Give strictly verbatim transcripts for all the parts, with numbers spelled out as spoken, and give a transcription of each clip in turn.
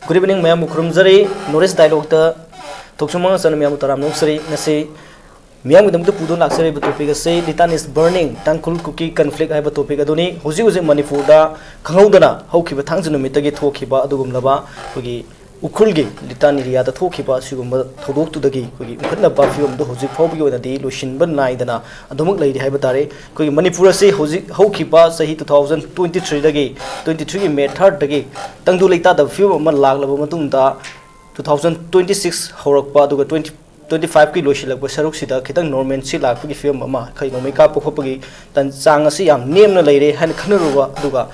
Good evening, ꯃꯌꯥꯝꯕꯨ ꯈꯨꯔꯨꯝꯖꯔꯤ꯫ North East Dialogueꯇ ꯊꯣꯛꯆꯨꯝ ꯃꯉꯥ ꯆꯟꯅ ꯃꯌꯥꯝꯕꯨ ꯇꯔꯥꯝꯅ ꯑꯣꯛꯆꯔꯤ꯫ ꯉꯁꯤ ꯃꯤꯌꯥꯝꯒꯤꯗꯃꯛꯇ ꯄꯨꯗꯨꯅ ꯂꯥꯛꯆꯔꯤꯕ topic ꯑꯁꯤ Litan is burning, Tangkhul Kuki conflict ꯍꯥꯏꯕ topic ꯑꯗꯨꯅꯤ꯫ ꯍꯧꯖꯤꯛ ꯍꯧꯖꯤꯛ ꯃꯅꯤꯄꯨꯔꯗ ꯈꯪꯍꯧꯗꯅ ꯍꯧꯈꯤꯕ ꯊꯥꯡꯖ ꯅꯨꯃꯤꯠꯇꯒꯤ ꯊꯣꯛꯈꯤꯕ ꯑꯗꯨꯒꯨꯝꯂꯕ ꯑꯩꯈꯣꯏꯒꯤ ꯎꯈ꯭ꯔꯨꯜꯒꯤ ꯂꯤꯇꯥꯟ ꯑꯦꯔꯤꯌꯥꯗ ꯊꯣꯛꯈꯤꯕ ꯑꯁꯤꯒꯨꯝꯕ ꯊꯧꯗꯣꯛꯇꯨꯗꯒꯤ ꯑꯩꯈꯣꯏꯒꯤ ꯎꯈꯠꯅꯕ ꯐꯤꯕꯝꯗꯨ ꯍꯧꯖꯤꯛ ꯐꯥꯎꯕꯒꯤ ꯑꯣꯏꯅꯗꯤ ꯂꯣꯏꯁꯤꯟꯕ ꯅꯥꯏꯗꯅ ꯑꯗꯨꯃꯛ ꯂꯩꯔꯤ ꯍꯥꯏꯕ ꯇꯥꯔꯦ꯫ ꯑꯩꯈꯣꯏꯒꯤ ꯃꯅꯤꯄꯨꯔ ꯑꯁꯤ ꯍꯧꯖꯤꯛ ꯍꯧꯈꯤꯕ ꯆꯍꯤ two thousand twenty threeꯗꯒꯤ, twenty threeꯒꯤ May thirdꯇꯒꯤ ꯇꯪꯗꯨ ꯂꯩꯇꯥꯗꯕ ꯐꯤꯕꯝ ꯑꯃ ꯂꯥꯛꯂꯕ ꯃꯇꯨꯡꯗ, two thousand twenty six ꯍꯧꯔꯛꯄ ꯑꯗꯨꯒ twenty twenty fiveꯀꯤ ꯂꯣꯏꯁꯤꯜꯂꯛꯄ ꯁꯔꯨꯛꯁꯤꯗ ꯈꯤꯇꯪ normalcy ꯂꯥꯛꯄꯒꯤ ꯐꯤꯕꯝ ꯑꯃ, ꯑꯩꯈꯣꯏ ꯅꯣꯡꯃꯩ ꯀꯥꯞꯄ ꯈꯣꯠꯄꯒꯤ ꯇꯟ-, ꯆꯥꯡ ꯑꯁꯤ ꯌꯥꯝ ꯅꯦꯝꯅ ꯂꯩꯔꯦ ꯍꯥꯏꯅ ꯈꯟꯅꯔꯨꯕ, ꯑꯗꯨꯒ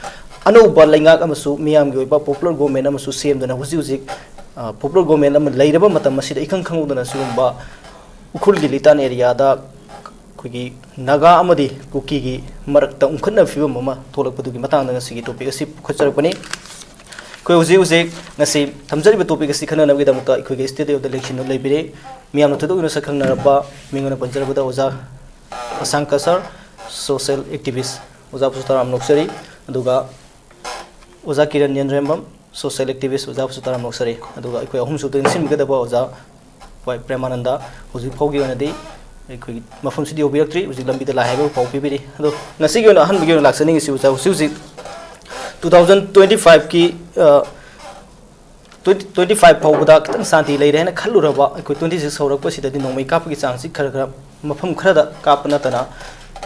ꯑꯅꯧꯕ ꯂꯩꯉꯥꯛ ꯑꯃꯁꯨ ꯃꯤꯌꯥꯝꯒꯤ ꯑꯣꯏꯕ popular government ꯑꯃꯁꯨ ꯁꯦꯝꯗꯨꯅ ꯍꯧꯖꯤꯛ ꯍꯧꯖꯤꯛ, ꯑ, popular government ꯑꯃ ꯂꯩꯔꯕ ꯃꯇꯝ ꯑꯁꯤꯗ ꯏꯈꯪ ꯈꯪꯍꯧꯗꯅ ꯁꯤꯒꯨꯝꯕ ꯎꯈ꯭ꯔꯨꯜꯒꯤ ꯂꯤꯇꯥꯟ ꯑꯦꯔꯤꯌꯥꯗ ꯑꯩꯈꯣꯏꯒꯤ ꯅꯥꯒꯥ ꯑꯃꯗꯤ ꯀꯨꯀꯤꯒꯤ ꯃꯔꯛꯇ ꯎꯪꯈꯠꯅꯕ ꯐꯤꯕꯝ ꯑꯃ ꯊꯣꯛꯂꯛꯄꯗꯨꯒꯤ ꯃꯇꯥꯡꯗ ꯉꯁꯤꯒꯤ topic ꯑꯁꯤ ꯄꯨꯈꯠꯆꯔꯛꯄꯅꯤ꯫ ꯑꯩꯈꯣꯏ ꯍꯧꯖꯤꯛ ꯍꯧꯖꯤꯛ ꯉꯁꯤ ꯊꯝꯖꯔꯤꯕ topic ꯑꯁꯤ ꯈꯟꯅꯅꯕꯒꯤꯗꯃꯛꯇ ꯑꯩꯈꯣꯏꯒꯤ studio ꯗ ꯂꯦꯡꯁꯤꯟꯗꯨꯅ ꯂꯩꯕꯤꯔꯦ꯫ ꯃꯤꯌꯥꯝꯅ ꯊꯣꯏꯗꯣꯛ ꯍꯦꯟꯗꯣꯛꯅ ꯁꯛ ꯈꯪꯅꯔꯕ ꯃꯤꯡ ꯑꯣꯏꯅ ꯄꯟꯖꯔꯕꯗ ꯑꯣꯖꯥ ꯑꯁꯥꯡꯀ sir, social activist꯫ ꯑꯣꯖꯥꯕꯨꯁꯨ ꯇꯔꯥꯝꯅ ꯑꯣꯛꯆꯔꯤ꯫ ꯑꯗꯨꯒ ꯑꯣꯖꯥ ꯀꯤꯔꯟ ꯌꯦꯟꯔꯦꯝꯕꯝ, social activist꯫ ꯑꯣꯖꯥꯕꯨꯁꯨ ꯇꯔꯥꯝꯅ ꯑꯣꯛꯆꯔꯤ꯫ ꯑꯗꯨꯒ ꯑꯩꯈꯣꯏ ꯑꯍꯨꯝꯁꯨꯕꯗ ꯅꯤꯡꯁꯤꯡꯕꯤꯒꯗꯕ ꯑꯣꯖꯥ ꯋꯥꯏ ꯄ꯭ꯔꯦꯃꯥꯅꯟꯗ꯫ ꯍꯧꯖꯤꯛ ꯐꯥꯎꯒꯤ ꯑꯣꯏꯅꯗꯤ ꯑꯩꯈꯣꯏꯒꯤ ꯃꯐꯝꯁꯤꯗ ꯌꯧꯕꯤꯔꯛꯇ꯭ꯔꯤ꯫ ꯍꯧꯖꯤꯛ ꯂꯝꯕꯤꯗ ꯂꯥꯛꯑꯦ ꯍꯥꯏꯕ ꯄꯥꯎ ꯄꯤꯕꯤꯔꯤ꯫ ꯑꯗꯣ ꯉꯁꯤꯒꯤ ꯑꯣꯏꯅ ꯑꯍꯥꯟꯕꯒꯤ ꯑꯣꯏꯅ ꯂꯥꯛꯆꯅꯤꯡꯉꯤꯁꯤ ꯑꯣꯖꯥ, ꯍꯧꯖꯤꯛ ꯍꯧꯖꯤꯛ two thousand twenty fiveꯀꯤ, ꯑ, twenty twenty five ꯐꯥꯎꯕꯗ ꯈꯤꯇꯪ ꯁꯥꯟꯇꯤ ꯂꯩꯔꯦ ꯍꯥꯏꯅ ꯈꯜꯂꯨꯔꯕ ꯑꯩꯈꯣꯏ twenty six ꯍꯧꯔꯛꯄꯁꯤꯗꯗꯤ ꯅꯣꯡꯃꯩ ꯀꯥꯞꯄꯒꯤ ꯆꯥꯡꯁꯤ ꯈꯔ ꯈꯔ ꯃꯐꯝ ꯈꯔꯗ ꯀꯥꯞꯄ ꯅꯠꯇꯅ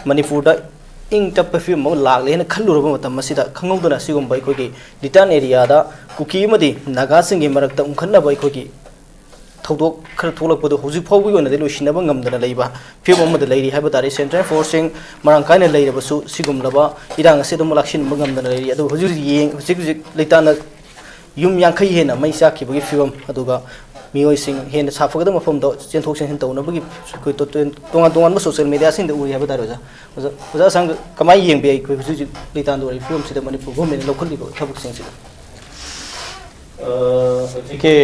ꯃꯅꯤꯄꯨꯔꯗ ꯏꯪ ꯇꯞꯄ ꯐꯤꯕꯝ ꯑꯃ ꯂꯥꯛꯂꯦ ꯍꯥꯏꯅ ꯈꯜꯂꯨꯔꯕ ꯃꯇꯝ ꯑꯁꯤꯗ ꯈꯪꯍꯧꯗꯅ ꯑꯁꯤꯒꯨꯝꯕ ꯑꯩꯈꯣꯏꯒꯤ ꯂꯤꯇꯥꯟ ꯑꯦꯔꯤꯌꯥꯗ ꯀꯨꯀꯤ ꯑꯃꯗꯤ ꯅꯥꯒꯥꯁꯤꯡꯒꯤ ꯃꯔꯛꯇ ꯎꯪꯈꯠꯅꯕ ꯑꯩꯈꯣꯏꯒꯤ ꯊꯧꯗꯣꯛ ꯈꯔ ꯊꯣꯛꯂꯛꯄꯗꯨ ꯍꯧꯖꯤꯛ ꯐꯥꯎꯕꯒꯤ ꯑꯣꯏꯅꯗꯤ ꯂꯣꯏꯁꯤꯟꯅꯕ ꯉꯝꯗꯅ ꯂꯩꯕ ꯐꯤꯕꯝ ꯑꯃꯗ ꯂꯩꯔꯤ ꯍꯥꯏꯕ ꯇꯥꯔꯦ꯫ Central forceꯁꯤꯡ ꯃꯔꯥꯡ ꯀꯥꯏꯅ ꯂꯩꯔꯕꯁꯨ ꯁꯤꯒꯨꯝꯂꯕ ꯏꯔꯥꯡ ꯑꯁꯤ ꯑꯗꯨꯝ ꯂꯥꯛꯁꯤꯟꯕ ꯉꯝꯗꯅ ꯂꯩꯔꯤ꯫ ꯑꯗꯨ ꯍꯧꯖꯤꯛ ꯍꯧꯖꯤꯛ ꯌꯦꯡ-, ꯍꯧꯖꯤꯛ ꯍꯧꯖꯤꯛ ꯂꯩꯇꯥꯅ ꯌꯨꯝ ꯌꯥꯡꯈꯩ ꯍꯦꯟꯅ ꯃꯩ ꯆꯥꯛꯈꯤꯕꯒꯤ ꯐꯤꯕꯝ, ꯑꯗꯨꯒ ꯃꯤꯑꯣꯏꯁꯤꯡ ꯍꯦꯟꯅ ꯁꯥꯐꯒꯗꯕ ꯃꯐꯝꯗ ꯆꯦꯟꯊꯣꯛ ꯆꯦꯟꯁꯤꯟ ꯇꯧꯅꯕꯒꯤ ꯑꯩꯈꯣꯏ ꯇꯣ-, ꯇꯣ-, ꯇꯣꯉꯥꯟ ꯇꯣꯉꯥꯟꯕ social mediaꯁꯤꯡꯗ ꯎꯔꯤ ꯍꯥꯏꯕ ꯇꯥꯔꯦ ꯑꯣꯖꯥ꯫ ꯑꯣꯖꯥ, ꯑꯣꯖꯥ ꯑꯁꯥꯡ ꯀꯃꯥꯏꯅ ꯌꯦꯡꯕꯤ ꯑꯩꯈꯣꯏ ꯍꯧꯖꯤꯛ ꯍꯧꯖꯤꯛ ꯂꯩꯇꯥꯟꯗ ꯑꯣꯏꯔꯤꯕ ꯐꯤꯕꯝꯁꯤꯗ ꯃꯅꯤꯄꯨꯔ governmentꯅ ꯂꯧꯈꯠꯂꯤꯕ ꯊꯕꯛꯁꯤꯡꯁꯤꯗ? ꯍꯧꯖꯤꯛꯀꯤ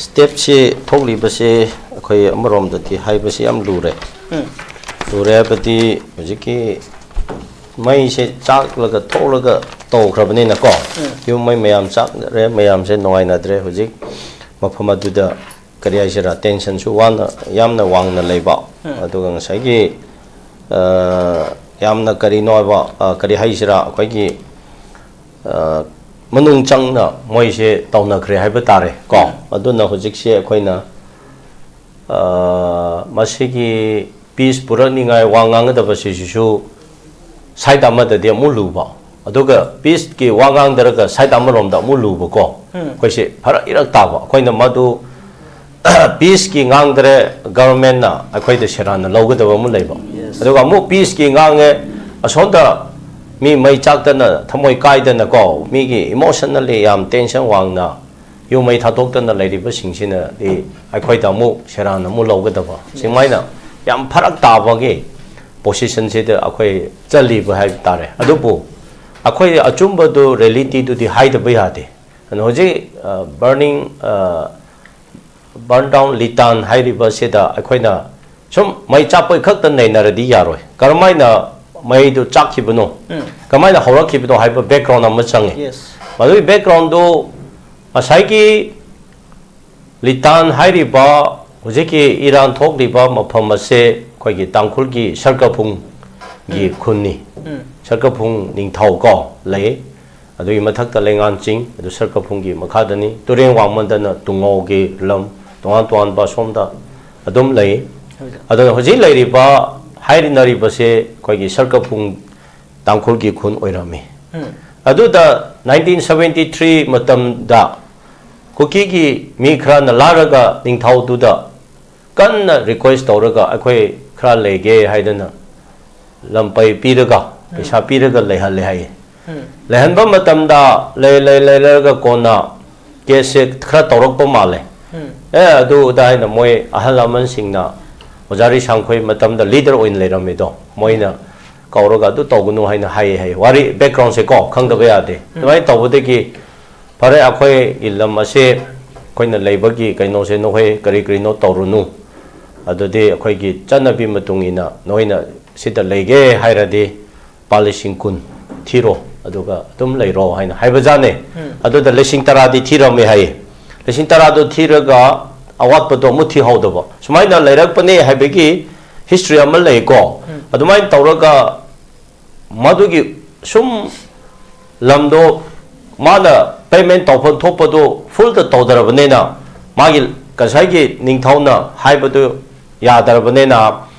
stepꯁꯤ ꯊꯣꯛꯂꯤꯕꯁꯤ ꯑꯩꯈꯣꯏ ꯑꯃꯔꯣꯝꯗꯗꯤ ꯍꯥꯏꯕꯁꯤ ꯌꯥꯝ ꯂꯨꯔꯦ꯫ ꯎꯝ꯫ ꯂꯨꯔꯦ ꯍꯥꯏꯕꯗꯤ ꯍꯧꯖꯤꯛꯀꯤ ꯃꯩꯁꯦ ꯆꯥꯛꯂꯒ ꯊꯣꯛꯂꯒ ꯇꯧꯈ꯭ꯔꯕꯅꯤꯅꯀꯣ, ꯌꯨꯝ ꯃꯩ ꯃꯌꯥꯝ ꯆꯥꯛꯅꯔꯦ, ꯃꯌꯥꯝꯁꯦ ꯅꯨꯡꯉꯥꯏꯅꯗ꯭ꯔꯦ꯫ ꯍꯧꯖꯤꯛ ꯃꯐꯝ ꯑꯗꯨꯗ, ꯀꯔꯤ ꯍꯥꯏꯁꯤꯔꯥ, ꯇꯦꯟꯁꯟꯁꯨ ꯋꯥꯅ, ꯌꯥꯝꯅ ꯋꯥꯡꯅ ꯂꯩꯕ꯫ ꯑꯗꯨꯒ ꯉꯁꯥꯏꯒꯤ, ꯑ, ꯌꯥꯝꯅ ꯀꯔꯤꯅꯣ ꯍꯥꯏꯕ, ꯑ, ꯀꯔꯤ ꯍꯥꯏꯁꯤꯔꯥ, ꯑꯩꯈꯣꯏꯒꯤ, ꯑ, ꯃꯅꯨꯡ ꯆꯪꯅ ꯃꯣꯏꯁꯦ ꯇꯧꯅꯈ꯭ꯔꯦ ꯍꯥꯏꯕ ꯇꯥꯔꯦ ꯀꯣ꯫ ꯑꯗꯨꯅ ꯍꯧꯖꯤꯛꯁꯦ ꯑꯩꯈꯣꯏꯅ, ꯑ, ꯃꯁꯤꯒꯤ ꯄꯤꯁ ꯄꯨꯔꯛꯅꯤꯉꯥꯏ ꯋꯥ ꯉꯥꯡꯒꯗꯕꯁꯤꯁꯨ ꯁꯥꯏꯠ ꯑꯃꯗꯗꯤ ꯑꯃꯨꯛ ꯂꯨꯕ, ꯑꯗꯨꯒ ꯄꯤꯁꯀꯤ ꯋꯥ ꯉꯥꯡꯗꯔꯒ ꯁꯥꯏꯠ ꯑꯃꯔꯣꯝꯗ ꯑꯃꯨꯛ ꯂꯨꯕꯀꯣ꯫ ꯑꯩꯈꯣꯏꯁꯦ ꯐꯔꯛ ꯏꯔꯛ ꯇꯥꯕ꯫ ꯑꯩꯈꯣꯏꯅ ꯃꯗꯨ ꯄꯤꯁꯀꯤ ꯉꯥꯡꯗ꯭ꯔꯦ, ꯒꯚꯔꯟꯃꯦꯟꯠꯅ ꯑꯩꯈꯣꯏꯗ ꯁꯦꯔꯥꯟꯅ ꯂꯧꯒꯗꯕ ꯑꯃ ꯂꯩꯕ꯫ ꯑꯗꯨꯒ ꯑꯃꯨꯛ ꯄꯤꯁꯀꯤ ꯉꯥꯡꯉꯦ, ꯑꯁꯣꯝꯗ ꯃꯤ ꯃꯩ ꯆꯥꯛꯇꯅ, ꯊꯃꯣꯏ ꯀꯥꯏꯗꯅꯀꯣ, ꯃꯤꯒꯤ ꯏꯃꯣꯁꯅꯦꯜꯂꯤ ꯌꯥꯝ ꯇꯦꯟꯁꯟ ꯋꯥꯡꯅ ꯌꯨꯝ ꯃꯩ ꯊꯥꯗꯣꯛꯇꯅ ꯂꯩꯔꯤꯕꯁꯤꯡꯁꯤꯅꯗꯤ ꯑꯩꯈꯣꯏꯗ ꯑꯃꯨꯛ ꯁꯦꯔꯥꯟ ꯑꯃꯨꯛ ꯂꯧꯒꯗꯕ, ꯁꯨꯃꯥꯏꯅ ꯌꯥꯝ ꯐꯔꯛ ꯇꯥꯕꯒꯤ ꯄꯣꯖꯤꯁꯟꯁꯤꯗ ꯑꯩꯈꯣꯏ ꯆꯠꯂꯤꯕ ꯍꯥꯏꯕ ꯇꯥꯔꯦ꯫ ꯑꯗꯨꯕꯨ ꯑꯩꯈꯣꯏ ꯑꯆꯨꯝꯕꯗꯨ, ꯔꯤꯌꯦꯂꯤꯇꯤꯗꯨꯗꯤ ꯍꯥꯏꯗꯕ ꯌꯥꯗꯦ꯫ ꯑꯗꯨꯅ ꯍꯧꯖꯤꯛ, ꯑ, ꯕꯔꯅꯤꯡ, ꯑ, ꯕꯔꯟ ꯗꯥꯎꯟ ꯂꯤꯇꯥꯟ ꯍꯥꯏꯔꯤꯕꯁꯤꯗ ꯑꯩꯈꯣꯏꯅ ꯁꯨꯝ ꯃꯩ ꯆꯥꯛꯄꯩ ꯈꯛꯇ ꯅꯩꯅꯔꯗꯤ ꯌꯥꯔꯣꯏ꯫ ꯀꯔꯝꯍꯥꯏꯅ ꯃꯩꯗꯨ ꯆꯥꯛꯈꯤꯕꯅꯣ, ꯎꯝ꯫ ꯀꯃꯥꯏꯅ ꯍꯧꯔꯛꯈꯤꯕꯅꯣ ꯍꯥꯏꯕ ꯕꯦꯛꯒ꯭ꯔꯥꯎꯟ ꯑꯃ ꯆꯪꯉꯤ꯫ Yes. ꯃꯗꯨꯒꯤ ꯕꯦꯛꯒ꯭ꯔꯥꯎꯟꯗꯨ ꯉꯁꯥꯏꯒꯤ ꯂꯤꯇꯥꯟ ꯍꯥꯏꯔꯤꯕ ꯍꯧꯖꯤꯛꯀꯤ ꯏꯔꯥꯟ ꯊꯣꯛꯂꯤꯕ ꯃꯐꯝ ꯑꯁꯦ ꯑꯩꯈꯣꯏꯒꯤ ꯇꯥꯡꯈꯨꯜꯒꯤ ꯁꯔꯀꯐꯨꯡꯒꯤ ꯎꯝ꯫ ꯈꯨꯟꯅꯤ꯫ ꯎꯝ꯫ ꯁꯔꯀꯐꯨꯡ ꯅꯤꯡꯊꯧ ꯀꯣ ꯂꯩ꯫ ꯑꯗꯨꯒꯤ ꯃꯊꯛꯇ ꯂꯩꯉꯥꯟ ꯆꯤꯡ, ꯑꯗꯨ ꯁꯔꯀꯐꯨꯡꯒꯤ ꯃꯈꯥꯗꯅꯤ꯫ ꯇꯨꯔꯦꯟ ꯋꯥꯡꯃꯗꯅ ꯇꯨꯡꯉꯧꯒꯤ ꯂꯝ, ꯇꯣꯉꯥꯟ ꯇꯣꯉꯥꯟꯕ ꯁꯣꯝꯗ ꯑꯗꯨꯝ ꯂꯩ꯫ ꯍꯣꯏ꯫ ꯑꯗꯨꯅ ꯍꯧꯖꯤꯛ ꯂꯩꯔꯤꯕ, ꯍꯥꯏꯔꯤꯅꯔꯤꯕꯁꯦ ꯑꯩꯈꯣꯏꯒꯤ ꯁꯔꯀꯐꯨꯡ ꯇꯥꯡꯈꯨꯜꯒꯤ ꯈꯨꯟ ꯑꯣꯏꯔꯝꯃꯤ꯫ ꯎꯝ꯫ ꯑꯗꯨꯗ ꯅꯥꯏꯟꯇꯤꯟ ꯁꯕꯦꯟꯇꯤ ꯊ꯭ꯔꯤ ꯃꯇꯝꯗ ꯀꯨꯀꯤꯒꯤ ꯃꯤ ꯈꯔꯅ ꯂꯥꯛꯂꯒ ꯅꯤꯡꯊꯧꯗꯨꯗ ꯀꯟꯅ ꯔꯤꯀ꯭ꯋꯦꯁ ꯇꯧꯔꯒ, ꯑꯩꯈꯣꯏ ꯈꯔ ꯂꯩꯒꯦ ꯍꯥꯏꯗꯅ ꯂꯝꯄꯩ ꯄꯤꯔꯒ, ꯎꯝ꯫ ꯄꯩꯁꯥ ꯄꯤꯔꯒ ꯂꯩꯍꯜꯂꯦ ꯍꯥꯏꯌꯦ꯫ ꯎꯝ꯫ ꯂꯩꯍꯟꯕ ꯃꯇꯝꯗ ꯂꯩ, ꯂꯩ, ꯂꯩꯔꯒ ꯀꯣꯟꯅ ꯀꯦꯁꯁꯦ ꯈꯔ ꯇꯧꯔꯛꯄ ꯃꯥꯜꯂꯦ꯫ ꯎꯝ꯫ ꯑꯦ, ꯑꯗꯨ ꯑꯗꯥ ꯍꯥꯏꯅ ꯃꯣꯏ ꯑꯍꯜ ꯂꯃꯟꯁꯤꯡꯅ, ꯑꯣꯖꯥ ꯔꯤꯁꯥꯡꯈꯣꯏ ꯃꯇꯝꯗ ꯂꯤꯗꯔ ꯑꯣꯏꯅ ꯂꯩꯔꯝꯃꯤꯗꯣ, ꯃꯣꯏꯅ ꯀꯧꯔꯒ ꯑꯗꯨ ꯇꯧꯒꯅꯨ ꯍꯥꯏꯅ ꯍꯥꯏꯌꯦ ꯍꯥꯏꯌꯦ꯫ ꯋꯥꯔꯤ ꯕꯦꯛꯒ꯭ꯔꯥꯎꯟꯁꯦ ꯀꯣ ꯈꯪꯗꯕ ꯌꯥꯗꯦ꯫ ꯎꯝ꯫ ꯑꯗꯨꯃꯥꯏꯅ ꯇꯧꯕꯗꯒꯤ ꯐꯔꯦ, ꯑꯩꯈꯣꯏꯒꯤ ꯂꯝ ꯑꯁꯦ ꯑꯩꯈꯣꯏꯅ ꯂꯩꯕꯒꯤ ꯀꯩꯅꯣꯁꯦ ꯅꯈꯣꯏ ꯀꯔꯤ ꯀꯔꯤꯅꯣ ꯇꯧꯔꯨꯅꯨ, ꯑꯗꯨꯗꯤ ꯑꯩꯈꯣꯏꯒꯤ ꯆꯠꯅꯕꯤ ꯃꯇꯨꯡ ꯏꯟꯅ ꯅꯈꯣꯏꯅ ꯁꯤꯗ ꯂꯩꯒꯦ ꯍꯥꯏꯔꯗꯤ ꯂꯨꯄꯥ ꯂꯤꯁꯤꯡ ꯀꯨꯟ ꯊꯤꯔꯣ ꯑꯗꯨꯒ ꯑꯗꯨꯝ ꯂꯩꯔꯣ ꯍꯥꯏꯅ ꯍꯥꯏꯕꯖꯥꯠꯅꯦ꯫ ꯑꯗꯨꯗ ꯂꯤꯁꯤꯡ ꯇꯔꯥꯗꯤ ꯊꯤꯔꯝꯃꯦ ꯍꯥꯏꯌꯦ꯫ ꯂꯤꯁꯤꯡ ꯇꯔꯥꯗꯣ ꯊꯤꯔꯒ ꯑꯋꯥꯠꯄꯗꯣ ꯑꯃꯨꯛ ꯊꯤꯍꯧꯗꯕ, ꯁꯨꯃꯥꯏꯅ ꯂꯩꯔꯛꯄꯅꯦ ꯍꯥꯏꯕꯒꯤ ꯍꯤꯁꯇ꯭ꯔꯤ ꯑꯃ ꯂꯩꯀꯣ꯫ ꯑꯗꯨꯃꯥꯏꯅ ꯇꯧꯔꯒ ꯃꯗꯨꯒꯤ ꯁꯨꯝ ꯂꯝꯗꯣ ꯃꯥꯅ ꯄꯦꯃꯦꯟ ꯇꯧꯐꯝ ꯊꯣꯛꯄꯗꯣ ꯐꯨꯜꯗ ꯇꯧꯗ꯭ꯔꯕꯅꯤꯅ, ꯃꯥꯒꯤ ꯉꯁꯥꯏꯒꯤ ꯅꯤꯡꯊꯧꯅ ꯍꯥꯏꯕꯗꯨ ꯌꯥꯗ꯭ꯔꯕꯅꯤꯅ,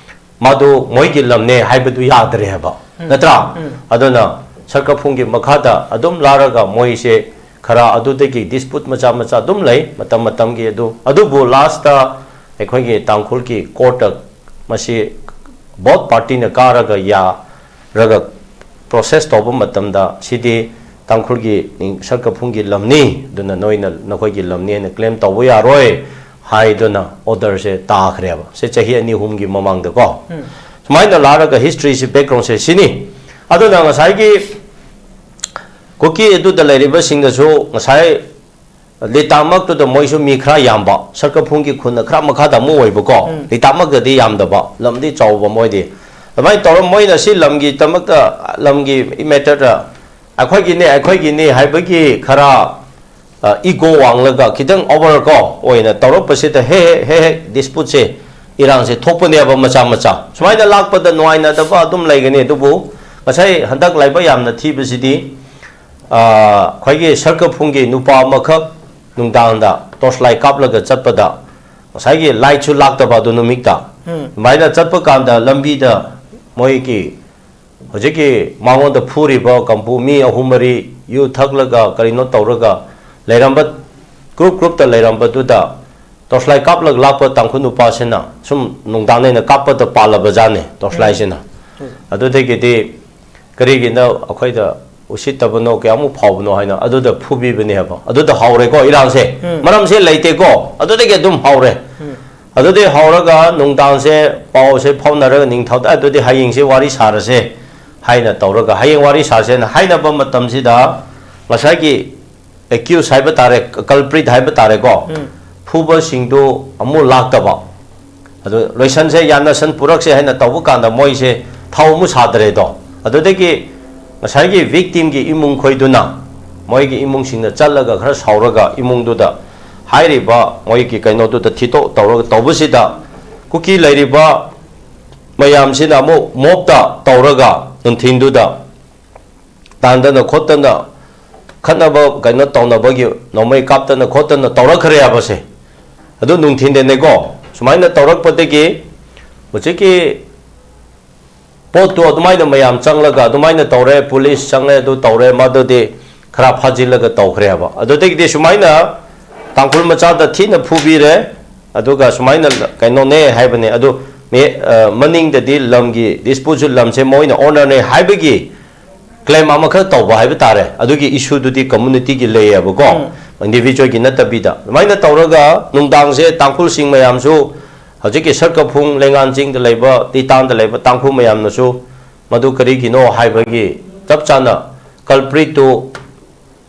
ꯃꯗꯨ ꯃꯣꯏꯒꯤ ꯂꯝꯅꯦ ꯍꯥꯏꯕꯗꯨ ꯌꯥꯗ꯭ꯔꯦ ꯍꯥꯏꯕ, ꯅꯠꯇ꯭ꯔꯥ? ꯑꯗꯨꯅ ꯁꯔꯀꯐꯨꯡꯒꯤ ꯃꯈꯥꯗ ꯑꯗꯨꯝ ꯂꯥꯛꯂꯒ ꯃꯣꯏꯁꯦ ꯈꯔ ꯑꯗꯨꯗꯒꯤ ꯗꯤꯁꯄ꯭ꯌꯨꯠ ꯃꯆꯥ ꯃꯆꯥ ꯑꯗꯨꯝ ꯂꯩ ꯃꯇꯝ ꯃꯇꯝꯒꯤ꯫ ꯑꯗꯨ, ꯑꯗꯨꯕꯨ ꯂꯥꯁꯇ ꯑꯩꯈꯣꯏꯒꯤ ꯇꯥꯡꯈꯨꯜꯒꯤ ꯀꯣꯔꯠꯇ ꯃꯁꯤ ꯕꯣꯠ ꯄꯥꯔꯇꯤꯅ ꯀꯥꯔꯒ ꯌꯥꯔꯒ ꯄ꯭ꯔꯣꯁꯦꯁ ꯇꯧꯕ ꯃꯇꯝꯗ, ꯁꯤꯗꯤ ꯇꯥꯡꯈꯨꯜꯒꯤ ꯅꯤꯡ-, ꯁꯔꯀꯐꯨꯡꯒꯤ ꯂꯝꯅꯤ, ꯑꯗꯨꯅ ꯅꯣꯏꯅ ꯅꯈꯣꯏꯒꯤ ꯂꯝꯅꯤ ꯍꯥꯏꯅ ꯀ꯭ꯂꯦꯝ ꯇꯧꯕ ꯌꯥꯔꯣꯏ ꯍꯥꯏꯗꯨꯅ ꯑꯣꯔꯗꯔꯁꯦ ꯇꯥꯈ꯭ꯔꯦꯕ꯫ ꯁꯤ ꯆꯍꯤ ꯑꯅꯤ ꯑꯍꯨꯝꯒꯤ ꯃꯃꯥꯡꯗꯀꯣ꯫ ꯁꯨꯃꯥꯏꯅ ꯂꯥꯛꯂꯒ ꯍꯤꯁꯇ꯭ꯔꯤꯁꯤ, ꯕꯦꯛꯒ꯭ꯔꯥꯎꯟꯁꯦ ꯁꯤꯅꯤ꯫ ꯑꯗꯨꯅ ꯉꯁꯥꯏꯒꯤ ꯀꯨꯀꯤ ꯑꯗꯨꯗ ꯂꯩꯔꯤꯕꯁꯤꯡꯗꯁꯨ ꯉꯁꯥꯏ ꯂꯤꯇꯥꯃꯛꯇꯨꯗ ꯃꯣꯏꯁꯨ ꯃꯤ ꯈꯔ ꯌꯥꯝꯕ, ꯁꯔꯀꯐꯨꯡꯒꯤ ꯈꯨꯟꯅ ꯈꯔ ꯃꯈꯥꯗ ꯑꯃꯨꯛ ꯑꯣꯏꯕꯀꯣ, ꯂꯤꯇꯥꯃꯛꯇꯗꯤ ꯌꯥꯝꯗꯕ, ꯂꯝꯗꯤ ꯆꯥꯎꯕ ꯃꯣꯏꯗꯤ꯫ ꯑꯗꯨꯃꯥꯏꯅ ꯇꯧꯔ ꯃꯣꯏꯅ ꯁꯤ ꯂꯝꯒꯤꯗꯃꯛꯇ, ꯂꯝꯒꯤ ꯃꯦꯇꯔꯗ ꯑꯩꯈꯣꯏꯒꯤꯅꯦ, ꯑꯩꯈꯣꯏꯒꯤꯅꯦ ꯍꯥꯏꯕꯒꯤ ꯈꯔ, ꯑ, ꯏꯒꯣ ꯋꯥꯡꯂꯒ ꯈꯤꯇꯪ ꯑꯣꯚꯔ ꯀꯣ ꯑꯣꯏꯅ ꯇꯧꯔꯛꯄꯁꯤꯗ ꯍꯦꯛ ꯍꯦꯛ, ꯍꯦꯛ, ꯍꯦꯛ ꯗꯤꯁꯄ꯭ꯌꯨꯠꯁꯦ, ꯏꯔꯥꯡꯁꯦ ꯊꯣꯛꯄꯅꯦꯕ ꯃꯆꯥ ꯃꯆꯥ꯫ ꯁꯨꯃꯥꯏꯅ ꯂꯥꯛꯄꯗ ꯅꯨꯡꯉꯥꯏꯅꯗꯕ ꯑꯗꯨꯝ ꯂꯩꯒꯅꯤ꯫ ꯑꯗꯨꯕꯨ ꯉꯁꯥꯏ ꯍꯟꯗꯛ ꯂꯥꯏꯕꯛ ꯌꯥꯝꯅ ꯊꯤꯕꯁꯤꯗꯤ, ꯑ, ꯑꯩꯈꯣꯏꯒꯤ ꯁꯔꯀꯐꯨꯡꯒꯤ ꯅꯨꯄꯥ ꯑꯃꯈꯛ ꯅꯨꯡꯗꯥꯡꯗ ꯇꯣꯔꯆ ꯂꯥꯏꯠ ꯀꯥꯞꯂꯒ ꯆꯠꯄꯗ, ꯉꯁꯥꯏꯒꯤ ꯂꯥꯏꯠꯁꯨ ꯂꯥꯛꯇꯕ ꯑꯗꯨ ꯅꯨꯃꯤꯠꯇ꯫ ꯑꯗꯨꯃꯥꯏꯅ ꯆꯠꯄ ꯀꯥꯟꯗ ꯂꯝꯕꯤꯗ ꯃꯣꯏꯒꯤ ꯍꯧꯖꯤꯛꯀꯤ ꯃꯉꯣꯟꯗ ꯐꯨꯔꯤꯕ ꯀꯥꯡꯕꯨ ꯃꯤ ꯑꯍꯨꯝ ꯃꯔꯤ ꯌꯨ ꯊꯛꯂꯒ ꯀꯔꯤꯅꯣ ꯇꯧꯔꯒ ꯂꯩꯔꯝꯕ, ꯒ꯭ꯔꯨꯞ ꯒ꯭ꯔꯨꯞꯇ ꯂꯩꯔꯝꯕꯗꯨꯗ ꯇꯣꯔꯆ ꯂꯥꯏꯠ ꯀꯥꯞꯂꯒ ꯂꯥꯛꯄ ꯇꯥꯡꯈꯨꯜ ꯅꯨꯄꯥꯁꯤꯅ ꯁꯨꯝ ꯅꯨꯡꯗꯥꯡꯅ ꯑꯩꯅ ꯀꯥꯞꯄꯗ ꯄꯥꯜꯂꯕ ꯖꯥꯠꯅꯦ ꯇꯣꯔꯆ ꯂꯥꯏꯠꯁꯤꯅ꯫ ꯑꯗꯨꯗꯒꯤꯗꯤ ꯀꯔꯤꯒꯤꯅꯣ ꯑꯩꯈꯣꯏꯗ ꯎꯁꯤꯠꯇꯕꯅꯣ, ꯀꯌꯥꯃꯨꯛ ꯐꯥꯎꯕꯅꯣ ꯍꯥꯏꯅ ꯑꯗꯨꯗ ꯐꯨꯕꯤꯕꯅꯦ ꯍꯥꯏꯕ꯫ ꯑꯗꯨꯗ ꯍꯧꯔꯦꯀꯣ ꯏꯔꯥꯡꯁꯦ꯫ ꯃꯔꯝꯁꯦ ꯂꯩꯇꯦꯀꯣ꯫ ꯑꯗꯨꯗꯒꯤ ꯑꯗꯨꯝ ꯍꯧꯔꯦ꯫ ꯑꯗꯨꯗꯤ ꯍꯧꯔꯒ ꯅꯨꯡꯗꯥꯡꯁꯦ ꯄꯥꯎꯁꯦ ꯐꯥꯎꯅꯔꯒ ꯅꯤꯡꯊꯧꯗ ꯑꯗꯨꯗꯤ ꯍꯌꯦꯡꯁꯦ ꯋꯥꯔꯤ ꯁꯥꯔꯁꯦ ꯍꯥꯏꯅ ꯇꯧꯔꯒ ꯍꯌꯦꯡ ꯋꯥꯔꯤ ꯁꯥꯁꯦꯅ ꯍꯥꯏꯅꯕ ꯃꯇꯝꯁꯤꯗ ꯉꯁꯥꯏꯒꯤ ꯑꯦꯀ꯭ꯌꯨꯁ ꯍꯥꯏꯕ ꯇꯥꯔꯦ, ꯀꯜꯄ꯭ꯔꯤꯠ ꯍꯥꯏꯕ ꯇꯥꯔꯦꯀꯣ, ꯐꯨꯕꯁꯤꯡꯗꯨ ꯑꯃꯨꯛ ꯂꯥꯛꯇꯕ꯫ ꯑꯗꯨ ꯂꯣꯏꯁꯟꯁꯦ, ꯌꯥꯅꯁꯟ ꯄꯨꯔꯛꯁꯦ ꯍꯥꯏꯅ ꯇꯧꯕ ꯀꯥꯟꯗ ꯃꯣꯏꯁꯦ ꯊꯧ ꯑꯃꯨꯛ ꯁꯥꯗ꯭ꯔꯦꯗꯣ꯫ ꯑꯗꯨꯗꯒꯤ ꯉꯁꯥꯏꯒꯤ victimꯒꯤ ꯏꯃꯨꯡ ꯈꯣꯏꯗꯨꯅ, ꯃꯣꯏꯒꯤ ꯏꯃꯨꯡꯁꯤꯡꯅ ꯆꯠꯂꯒ ꯈꯔ ꯁꯥꯎꯔꯒ ꯏꯃꯨꯡꯗꯨꯗ ꯍꯥꯏꯔꯤꯕ ꯃꯣꯏꯒꯤ ꯀꯩꯅꯣꯗꯨꯗ ꯊꯤꯗꯣꯛ ꯇꯧꯔꯒ ꯇꯧꯕꯁꯤꯗ, ꯀꯨꯀꯤ ꯂꯩꯔꯤꯕ ꯃꯌꯥꯝꯁꯤꯅ ꯑꯃꯨꯛ ꯃꯣꯞꯇ ꯇꯧꯔꯒ ꯅꯨꯡꯊꯤꯟꯗꯨꯗ ꯇꯥꯟꯗꯅ ꯈꯣꯠꯇꯅ ꯈꯠꯅꯕ ꯀꯩꯅꯣ ꯇꯧꯅꯕꯒꯤ ꯅꯣꯡꯃꯩ ꯀꯥꯞꯇꯅ ꯈꯣꯠꯇꯅ ꯇꯧꯔꯛꯈ꯭ꯔꯦ ꯍꯥꯏꯕꯁꯦ꯫ ꯑꯗꯨ ꯅꯨꯡꯊꯤꯟꯗꯅꯦꯀꯣ꯫ ꯁꯨꯃꯥꯏꯅ ꯇꯧꯔꯛꯄꯗꯒꯤ ꯍꯧꯖꯤꯛꯀꯤ ꯄꯣꯠꯇꯨ ꯑꯗꯨꯃꯥꯏꯅ ꯃꯌꯥꯝ ꯆꯪꯂꯒ ꯑꯗꯨꯃꯥꯏꯅ ꯇꯧꯔꯦ, ꯄꯨꯂꯤꯁ ꯆꯪꯂꯦ, ꯑꯗꯨ ꯇꯧꯔꯦ, ꯃꯗꯨꯗꯤ ꯈꯔ ꯐꯥꯖꯤꯜꯂꯒ ꯇꯧꯈ꯭ꯔꯦ ꯍꯥꯏꯕ꯫ ꯑꯗꯨꯗꯒꯤꯗꯤ ꯁꯨꯃꯥꯏꯅ ꯇꯥꯡꯈꯨꯜ ꯃꯆꯥꯗ ꯊꯤꯅ ꯐꯨꯕꯤꯔꯦ, ꯑꯗꯨꯒ ꯁꯨꯃꯥꯏꯅ ꯀꯩꯅꯣꯅꯦ ꯍꯥꯏꯕꯅꯦ꯫ ꯑꯗꯨ ꯃꯦ-, ꯑ, ꯃꯅꯤꯡꯗꯗꯤ ꯂꯝꯒꯤ dispute ꯂꯝꯁꯦ ꯃꯣꯏꯅ ownerꯅꯦ ꯍꯥꯏꯕꯒꯤ claim ꯑꯃꯈꯛ ꯇꯧꯕ ꯍꯥꯏꯕ ꯇꯥꯔꯦ꯫ ꯑꯗꯨꯒꯤ issueꯗꯨꯗꯤ communityꯒꯤ ꯂꯩꯌꯦꯕꯀꯣ, ꯎꯝ꯫ Individualꯒꯤ ꯅꯠꯇꯕꯤꯗ꯫ ꯑꯗꯨꯃꯥꯏꯅ ꯇꯧꯔꯒ ꯅꯨꯡꯗꯥꯡꯁꯦ ꯇꯥꯡꯈꯨꯜꯁꯤꯡ ꯃꯌꯥꯝꯁꯨ ꯍꯧꯖꯤꯛꯀꯤ ꯁꯔꯀꯐꯨꯡ, ꯂꯩꯉꯥꯟ ꯆꯤꯡꯗ ꯂꯩꯕ, ꯇꯤꯇꯥꯟꯗ ꯂꯩꯕ ꯇꯥꯡꯈꯨꯜ ꯃꯌꯥꯝꯅꯁꯨ ꯃꯗꯨ ꯀꯔꯤꯒꯤꯅꯣ ꯍꯥꯏꯕꯒꯤ ꯆꯞ ꯆꯥꯅ culpritꯇꯨ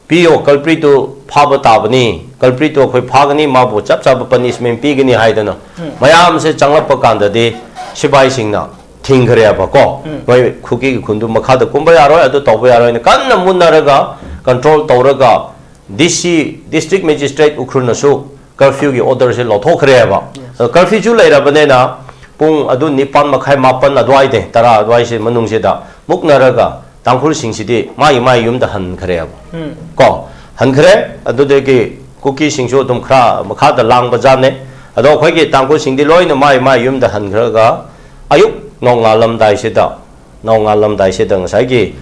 ꯄꯤꯌꯣ, culpritꯇꯨ ꯐꯥꯕ ꯇꯥꯕꯅꯤ, culpritꯇꯨ ꯑꯩꯈꯣꯏ ꯐꯥꯒꯅꯤ, ꯃꯥꯕꯨ ꯆꯞ ꯆꯥꯕ punishment ꯄꯤꯒꯅꯤ ꯍꯥꯏꯗꯅ ꯎꯝ꯫ ꯃꯌꯥꯝꯁꯦ ꯆꯪꯂꯛꯄ ꯀꯥꯟꯗꯗꯤ ꯁꯤꯐꯥꯏꯁꯤꯡꯅ ꯊꯤꯡꯈ꯭ꯔꯦꯕꯀꯣ꯫ ꯎꯝ꯫ ꯅꯣꯏ ꯀꯨꯀꯤꯒꯤ ꯈꯨꯟꯗꯨ ꯃꯈꯥꯗ ꯀꯨꯝꯕ ꯌꯥꯔꯣꯏ, ꯑꯗꯨ ꯇꯧꯕ ꯌꯥꯔꯣꯏꯅ ꯀꯟꯅ ꯃꯨꯟꯅꯔꯒ control ꯇꯧꯔꯒ D C, district magistrate ꯎꯈ꯭ꯔꯨꯜꯅꯁꯨ curfewꯒꯤ orderꯁꯦ ꯂꯧꯊꯣꯛꯈ꯭ꯔꯦꯕ꯫ Yes꯫ ꯑꯗꯣ curfewꯁꯨ ꯂꯩꯔꯕꯅꯤꯅ ꯄꯨꯡ ꯑꯗꯨ ꯅꯤꯄꯥꯟ ꯃꯈꯥꯏ, ꯃꯥꯄꯟ ꯑꯗꯨꯋꯥꯏꯗ, ꯇꯔꯥ ꯑꯗꯨꯋꯥꯏꯁꯦ ꯃꯅꯨꯡꯁꯤꯗ ꯃꯨꯛꯅꯔꯒ ꯇꯥꯡꯈꯨꯜꯁꯤꯡꯁꯤꯗꯤ ꯃꯥꯒꯤ ꯃꯥꯒꯤ ꯌꯨꯝꯗ ꯍꯟꯈ꯭ꯔꯦꯕ꯫ ꯎꯝ꯫ ꯀꯣ, ꯍꯟꯈ꯭ꯔꯦ꯫ ꯑꯗꯨꯗꯒꯤ ꯀꯨꯀꯤꯁꯤꯡꯁꯨ ꯑꯗꯨꯝ ꯈꯔ ꯃꯈꯥꯗ ꯂꯥꯡꯕ ꯖꯥꯠꯅꯦ꯫ ꯑꯗꯣ ꯑꯩꯈꯣꯏꯒꯤ ꯇꯥꯡꯈꯨꯜꯁꯤꯡꯗꯤ ꯂꯣꯏꯅ ꯃꯥꯒꯤ ꯃꯥꯒꯤ ꯌꯨꯝꯗ ꯍꯟꯈ꯭ꯔꯒ ꯑꯌꯨꯛ ꯅꯣꯡꯉꯥꯜꯂꯝꯗꯥꯏꯁꯤꯗ, ꯅꯣꯡꯉꯥꯜꯂꯝꯗꯥꯏꯁꯤꯗ ꯉꯁꯥꯏꯒꯤ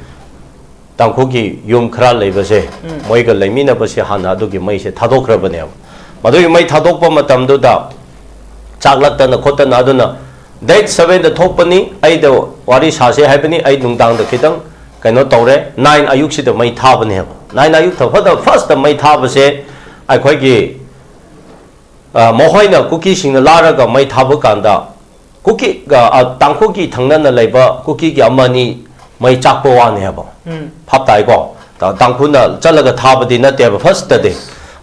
ꯇꯥꯡꯈꯨꯜꯒꯤ ꯌꯨꯝ ꯈꯔ ꯂꯩꯕꯁꯦ, ꯎꯝ꯫ ꯃꯣꯏꯒ ꯂꯩꯃꯤꯟꯅꯕꯁꯦ ꯍꯥꯟꯅ ꯑꯗꯨꯒꯤ ꯃꯩꯁꯦ ꯊꯥꯗꯣꯛꯈ꯭ꯔꯕꯅꯦꯕ꯫ ꯃꯗꯨꯒꯤ ꯃꯩ ꯊꯥꯗꯣꯛꯄ ꯃꯇꯝꯗꯨꯗ ꯆꯥꯛꯂꯛꯇꯅ ꯈꯣꯠꯇꯅ, ꯑꯗꯨꯅ date sevenꯗ ꯊꯣꯛꯄꯅꯤ, ꯑꯩꯗ ꯋꯥꯔꯤ ꯁꯥꯁꯦ ꯍꯥꯏꯕꯅꯤ, ꯑꯩ ꯅꯨꯡꯗꯥꯡꯗ ꯈꯤꯇꯪ ꯀꯩꯅꯣ ꯇꯧꯔꯦ, nine ꯑꯌꯨꯛꯁꯤꯗ ꯃꯩ ꯊꯥꯕꯅꯦꯕ꯫ Nine ꯑꯌꯨꯛ ꯊ-, ꯐꯗ firstꯇ ꯃꯩ ꯊꯥꯕꯁꯦ ꯑꯩꯈꯣꯏꯒꯤ, ꯑ, ꯃꯈꯣꯏꯅ ꯀꯨꯀꯤꯁꯤꯡꯅ ꯂꯥꯔꯒ ꯃꯩ ꯊꯥꯕ ꯀꯥꯟꯗ ꯀꯨꯀꯤ, ꯑ, ꯑ, ꯇꯥꯡꯈꯨꯜꯒꯤ ꯊꯪꯅꯅ ꯂꯩꯕ ꯀꯨꯀꯤꯒꯤ ꯑꯃꯅꯤ ꯃꯩ ꯆꯥꯛꯄ ꯋꯥꯅꯦꯕ꯫ ꯎꯝ꯫ ꯚꯥꯞ ꯇꯥꯏꯀꯣ? ꯇꯥ-, ꯇꯥꯡꯈꯨꯜꯅ ꯆꯠꯂꯒ ꯊꯥꯕꯗꯤ ꯅꯠꯇꯦꯕ firstꯇꯗꯤ꯫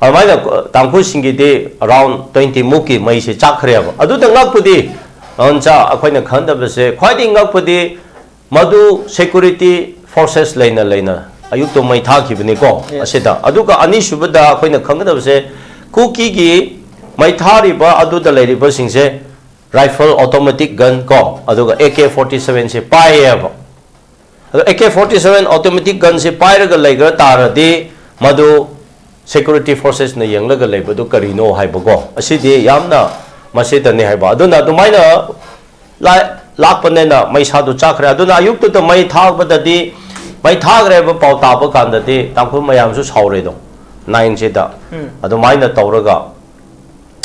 ꯑꯗꯨꯃꯥꯏꯅ ꯇꯥꯡꯈꯨꯜꯁꯤꯡꯒꯤꯗꯤ around twenty ꯃꯨꯛꯀꯤ ꯃꯩꯁꯦ ꯆꯥꯛꯈ꯭ꯔꯦꯕ꯫ ꯑꯗꯨꯗ ꯉꯛꯄꯗꯤ, ꯑꯣꯟꯆꯥ, ꯑꯩꯈꯣꯏꯅ ꯈꯪꯗꯕꯁꯦ, ꯈ꯭ꯋꯥꯏꯗꯒꯤ ꯉꯛꯄꯗꯤ ꯃꯗꯨ security ꯐꯣꯔꯁꯦꯁ ꯂꯩꯅ ꯂꯩꯅ ꯑꯌꯨꯛꯇ ꯃꯩ ꯊꯥꯈꯤꯕꯅꯤꯀꯣ꯫ Yes. ꯑꯁꯤꯗ ꯑꯗꯨꯒ ꯑꯅꯤꯁꯨꯕꯗ ꯑꯩꯈꯣꯏꯅ ꯈꯪꯒꯗꯕꯁꯦ, ꯀꯨꯀꯤꯒꯤ ꯃꯩ ꯊꯥꯔꯤꯕ ꯑꯗꯨꯗ ꯂꯩꯔꯤꯕꯁꯤꯡꯁꯦ ꯔꯥꯏꯐꯜ, ꯑꯣꯇꯣꯃꯦꯇꯤꯛ ꯒꯟ ꯀꯣ, ꯑꯗꯨꯒ ꯑꯦ ꯀꯦ ꯐꯣꯔꯇꯤ ꯁꯚꯦꯟꯁꯦ ꯄꯥꯏꯌꯦꯕ꯫ ꯑꯗꯣ A K forty seven automatic ꯒꯟꯁꯦ ꯄꯥꯏꯔꯒ ꯂꯩꯈ꯭ꯔ ꯇꯥꯔꯗꯤ ꯃꯗꯨ ꯁꯦꯀ꯭ꯌꯨꯔꯤꯇꯤ ꯐꯣꯔꯁꯦꯁꯅ ꯌꯦꯡꯂꯒ ꯂꯩꯕꯗꯨ ꯀꯔꯤꯅꯣ ꯍꯥꯏꯕꯀꯣ, ꯑꯁꯤꯗꯤ ꯌꯥꯝꯅ ꯃꯁꯤꯗꯅꯤ ꯍꯥꯏꯕ꯫ ꯑꯗꯨꯅ ꯑꯗꯨꯃꯥꯏꯅ ꯂꯥ-, ꯂꯥꯛꯄꯅꯤꯅ ꯃꯩꯁꯥꯗꯨ ꯆꯥꯈ꯭ꯔꯦ꯫ ꯑꯗꯨꯅ ꯑꯌꯨꯛꯇꯨꯗ ꯃꯩ ꯊꯥꯕꯗꯗꯤ, ꯃꯩ ꯊꯥꯈ꯭ꯔꯦ ꯍꯥꯏꯕ ꯄꯥꯎ ꯇꯥꯕ ꯀꯥꯟꯗꯗꯤ ꯇꯥꯡꯈꯨꯜ ꯃꯌꯥꯝꯁꯨ ꯁꯥꯎꯔꯦꯗꯣ, ꯅꯥꯏꯟꯁꯤꯗ꯫ ꯎꯝ꯫ ꯑꯗꯨꯃꯥꯏꯅ ꯇꯧꯔꯒ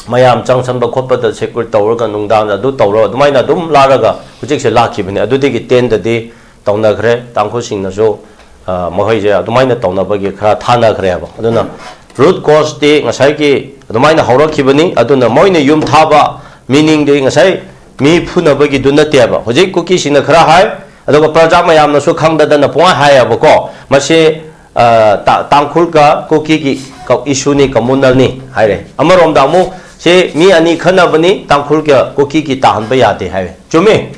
ꯃꯌꯥꯝ ꯆꯪꯁꯟꯕ ꯈꯣꯠꯄꯗ ꯁꯦꯀ꯭ꯌꯨꯔ ꯇꯧꯔꯒ ꯅꯨꯡꯗꯥꯡꯗ ꯑꯗꯨ ꯇꯧꯔꯒ ꯑꯗꯨꯃꯥꯏꯅ ꯑꯗꯨꯝ ꯂꯥꯛꯂꯒ ꯍꯧꯖꯤꯛꯁꯦ ꯂꯥꯛꯈꯤꯕꯅꯤ꯫ ꯑꯗꯨꯗꯒꯤ ꯇꯦꯟꯗꯗꯤ ꯇꯧꯅꯈ꯭ꯔꯦ꯫ ꯇꯥꯡꯈꯨꯜꯁꯤꯡꯅꯁꯨ, ꯑ, ꯃꯈꯣꯏꯁꯦ ꯑꯗꯨꯃꯥꯏꯅ ꯇꯧꯅꯕꯒꯤ ꯈꯔ ꯊꯥꯅꯈ꯭ꯔꯦꯕ꯫ ꯑꯗꯨꯅ ꯔꯨꯠ ꯀꯣꯁꯇꯤ ꯉꯁꯥꯏꯒꯤ ꯑꯗꯨꯃꯥꯏꯅ ꯍꯧꯔꯛꯈꯤꯕꯅꯤ꯫ ꯑꯗꯨꯅ ꯃꯣꯏꯅ ꯌꯨꯝ ꯊꯥꯕ ꯃꯤꯅꯤꯡꯗꯤ ꯉꯁꯥꯏ ꯃꯤ ꯐꯨꯅꯕꯒꯤꯗꯨ ꯅꯠꯇꯦꯕ꯫ ꯍꯧꯖꯤꯛ ꯀꯨꯀꯤꯁꯤꯡꯅ ꯈꯔ ꯍꯥꯏ, ꯑꯗꯨꯒ ꯄ꯭ꯔꯖꯥ ꯃꯌꯥꯝꯅꯁꯨ ꯈꯪꯗꯗꯅ ꯄꯨꯡꯍꯥꯏ ꯍꯥꯏꯌꯦꯕꯀꯣ꯫ ꯃꯁꯤ, ꯑ, ꯇꯥ-, ꯇꯥꯡꯈꯨꯜꯒ ꯀꯨꯀꯤꯒꯤ ꯀ-, ꯏꯁꯨꯅꯤ, ꯀꯃꯨꯅꯦꯜꯅꯤ ꯍꯥꯏꯔꯦ꯫ ꯑꯃꯔꯣꯝꯗ ꯑꯃꯨꯛ ꯁꯤ ꯃꯤ ꯑꯅꯤ ꯈꯠꯅꯕꯅꯤ, ꯇꯥꯡꯈꯨꯜꯒ ꯀꯨꯀꯤꯒꯤ ꯇꯥꯍꯟꯕ ꯌꯥꯗꯦ ꯍꯥꯏꯔꯦ꯫ ꯆꯨꯝꯃꯤ꯫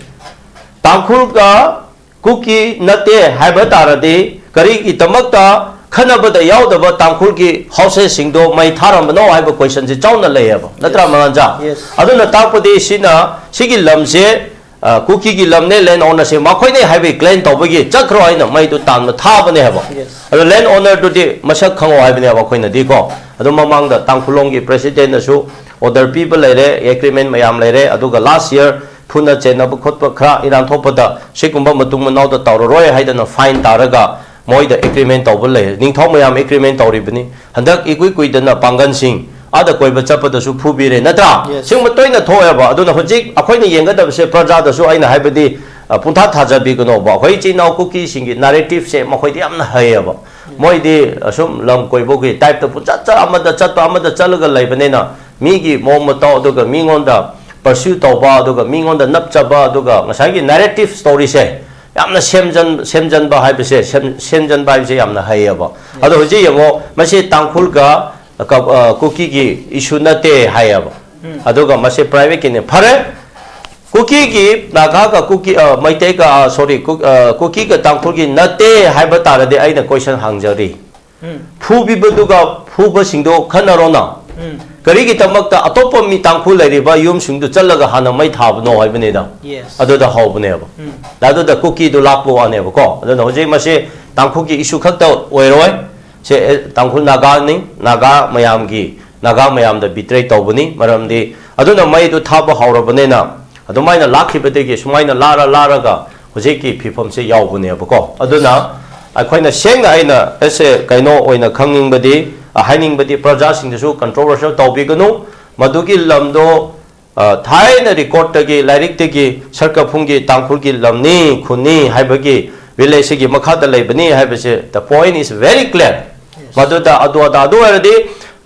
ꯇꯥꯡꯈꯨꯜꯒ ꯀꯨꯀꯤ ꯅꯠꯇꯦ ꯍꯥꯏꯕ ꯇꯥꯔꯗꯤ ꯀꯔꯤꯒꯤꯗꯃꯛꯇ ꯈꯠꯅꯕꯗ ꯌꯥꯎꯗꯕ ꯇꯥꯡꯈꯨꯜꯒꯤ ꯍꯥꯎꯁꯦꯁꯁꯤꯡꯗꯣ ꯃꯩ ꯊꯥꯔꯝꯕꯅꯣ ꯍꯥꯏꯕ ꯀꯣꯏꯁꯟꯁꯦ ꯆꯥꯎꯅ ꯂꯩꯌꯦꯕ, ꯅꯠꯇ꯭ꯔꯥ, Yes. ꯃꯉꯥꯟꯖꯥ? Yes. ꯑꯗꯨꯅ ꯇꯥꯛꯄꯗꯤ ꯁꯤꯅ ꯁꯤꯒꯤ ꯂꯝꯁꯦ, ꯑ, ꯀꯨꯀꯤꯒꯤ ꯂꯝꯅꯦ, ꯂꯦꯟ ꯑꯣꯅꯔꯁꯦ ꯃꯈꯣꯏꯅꯦ ꯍꯥꯏꯕꯒꯤ ꯀ꯭ꯂꯦꯝ ꯇꯧꯕꯒꯤ ꯆꯠꯈ꯭ꯔꯣ ꯍꯥꯏꯅ ꯃꯩꯗꯨ ꯇꯥꯟꯕ ꯊꯥꯕꯅꯦ ꯍꯥꯏꯕ꯫ Yes. ꯑꯗꯣ ꯂꯦꯟ ꯑꯣꯅꯔꯗꯨꯗꯤ ꯃꯁꯛ ꯈꯪꯉꯣ ꯍꯥꯏꯕꯅꯦꯕ ꯑꯩꯈꯣꯏꯅꯗꯤꯀꯣ꯫ ꯑꯗꯣ ꯃꯃꯥꯡꯗ ꯇꯥꯡꯈꯨꯜꯂꯣꯡꯒꯤ ꯄ꯭ꯔꯦꯁꯤꯗꯦꯟꯅꯁꯨ ꯑꯣꯔꯗꯔ ꯄꯤꯕ ꯂꯩꯔꯦ, ꯑꯦꯒ꯭ꯔꯤꯃꯦꯟ ꯃꯌꯥꯝ ꯂꯩꯔꯦ, ꯑꯗꯨꯒ ꯂꯥꯁ ꯌꯔ ꯐꯨꯅ ꯆꯩꯅꯕ ꯈꯣꯠꯄ ꯈꯔ ꯏꯔꯥꯡ ꯊꯣꯛꯄꯗ ꯁꯤꯒꯨꯝꯕ ꯃꯇꯨꯡ ꯃꯅꯥꯎꯗ ꯇꯧꯔꯔꯣꯏ ꯍꯥꯏꯗꯅ ꯐꯥꯏꯟ ꯇꯥꯔꯒ ꯃꯣꯏꯗ ꯑꯦꯒ꯭ꯔꯤꯃꯦꯟ ꯇꯧꯕ ꯂꯩ꯫ ꯅꯤꯡꯊꯧ ꯃꯌꯥꯝ ꯑꯦꯒ꯭ꯔꯤꯃꯦꯟ ꯇꯧꯔꯤꯕꯅꯤ꯫ ꯍꯟꯗꯛ ꯏꯀꯨꯏ ꯀꯨꯏꯗꯅ ꯄꯥꯡꯒꯟꯁꯤꯡ ꯑꯥꯗ ꯀꯣꯏꯕ ꯆꯠꯄꯗꯁꯨ ꯐꯨꯕꯤꯔꯦ, ꯅꯠꯇ꯭ꯔꯥ? Yes. ꯁꯤꯒꯨꯝꯕ ꯇꯣꯏꯅ ꯊꯣꯛꯑꯦꯕ꯫ ꯑꯗꯨꯅ ꯍꯧꯖꯤꯛ ꯑꯩꯈꯣꯏꯅ ꯌꯦꯡꯒꯗꯕꯁꯦ ꯄ꯭ꯔꯖꯥꯗꯁꯨ ꯑꯩꯅ ꯍꯥꯏꯕꯗꯤ, ꯑ, ꯄꯨꯡꯊꯥ ꯊꯥꯖꯕꯤꯒꯅꯣꯕ꯫ ꯑꯩꯈꯣꯏ ꯏꯆꯤꯟ ꯏꯅꯥꯎ ꯀꯨꯀꯤꯁꯤꯡꯒꯤ ꯅꯦꯔꯦꯇꯤꯞꯁꯦ ꯃꯈꯣꯏꯗꯤ ꯌꯥꯝꯅ ꯍꯩꯌꯦꯕ꯫ ꯃꯣꯏꯗꯤ ꯑꯁꯨꯝ ꯂꯝ ꯀꯣꯏꯕꯒꯤ ꯇꯥꯏꯞꯇ ꯄꯨꯡꯆꯠ ꯆꯠ, ꯑꯃꯗ ꯆꯠꯄ, ꯑꯃꯗ ꯆꯠꯂꯒ ꯂꯩꯕꯅꯤꯅ ꯃꯤꯒꯤ ꯃꯑꯣꯡ ꯃꯇꯧ, ꯑꯗꯨꯒ ꯃꯤꯉꯣꯟꯗ ꯄꯔꯁ꯭ꯌꯨ ꯇꯧꯕ, ꯑꯗꯨꯒ ꯃꯤꯉꯣꯟꯗ ꯅꯞꯆꯕ, ꯑꯗꯨꯒ ꯉꯁꯥꯏꯒꯤ ꯅꯦꯔꯦꯇꯤꯞ ꯁ꯭ꯇꯣꯔꯤꯁꯦ ꯌꯥꯝꯅ ꯁꯦꯝꯖꯟ-, ꯁꯦꯝꯖꯟꯕ ꯍꯥꯏꯕꯁꯦ, ꯁꯦꯝ-, ꯁꯦꯝꯖꯟꯕ ꯍꯥꯏꯕꯁꯦ ꯌꯥꯝꯅ ꯍꯩꯌꯦꯕ꯫ ꯑꯗꯣ ꯍꯧꯖꯤꯛ ꯌꯦꯡꯉꯣ, ꯃꯁꯤ ꯇꯥꯡꯈꯨꯜꯒ, ꯑ, ꯀ-, ꯑ, ꯀꯨꯀꯤꯒꯤ ꯏꯁꯨ ꯅꯠꯇꯦ ꯍꯥꯏꯌꯦꯕ꯫ ꯎꯝ꯫ ꯑꯗꯨꯒ ꯃꯁꯤ ꯄ꯭ꯔꯥꯏꯚꯦꯠꯀꯤꯅꯦ꯫ ꯐꯔꯦ, ꯀꯨꯀꯤꯒꯤ, ꯅꯥꯒꯥꯒ ꯀꯨꯀꯤ, ꯑ, ꯃꯩꯇꯩꯒ, ꯑ, sorry, ꯀꯨ-, ꯑ, ꯀꯨꯀꯤꯒ ꯇꯥꯡꯈꯨꯜꯒꯤ ꯅꯠꯇꯦ ꯍꯥꯏꯕ ꯇꯥꯔꯗꯤ ꯑꯩꯅ question ꯍꯪꯖꯔꯤ꯫ ꯎꯝ꯫ ꯐꯨꯕꯤꯕꯗꯨꯒ ꯐꯨꯕꯁꯤꯡꯗꯣ ꯈꯟꯅꯔꯣꯅ꯫ ꯎꯝ꯫ ꯀꯔꯤꯒꯤꯗꯃꯛꯇ ꯑꯇꯣꯞꯄ ꯃꯤ ꯇꯥꯡꯈꯨꯜ ꯂꯩꯔꯤꯕ ꯌꯨꯝꯁꯤꯡꯗꯨ ꯆꯠꯂꯒ ꯍꯥꯟꯅ ꯃꯩ ꯊꯥꯕꯅꯣ ꯍꯥꯏꯕꯅꯤꯗ꯫ Yes. ꯑꯗꯨꯗ ꯍꯧꯕꯅꯦꯕ꯫ ꯎꯝ꯫ ꯑꯗꯨꯗ ꯀꯨꯀꯤꯗꯨ ꯂꯥꯛꯄ ꯋꯥꯅꯦꯕꯀꯣ꯫ ꯑꯗꯨꯅ ꯍꯧꯖꯤꯛ ꯃꯁꯤ ꯇꯥꯡꯈꯨꯜꯒꯤ issue ꯈꯛꯇ ꯑꯣꯏꯔꯣꯏ꯫ ꯁꯦ, ꯑꯦ, ꯇꯥꯡꯈꯨꯜ ꯅꯥꯒꯥꯅꯤ, ꯅꯥꯒꯥ ꯃꯌꯥꯝꯒꯤ, ꯅꯥꯒꯥ ꯃꯌꯥꯝꯗ betray ꯇꯧꯕꯅꯤ꯫ ꯃꯔꯝꯗꯤ ꯑꯗꯨꯅ ꯃꯩꯗꯨ ꯊꯥꯕ ꯍꯧꯔꯕꯅꯤꯅ, ꯑꯗꯨꯃꯥꯏꯅ ꯂꯥꯛꯈꯤꯕꯗꯒꯤ ꯁꯨꯃꯥꯏꯅ ꯂꯥꯔ ꯂꯥꯔꯒ ꯍꯧꯖꯤꯛꯀꯤ ꯐꯤꯕꯝꯁꯦ ꯌꯥꯎꯕꯅꯦꯕꯀꯣ꯫ ꯑꯗꯨꯅ ꯑꯩꯈꯣꯏꯅ ꯁꯦꯡꯅ ꯑꯩꯅ ꯑꯁꯦ ꯀꯩꯅꯣ ꯑꯣꯏꯅ ꯈꯪꯅꯤꯡꯕꯗꯤ, ꯑ, ꯍꯥꯏꯅꯤꯡꯕꯗꯤ ꯄ꯭ꯔꯖꯥꯁꯤꯡꯗꯁꯨ controversial ꯇꯧꯕꯤꯒꯅꯨ꯫ ꯃꯗꯨꯒꯤ ꯂꯝꯗꯣ, ꯑ, ꯊꯥꯏꯅ recordꯇꯒꯤ, ꯂꯥꯏꯔꯤꯛꯇꯒꯤ ꯁꯔꯀꯐꯨꯡꯒꯤ ꯇꯥꯡꯈꯨꯜꯒꯤ ꯂꯝꯅꯤ, ꯈꯨꯟꯅꯤ ꯍꯥꯏꯕꯒꯤ, village ꯁꯤꯒꯤ ꯃꯈꯥꯗ ꯂꯩꯕꯅꯤ ꯍꯥꯏꯕꯁꯦ, the point is very clear꯫ Yes. ꯃꯗꯨꯗ ꯑꯗꯨ ꯑꯗꯥ ꯑꯗꯨ ꯑꯣꯏꯔꯗꯤ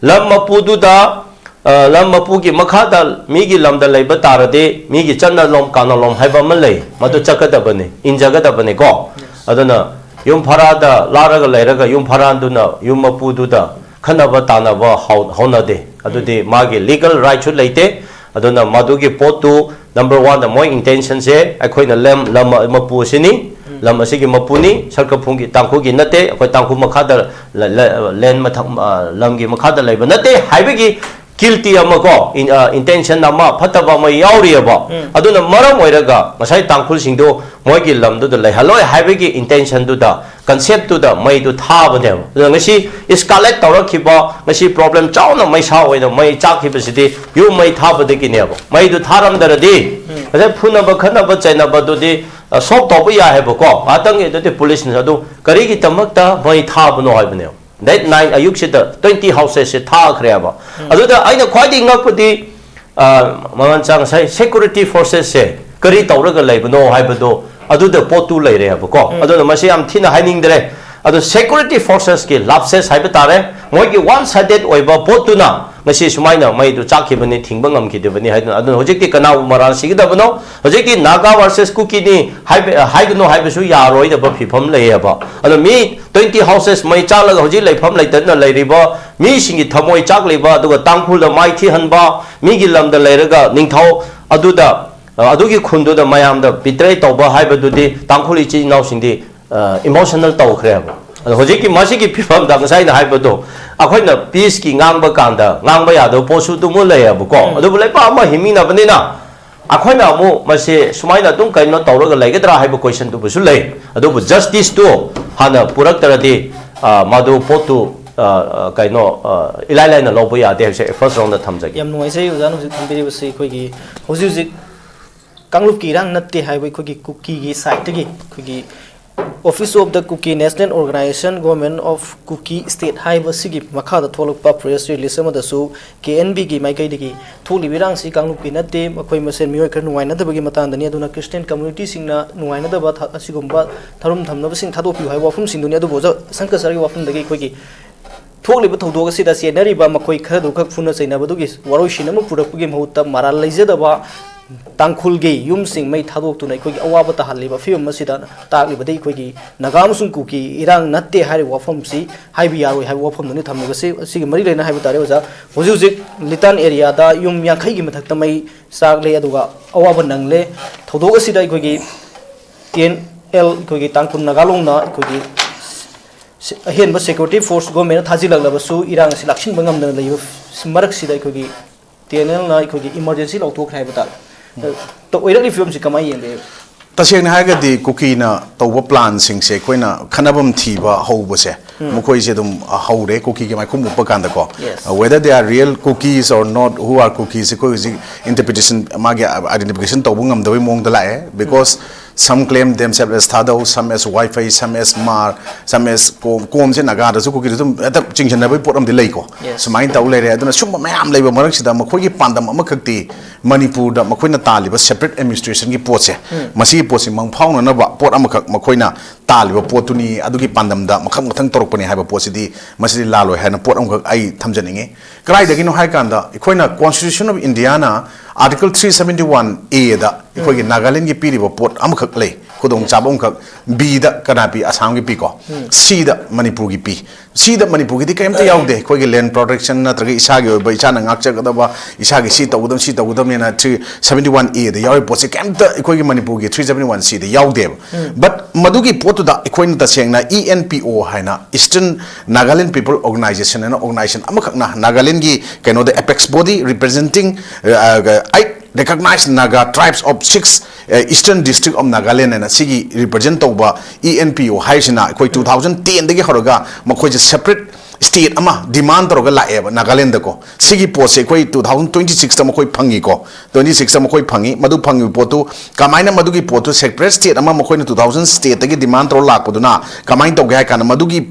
ꯂꯝ ꯃꯄꯨꯗꯨꯗ, ꯑ, ꯂꯝ ꯃꯄꯨꯒꯤ ꯃꯈꯥꯗ ꯃꯤꯒꯤ ꯂꯝꯗ ꯂꯩꯕ ꯇꯥꯔꯗꯤ ꯃꯤꯒꯤ ꯆꯠꯅꯂꯣꯝ ꯀꯥꯅꯂꯣꯝ ꯍꯥꯏꯕ ꯑꯃ ꯂꯩ, ꯃꯗꯨ ꯆꯠꯀꯗꯕꯅꯤ, ꯏꯟꯖꯒꯗꯕꯅꯤꯀꯣ꯫ Yes. ꯑꯗꯨꯅ ꯌꯨꯝ ꯐꯔꯥꯗ ꯂꯥꯔꯒ ꯂꯩꯔꯒ ꯌꯨꯝ ꯐꯔꯥꯗꯨꯅ ꯌꯨꯝ ꯃꯄꯨꯗꯨꯗ ꯈꯟꯅꯕ ꯇꯥꯅꯕ ꯍꯧ-, ꯍꯧꯅꯗꯦ꯫ ꯑꯗꯨꯗꯤ ꯃꯥꯒꯤ legal rightꯁꯨ ꯂꯩꯇꯦ꯫ ꯑꯗꯨꯅ ꯃꯗꯨꯒꯤ ꯄꯣꯠꯇꯨ number oneꯗ ꯃꯣꯏ intentionꯁꯦ ꯑꯩꯈꯣꯏꯅ ꯂꯝ, ꯂꯝ ꯃꯄꯨ ꯑꯁꯤꯅꯤ, ꯎꯝ꯫ ꯂꯝ ꯑꯁꯤꯒꯤ ꯃꯄꯨꯅꯤ, ꯁꯔꯀꯐꯨꯡꯒꯤ ꯇꯥꯡꯈꯨꯜꯒꯤ ꯅꯠꯇꯦ, ꯑꯩꯈꯣꯏ ꯇꯥꯡꯈꯨꯜ ꯃꯈꯥꯗ ꯂ-, ꯂ-, land ꯃꯊꯛ, ꯑ, ꯂꯝꯒꯤ ꯃꯈꯥꯗ ꯂꯩꯕ ꯅꯠꯇꯦ ꯍꯥꯏꯕꯒꯤ guilty ꯑꯃ ꯀꯣ, in-, ꯑ, intention ꯑꯃ ꯐꯠꯇꯕ ꯑꯃ ꯌꯥꯎꯔꯤꯑꯕ꯫ ꯎꯝ꯫ ꯑꯗꯨꯅ ꯃꯔꯝ ꯑꯣꯏꯔꯒ ꯉꯁꯥꯏ ꯇꯥꯡꯈꯨꯜꯁꯤꯡꯗꯣ ꯃꯣꯏꯒꯤ ꯂꯝꯗꯨꯗ ꯂꯩꯍꯜꯂꯣꯏ ꯍꯥꯏꯕꯒꯤ intentionꯗꯨꯗ, conceptꯇꯨꯗ ꯃꯩꯗꯨ ꯊꯥꯕꯅꯦꯕ꯫ ꯑꯗꯨꯅ ꯉꯁꯤ escalate ꯇꯧꯔꯛꯈꯤꯕ, ꯉꯁꯤ problem ꯆꯥꯎꯅ ꯃꯩꯁꯥ ꯑꯣꯏꯅ ꯃꯩ ꯆꯥꯛꯈꯤꯕꯁꯤꯗꯤ ꯌꯨꯝ ꯃꯩ ꯊꯥꯕꯗꯒꯤꯅꯦꯕ꯫ ꯃꯩꯗꯨ ꯊꯥꯔꯝꯗ꯭ꯔꯗꯤ ꯎꯝ꯫ ꯉꯁꯥꯏ ꯐꯨꯅꯕ ꯈꯠꯅꯕ ꯆꯩꯅꯕꯗꯨꯗꯤ, ꯑ, solve ꯇꯧꯕ ꯌꯥꯏ ꯍꯥꯏꯕꯀꯣ꯫ ꯉꯥꯏꯍꯥꯛꯇꯪꯒꯤ ꯑꯗꯨꯗꯤ policeꯅ ꯑꯗꯨ ꯀꯔꯤꯒꯤꯗꯃꯛꯇ ꯃꯩ ꯊꯥꯕꯅꯣ ꯍꯥꯏꯕꯅꯦꯕ꯫ That night ꯑꯌꯨꯛꯁꯤꯗ twenty housesꯁꯦ ꯊꯥꯈ꯭ꯔꯦꯕ꯫ ꯎꯝ꯫ ꯑꯗꯨꯗ ꯑꯩꯅ ꯈ꯭ꯋꯥꯏꯗꯒꯤ ꯉꯛꯄꯗꯤ, ꯑ, ꯃꯉꯥꯟꯆꯥ ꯉꯁꯥꯏ security forcesꯁꯦ ꯀꯔꯤ ꯇꯧꯔꯒ ꯂꯩꯕꯅꯣ ꯍꯥꯏꯕꯗꯣ ꯑꯗꯨꯗ ꯄꯣꯠꯇꯨ ꯂꯩꯔꯦꯕꯀꯣ꯫ ꯎꯝ꯫ ꯑꯗꯨꯅ ꯃꯁꯤ ꯌꯥꯝ ꯊꯤꯅ ꯍꯥꯏꯅꯤꯡꯗ꯭ꯔꯦ꯫ ꯑꯗꯨ security forcesꯀꯤ lapses ꯍꯥꯏꯕ ꯇꯥꯔꯦ, ꯃꯣꯏꯒꯤ one sided ꯑꯣꯏꯕ ꯄꯣꯠꯇꯨꯅ ꯉꯁꯤ ꯁꯨꯃꯥꯏꯅ ꯃꯩꯗꯨ ꯆꯥꯛꯈꯤꯕꯅꯤ, ꯊꯤꯡꯕ ꯉꯝꯈꯤꯗꯕꯅꯤ ꯍꯥꯏꯗꯨꯅ꯫ ꯑꯗꯨꯅ ꯍꯧꯖꯤꯛꯇꯤ ꯀꯅꯥꯕꯨ ꯃꯔꯥꯜ ꯁꯤꯒꯗꯕꯅꯣ? ꯍꯧꯖꯤꯛꯇꯤ Naga versus Kukiꯅꯤ ꯍꯥꯏꯕ, ꯍꯥꯏꯒꯅꯨ ꯍꯥꯏꯕꯁꯨ ꯌꯥꯔꯣꯏꯗꯕ ꯐꯤꯕꯝ ꯂꯩꯌꯦꯕ꯫ ꯑꯗꯣ ꯃꯤ twenty houses ꯃꯩ ꯆꯥꯛꯂꯒ ꯍꯧꯖꯤꯛ ꯂꯩꯐꯝ ꯂꯩꯇꯗꯅ ꯂꯩꯔꯤꯕ ꯃꯤꯁꯤꯡꯒꯤ ꯊꯃꯣꯏ ꯆꯥꯛꯂꯤꯕ, ꯑꯗꯨꯒ ꯇꯥꯡꯈꯨꯜꯗ ꯃꯥꯏ ꯊꯤꯍꯟꯕ, ꯃꯤꯒꯤ ꯂꯝꯗ ꯂꯩꯔꯒ ꯅꯤꯡꯊꯧ ꯑꯗꯨꯗ ꯑ, ꯑꯗꯨꯒꯤ ꯈꯨꯟꯗꯨꯗ ꯃꯌꯥꯝꯗ ꯕꯤꯇ꯭ꯔꯦ ꯇꯧꯕ ꯍꯥꯏꯕꯗꯨꯗꯤ ꯇꯥꯡꯈꯨꯜ ꯏꯆꯤꯜ ꯏꯅꯥꯎꯁꯤꯡꯗꯤ ꯏꯃꯣꯁꯅꯦꯜ ꯇꯧꯈ꯭ꯔꯦꯕ꯫ ꯑꯗꯣ ꯍꯧꯖꯤꯛꯀꯤ ꯃꯁꯤꯒꯤ ꯐꯤꯕꯝꯗ ꯉꯁꯥꯏ ꯑꯩꯅ ꯍꯥꯏꯕꯗꯣ, ꯑꯩꯈꯣꯏꯅ ꯄꯤꯁꯀꯤ ꯉꯥꯡꯕ ꯀꯥꯟꯗ ꯉꯥꯡꯕ ꯌꯥꯗꯕ ꯄꯣꯠꯁꯨ ꯑꯗꯨꯝ ꯂꯩꯌꯦꯕꯀꯣ꯫ ꯑꯗꯨꯕꯨ ꯂꯩꯕꯥꯛ ꯑꯃ ꯍꯤꯡꯃꯤꯟꯅꯕꯅꯤꯅ ꯑꯩꯈꯣꯏꯅ ꯑꯃꯨꯛ ꯃꯁꯤ ꯁꯨꯃꯥꯏꯅ ꯑꯗꯨꯝ ꯀꯩꯅꯣ ꯇꯧꯔꯒ ꯂꯩꯒꯗ꯭ꯔꯥ ꯍꯥꯏꯕ ꯀꯣꯏꯁꯟꯗꯨꯕꯨꯁꯨ ꯂꯩ꯫ ꯑꯗꯨꯕꯨ ꯖꯁꯇꯤꯁꯇꯨ ꯍꯥꯟꯅ ꯄꯨꯔꯛꯇ꯭ꯔꯗꯤ, ꯑ, ꯃꯗꯨ ꯄꯣꯠꯇꯨ, ꯑ, ꯑ, ꯀꯩꯅꯣ, ꯑ, ꯏꯂꯥꯏ ꯂꯥꯏꯅ ꯂꯧꯕ ꯌꯥꯗꯦ ꯍꯥꯏꯕꯁꯦ ꯐꯥꯔꯁ ꯔꯥꯎꯟꯗ ꯊꯝꯖꯒꯦ꯫ ꯌꯥꯝ ꯅꯨꯡꯉꯥꯏꯖꯩ ꯑꯣꯖꯥꯅ ꯍꯧꯖꯤꯛ ꯊꯝꯕꯤꯔꯤꯕꯁꯤ꯫ ꯑꯩꯈꯣꯏꯒꯤ ꯍꯧꯖꯤꯛ ꯍꯧꯖꯤꯛ ꯀꯥꯡꯂꯨꯞꯀꯤ ꯏꯔꯥꯡ ꯅꯠꯇꯦ ꯍꯥꯏꯕ ꯑꯩꯈꯣꯏꯒꯤ ꯀꯨꯀꯤꯒꯤ ꯁꯥꯏꯠꯇꯒꯤ ꯑꯩꯈꯣꯏꯒꯤ Office of the Kuki National Organization, Government of Kuki State ꯍꯥꯏꯕꯁꯤꯒꯤ ꯃꯈꯥꯗ ꯊꯣꯛꯂꯛꯄ ꯄ꯭ꯔꯦꯁ ꯔꯤꯂꯤꯁ ꯑꯃꯗꯁꯨ ꯀꯦ ꯑꯦꯟ ꯕꯤꯒꯤ ꯃꯥꯏꯀꯩꯗꯒꯤ ꯊꯣꯛꯂꯤꯕ ꯏꯔꯥꯡꯁꯤ ꯀꯥꯡꯂꯨꯞꯀꯤ ꯅꯠꯇꯦ, ꯃꯈꯣꯏ ꯃꯁꯦꯟ ꯃꯤꯑꯣꯏ ꯈꯔ ꯅꯨꯡꯉꯥꯏꯅꯗꯕꯒꯤ ꯃꯇꯥꯡꯗꯅꯤ, ꯑꯗꯨꯅ ꯈ꯭ꯔꯤꯁꯇꯤꯌꯥꯟ ꯀꯝꯃ꯭ꯌꯨꯅꯤꯇꯤꯁꯤꯡꯅ ꯅꯨꯡꯉꯥꯏꯅꯗꯕ ꯊ-, ꯑꯁꯤꯒꯨꯝꯕ ꯊꯧꯔꯝ ꯊꯝꯅꯕꯁꯤꯡ ꯊꯥꯗꯣꯛꯄꯤꯌꯨ ꯍꯥꯏꯕ ꯋꯥꯐꯝꯁꯤꯡꯗꯨꯅꯤ꯫ ꯑꯗꯨꯕꯨ ꯑꯣꯖꯥ ꯁꯪꯀꯔ ꯁꯥꯔꯒꯤ ꯋꯥꯐꯝꯗꯒꯤ ꯑꯩꯈꯣꯏꯒꯤ ꯊꯣꯛꯂꯤꯕ ꯊꯧꯗꯣꯛ ꯑꯁꯤꯗ ꯆꯦꯟꯅꯔꯤꯕ ꯃꯈꯣꯏ ꯈꯔꯗꯨꯈꯛ ꯐꯨꯅ ꯆꯩꯅꯕꯗꯨꯒꯤ ꯋꯥꯔꯣꯏꯁꯤꯟ ꯑꯃ ꯄꯨꯔꯛꯄꯒꯤ ꯃꯍꯨꯠꯇ ꯃꯔꯥꯜ ꯂꯩꯖꯗꯕ ꯇꯥꯡꯈꯨꯜꯒꯤ ꯌꯨꯝꯁꯤꯡ ꯃꯩ ꯊꯥꯗꯣꯛꯇꯨꯅ ꯑꯩꯈꯣꯏꯒꯤ ꯑꯋꯥꯕ ꯇꯥꯍꯜꯂꯤꯕ ꯐꯤꯕꯝ ꯑꯁꯤꯗ ꯇꯥꯛꯂꯤꯕꯗꯤ ꯑꯩꯈꯣꯏꯒꯤ ꯅꯥꯒꯥ ꯑꯃꯁꯨꯡ ꯀꯨꯀꯤ ꯏꯔꯥꯡ ꯅꯠꯇꯦ ꯍꯥꯏꯔꯤꯕ ꯋꯥꯐꯝꯁꯤ ꯍꯥꯏꯕ ꯌꯥꯔꯣꯏ ꯍꯥꯏꯕ ꯋꯥꯐꯝꯗꯨꯅꯤ ꯊꯝꯂꯤꯕꯁꯤ꯫ ꯑꯁꯤꯒꯤ ꯃꯔꯤ ꯂꯩꯅ ꯍꯥꯏꯕ ꯇꯥꯔꯦ ꯑꯣꯖꯥ, ꯍꯧꯖꯤꯛ ꯍꯧꯖꯤꯛ ꯂꯤꯇꯥꯟ ꯑꯦꯔꯤꯌꯥꯗ ꯌꯨꯝ ꯌꯥꯡꯈꯩꯒꯤ ꯃꯊꯛꯇ ꯃꯩ ꯆꯥꯛꯂꯦ, ꯑꯗꯨꯒ ꯑꯋꯥꯕ ꯅꯪꯂꯦ꯫ ꯊꯧꯗꯣꯛ ꯑꯁꯤꯗ ꯑꯩꯈꯣꯏꯒꯤ ꯇꯤ ꯑꯦꯟ ꯑꯦꯜ, ꯑꯩꯈꯣꯏꯒꯤ ꯇꯥꯡꯈꯨꯜ ꯅꯥꯒꯥ ꯂꯣꯡꯅ ꯑꯩꯈꯣꯏꯒꯤ ꯁꯦ-, ꯑꯍꯦꯟꯕ ꯁꯦꯀ꯭ꯌꯨꯔꯤꯇꯤ ꯐꯣꯔꯁ ꯒꯣꯔꯃꯦꯟꯅ ꯊꯥꯖꯤꯜꯂꯛꯂꯕꯁꯨ ꯏꯔꯥꯡ ꯑꯁꯤ ꯂꯥꯛꯁꯤꯟꯕ ꯉꯝꯗꯅ ꯂꯩꯕ ꯃꯔꯛꯁꯤꯗ ꯑꯩꯈꯣꯏꯒꯤ ꯇꯤ ꯑꯦꯟ ꯑꯦꯜꯅ ꯑꯩꯈꯣꯏꯒꯤ ꯏꯃꯔꯖꯦꯟꯁꯤ ꯂꯥꯎꯊꯣꯛꯈ꯭ꯔꯦ ꯍꯥꯏꯕ ꯇꯥꯔꯦ꯫ ꯑ, ꯑꯣꯏꯔꯛꯂꯤꯕ ꯐꯤꯕꯝꯁꯤ ꯀꯃꯥꯏꯅ ꯌꯦꯡꯒꯦ? ꯇꯁꯦꯡꯅ ꯍꯥꯏꯔꯒꯗꯤ ꯀꯨꯀꯤꯅ ꯇꯧꯕ ꯄ꯭ꯂꯥꯟꯁꯤꯡꯁꯦ ꯑꯩꯈꯣꯏꯅ ꯈꯠꯅꯐꯝ ꯊꯤꯕ ꯍꯧꯕꯁꯦ, ꯎꯝ꯫ ꯃꯈꯣꯏꯁꯦ ꯑꯗꯨꯝ, ꯑ, ꯍꯧꯔꯦ ꯀꯨꯀꯤꯒꯤ ꯃꯥꯏꯈꯨꯝ ꯎꯞꯄ ꯀꯥꯟꯗꯀꯣ꯫ Yes. Uh, whether they are real Kukis or not, who are Kukis, ꯑꯩꯈꯣꯏ ꯍꯧꯖꯤꯛ ꯏꯟꯇꯔꯄ꯭ꯔꯤꯇꯦꯁꯟ, ꯃꯥꯒꯤ identification ꯇꯧꯕ ꯉꯝꯗꯕꯩ ꯃꯑꯣꯡꯗ ꯂꯥꯛꯑꯦ꯫ Because some claim themselves as Thadou, some as Waifei, some as Hmar, some as ꯀꯣꯝ, ꯀꯣꯝꯁꯦ ꯅꯥꯒꯥꯗꯁꯨ ꯀꯨꯀꯤꯗꯁꯨ ꯑꯗꯨꯝ ꯍꯦꯛꯇ ꯆꯤꯡꯁꯤꯟꯅꯕꯒꯤ ꯄꯣꯠ ꯑꯃꯗꯤ ꯂꯩꯀꯣ꯫ Yes. ꯁꯨꯃꯥꯏꯅ ꯇꯧ ꯂꯩꯔꯦ꯫ ꯑꯗꯨꯅ ꯁꯨꯝꯕ ꯃꯌꯥꯝ ꯂꯩꯕ ꯃꯔꯛꯁꯤꯗ ꯃꯈꯣꯏꯒꯤ ꯄꯥꯟꯗꯝ ꯑꯃꯈꯛꯇꯤ ꯃꯅꯤꯄꯨꯔꯗ ꯃꯈꯣꯏꯅ ꯇꯥꯜꯂꯤꯕ separate administrationꯒꯤ ꯄꯣꯠꯁꯦ, ꯎꯝ꯫ ꯃꯁꯤꯒꯤ ꯄꯣꯠꯁꯤ ꯃꯪꯐꯥꯎꯅꯅꯕ ꯄꯣꯠ ꯑꯃꯈꯛ ꯃꯈꯣꯏꯅ ꯇꯥꯜꯂꯤꯕ ꯄꯣꯠꯇꯨꯅꯤ, ꯑꯗꯨꯒꯤ ꯄꯥꯟꯗꯝꯗ ꯃꯈꯪ ꯃꯊꯪ ꯇꯧꯔꯛꯄꯅꯤ ꯍꯥꯏꯕ ꯄꯣꯠꯁꯤꯗꯤ ꯃꯁꯤꯗꯤ ꯂꯥꯜꯂꯣꯏ ꯍꯥꯏꯅ ꯄꯣꯠ ꯑꯃꯈꯛ ꯑꯩ ꯊꯝꯖꯅꯤꯡꯉꯤ꯫ ꯀꯗꯥꯏꯗꯒꯤꯅꯣ ꯍꯥꯏ ꯀꯥꯟꯗ ꯑꯩꯈꯣꯏꯅ Constitution of Indiaꯅ Article three seventy one A ꯗ ꯑꯩꯈꯣꯏꯒꯤ ꯎꯝ꯫ ꯅꯥꯒꯥꯂꯦꯟꯒꯤ ꯄꯤꯔꯤꯕ ꯄꯣꯠ ꯑꯃꯈꯛ ꯂꯩ꯫ ꯈꯨꯗꯣꯡꯆꯥꯕ ꯑꯃꯈꯛ꯫ ꯕꯤꯗ ꯀꯅꯥ ꯄꯤ? ꯑꯁꯥꯝꯒꯤ ꯄꯤꯀꯣ꯫ ꯁꯤꯗ ꯃꯅꯤꯄꯨꯔꯒꯤ ꯄꯤ꯫ ꯁꯤꯗ ꯃꯅꯤꯄꯨꯔꯒꯤꯗꯤ ꯀꯔꯤꯝꯇ ꯌꯥꯎꯗꯦ꯫ ꯑꯩꯈꯣꯏꯒꯤ land protection ꯅꯠꯇ꯭ꯔꯒ ꯏꯁꯥꯒꯤ ꯑꯣꯏꯕ ꯏꯁꯥꯅ ꯉꯥꯛꯆꯒꯗꯕ, ꯏꯁꯥꯒꯤ ꯁꯤ ꯇꯧꯒꯗꯕ, ꯁꯤ ꯇꯧꯒꯗꯕꯅꯦꯅ three seventy one A ꯗ ꯌꯥꯎꯔꯤꯕ ꯄꯣꯠꯁꯦ ꯀꯔꯤꯝꯇ ꯑꯩꯈꯣꯏꯒꯤ ꯃꯅꯤꯄꯨꯔꯒꯤ three seventy one C ꯗ ꯌꯥꯎꯗꯦꯕ꯫ But ꯃꯗꯨꯒꯤ ꯄꯣꯠꯇꯨꯗ ꯑꯩꯈꯣꯏꯅ ꯇꯁꯦꯡꯅ E N P O ꯍꯥꯏꯅ Eastern Nagaland People Organization ꯍꯥꯏꯅ organization ꯑꯃꯈꯛꯅ ꯅꯥꯒꯥꯂꯦꯟꯒꯤ ꯀꯩꯅꯣꯗ apex body representing, uh, eight recognized Naga tribes of six, uh, Eastern District of Nagaland ꯍꯥꯏꯅ ꯁꯤꯒꯤ represent ꯇꯧꯕ E N P O ꯍꯥꯏꯁꯤꯅ ꯑꯩꯈꯣꯏ two thousand ten ꯗꯒꯤ ꯍꯧꯔꯒ ꯃꯈꯣꯏꯁꯦ separate state ꯑꯃ demand ꯇꯧꯔꯒ ꯂꯥꯛꯑꯦꯕ ꯅꯥꯒꯥꯂꯦꯟꯗꯀꯣ꯫ ꯁꯤꯒꯤ ꯄꯣꯠꯁꯦ ꯑꯩꯈꯣꯏ two thousand twenty six ꯇ ꯃꯈꯣꯏ ꯐꯪꯉꯤꯀꯣ꯫ Twenty six ꯇ ꯃꯈꯣꯏ ꯐꯪꯉꯤ꯫ ꯃꯗꯨ ꯐꯪꯉꯤꯕ ꯄꯣꯠꯇꯨ ꯀꯃꯥꯏꯅ, ꯃꯗꯨꯒꯤ ꯄꯣꯠꯇꯨ separate state ꯑꯃ ꯃꯈꯣꯏꯅ two thousand state ꯇꯒꯤ demand ꯇꯧꯔ ꯂꯥꯛꯄꯗꯨꯅ ꯀꯃꯥꯏꯅ ꯇꯧꯒꯦ ꯍꯥꯏ ꯀꯥꯟꯗ, ꯃꯗꯨꯒꯤ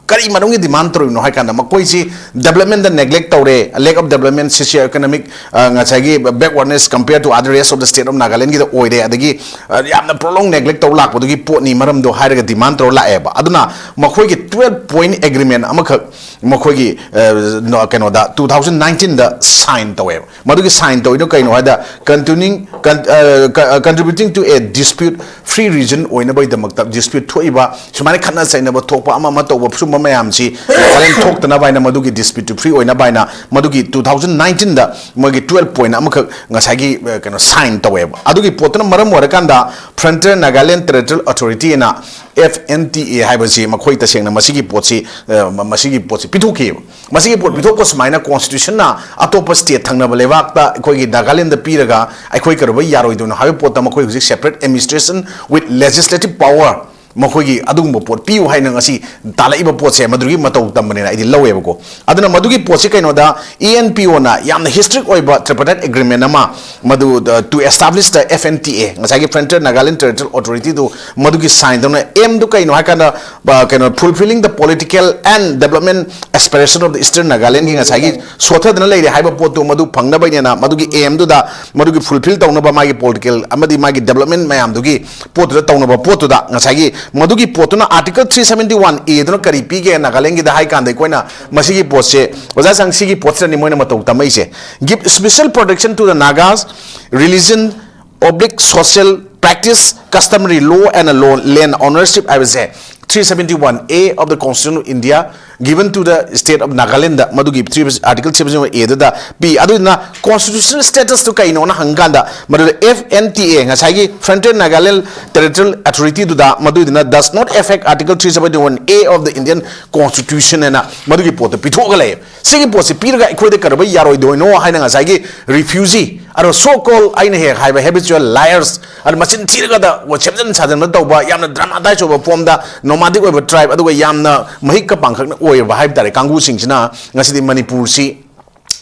ꯀꯔꯤ ꯃꯔꯝꯒꯤ demand ꯇꯧꯔꯤꯕꯅꯣ ꯍꯥꯏ ꯀꯥꯟꯗ, ꯃꯈꯣꯏꯁꯤ development ꯗ neglect ꯇꯧꯔꯦ, lack of development, socio economic, ꯑ, ꯉꯁꯥꯏꯒꯤ backwardness compare to other rest of the state of Nagaland ꯒꯤꯗ ꯑꯣꯏꯔꯦ, ꯑꯗꯒꯤ, ꯑ, ꯌꯥꯝꯅ prolong neglect ꯇꯧꯔ ꯂꯥꯛꯄꯗꯨꯒꯤ ꯄꯣꯠꯅꯤ ꯃꯔꯝꯗꯣ ꯍꯥꯏꯔꯒ demand ꯇꯧꯔ ꯂꯥꯛꯑꯦꯕ꯫ ꯑꯗꯨꯅ ꯃꯈꯣꯏꯒꯤ twelve point agreement ꯑꯃꯈꯛ ꯃꯈꯣꯏꯒꯤ, ꯑ, ꯅꯣ-, ꯀꯩꯅꯣꯗ two thousand nineteen ꯗ sign ꯇꯧꯋꯦꯕ꯫ ꯃꯗꯨꯒꯤ sign ꯇꯧꯔꯤꯗꯣ ꯀꯩꯅꯣ ꯍꯥꯏꯗ, continuing, con-, ꯑ, ꯀ-, ꯑ, contributing to a dispute free region ꯑꯣꯏꯅꯕꯒꯤꯗꯃꯛꯇ, dispute ꯊꯣꯛꯏꯕ, ꯁꯨꯃꯥꯏꯅ ꯈꯠꯅ ꯆꯩꯅꯕ ꯊꯣꯛꯄ, ꯑꯃ ꯑꯃ ꯇꯧꯕ, ꯁꯨꯝꯕ ꯃꯌꯥꯝꯁꯤ ꯋꯥꯔꯦꯡ ꯊꯣꯛꯇꯅꯕ ꯍꯥꯏꯅ, ꯃꯗꯨꯒꯤ dispute free ꯑꯣꯏꯅꯕ ꯍꯥꯏꯅ ꯃꯗꯨꯒꯤ two thousand nineteen ꯗ ꯃꯣꯏꯒꯤ twelve point ꯑꯃꯈꯛ ꯉꯁꯥꯏꯒꯤ, ꯑ, ꯀꯩꯅꯣ, sign ꯇꯧꯋꯦꯕ꯫ ꯑꯗꯨꯒꯤ ꯄꯣꯠꯇꯨꯅ ꯃꯔꯝ ꯑꯣꯏꯔꯀꯥꯟꯗ Frontier Nagaland Territorial Authority ꯍꯥꯏꯅ, F N T A ꯍꯥꯏꯕꯁꯤ ꯃꯈꯣꯏ ꯇꯁꯦꯡꯅ ꯃꯁꯤꯒꯤ ꯄꯣꯠꯁꯤ, ꯑ, ꯃ-, ꯃꯁꯤꯒꯤ ꯄꯣꯠꯁꯤ ꯄꯤꯊꯣꯛꯈꯤꯑꯕ꯫ ꯃꯁꯤꯒꯤ ꯄꯣꯠ ꯄꯤꯊꯣꯛꯄ ꯁꯨꯃꯥꯏꯅ constitution ꯅ ꯑꯇꯣꯞꯄ state, ꯊꯪꯅꯕ ꯂꯩꯕꯥꯛꯇ ꯑꯩꯈꯣꯏꯒꯤ ꯅꯥꯒꯥꯂꯦꯟꯗ ꯄꯤꯔꯒ ꯑꯩꯈꯣꯏ ꯀꯩꯗꯧꯕꯩ ꯌꯥꯔꯣꯏꯗꯣꯏꯅꯣ ꯍꯥꯏꯕ ꯄꯣꯠꯇ ꯃꯈꯣꯏ ꯍꯧꯖꯤꯛ separate administration with legislative power, ꯃꯈꯣꯏꯒꯤ ꯑꯗꯨꯒꯨꯝꯕ ꯄꯣꯠ ꯄꯤꯌꯨ ꯍꯥꯏꯅ ꯉꯁꯤ ꯇꯥꯜꯂꯛꯏꯕ ꯄꯣꯠꯁꯦ ꯃꯗꯨꯒꯤ ꯃꯇꯧ ꯇꯝꯕꯅꯦꯅ ꯑꯩꯗꯤ ꯂꯧꯋꯦꯕꯀꯣ꯫ ꯑꯗꯨꯅ ꯃꯗꯨꯒꯤ ꯄꯣꯠꯁꯤ ꯀꯩꯅꯣꯗ, E N P O ꯅ ꯌꯥꯝꯅ historic ꯑꯣꯏꯕ tripartite agreement ꯑꯃ, ꯃꯗꯨ, ꯑ, to establish the F N T A, ꯉꯁꯥꯏꯒꯤ Frontier Nagaland Territorial Authority ꯗꯨ ꯃꯗꯨꯒꯤ sign ꯇꯧꯅ꯫ Aim ꯗꯨ ꯀꯩꯅꯣ ꯍꯥꯏ ꯀꯥꯟꯗ, ꯑ, ꯀꯩꯅꯣ, fulfilling the political and development aspiration of the Eastern Nagaland ꯒꯤ ꯉꯁꯥꯏꯒꯤ ꯁꯣꯠꯊꯗꯅ ꯂꯩꯔꯦ ꯍꯥꯏꯕ ꯄꯣꯠꯇꯨ ꯃꯗꯨ ꯐꯪꯅꯕꯩꯅꯦꯅ, ꯃꯗꯨꯒꯤ aim ꯗꯨꯗ, ꯃꯗꯨꯒꯤ fulfil ꯇꯧꯅꯕ, ꯃꯥꯒꯤ political ꯑꯃꯗꯤ ꯃꯥꯒꯤ development ꯃꯌꯥꯝꯗꯨꯒꯤ ꯄꯣꯠꯇꯨꯗ ꯇꯧꯅꯕ ꯄꯣꯠꯇꯨꯗ, ꯉꯁꯥꯏꯒꯤ ꯃꯗꯨꯒꯤ ꯄꯣꯠꯇꯨꯅ Article three seventy one A ꯗꯨꯅ ꯀꯔꯤ ꯄꯤꯒꯦ ꯅꯥꯒꯥꯂꯦꯟꯒꯤꯗ ꯍꯥꯏ ꯀꯥꯟꯗ, ꯑꯩꯈꯣꯏꯅ ꯃꯁꯤꯒꯤ ꯄꯣꯠꯁꯦ, ꯑꯣꯖꯥ ꯁꯪ, ꯁꯤꯒꯤ ꯄꯣꯠꯁꯤꯗꯅꯤ ꯃꯣꯏꯅ ꯃꯇꯧ ꯇꯝꯃꯛꯏꯁꯦ꯫ Give special protection to the Nagas religion oblique social practice customary law and law, land ownership ꯍꯥꯏꯕꯁꯦ three seventy one A of the Constitution of India given to the state of Nagaland, ꯃꯗꯨꯒꯤ three, article three seventy one A ꯗꯨꯗ ꯄꯤ꯫ ꯑꯗꯨꯗꯨꯅ constitutional status two ꯀꯩꯅꯣꯅ ꯍꯪꯀꯥꯟꯗ, ꯃꯗꯨꯗ F N T A, ꯉꯁꯥꯏꯒꯤ Frontier Nagaland Territorial Authority ꯗꯨꯗ, ꯃꯗꯨꯏꯗꯨꯅ does not affect article three seventy one A of the Indian Constitution ꯍꯥꯏꯅ ꯃꯗꯨꯒꯤ ꯄꯣꯠꯇꯣ ꯄꯤꯊꯣꯛꯑꯒ ꯂꯩꯌꯦꯕ꯫ ꯁꯤꯒꯤ ꯄꯣꯠꯁꯤ ꯄꯤꯔꯒ ꯑꯩꯈꯣꯏꯗ ꯀꯩꯗꯧꯕꯩ ꯌꯥꯔꯣꯏꯗꯣꯏꯅꯣ ꯍꯥꯏꯅ ꯉꯁꯥꯏꯒꯤ refugee, ꯑꯗꯣ so called ꯑꯩꯅ ꯍꯦꯛ ꯍꯥꯏꯕ habitual liars, ꯑꯗꯣ ꯃꯆꯤꯟ ꯊꯤꯔꯒꯗ ꯁꯦꯝꯖꯤꯟ ꯁꯥꯖꯤꯟꯕ ꯇꯧꯕ, ꯌꯥꯝꯅ dramatise ꯑꯣꯏꯕ form ꯗ nomadic ꯑꯣꯏꯕ tribe, ꯑꯗꯨꯒ ꯌꯥꯝꯅ ꯃꯍꯤꯛꯀ ꯄꯥꯡꯈꯛꯅ ꯑꯣꯏꯔꯕ ꯍꯥꯏꯕ ꯇꯥꯔꯦ, ꯀꯥꯡꯕꯨꯁꯤꯡꯁꯤꯅ ꯉꯁꯤꯗꯤ ꯃꯅꯤꯄꯨꯔꯁꯤ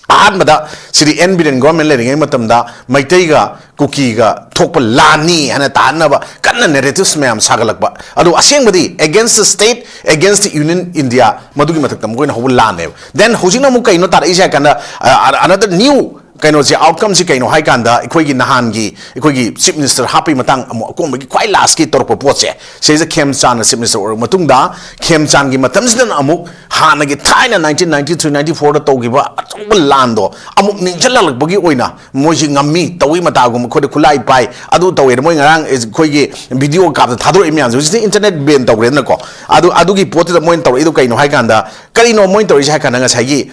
ꯑꯍꯥꯟꯕꯗ ꯁꯤꯗꯤ ꯑꯦꯟ ꯕꯤꯔꯦꯟ government ꯂꯩꯔꯤꯉꯩ ꯃꯇꯝꯗ ꯃꯩꯇꯩꯒ ꯀꯨꯀꯤꯒ ꯊꯣꯛꯄ ꯂꯥꯟꯅꯤ ꯍꯥꯏꯅ ꯇꯥꯍꯟꯅꯕ ꯀꯟꯅ narratives ꯃꯌꯥꯝ ꯁꯥꯒꯠꯂꯛꯄ꯫ ꯑꯗꯣ ꯑꯁꯦꯡꯕꯗꯤ against the state, against the Union India, ꯃꯗꯨꯒꯤ ꯃꯊꯛꯇ ꯃꯈꯣꯏꯅ ꯍꯧꯕ ꯂꯥꯟꯅꯦꯕ꯫ Then ꯍꯧꯖꯤꯛꯅ ꯑꯃꯨꯛ ꯀꯩꯅꯣ ꯇꯥꯔꯛꯏꯁꯦ ꯍꯥꯏ ꯀꯥꯟꯗ, ꯑ, another new ꯀꯩꯅꯣꯁꯦ, outcome ꯁꯤ ꯀꯩꯅꯣ ꯍꯥꯏ ꯀꯥꯟꯗ, ꯑꯩꯈꯣꯏꯒꯤ ꯅꯍꯥꯟꯒꯤ ꯑꯩꯈꯣꯏꯒꯤ chief minister ꯍꯥꯞꯄꯒꯤ ꯃꯇꯥꯡ ꯑꯃꯨꯛ ꯑꯀꯣꯟꯕꯒꯤ ꯈ꯭ꯋꯥꯏ last ꯀꯤ ꯇꯧꯔꯛꯄ ꯄꯣꯠꯁꯦ, ꯁꯤꯗꯩꯁꯤꯗ ꯈꯦꯝꯆꯥꯟꯅ chief minister ꯑꯣꯏꯔꯕ ꯃꯇꯨꯡꯗ, ꯈꯦꯝꯆꯥꯟꯒꯤ ꯃꯇꯝꯁꯤꯗꯅ ꯑꯃꯨꯛ ꯍꯥꯟꯅꯒꯤ ꯊꯥꯏꯅ nineteen ninety three ninety four ꯗ ꯇꯧꯈꯤꯕ ꯑꯆꯧꯕ ꯂꯥꯟꯗꯣ ꯑꯃꯨꯛ ꯅꯤꯡꯁꯤꯡꯂꯛꯄꯒꯤ ꯑꯣꯏꯅ ꯃꯣꯏꯁꯤ ꯉꯝꯃꯤ, ꯇꯧꯏ ꯃꯇꯥꯒꯨꯝꯕ, ꯑꯩꯈꯣꯏꯗ ꯈꯨꯠꯂꯥꯏ ꯄꯥꯏ, ꯑꯗꯨ ꯇꯧꯋꯦꯅ ꯃꯣꯏ ꯉꯔꯥꯡ ꯑꯩꯈꯣꯏꯒꯤ video ꯀꯥꯞꯇ ꯊꯥꯗꯣꯔꯛꯏ ꯃꯌꯥꯝꯁꯦ꯫ ꯍꯧꯖꯤꯛꯇꯤ internet ban ꯇꯧꯈ꯭ꯔꯦꯗꯅꯀꯣ꯫ ꯑꯗꯨ, ꯑꯗꯨꯒꯤ ꯄꯣꯠꯇꯨꯗ ꯃꯣꯏꯅ ꯇꯧꯔꯛꯏꯗꯣ ꯀꯩꯅꯣ ꯍꯥꯏ ꯀꯥꯟꯗ, ꯀꯔꯤꯅꯣ ꯃꯣꯏꯅ ꯇꯧꯔꯤꯁꯦ ꯍꯥꯏ ꯀꯥꯟꯗ, ꯉꯁꯥꯏꯒꯤ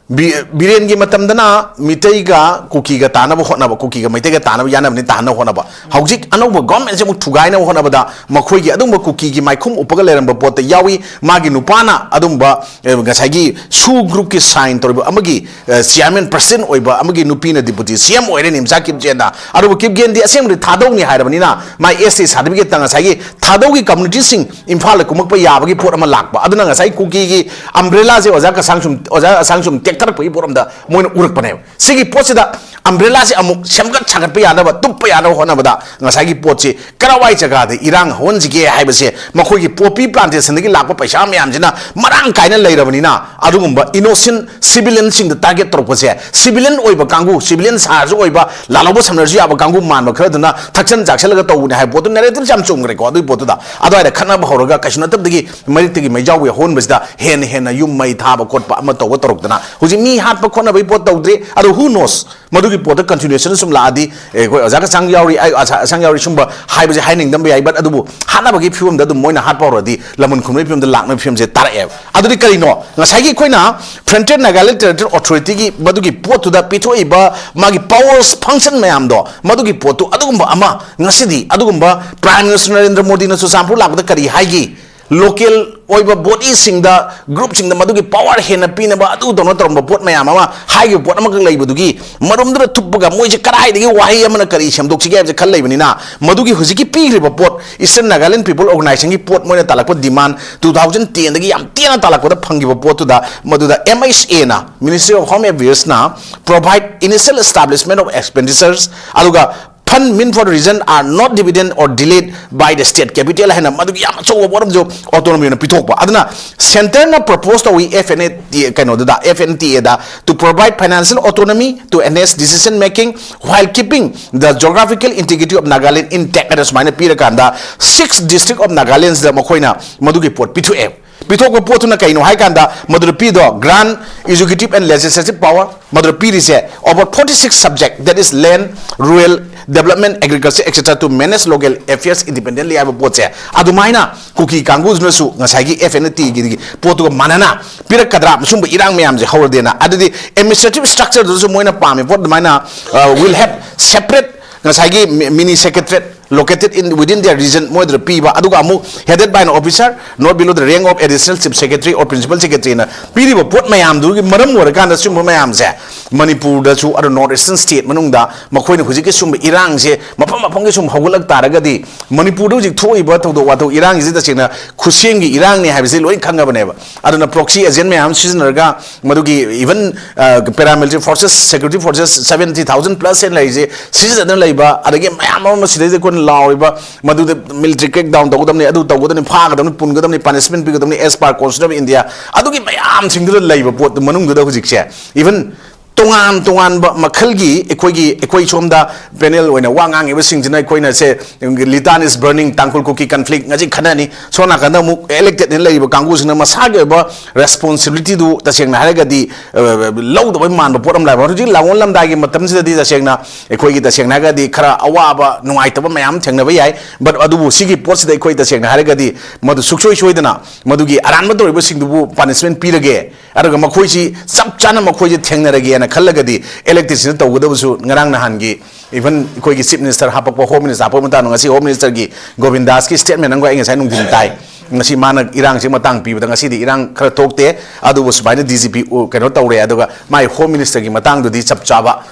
ꯕꯤ-, ꯕꯤꯔꯦꯟꯒꯤ ꯃꯇꯝꯗꯅ ꯃꯤꯇꯩꯒ ꯀꯨꯀꯤꯒ ꯇꯥꯅꯕ ꯍꯣꯠꯅꯕ, ꯀꯨꯀꯤꯒ ꯃꯩꯇꯩꯒ ꯇꯥꯅꯕ ꯌꯥꯅꯕꯅꯤ, ꯇꯥꯅꯕ ꯍꯣꯠꯅꯕ꯫ ꯍꯧꯖꯤꯛ ꯑꯅꯧꯕ government ꯁꯦ ꯑꯃꯨꯛ ꯊꯨꯒꯥꯏꯅꯕ ꯍꯣꯠꯅꯕꯗ ꯃꯈꯣꯏꯒꯤ ꯑꯗꯨꯝꯕ ꯀꯨꯀꯤꯒꯤ ꯃꯥꯏꯈꯨꯝ ꯎꯞꯄꯒ ꯂꯩꯔꯝꯕ ꯄꯣꯠꯇ ꯌꯥꯎꯏ꯫ ꯃꯥꯒꯤ ꯅꯨꯄꯥꯅ ꯑꯗꯨꯝꯕ, ꯑꯦ, ꯉꯁꯥꯏꯒꯤ SoO group ꯀꯤ sign ꯇꯧꯔꯤꯕ ꯑꯃꯒꯤ, ꯑꯦ, chairman president ꯑꯣꯏꯕ ꯑꯃꯒꯤ ꯅꯨꯄꯤꯅ deputy C M ꯑꯣꯏꯔꯦ, ꯅꯤꯝꯆꯥ ꯀꯤꯞꯒꯦꯟꯅ꯫ ꯑꯗꯨꯕꯨ ꯀꯤꯞꯒꯦꯟꯗꯤ ꯑꯁꯦꯡꯕꯗꯤ ꯊꯥꯗꯧꯅꯤ ꯍꯥꯏꯔꯕꯅꯤꯅ, ꯃꯥꯏ S T certificate ꯇ ꯉꯁꯥꯏꯒꯤ ꯊꯥꯗꯧꯒꯤ community ꯁꯤꯡ ꯏꯝꯐꯥꯜꯗ ꯀꯨꯝꯃꯛꯄ ꯌꯥꯕꯒꯤ ꯄꯣꯠ ꯑꯃ ꯂꯥꯛꯄ꯫ ꯑꯗꯨꯅ ꯉꯁꯥꯏ ꯀꯨꯀꯤꯒꯤ umbrella ꯁꯦ ꯑꯣꯖꯥ ꯀꯁꯥꯡꯁꯨꯝ, ꯑꯣꯖꯥ ꯑꯁꯥꯡꯁꯨꯝ ꯇꯦꯛꯊꯔꯛꯄꯒꯤ ꯄꯣꯠ ꯑꯃꯗ ꯃꯣꯏꯅ ꯎꯔꯛꯄꯅꯦꯕ꯫ ꯁꯤꯒꯤ ꯄꯣꯠꯁꯤꯗ umbrella ꯁꯦ ꯑꯃꯨꯛ ꯁꯦꯝꯒꯠ ꯁꯥꯒꯠꯄ ꯌꯥꯅꯕ, ꯇꯨꯞꯄ ꯌꯥꯅꯕ ꯍꯣꯠꯅꯕꯗ ꯉꯁꯥꯏꯒꯤ ꯄꯣꯠꯁꯤ ꯀꯔꯥꯏꯋꯥꯏ ꯖꯒꯥꯗ ꯏꯔꯥꯡ ꯍꯧꯍꯟꯁꯤꯒꯦ ꯍꯥꯏꯕꯁꯦ, ꯃꯈꯣꯏꯒꯤ poppy plantation ꯗꯒꯤ ꯂꯥꯛꯄ ꯄꯩꯁꯥ ꯃꯌꯥꯝꯁꯤꯅ ꯃꯔꯥꯡ ꯀꯥꯏꯅ ꯂꯩꯔꯕꯅꯤꯅ, ꯑꯗꯨꯒꯨꯝꯕ innocent civilian ꯁꯤꯡꯗ target ꯇꯧꯔꯛꯄꯁꯦ, civilian ꯑꯣꯏꯕ ꯀꯥꯡꯕꯨ, civilian ꯁꯥꯔꯁꯨ ꯑꯣꯏꯕ, ꯂꯥꯜꯍꯧꯕ ꯁꯝꯅꯔꯁꯨ ꯌꯥꯕ ꯀꯥꯡꯕꯨ ꯃꯥꯟꯕ ꯈꯔꯗꯨꯅ ꯊꯛꯆꯟ ꯆꯥꯛꯁꯜꯂꯒ ꯇꯧꯕꯅꯦ ꯍꯥꯏꯕ ꯄꯣꯠꯇꯨ narrative ꯁꯦ ꯌꯥꯝ ꯆꯨꯝꯈ꯭ꯔꯦꯀꯣ꯫ ꯑꯗꯨꯒꯤ ꯄꯣꯠꯇꯨꯗ ꯑꯗꯨꯋꯥꯏꯗ ꯈꯠꯅꯕ ꯍꯧꯔꯒ ꯀꯩꯁꯨ ꯅꯠꯇꯕꯗꯒꯤ ꯃꯔꯤꯛꯇꯒꯤ ꯃꯩꯖꯥꯎꯒꯤ ꯍꯧꯍꯟꯕꯁꯤꯗ ꯍꯦꯟꯅ ꯍꯦꯟꯅ ꯌꯨꯝ ꯃꯩ ꯊꯥꯕ ꯈꯣꯠꯄ ꯑꯃ ꯇꯧꯕ ꯇꯧꯔꯛꯇꯅ ꯍꯧꯖꯤꯛ ꯃꯤ ꯍꯥꯠꯄ ꯈꯣꯠꯅꯕꯒꯤ ꯄꯣꯠ ꯇꯧꯗ꯭ꯔꯤ꯫ ꯑꯗꯣ who knows? ꯃꯗꯨꯒꯤ ꯄꯣꯠꯇ continuation ꯁꯨꯝ ꯂꯥꯛꯑꯗꯤ, ꯑꯦ, ꯑꯩꯈꯣꯏ ꯑꯣꯖꯥ ꯀꯆꯥꯡ ꯌꯥꯎꯔꯤ, ꯑꯩ ꯑꯣꯖꯥ ꯀꯆꯥꯡ ꯌꯥꯎꯔꯤ ꯁꯨꯝꯕ ꯍꯥꯏꯕꯁꯦ ꯍꯥꯏꯅꯤꯡꯗꯕ ꯌꯥꯏ, but ꯑꯗꯨꯕꯨ ꯍꯥꯠꯅꯕꯒꯤ ꯐꯤꯕꯝꯗ ꯑꯗꯨꯝ ꯃꯣꯏꯅ ꯍꯥꯠꯄ ꯍꯧꯔꯗꯤ ꯂꯃꯟ ꯈꯨꯝꯕꯒꯤ ꯐꯤꯕꯝꯗ ꯂꯥꯛꯅꯕꯒꯤ ꯐꯤꯕꯝꯁꯦ ꯇꯥꯔꯛꯑꯦꯕ꯫ ꯑꯗꯨꯗꯤ ꯀꯔꯤꯅꯣ? ꯉꯁꯥꯏꯒꯤ ꯑꯩꯈꯣꯏꯅ Frontier Nagaland Territorial Authority ꯒꯤ ꯃꯗꯨꯒꯤ ꯄꯣꯠꯇꯨꯗ ꯄꯤꯊꯣꯛꯏꯕ ꯃꯥꯒꯤ powers, function ꯃꯌꯥꯝꯗꯣ, ꯃꯗꯨꯒꯤ ꯄꯣꯠꯇꯨ ꯑꯗꯨꯒꯨꯝꯕ ꯑꯃ ꯉꯁꯤꯗꯤ ꯑꯗꯨꯒꯨꯝꯕ Prime Minister ꯅꯔꯦꯟꯗ꯭ꯔ ꯃꯣꯗꯤꯅ ꯆꯨꯔꯆꯥꯟꯄꯨꯔ ꯂꯥꯛꯄꯗ ꯀꯔꯤ ꯍꯥꯏꯈꯤ? Local ꯑꯣꯏꯕ body ꯁꯤꯡꯗ, group ꯁꯤꯡꯗ ꯃꯗꯨꯒꯤ power ꯍꯦꯟꯅ ꯄꯤꯅꯕ ꯑꯗꯨ ꯇꯧꯅ ꯇꯧꯔꯝꯕ ꯄꯣꯠ ꯃꯌꯥꯝ ꯑꯃ, ꯍꯥꯏꯈꯤꯕ ꯄꯣꯠ ꯑꯃꯈꯛ ꯂꯩꯕꯗꯨꯒꯤ ꯃꯔꯨꯝꯗꯨꯗ ꯊꯨꯞꯄꯒ ꯃꯣꯏꯁꯦ ꯀꯗꯥꯏꯗꯒꯤ ꯋꯥꯍꯩ ꯑꯃꯅ ꯀꯔꯤ ꯁꯦꯝꯗꯣꯛꯁꯤꯒꯦ ꯍꯥꯏꯕꯁꯦ ꯈꯜ ꯂꯩꯕꯅꯤꯅ, ꯃꯗꯨꯒꯤ ꯍꯧꯖꯤꯛꯀꯤ ꯄꯤꯈ꯭ꯔꯤꯕ ꯄꯣꯠ, Eastern Nagaland People Organization ꯒꯤ ꯄꯣꯠ, ꯃꯣꯏꯅ ꯇꯥꯜꯂꯛꯄ demand two thousand ten ꯗꯒꯤ ꯌꯥꯝ ꯇꯦꯟꯅ ꯇꯥꯜꯂꯛꯄꯗ ꯐꯪꯈꯤꯕ ꯄꯣꯠꯇꯨꯗ, ꯃꯗꯨꯗ M H A ꯅ, Ministry of Home Affairs ꯅ provide initial establishment of expenditures, ꯑꯗꯨꯒ fund meant for region are not dividend or delayed by the state capital ꯍꯥꯏꯅ ꯃꯗꯨꯒꯤ ꯌꯥꯝ ꯑꯆꯧꯕ ꯄꯣꯠ ꯑꯃꯁꯨ autonomy ꯑꯣꯏꯅ ꯄꯤꯊꯣꯛꯄ꯫ ꯑꯗꯨꯅ centre ꯅ propose ꯇꯧꯏ F N A ꯀꯩꯅꯣꯗꯨꯗ, F N T A the, to provide financial autonomy to enhance decision making while keeping the geographical integrity of Nagaland intact ꯍꯥꯏꯅ ꯁꯨꯃꯥꯏꯅ ꯄꯤꯔꯀꯥꯟꯗ, six district of Nagaland ꯗ ꯃꯈꯣꯏꯅ ꯃꯗꯨꯒꯤ ꯄꯣꯠ ꯄꯤꯊꯣꯛꯑꯦ꯫ ꯄꯤꯊꯣꯛꯄ ꯄꯣꯠꯇꯨꯅ ꯀꯩꯅꯣ ꯍꯥꯏ ꯀꯥꯟꯗ, ꯃꯗꯨꯗ ꯄꯤꯗꯣ grant, executive and legislative power, ꯃꯗꯨꯗ ꯄꯤꯔꯤꯁꯦ over forty six subject, that is land, rural development, agriculture, et cetera, to manage local affairs independently ꯍꯥꯏꯕ ꯄꯣꯠꯁꯦ꯫ ꯑꯗꯨꯃꯥꯏꯅ ꯀꯨꯀꯤ ꯀꯥꯡꯕꯨꯗꯨꯅꯁꯨ ꯉꯁꯥꯏꯒꯤ F N T A ꯒꯤ ꯄꯣꯠꯇꯨꯒ ꯃꯥꯟꯅꯅ ꯄꯤꯔꯛꯀꯗ꯭ꯔꯥ, ꯁꯨꯝꯕ ꯏꯔꯥꯡ ꯃꯌꯥꯝꯁꯦ ꯍꯧꯔꯗꯦꯅ? ꯑꯗꯨꯗꯤ administrative structure ꯗꯨꯁꯨ ꯃꯣꯏꯅ ꯄꯥꯝꯃꯤ ꯄꯣꯠ ꯑꯗꯨꯃꯥꯏꯅ, uh, will have separate ꯉꯁꯥꯏꯒꯤ mi-, mini secretariat located in within their region, ꯃꯣꯏꯗ ꯄꯤꯕ, ꯑꯗꯨꯒ ꯑꯃꯨꯛ headed by an officer not below the rank of additional chief secretary or principal secretary ꯅ ꯄꯤꯔꯤꯕ ꯄꯣꯠ ꯃꯌꯥꯝꯗꯨꯒꯤ ꯃꯔꯝ ꯑꯣꯏꯔꯀꯥꯟꯗ ꯁꯤꯒꯨꯝꯕ ꯃꯌꯥꯝꯁꯦ ꯃꯅꯤꯄꯨꯔꯗꯁꯨ ꯑꯗꯣ North Eastern state ꯃꯅꯨꯡꯗ ꯃꯈꯣꯏꯅ ꯍꯧꯖꯤꯛꯀꯤ ꯁꯤꯒꯨꯝꯕ ꯏꯔꯥꯡꯁꯦ ꯃꯐꯝ ꯃꯐꯝꯒꯤ ꯁꯨꯝ ꯍꯧꯒꯠꯂꯛ ꯇꯥꯔꯒꯗꯤ ꯃꯅꯤꯄꯨꯔꯗ ꯍꯧꯖꯤꯛ ꯊꯣꯛꯏꯕ ꯊꯧꯗꯣꯛ ꯋꯥꯊꯣꯛ ꯏꯔꯥꯡꯁꯤ ꯇꯁꯦꯡꯅ ꯈꯨꯠꯁꯦꯝꯒꯤ ꯏꯔꯥꯡꯅꯤ ꯍꯥꯏꯕꯁꯤ ꯂꯣꯏ ꯈꯪꯉꯕꯅꯦꯕ꯫ ꯑꯗꯨꯅ proxy agent ꯃꯌꯥꯝ ꯁꯤꯖꯤꯟꯅꯔꯒ ꯃꯗꯨꯒꯤ even, ꯑ, paramilitary forces, security forces seventy thousand plus ꯍꯦꯟꯅ ꯂꯩꯔꯤꯁꯦ ꯁꯤꯖꯤꯟꯅꯗꯅ ꯂꯩꯕ, ꯑꯗꯒꯤ ꯃꯌꯥꯝ ꯑꯃ ꯁꯤꯗꯩꯗ ꯑꯩꯈꯣꯏꯅ ꯂꯥꯎꯔꯤꯕ ꯃꯗꯨꯗ military crackdown ꯇꯧꯒꯗꯕꯅꯤ, ꯑꯗꯨ ꯇꯧꯒꯗꯕꯅꯤ, ꯐꯥꯒꯗꯕꯅꯤ, ꯄꯨꯟꯒꯗꯕꯅꯤ, punishment ꯄꯤꯒꯗꯕꯅꯤ as per Constitution of India, ꯑꯗꯨꯒꯤ ꯃꯌꯥꯝꯁꯤꯡꯗꯨꯗ ꯂꯩꯕ ꯄꯣꯠꯇꯨ ꯃꯅꯨꯡꯗꯨꯗ ꯍꯧꯖꯤꯛꯁꯦ even ꯇꯣꯉꯥꯟ ꯇꯣꯉꯥꯟꯕ ꯃꯈꯜꯒꯤ ꯑꯩꯈꯣꯏꯒꯤ, ꯑꯩꯈꯣꯏ ꯁꯣꯝꯗ ꯄꯦꯅꯦꯜ ꯑꯣꯏꯅ ꯋꯥ ꯉꯥꯡꯉꯤꯕꯁꯤꯡꯁꯤꯅ ꯑꯩꯈꯣꯏꯅ ꯁꯦ, ꯂꯤꯇꯥꯟ ꯏꯁ ꯕꯔꯅꯤꯡ, ꯇꯥꯡꯈꯨꯜ ꯀꯨꯀꯤ ꯀꯟꯐ꯭ꯂꯤꯛ ꯉꯁꯤ ꯈꯟꯅꯅꯤ, ꯁꯣꯝ ꯅꯥꯀꯟꯗ ꯑꯃꯨꯛ ꯏꯂꯦꯛꯇꯦꯗꯅ ꯂꯩꯔꯤꯕ ꯀꯥꯡꯕꯨꯁꯤꯡꯅ ꯃꯁꯥꯒꯤ ꯑꯣꯏꯕ ꯔꯦꯁꯄꯣꯟꯁꯤꯕꯤꯂꯤꯇꯤꯗꯨ ꯇꯁꯦꯡꯅ ꯍꯥꯏꯔꯒꯗꯤ, ꯑ, ꯂꯧꯗꯕꯩ ꯃꯥꯟꯕ ꯄꯣꯠ ꯑꯃ ꯂꯥꯛꯑꯦꯕ꯫ ꯍꯧꯖꯤꯛ ꯂꯥꯡꯑꯣꯟꯂꯝꯗꯥꯏꯒꯤ ꯃꯇꯝꯁꯤꯗꯗꯤ ꯇꯁꯦꯡꯅ ꯑꯩꯈꯣꯏꯒꯤ, ꯇꯁꯦꯡꯅ ꯍꯥꯏꯔꯒꯗꯤ ꯈꯔ ꯑꯋꯥꯕ ꯅꯨꯡꯉꯥꯏꯇꯕ ꯃꯌꯥꯝ ꯊꯦꯡꯅꯕ ꯌꯥꯏ, but ꯑꯗꯨꯕꯨ ꯁꯤꯒꯤ ꯄꯣꯠꯁꯤꯗ ꯑꯩꯈꯣꯏ ꯇꯁꯦꯡꯅ ꯍꯥꯏꯔꯒꯗꯤ ꯃꯗꯨ ꯁꯨꯡꯁꯣꯏ ꯁꯣꯏꯗꯅ ꯃꯗꯨꯒꯤ ꯑꯔꯥꯟꯕ ꯇꯧꯔꯤꯕꯁꯤꯡꯗꯨꯕꯨ ꯄꯅꯤꯁꯃꯦꯟ ꯄꯤꯔꯒꯦ, ꯑꯗꯨꯒ ꯃꯈꯣꯏꯁꯤ ꯆꯞ ꯆꯥꯅ ꯃꯈꯣꯏꯁꯤ ꯊꯦꯡꯅꯔꯒꯦꯅ ꯈꯜꯂꯒꯗꯤ ꯏꯂꯦꯛꯇꯦꯗꯁꯤꯅ ꯇꯧꯒꯗꯕꯁꯨ ꯉꯔꯥꯡ ꯅꯍꯥꯟꯒꯤ even ꯑꯩꯈꯣꯏꯒꯤ ꯆꯤꯐ ꯃꯤꯅꯤꯁꯇꯔ ꯍꯥꯞꯄꯛꯄ, ꯍꯣꯝ ꯃꯤꯅꯤꯁꯇꯔ ꯍꯥꯞꯄꯛꯄ ꯃꯇꯥꯡꯗ ꯉꯁꯤ ꯍꯣꯝ ꯃꯤꯅꯤꯁꯇꯔꯒꯤ ꯒꯣꯕꯤꯟꯗꯥꯁꯀꯤ ꯁ꯭ꯇꯦꯠꯃꯦꯟ ꯑꯃꯒ ꯑꯩ ꯉꯁꯥꯏ ꯅꯨꯡꯊꯤꯟ ꯇꯥꯏ꯫ ꯉꯁꯤ ꯃꯥꯅ ꯏꯔꯥꯡꯁꯤ ꯃꯇꯥꯡ ꯄꯤꯕꯗ ꯉꯁꯤꯗꯤ ꯏꯔꯥꯡ ꯈꯔ ꯊꯣꯛꯇꯦ, ꯑꯗꯨꯕꯨ ꯁꯨꯃꯥꯏꯅ ꯗꯤ ꯖꯤ ꯄꯤ ꯀꯩꯅꯣ ꯇꯧꯔꯦ, ꯑꯗꯨꯒ ꯃꯥꯏ ꯍꯣꯝ ꯃꯤꯅꯤꯁꯇꯔꯒꯤ ꯃꯇꯥꯡꯗꯨꯗꯤ ꯆꯞ ꯆꯥꯕ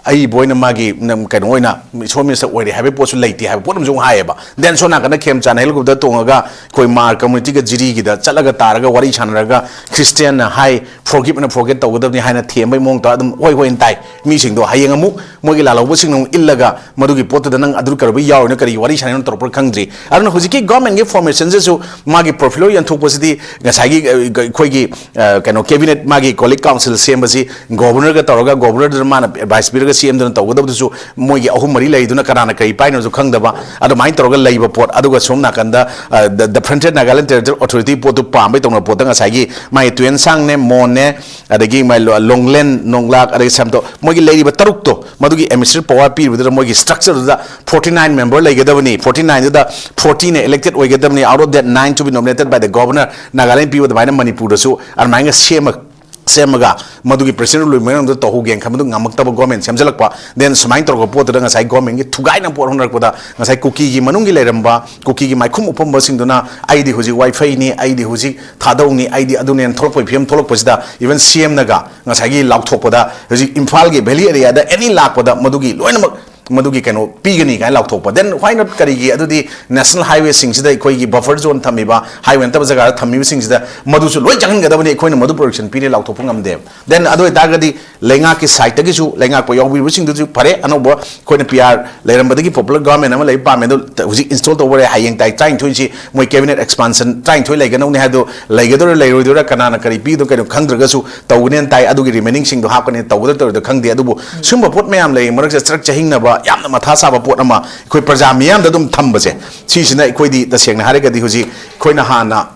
ꯑꯏꯕ ꯑꯣꯏꯅ ꯃꯥꯒꯤ, ꯅꯝ-, ꯀꯩꯅꯣ ꯑꯣꯏꯅ ꯍꯣꯝ ꯃꯤꯅꯤꯁꯇꯔ ꯑꯣꯏꯔꯦ ꯍꯥꯏꯕꯒꯤ ꯄꯣꯠꯁꯨ ꯂꯩꯇꯦ ꯍꯥꯏꯕ ꯄꯣꯠ ꯑꯃꯁꯨ ꯑꯃꯨꯛ ꯍꯥꯏꯌꯦꯕ꯫ Then ꯁꯣꯝ ꯅꯥꯀꯟꯗ ꯈꯦꯝꯆꯥꯟ ꯍꯦꯂꯤꯀꯣꯞꯇꯔ ꯇꯣꯡꯉꯒ ꯑꯩꯈꯣꯏ ꯃꯥꯔ ꯀꯝꯃꯨꯅꯤꯇꯤꯒ ꯖꯤꯔꯤꯒꯤꯗ ꯆꯠꯂꯒ ꯇꯥꯔꯒ ꯋꯥꯔꯤ ꯁꯥꯟꯅꯔꯒ ꯈ꯭ꯔꯤꯁꯇꯤꯌꯥꯟꯅ ꯍꯥꯏ, forgive and forget ꯇꯧꯒꯗꯕꯅꯤ ꯍꯥꯏꯅ ꯊꯦꯝꯕꯒꯤ ꯃꯑꯣꯡ ꯇꯧꯔꯒ ꯑꯗꯨꯝ ꯍꯣꯏ ꯍꯣꯏꯅ ꯇꯥꯏ꯫ ꯃꯤꯁꯤꯡꯗꯣ ꯍꯌꯦꯡ ꯑꯃꯨꯛ ꯃꯣꯏꯒꯤ ꯂꯥꯜꯍꯧꯕꯁꯤꯡꯅ ꯑꯃꯨꯛ ꯏꯜꯂꯒ ꯃꯗꯨꯒꯤ ꯄꯣꯠꯇꯨꯗ ꯅꯪ ꯑꯗꯨ ꯀꯩꯗꯧꯕꯩ ꯌꯥꯎꯔꯤꯅꯣ, ꯀꯔꯤ ꯋꯥꯔꯤ ꯁꯥꯟꯅꯔꯤꯅꯣ ꯇꯧꯔꯛꯄ꯭ꯔꯥ ꯈꯪꯗ꯭ꯔꯤ꯫ ꯑꯗꯨꯅ ꯍꯧꯖꯤꯛꯀꯤ ꯒꯣꯔꯃꯦꯟꯒꯤ ꯐꯣꯔꯃꯦꯁꯟꯁꯤꯁꯨ ꯃꯥꯒꯤ ꯄꯣꯔꯠꯐꯣꯂꯤꯑꯣ ꯌꯦꯟꯊꯣꯛꯄꯁꯤꯗꯤ ꯉꯁꯥꯏꯒꯤ, ꯑ, ꯑꯩꯈꯣꯏꯒꯤ, ꯑ, ꯀꯩꯅꯣ, ꯀꯦꯕꯤꯅꯦꯠ ꯃꯥꯒꯤ ꯀꯣꯂꯤꯛ ꯀꯥꯎꯟꯁꯤꯜ ꯁꯦꯝꯕꯁꯤ ꯒꯣꯕꯔꯅꯔꯒ ꯇꯧꯔꯒ ꯒꯣꯕꯔꯅꯔꯗꯨꯅ ꯃꯥꯅ ꯑꯦꯗꯚꯥꯏꯁ ꯄꯤꯔꯒ ꯁꯦꯝꯗꯅ ꯇꯧꯒꯗꯕꯗꯨꯁꯨ ꯃꯣꯏꯒꯤ ꯑꯍꯨꯝ ꯃꯔꯤ ꯂꯩꯗꯨꯅ ꯀꯅꯥꯅ ꯀꯔꯤ ꯄꯥꯏꯅꯣꯁꯨ ꯈꯪꯗꯕ, ꯑꯗꯨꯃꯥꯏꯅ ꯇꯧꯔꯒ ꯂꯩꯕ ꯄꯣꯠ, ꯑꯗꯨꯒ ꯁꯣꯝ ꯅꯥꯀꯟꯗ, ꯑ, the, the Frontier Nagaland Territorial Authority ꯄꯣꯠꯇꯨ ꯄꯥꯝꯕꯩ ꯇꯧꯅꯕ ꯄꯣꯠꯇ ꯉꯁꯥꯏꯒꯤ ꯃꯥꯒꯤ ꯇꯨꯌꯦꯟꯁꯥꯡꯅꯦ, ꯃꯣꯟꯅꯦ, ꯑꯗꯒꯤ ꯃꯥꯏ ꯂꯣ-, ꯂꯣꯡꯂꯦꯟ, ꯅꯣꯡꯂꯥꯛ, ꯑꯗꯒꯤ ꯁꯦꯝꯇꯣ, ꯃꯣꯏꯒꯤ ꯂꯩꯔꯤꯕ ꯇꯔꯨꯛꯇꯣ, ꯃꯗꯨꯒꯤ ꯑꯦꯗꯃꯤꯅꯤꯁꯇ꯭ꯔꯦꯇꯤꯚ ꯄꯋꯥꯔ ꯄꯤꯔꯤꯕꯗꯨꯗ ꯃꯣꯏꯒꯤ ꯁ꯭ꯇ꯭ꯔꯛꯆꯔꯗꯨꯗ forty nine member ꯂꯩꯒꯗꯕꯅꯤ, forty nineꯗꯨꯗ fortyꯅ elected ꯑꯣꯏꯒꯗꯕꯅꯤ, out of that nine to be nominated by the governor, Nagaland ꯄꯤꯕ ꯑꯗꯨꯃꯥꯏꯅ ꯃꯅꯤꯄꯨꯔꯗꯁꯨ ꯑꯗꯨꯃꯥꯏꯅ ꯁꯦꯝꯃ-, ꯁꯦꯝꯃꯒ ꯃꯗꯨꯒꯤ ꯄ꯭ꯔꯦꯁꯤꯗꯦꯟ ꯔꯨꯜ ꯃꯅꯨꯡꯗ ꯇꯧꯍꯧꯒꯦꯅ ꯈꯟꯕꯗꯨ ꯉꯝꯃꯛꯇꯕ ꯒꯣꯔꯃꯦꯟ ꯁꯦꯝꯖꯤꯜꯂꯛꯄ꯫ Then ꯁꯨꯃꯥꯏꯅ ꯇꯧꯔꯛꯄ ꯄꯣꯠꯇꯨꯗ ꯉꯁꯥꯏ ꯒꯣꯔꯃꯦꯟꯒꯤ ꯊꯨꯒꯥꯏꯅꯕ ꯄꯣꯠ ꯍꯣꯠꯅꯔꯛꯄꯗ ꯉꯁꯥꯏ ꯀꯨꯀꯤꯒꯤ ꯃꯅꯨꯡꯒꯤ ꯂꯩꯔꯝꯕ ꯀꯨꯀꯤꯒꯤ ꯃꯥꯏꯈꯨꯝ ꯎꯞꯄꯝꯕꯁꯤꯡꯗꯨꯅ "ꯑꯩꯗꯤ ꯍꯧꯖꯤꯛ ꯋꯥꯏꯐꯩꯅꯤ, ꯑꯩꯗꯤ ꯍꯧꯖꯤꯛ ꯊꯥꯗꯧꯅꯤ, ꯑꯩꯗꯤ ꯑꯗꯨꯅꯦꯅ" ꯊꯣꯛꯂꯛꯄꯒꯤ ꯐꯤꯕꯝ ꯊꯣꯛꯂꯛꯄꯁꯤꯗ even ꯁꯤ ꯑꯦꯝꯅꯒ ꯉꯁꯥꯏꯒꯤ ꯂꯥꯎꯊꯣꯛꯄꯗ ꯍꯧꯖꯤꯛ ꯏꯝꯐꯥꯜꯒꯤ ꯚꯦꯂꯤ ꯑꯦꯔꯤꯌꯥꯗ ꯑꯦꯅꯤ ꯂꯥꯛꯄꯗ ꯃꯗꯨꯒꯤ ꯂꯣꯏꯅꯃꯛ ꯃꯗꯨꯒꯤ ꯀꯩꯅꯣ ꯄꯤꯒꯅꯤ ꯀꯥꯏꯅ ꯂꯥꯎꯊꯣꯛꯄ꯫ Then why not? ꯀꯔꯤꯒꯤ ꯑꯗꯨꯗꯤ national highwayꯁꯤꯡꯁꯤꯗ, ꯑꯩꯈꯣꯏꯒꯤ buffer zone ꯊꯝꯃꯤꯕ, highway ꯅꯠꯇꯕ ꯖꯒꯥꯗ ꯊꯝꯃꯤꯕꯁꯤꯡꯁꯤꯗ ꯃꯗꯨꯁꯨ ꯂꯣꯏ ꯆꯪꯍꯟꯒꯗꯕꯅꯤ, ꯑꯩꯈꯣꯏꯅ ꯃꯗꯨ protection ꯄꯤꯔꯦ ꯂꯥꯎꯊꯣꯛꯄ ꯉꯝꯗꯦꯕ꯫ Then ꯑꯗꯨ ꯑꯣꯏꯇꯥꯔꯒꯗꯤ ꯂꯩꯉꯥꯛꯀꯤ sideꯇꯒꯤꯁꯨ, ꯂꯩꯉꯥꯛꯄ ꯌꯥꯎꯕꯤꯕꯁꯤꯡꯗꯨꯁꯨ ꯐꯔꯦ, ꯑꯅꯧꯕ ꯑꯩꯈꯣꯏꯅ P R ꯂꯩꯔꯝꯕꯗꯒꯤ popular government ꯑꯃ ꯂꯩꯕ ꯄꯥꯝꯃꯦ, ꯑꯗꯣ ꯍꯧꯖꯤꯛ install ꯇꯧꯕ ꯍꯣꯔꯦ, ꯍꯌꯦꯡ ꯇꯥꯔꯤꯛ ꯇꯔꯥꯅꯤꯊꯣꯏꯁꯤ ꯃꯣꯏ cabinet expansion ꯇꯔꯥꯅꯤꯊꯣꯏ ꯂꯩꯒꯅꯧꯅꯤ ꯍꯥꯏꯗꯣ ꯂꯩꯒꯗꯣꯏꯔꯥ ꯂꯩꯔꯣꯏꯗꯣꯏꯔꯥ, ꯀꯅꯥꯅ ꯀꯔꯤ ꯄꯤꯗꯣ ꯀꯩꯅꯣ ꯈꯪꯗ꯭ꯔꯒꯁꯨ ꯇꯧꯒꯅꯦꯅ ꯇꯥꯏ꯫ ꯑꯗꯨꯒꯤ remainingꯁꯤꯡꯗꯣ ꯍꯥꯞꯀꯅꯤ, ꯇꯧꯒꯗ꯭ꯔꯥ ꯇꯧꯔꯣꯏꯗ꯭ꯔꯥ ꯈꯪꯗꯦ꯫ ꯑꯗꯨꯕꯨ ꯁꯨꯝꯕ ꯄꯣꯠ ꯃꯌꯥꯝ ꯂꯩ ꯃꯔꯛꯁꯤꯗ ꯆꯔꯛ ꯆꯍꯤꯡꯅꯕ, ꯌꯥꯝꯅ ꯃꯊꯥ ꯁꯥꯕ ꯄꯣꯠ ꯑꯃ ꯑꯩꯈꯣꯏ ꯄ꯭ꯔꯖꯥ ꯃꯤꯌꯥꯝꯗ ꯑꯗꯨꯝ ꯊꯝꯕꯁꯦ, ꯁꯤꯁꯤꯅ ꯑꯩꯈꯣꯏꯗꯤ ꯇꯁꯦꯡꯅ ꯍꯥꯏꯔꯒꯗꯤ ꯍꯧꯖꯤꯛ ꯑꯩꯈꯣꯏꯅ ꯍꯥꯟꯅ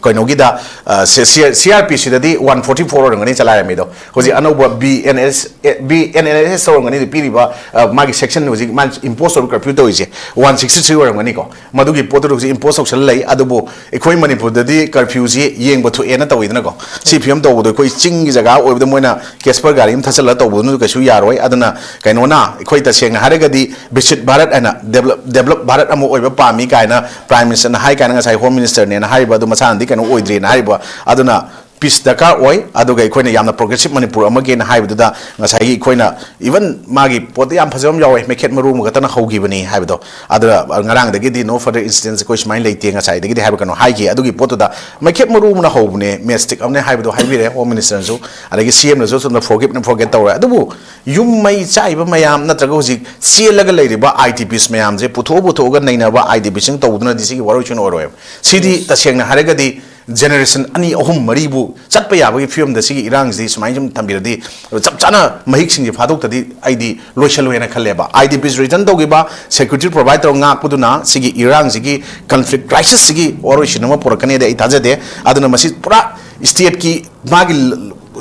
ꯀꯩꯅꯣꯒꯤꯗ, ꯑ, ꯁꯤ-, ꯁꯤ-, C R P Cꯗꯗꯤ one forty four ꯑꯣꯏꯔꯝꯒꯅꯤ ꯆꯂꯥꯏꯔꯝꯃꯤꯗꯣ꯫ ꯍꯧꯖꯤꯛ ꯑꯅꯧꯕ B N S, ꯑꯦ, B N N S S ꯇꯧꯔꯝꯒꯅꯤ ꯄꯤꯔꯤꯕ, ꯑ, ꯃꯥꯒꯤ sectionꯅ ꯍꯧꯖꯤꯛ ꯃꯥꯅ impose ꯇꯧꯔꯤꯕ curfew ꯇꯧꯔꯤꯁꯦ one sixty three ꯑꯣꯏꯔꯝꯒꯅꯤꯀꯣ꯫ ꯃꯗꯨꯒꯤ ꯄꯣꯠꯇꯨꯗ ꯍꯧꯖꯤꯛ impose ꯇꯧꯁꯜꯂ ꯂꯩ꯫ ꯑꯗꯨꯕꯨ ꯑꯩꯈꯣꯏ ꯃꯅꯤꯄꯨꯔꯗꯗꯤ curfewꯁꯤ ꯌꯦꯡꯕ ꯊꯣꯛꯑꯦꯅ ꯇꯧꯋꯤꯗꯅꯀꯣ꯫ ꯁꯤ ꯐꯤꯕꯝ ꯇꯧꯕꯗꯣ ꯑꯩꯈꯣꯏ ꯆꯤꯡꯒꯤ ꯖꯒꯥ ꯑꯣꯏꯕꯗ ꯃꯣꯏꯅ Casper ꯒꯥꯔꯤ ꯑꯃ ꯊꯥꯖꯤꯜꯂꯒ ꯇꯧꯕꯗꯨꯅ ꯀꯩꯁꯨ ꯌꯥꯔꯣꯏ꯫ ꯑꯗꯨꯅ ꯀꯩꯅꯣꯅ, ꯑꯩꯈꯣꯏ ꯇꯁꯦꯡꯅ ꯍꯥꯏꯔꯒꯗꯤ ꯕꯤꯛꯁꯤꯠ ꯚꯥꯔꯠ ꯍꯥꯏꯅ, develop, develop ꯚꯥꯔꯠ ꯑꯃ ꯑꯣꯏꯕ ꯄꯥꯝꯃꯤ ꯀꯥꯏꯅ Prime Ministerꯅ ꯍꯥꯏ ꯀꯥꯏꯅ ꯉꯁꯥꯏ Home Ministerꯅꯦꯅ ꯍꯥꯏꯔꯤꯕ ꯑꯗꯨ ꯃꯁꯥꯅꯗꯤ ꯀꯩꯅꯣ ꯑꯣꯏꯗ꯭ꯔꯤꯅ ꯍꯥꯏꯔꯤꯕ꯫ ꯑꯗꯨꯅ peace ꯗꯔꯀꯥꯔ ꯑꯣꯏ꯫ ꯑꯗꯨꯒ ꯑꯩꯈꯣꯏꯅ ꯌꯥꯝꯅ progressive ꯃꯅꯤꯄꯨꯔ ꯑꯃꯒꯤꯅ ꯍꯥꯏꯕꯗꯨꯗ ꯉꯁꯥꯏꯒꯤ ꯑꯩꯈꯣꯏꯅ even ꯃꯥꯒꯤ ꯄꯣꯠꯇ ꯌꯥꯝ ꯐꯖꯕ ꯑꯃ ꯌꯥꯎꯋꯦ, ꯃꯩꯈꯦꯠ ꯃꯔꯨ ꯑꯃ ꯈꯛꯇꯅ ꯍꯧꯈꯤꯕꯅꯤ ꯍꯥꯏꯕꯗꯣ꯫ ꯑꯗꯨꯅ ꯉꯔꯥꯡꯗꯒꯤꯗꯤ no further incidents, ꯑꯩꯈꯣꯏ ꯁꯨꯃꯥꯏꯅ ꯂꯩꯇꯦ ꯉꯁꯥꯏꯗꯒꯤꯗꯤ ꯍꯥꯏꯕ ꯀꯩꯅꯣ ꯍꯥꯏꯈꯤ꯫ ꯑꯗꯨꯒꯤ ꯄꯣꯠꯇꯨꯗ ꯃꯩꯈꯦꯠ ꯃꯔꯨ ꯑꯃꯅ ꯍꯧꯕꯅꯦ, matchstick ꯑꯃꯅꯦ ꯍꯥꯏꯕꯗꯣ ꯍꯥꯏꯕꯤꯔꯦ Home Ministerꯅꯁꯨ꯫ ꯑꯗꯒꯤ C Mꯅꯁꯨ ꯁꯣꯝꯗ forgiveꯅ forget ꯇꯧꯔꯦ꯫ ꯑꯗꯨꯕꯨ ꯌꯨꯝ ꯃꯩ ꯆꯥꯛꯏꯕ ꯃꯌꯥꯝ ꯅꯠꯇ꯭ꯔꯒ ꯍꯧꯖꯤꯛ ꯆꯦꯜꯂꯒ ꯂꯩꯔꯤꯕ I D Ps ꯃꯌꯥꯝꯁꯦ ꯄꯨꯊꯣꯛꯑ ꯄꯨꯊꯣꯛꯑꯒ ꯅꯩꯅꯕ I D Pꯁꯤꯡ ꯇꯧꯗꯨꯅꯗꯤ ꯁꯤꯒꯤ ꯋꯥꯔꯣꯏꯁꯤꯟ ꯑꯣꯏꯔꯣꯏꯕ꯫ ꯁꯤꯗꯤ ꯇꯁꯦꯡꯅ ꯍꯥꯏꯔꯒꯗꯤ generation ꯑꯅꯤ ꯑꯍꯨꯝ ꯃꯔꯤꯕꯨ ꯆꯠꯄ ꯌꯥꯕꯒꯤ ꯐꯤꯕꯝꯗ ꯁꯤꯒꯤ ꯏꯔꯥꯡꯁꯤꯗꯤ ꯁꯨꯃꯥꯏꯅ ꯁꯨꯝ ꯊꯝꯕꯤꯔꯗꯤ ꯆꯞ ꯆꯥꯅ ꯃꯍꯤꯛꯁꯤꯡꯁꯦ ꯐꯥꯗꯣꯛꯇꯗꯤ ꯑꯩꯗꯤ ꯂꯣꯏꯁꯜꯂꯣꯏꯅ ꯈꯜꯂꯦꯕ꯫ I D Ps return ꯇꯧꯈꯤꯕ, security provide ꯇꯧꯔꯒ ꯉꯥꯛꯄꯗꯨꯅ ꯁꯤꯒꯤ ꯏꯔꯥꯡꯁꯤꯒꯤ conflict crisisꯁꯤꯒꯤ ꯋꯥꯔꯣꯏꯁꯤꯟ ꯑꯃ ꯄꯨꯔꯛꯀꯅꯤꯗꯤ ꯑꯩ ꯊꯥꯖꯗꯦ꯫ ꯑꯗꯨꯅ ꯃꯁꯤ ꯄꯨꯔꯥ stateꯀꯤ ꯃꯥꯒꯤ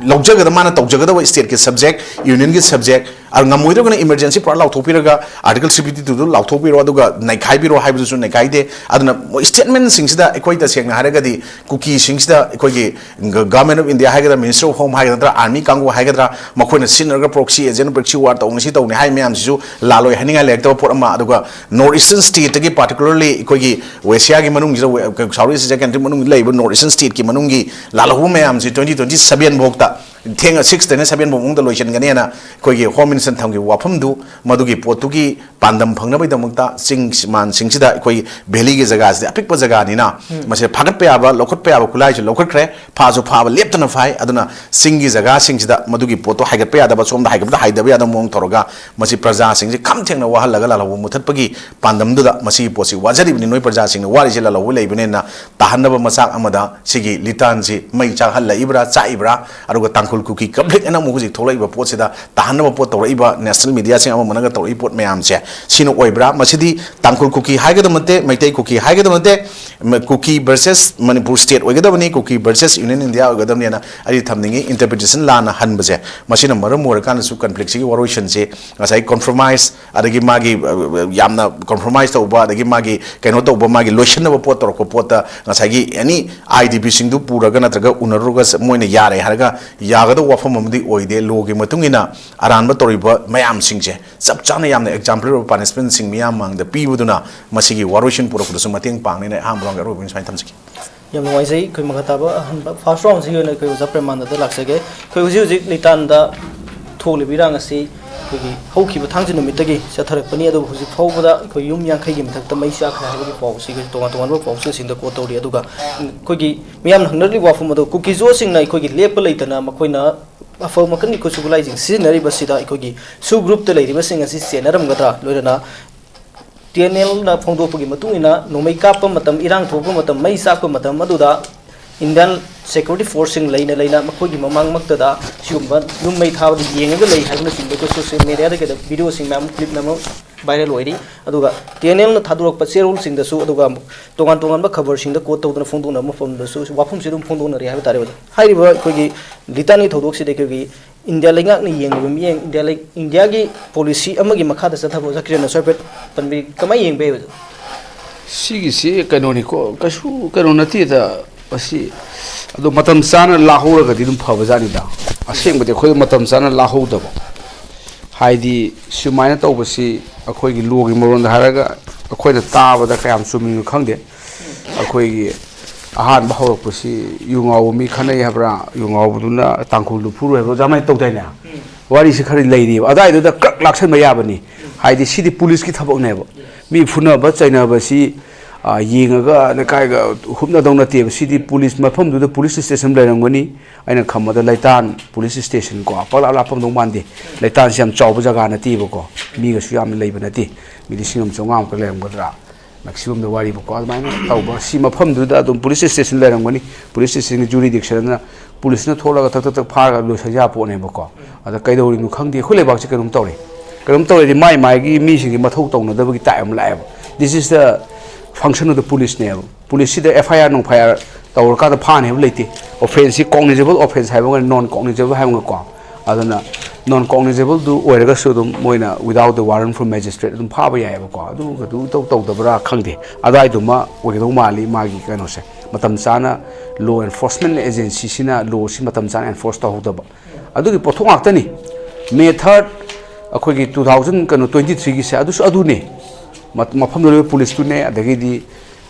ꯂꯧꯖꯒꯗꯕ, ꯃꯥꯅ ꯇꯧꯖꯒꯗꯕ stateꯀꯤ subject, unionꯒꯤ subject, ꯑꯗꯨ ꯉꯝꯃꯣꯏꯗ꯭ꯔꯒꯅ emergency ꯄꯨꯔꯥ ꯂꯥꯎꯊꯣꯛꯄꯤꯔꯒ Article three fifty twoꯗꯨ ꯂꯥꯎꯊꯣꯛꯄꯤꯔꯣ ꯑꯗꯨꯒ ꯅꯩꯈꯥꯏꯕꯤꯔꯣ ꯍꯥꯏꯕꯗꯨꯁꯨ ꯅꯩꯈꯥꯏꯗꯦ꯫ ꯑꯗꯨꯅ ꯃꯣꯏ statementꯁꯤꯡꯁꯤꯗ ꯑꯩꯈꯣꯏ ꯇꯁꯦꯡꯅ ꯍꯥꯏꯔꯒꯗꯤ ꯀꯨꯀꯤꯁꯤꯡꯁꯤꯗ ꯑꯩꯈꯣꯏꯒꯤ Government of India ꯍꯥꯏꯒꯗ꯭ꯔꯥ, Ministry of Home ꯍꯥꯏꯒꯗ꯭ꯔꯥ, Army ꯀꯥꯡꯕꯨ ꯍꯥꯏꯒꯗ꯭ꯔꯥ, ꯃꯈꯣꯏꯅ ꯁꯤꯖꯤꯟꯅꯔꯒ proxy agent, proxy war ꯇꯧꯅꯤ, ꯁꯤ ꯇꯧꯅꯤ ꯍꯥꯏ ꯃꯌꯥꯝꯁꯤꯁꯨ ꯂꯥꯜꯂꯣꯏ ꯍꯥꯏꯅꯤꯡꯉꯥꯏ ꯂꯩꯔꯛꯇꯕ ꯄꯣꯠ ꯑꯃ꯫ ꯑꯗꯨꯒ North Eastern stateꯇꯒꯤ particularly ꯑꯩꯈꯣꯏꯒꯤ Asiaꯒꯤ ꯃꯅꯨꯡꯁꯤꯗ, South East Asia country ꯃꯅꯨꯡꯗ ꯂꯩꯔꯤꯕ North Eastern stateꯀꯤ ꯃꯅꯨꯡꯒꯤ ꯂꯥꯜꯍꯧꯕ ꯃꯌꯥꯝꯁꯤ twenty twenty seven ꯐꯥꯎꯇ ꯊꯦꯡꯅ ꯁꯤꯛꯁꯇꯩꯅ ꯁꯚꯦꯟ ꯐꯥꯎ ꯃꯅꯨꯡꯗ ꯂꯣꯏꯁꯤꯟꯒꯅꯦꯅ ꯑꯩꯈꯣꯏꯒꯤ ꯍꯣꯝ ꯃꯤꯅꯤꯁꯇꯔ ꯊꯝꯈꯤꯕ ꯋꯥꯐꯝꯗꯨ, ꯃꯗꯨꯒꯤ ꯄꯣꯠꯇꯨꯒꯤ ꯄꯥꯟꯗꯝ ꯐꯪꯅꯕꯒꯤꯗꯃꯛꯇ ꯆꯤꯡ ꯃꯥꯟꯁꯤꯡꯁꯤꯗ, ꯑꯩꯈꯣꯏ ꯚꯦꯂꯤꯒꯤ ꯖꯒꯥꯁꯤꯗꯤ ꯑꯄꯤꯛꯄ ꯖꯒꯥꯅꯤꯅ, ꯎꯝ꯫ ꯃꯁꯤ ꯐꯥꯒꯠꯄ ꯌꯥꯕ, ꯂꯧꯈꯠꯄ ꯌꯥꯕ ꯈꯨꯠꯂꯥꯏꯁꯨ ꯂꯧꯈꯠꯈ꯭ꯔꯦ, ꯐꯥꯁꯨ ꯐꯥꯕ ꯂꯦꯞꯇꯅ ꯐꯥꯏ꯫ ꯑꯗꯨꯅ ꯆꯤꯡꯒꯤ ꯖꯒꯥꯁꯤꯡꯁꯤꯗ ꯃꯗꯨꯒꯤ ꯄꯣꯠꯇꯣ ꯍꯥꯏꯒꯠꯄ ꯌꯥꯗꯕ, ꯁꯣꯝꯗ ꯍꯥꯏꯒꯠꯄꯗ ꯍꯥꯏꯗꯕ ꯌꯥꯗꯕ ꯃꯑꯣꯡ ꯇꯧꯔꯒ ꯃꯁꯤ ꯄ꯭ꯔꯖꯥꯁꯤꯡꯁꯤ ꯈꯝ ꯊꯦꯡꯅ ꯋꯥꯍꯜꯂꯒ ꯂꯥꯜꯍꯧꯕ ꯃꯨꯊꯠꯄꯒꯤ ꯄꯥꯟꯗꯝꯗꯨꯗ ꯃꯁꯤꯒꯤ ꯄꯣꯠꯁꯤ ꯋꯥꯖꯔꯤꯕꯅꯤ, ꯅꯣꯏ ꯄ꯭ꯔꯖꯥꯁꯤꯡꯅ ꯋꯥꯔꯤꯁꯦ ꯂꯥꯜꯍꯧꯕ ꯂꯩꯕꯅꯤꯅ ꯇꯥꯍꯟꯅꯕ ꯃꯆꯥꯛ ꯑꯃꯗ ꯁꯤꯒꯤ ꯂꯤꯇꯥꯟꯁꯤ ꯃꯩ ꯆꯥꯛꯍꯜꯂꯛꯏꯕ꯭ꯔꯥ, ꯆꯥꯛꯏꯕ꯭ꯔꯥ, ꯑꯗꯨꯒ ꯇꯥꯡꯈꯨꯜ ꯀꯨꯀꯤ ꯀꯟꯐ꯭ꯂꯤꯛ ꯑꯅ ꯑꯃꯨꯛ ꯍꯧꯖꯤꯛ ꯊꯣꯛꯂꯛꯏꯕ ꯄꯣꯠꯁꯤꯗ ꯇꯥꯍꯟꯅꯕ ꯄꯣꯠ ꯇꯧꯔꯛꯏꯕ ꯅꯦꯁꯅꯦꯜ ꯃꯤꯗꯤꯌꯥꯁꯤꯡ ꯑꯃ ꯑꯃꯅꯒ ꯇꯧꯔꯛꯏ ꯄꯣꯠ ꯃꯌꯥꯝꯁꯦ ꯁꯤꯅ ꯑꯣꯏꯕ꯭ꯔꯥ? ꯃꯁꯤꯗꯤ ꯇꯥꯡꯈꯨꯜ ꯀꯨꯀꯤ ꯍꯥꯏꯒꯗꯕ ꯅꯠꯇꯦ, ꯃꯩꯇꯩ ꯀꯨꯀꯤ ꯍꯥꯏꯒꯗꯕ ꯅꯠꯇꯦ, ꯃ-, ꯀꯨꯀꯤ ꯚꯔꯁꯦꯁ ꯃꯅꯤꯄꯨꯔ ꯁ꯭ꯇꯦꯠ ꯑꯣꯏꯒꯗꯕꯅꯤ, ꯀꯨꯀꯤ ꯚꯔꯁꯦꯁ ꯌꯨꯅꯤꯌꯟ ꯏꯟꯗꯤꯌꯥ ꯑꯣꯏꯒꯗꯕꯅꯤꯅ ꯑꯩꯗꯤ ꯊꯝꯅꯤꯡꯉꯤ꯫ ꯏꯟꯇꯔꯄ꯭ꯔꯤꯇꯦꯁꯟ ꯂꯥꯟꯅ ꯍꯟꯕꯁꯦ, ꯃꯁꯤꯅ ꯃꯔꯝ ꯑꯣꯏꯔꯀꯥꯟꯗꯁꯨ ꯀꯟꯐ꯭ꯂꯤꯛꯁꯤꯒꯤ ꯋꯥꯔꯣꯏꯁꯤꯟꯁꯦ ꯉꯁꯥꯏ ꯀꯣꯟꯐ꯭ꯔꯣꯃꯥꯏꯁ, ꯑꯗꯒꯤ ꯃꯥꯒꯤ, ꯑ, ꯌꯥꯝꯅ ꯀꯣꯟꯐ꯭ꯔꯣꯃꯥꯏꯁ ꯇꯧꯕ, ꯑꯗꯒꯤ ꯃꯥꯒꯤ ꯀꯩꯅꯣ ꯇꯧꯕ, ꯃꯥꯒꯤ ꯂꯣꯏꯁꯤꯟꯅꯕ ꯄꯣꯠ ꯇꯧꯔꯛꯄ ꯄꯣꯠꯇ ꯉꯁꯥꯏꯒꯤ ꯑꯦꯅꯤ ꯑꯥꯏ ꯗꯤ ꯕꯤꯁꯤꯡꯗꯨ ꯄꯨꯔꯒ ꯅꯠꯇ꯭ꯔꯒ ꯎꯅꯔꯨꯔꯒ ꯃꯣꯏꯅ ꯌꯥꯔꯦ ꯍꯥꯏꯔꯒ ꯌꯥꯒꯗꯕ ꯋꯥꯐꯝ ꯑꯃꯗꯤ ꯑꯣꯏꯗꯦ꯫ ꯂꯣꯒꯤ ꯃꯇꯨꯡ ꯏꯟꯅ ꯑꯔꯥꯟꯕ ꯇꯧꯔꯤꯕ ꯃꯌꯥꯝꯁꯤꯡꯁꯦ ꯆꯞ ꯆꯥꯅ ꯌꯥꯝꯅ ꯑꯦꯛꯖꯥꯝꯄꯜ ꯑꯣꯏꯕ ꯄꯥꯅꯤꯁꯃꯦꯟꯁꯤꯡ ꯃꯤꯌꯥꯝ ꯃꯥꯡꯗ ꯄꯤꯕꯗꯨꯅ ꯃꯁꯤꯒꯤ ꯋꯥꯔꯣꯏꯁꯤꯟ ꯄꯨꯔꯛꯄꯗꯁꯨ ꯃꯇꯦꯡ ꯄꯥꯡꯅꯤꯅ ꯑꯍꯥꯟꯕ ꯔꯥꯎꯟꯒꯤ ꯑꯔꯣꯏꯕ ꯑꯣꯏꯅ ꯁꯨꯃꯥꯏꯅ ꯊꯝꯖꯒꯦ꯫ ꯌꯥꯝ ꯅꯨꯡꯉꯥꯏꯖꯩ꯫ ꯑꯩꯈꯣꯏ ꯃꯈꯥ ꯇꯥꯕ ꯑꯍꯟꯕ ꯐꯥꯔꯁ ꯔꯥꯎꯟꯁꯤꯒꯤ ꯑꯣꯏꯅ ꯑꯩꯈꯣꯏ ꯑꯣꯖꯥ ꯄ꯭ꯔꯦꯃꯥꯅꯟꯗ ꯂꯥꯛꯆꯒꯦ꯫ ꯑꯩꯈꯣꯏ ꯍꯧꯖꯤꯛ ꯍꯧꯖꯤꯛ ꯂꯤꯇꯥꯟꯗ ꯊꯣꯛꯂꯤꯕ ꯏꯔꯥꯡ ꯑꯁꯤ ꯑꯩꯈꯣꯏꯒꯤ ꯍꯧꯈꯤꯕ ꯊꯥꯡꯖ ꯅꯨꯃꯤꯠꯇꯒꯤ ꯆꯠꯊꯔꯛꯄꯅꯤ, ꯑꯗꯨꯕꯨ ꯍꯧꯖꯤꯛ ꯐꯥꯎꯕꯗ ꯑꯩꯈꯣꯏ ꯌꯨꯝ ꯌꯥꯡꯈꯩꯒꯤ ꯃꯊꯛꯇ ꯃꯩ ꯆꯥꯛꯈ꯭ꯔꯦ ꯍꯥꯏꯕꯒꯤ ꯄꯥꯎꯁꯤ ꯑꯩꯈꯣꯏ ꯇꯣꯉꯥꯟ ꯇꯣꯉꯥꯟꯕ ꯄꯥꯎꯆꯦꯁꯤꯡꯗ ꯀꯣꯠ ꯇꯧꯔꯤ꯫ ꯑꯗꯨꯒ ꯑꯩꯈꯣꯏꯒꯤ ꯃꯤꯌꯥꯝꯅ ꯍꯪꯅꯔꯤꯕ ꯋꯥꯐꯝ ꯑꯗꯨ ꯀꯨꯀꯤꯖꯣꯁꯤꯡꯅ ꯑꯩꯈꯣꯏꯒꯤ ꯂꯦꯞꯄ ꯂꯩꯇꯅ ꯃꯈꯣꯏꯅ ꯑꯐꯕ ꯃꯈꯜꯒꯤ ꯈꯨꯠꯁꯨ ꯈꯨꯠꯂꯥꯏꯁꯤꯡ ꯁꯤꯖꯤꯟꯅꯔꯤꯕꯁꯤꯗ ꯑꯩꯈꯣꯏꯒꯤ ꯁꯨ ꯒ꯭ꯔꯨꯞꯇ ꯂꯩꯔꯤꯕꯁꯤꯡ ꯑꯁꯤ ꯆꯦꯟꯅꯔꯝꯒꯗ꯭ꯔꯥ? ꯂꯣꯏꯅꯅ ꯇꯤ ꯑꯦꯟ ꯑꯦꯜꯅ ꯐꯣꯡꯗꯣꯛꯄꯒꯤ ꯃꯇꯨꯡ ꯏꯟꯅ ꯅꯣꯡꯃꯩ ꯀꯥꯞꯄ ꯃꯇꯝ, ꯏꯔꯥꯡ ꯊꯣꯛꯄ ꯃꯇꯝ, ꯃꯩ ꯆꯥꯛꯄ ꯃꯇꯝ ꯑꯗꯨꯗ ꯏꯟꯗꯤꯌꯥꯟ ꯁꯦꯀ꯭ꯌꯨꯔꯤꯇꯤ ꯐꯣꯔꯁꯁꯤꯡ ꯂꯩꯅ ꯂꯩꯅ ꯃꯈꯣꯏꯒꯤ ꯃꯃꯥꯡꯃꯛꯇꯗ ꯁꯤꯒꯨꯝꯕ ꯌꯨꯝ ꯃꯩ ꯊꯥꯕꯗ ꯌꯦꯡꯉꯒ ꯂꯩ ꯍꯥꯏꯕꯅꯆꯤꯡꯕ ꯑꯩꯈꯣꯏ ꯁꯣꯁꯤꯌꯦꯜ ꯃꯦꯗꯤꯌꯥꯗ ꯀꯩꯗ ꯚꯤꯗꯤꯑꯣꯁꯤꯡ ꯃꯌꯥꯝ, ꯀ꯭ꯂꯤꯞ ꯃꯌꯥꯝ ꯑꯃ ꯚꯥꯏꯔꯦꯜ ꯑꯣꯏꯔꯤ꯫ ꯑꯗꯨꯒ ꯇꯤ ꯑꯦꯟ ꯑꯦꯜꯅ ꯊꯥꯗꯣꯔꯛꯄ ꯆꯦꯔꯣꯜꯁꯤꯡꯗꯁꯨ, ꯑꯗꯨꯒ ꯇꯣꯉꯥꯟ ꯇꯣꯉꯥꯟꯕ ꯈꯕꯔꯁꯤꯡꯗ ꯀꯣꯠ ꯇꯧꯗꯨꯅ ꯐꯣꯡꯗꯣꯛꯅꯕ ꯃꯐꯝꯗꯁꯨ ꯋꯥꯐꯝꯁꯤ ꯑꯗꯨꯝ ꯐꯣꯡꯗꯣꯛꯅꯔꯤ ꯍꯥꯏꯕ ꯇꯥꯔꯦ ꯑꯣꯖꯥ꯫ ꯍꯥꯏꯔꯤꯕ ꯑꯩꯈꯣꯏꯒꯤ ꯂꯤꯇꯥꯟꯒꯤ ꯊꯧꯗꯣꯛꯁꯤꯗ ꯑꯩꯈꯣꯏꯒꯤ ꯏꯟꯗꯤꯌꯥ ꯂꯩꯉꯥꯛꯅ ꯌꯦꯡꯂꯤꯕ ꯃꯤꯠꯌꯦꯡ, ꯏꯟꯗꯤꯌꯥ ꯂꯩ-, ꯏꯟꯗꯤꯌꯥꯒꯤ ꯄꯣꯂꯤꯁꯤ ꯑꯃꯒꯤ ꯃꯈꯥꯗ ꯆꯠꯊꯕ ꯑꯣꯖꯥ ꯀꯤꯔꯟꯅꯁꯨ ꯍꯥꯏꯐꯦꯠ ꯄꯟꯕꯤ-, ꯀꯃꯥꯏꯅ ꯌꯦꯡꯕ ꯌꯥꯏ ꯑꯣꯖꯥ? ꯁꯤꯒꯤꯁꯤ ꯀꯩꯅꯣꯅꯤꯀꯣ, ꯀꯩꯁꯨ ꯀꯩꯅꯣ ꯅꯠꯇꯦꯗ꯫ ꯃꯁꯤ ꯑꯗꯣ ꯃꯇꯝ ꯆꯥꯅ ꯂꯥꯛꯍꯧꯔꯒꯗꯤ ꯑꯗꯨꯝ ꯐꯕꯖꯥꯠꯅꯤꯗ꯫ ꯑꯁꯦꯡꯕꯗꯤ ꯑꯩꯈꯣꯏ ꯃꯇꯝ ꯆꯥꯅ ꯂꯥꯛꯍꯧꯗꯕ, ꯍꯥꯏꯗꯤ ꯁꯨꯃꯥꯏꯅ ꯇꯧꯕꯁꯤ ꯑꯩꯈꯣꯏꯒꯤ ꯂꯣꯒꯤ ꯃꯔꯣꯟꯗ ꯍꯥꯏꯔꯒ ꯑꯩꯈꯣꯏꯅ ꯇꯥꯕꯗ ꯀꯌꯥꯝ ꯆꯨꯝꯃꯤꯅꯣ ꯈꯪꯗꯦ꯫ ꯑꯩꯈꯣꯏꯒꯤ ꯑꯍꯥꯟꯕ ꯍꯧꯔꯛꯄꯁꯤ ꯌꯨ ꯉꯥꯎꯕ ꯃꯤ ꯈꯠꯅꯩ ꯍꯥꯏꯕ꯭ꯔꯥ, ꯌꯨ ꯉꯥꯎꯕꯗꯨꯅ ꯇꯥꯡꯈꯨꯜꯗꯨ ꯐꯨꯔꯨ ꯍꯥꯏꯕ꯭ꯔꯥ, ꯑꯗꯨꯃꯥꯏꯅ ꯇꯧꯗꯥꯏꯅꯦ? ꯋꯥꯔꯤꯁꯤ ꯈꯔ ꯂꯩꯔꯤꯕ, ꯑꯗꯨꯋꯥꯏꯗꯨꯗ ꯀ꯭ꯔꯛ ꯂꯥꯛꯁꯟꯕ ꯌꯥꯕꯅꯤ꯫ ꯍꯥꯏꯗꯤ ꯁꯤꯗꯤ ꯄꯨꯂꯤꯁꯀꯤ ꯊꯕꯛꯅꯦꯕ꯫ ꯃꯤ ꯐꯨꯅꯕ ꯆꯩꯅꯕꯁꯤ, ꯑ, ꯌꯦꯡꯉꯒ ꯂꯩꯀꯥꯏꯒ ꯍꯨꯞꯅꯗꯧ ꯅꯠꯇꯦꯕ꯫ ꯁꯤꯗꯤ ꯄꯨꯂꯤꯁ ꯃꯐꯝꯗꯨꯗ ꯄꯨꯂꯤꯁ ꯁ꯭ꯇꯦꯁꯟ ꯂꯩꯔꯝꯒꯅꯤ꯫ ꯑꯩꯅ ꯈꯟꯕꯗ ꯂꯩꯇꯥꯟ ꯄꯨꯂꯤꯁ ꯁ꯭ꯇꯦꯁꯟ ꯀꯣ, ꯄꯪꯂꯥꯞ ꯂꯥꯞꯄꯝꯗꯧ ꯃꯥꯟꯗꯦ꯫ ꯂꯩꯇꯥꯟꯁꯤ ꯌꯥꯝ ꯆꯥꯎꯕ ꯖꯒꯥ ꯅꯠꯇꯦꯕꯀꯣ, ꯃꯤꯒꯁꯨ ꯌꯥꯝꯅ ꯂꯩꯕ ꯅꯠꯇꯦ꯫ ꯃꯤ ꯂꯤꯁꯤꯡ ꯑꯃ ꯆꯥꯝꯃꯉꯥꯃꯨꯛꯇ ꯂꯩꯔꯝꯒꯗ꯭ꯔꯥ, ꯃꯦꯛꯁꯤꯃꯝꯗ ꯋꯥꯔꯤꯕꯀꯣ꯫ ꯑꯗꯨꯃꯥꯏꯅ ꯇꯧꯕ ꯁꯤ ꯃꯐꯝꯗꯨꯗ ꯑꯗꯨꯝ ꯄꯨꯂꯤꯁ ꯁ꯭ꯇꯦꯁꯟ ꯂꯩꯔꯝꯒꯅꯤ꯫ ꯄꯨꯂꯤꯁ ꯁ꯭ꯇꯦꯁꯟꯒꯤ ꯖꯨꯔꯤꯗꯤꯛꯁꯟꯅ ꯄꯨꯂꯤꯁꯅ ꯊꯣꯛꯂꯒ ꯊꯛ ꯊꯛ ꯊꯛ ꯐꯥꯔꯒ ꯂꯣꯏꯁꯟ ꯌꯥ ꯄꯣꯠꯅꯦꯕꯀꯣ꯫ ꯑꯗ ꯀꯩꯗꯧꯔꯤꯅꯣ ꯈꯪꯗꯦ, ꯑꯩꯈꯣꯏ ꯂꯩꯕꯥꯛꯁꯦ ꯀꯩꯅꯣꯝ ꯇꯧꯔꯦ꯫ ꯀꯩꯅꯣꯝ ꯇꯧꯔꯦꯗꯤ ꯃꯥꯏ ꯃꯥꯏꯒꯤ ꯃꯤꯁꯤꯡꯒꯤ ꯃꯊꯧ ꯇꯧꯅꯗꯕꯒꯤ ꯇꯥꯏꯞ ꯑꯃ ꯂꯥꯛꯑꯦꯕ꯫ This is the function of the police ꯅꯦꯕ꯫ ꯄꯨꯂꯤꯁꯁꯤꯗ ꯑꯦꯐ ꯑꯥꯏ ꯑꯥꯔ ꯅꯨꯡ ꯑꯥꯏ ꯑꯥꯔ ꯇꯧꯔꯀꯥꯟꯗ ꯐꯥꯅꯤ ꯍꯥꯏꯕ ꯂꯩꯇꯦ꯫ ꯑꯣꯐꯦꯟꯁꯁꯤ ꯀꯣꯒꯅꯤꯖꯦꯕꯜ ꯑꯣꯐꯦꯟꯁ ꯍꯥꯏꯕ ꯑꯃꯒ ꯅꯣꯟ ꯀꯣꯒꯅꯤꯖꯦꯕꯜ ꯍꯥꯏꯕ ꯑꯃꯒꯀꯣ꯫ ꯑꯗꯨꯅ ꯅꯣꯟ ꯀꯣꯒꯅꯤꯖꯦꯕꯜꯗꯨ ꯑꯣꯏꯔꯒꯁꯨ ꯑꯗꯨꯝ ꯃꯣꯏꯅ without the warrant from magistrate ꯑꯗꯨꯝ ꯐꯥꯕ ꯌꯥꯏꯑꯕꯀꯣ꯫ ꯑꯗꯨꯒꯗꯨ ꯏꯇꯧ ꯇꯧꯗꯕ꯭ꯔꯥ ꯈꯪꯗꯦ꯫ ꯑꯗꯨꯋꯥꯏꯗꯨꯃ ꯑꯣꯏꯒꯗꯧ ꯃꯥꯜꯂꯤ ꯃꯥꯒꯤ ꯀꯩꯅꯣꯁꯦ꯫ ꯃꯇꯝ ꯆꯥꯅ ꯂꯣ ꯑꯦꯟꯐꯣꯔꯁꯃꯦꯟ ꯑꯦꯖꯦꯟꯁꯤꯁꯤꯅ ꯂꯣꯁꯤ ꯃꯇꯝ ꯆꯥꯅ ꯑꯦꯟꯐꯣꯔꯁ ꯇꯧꯍꯧꯗꯕ꯫ ꯑꯗꯨꯒꯤ ꯄꯣꯠꯊꯣꯛ ꯉꯥꯛꯇꯅꯤ꯫ ꯃꯦ ꯊꯥꯔꯠ ꯑꯩꯈꯣꯏꯒꯤ ꯇꯨ ꯊꯥꯎꯖꯟ ꯀꯩꯅꯣ ꯇ꯭ꯋꯦꯟꯇꯤ ꯊ꯭ꯔꯤꯒꯤꯁꯦ ꯑꯗꯨꯁꯨ ꯑꯗꯨꯅꯤ꯫ ꯃ-, ꯃꯐꯝꯗꯨꯗ ꯂꯩꯕ ꯄꯨꯂꯤꯁꯇꯨꯅꯦ, ꯑꯗꯒꯤꯗꯤ,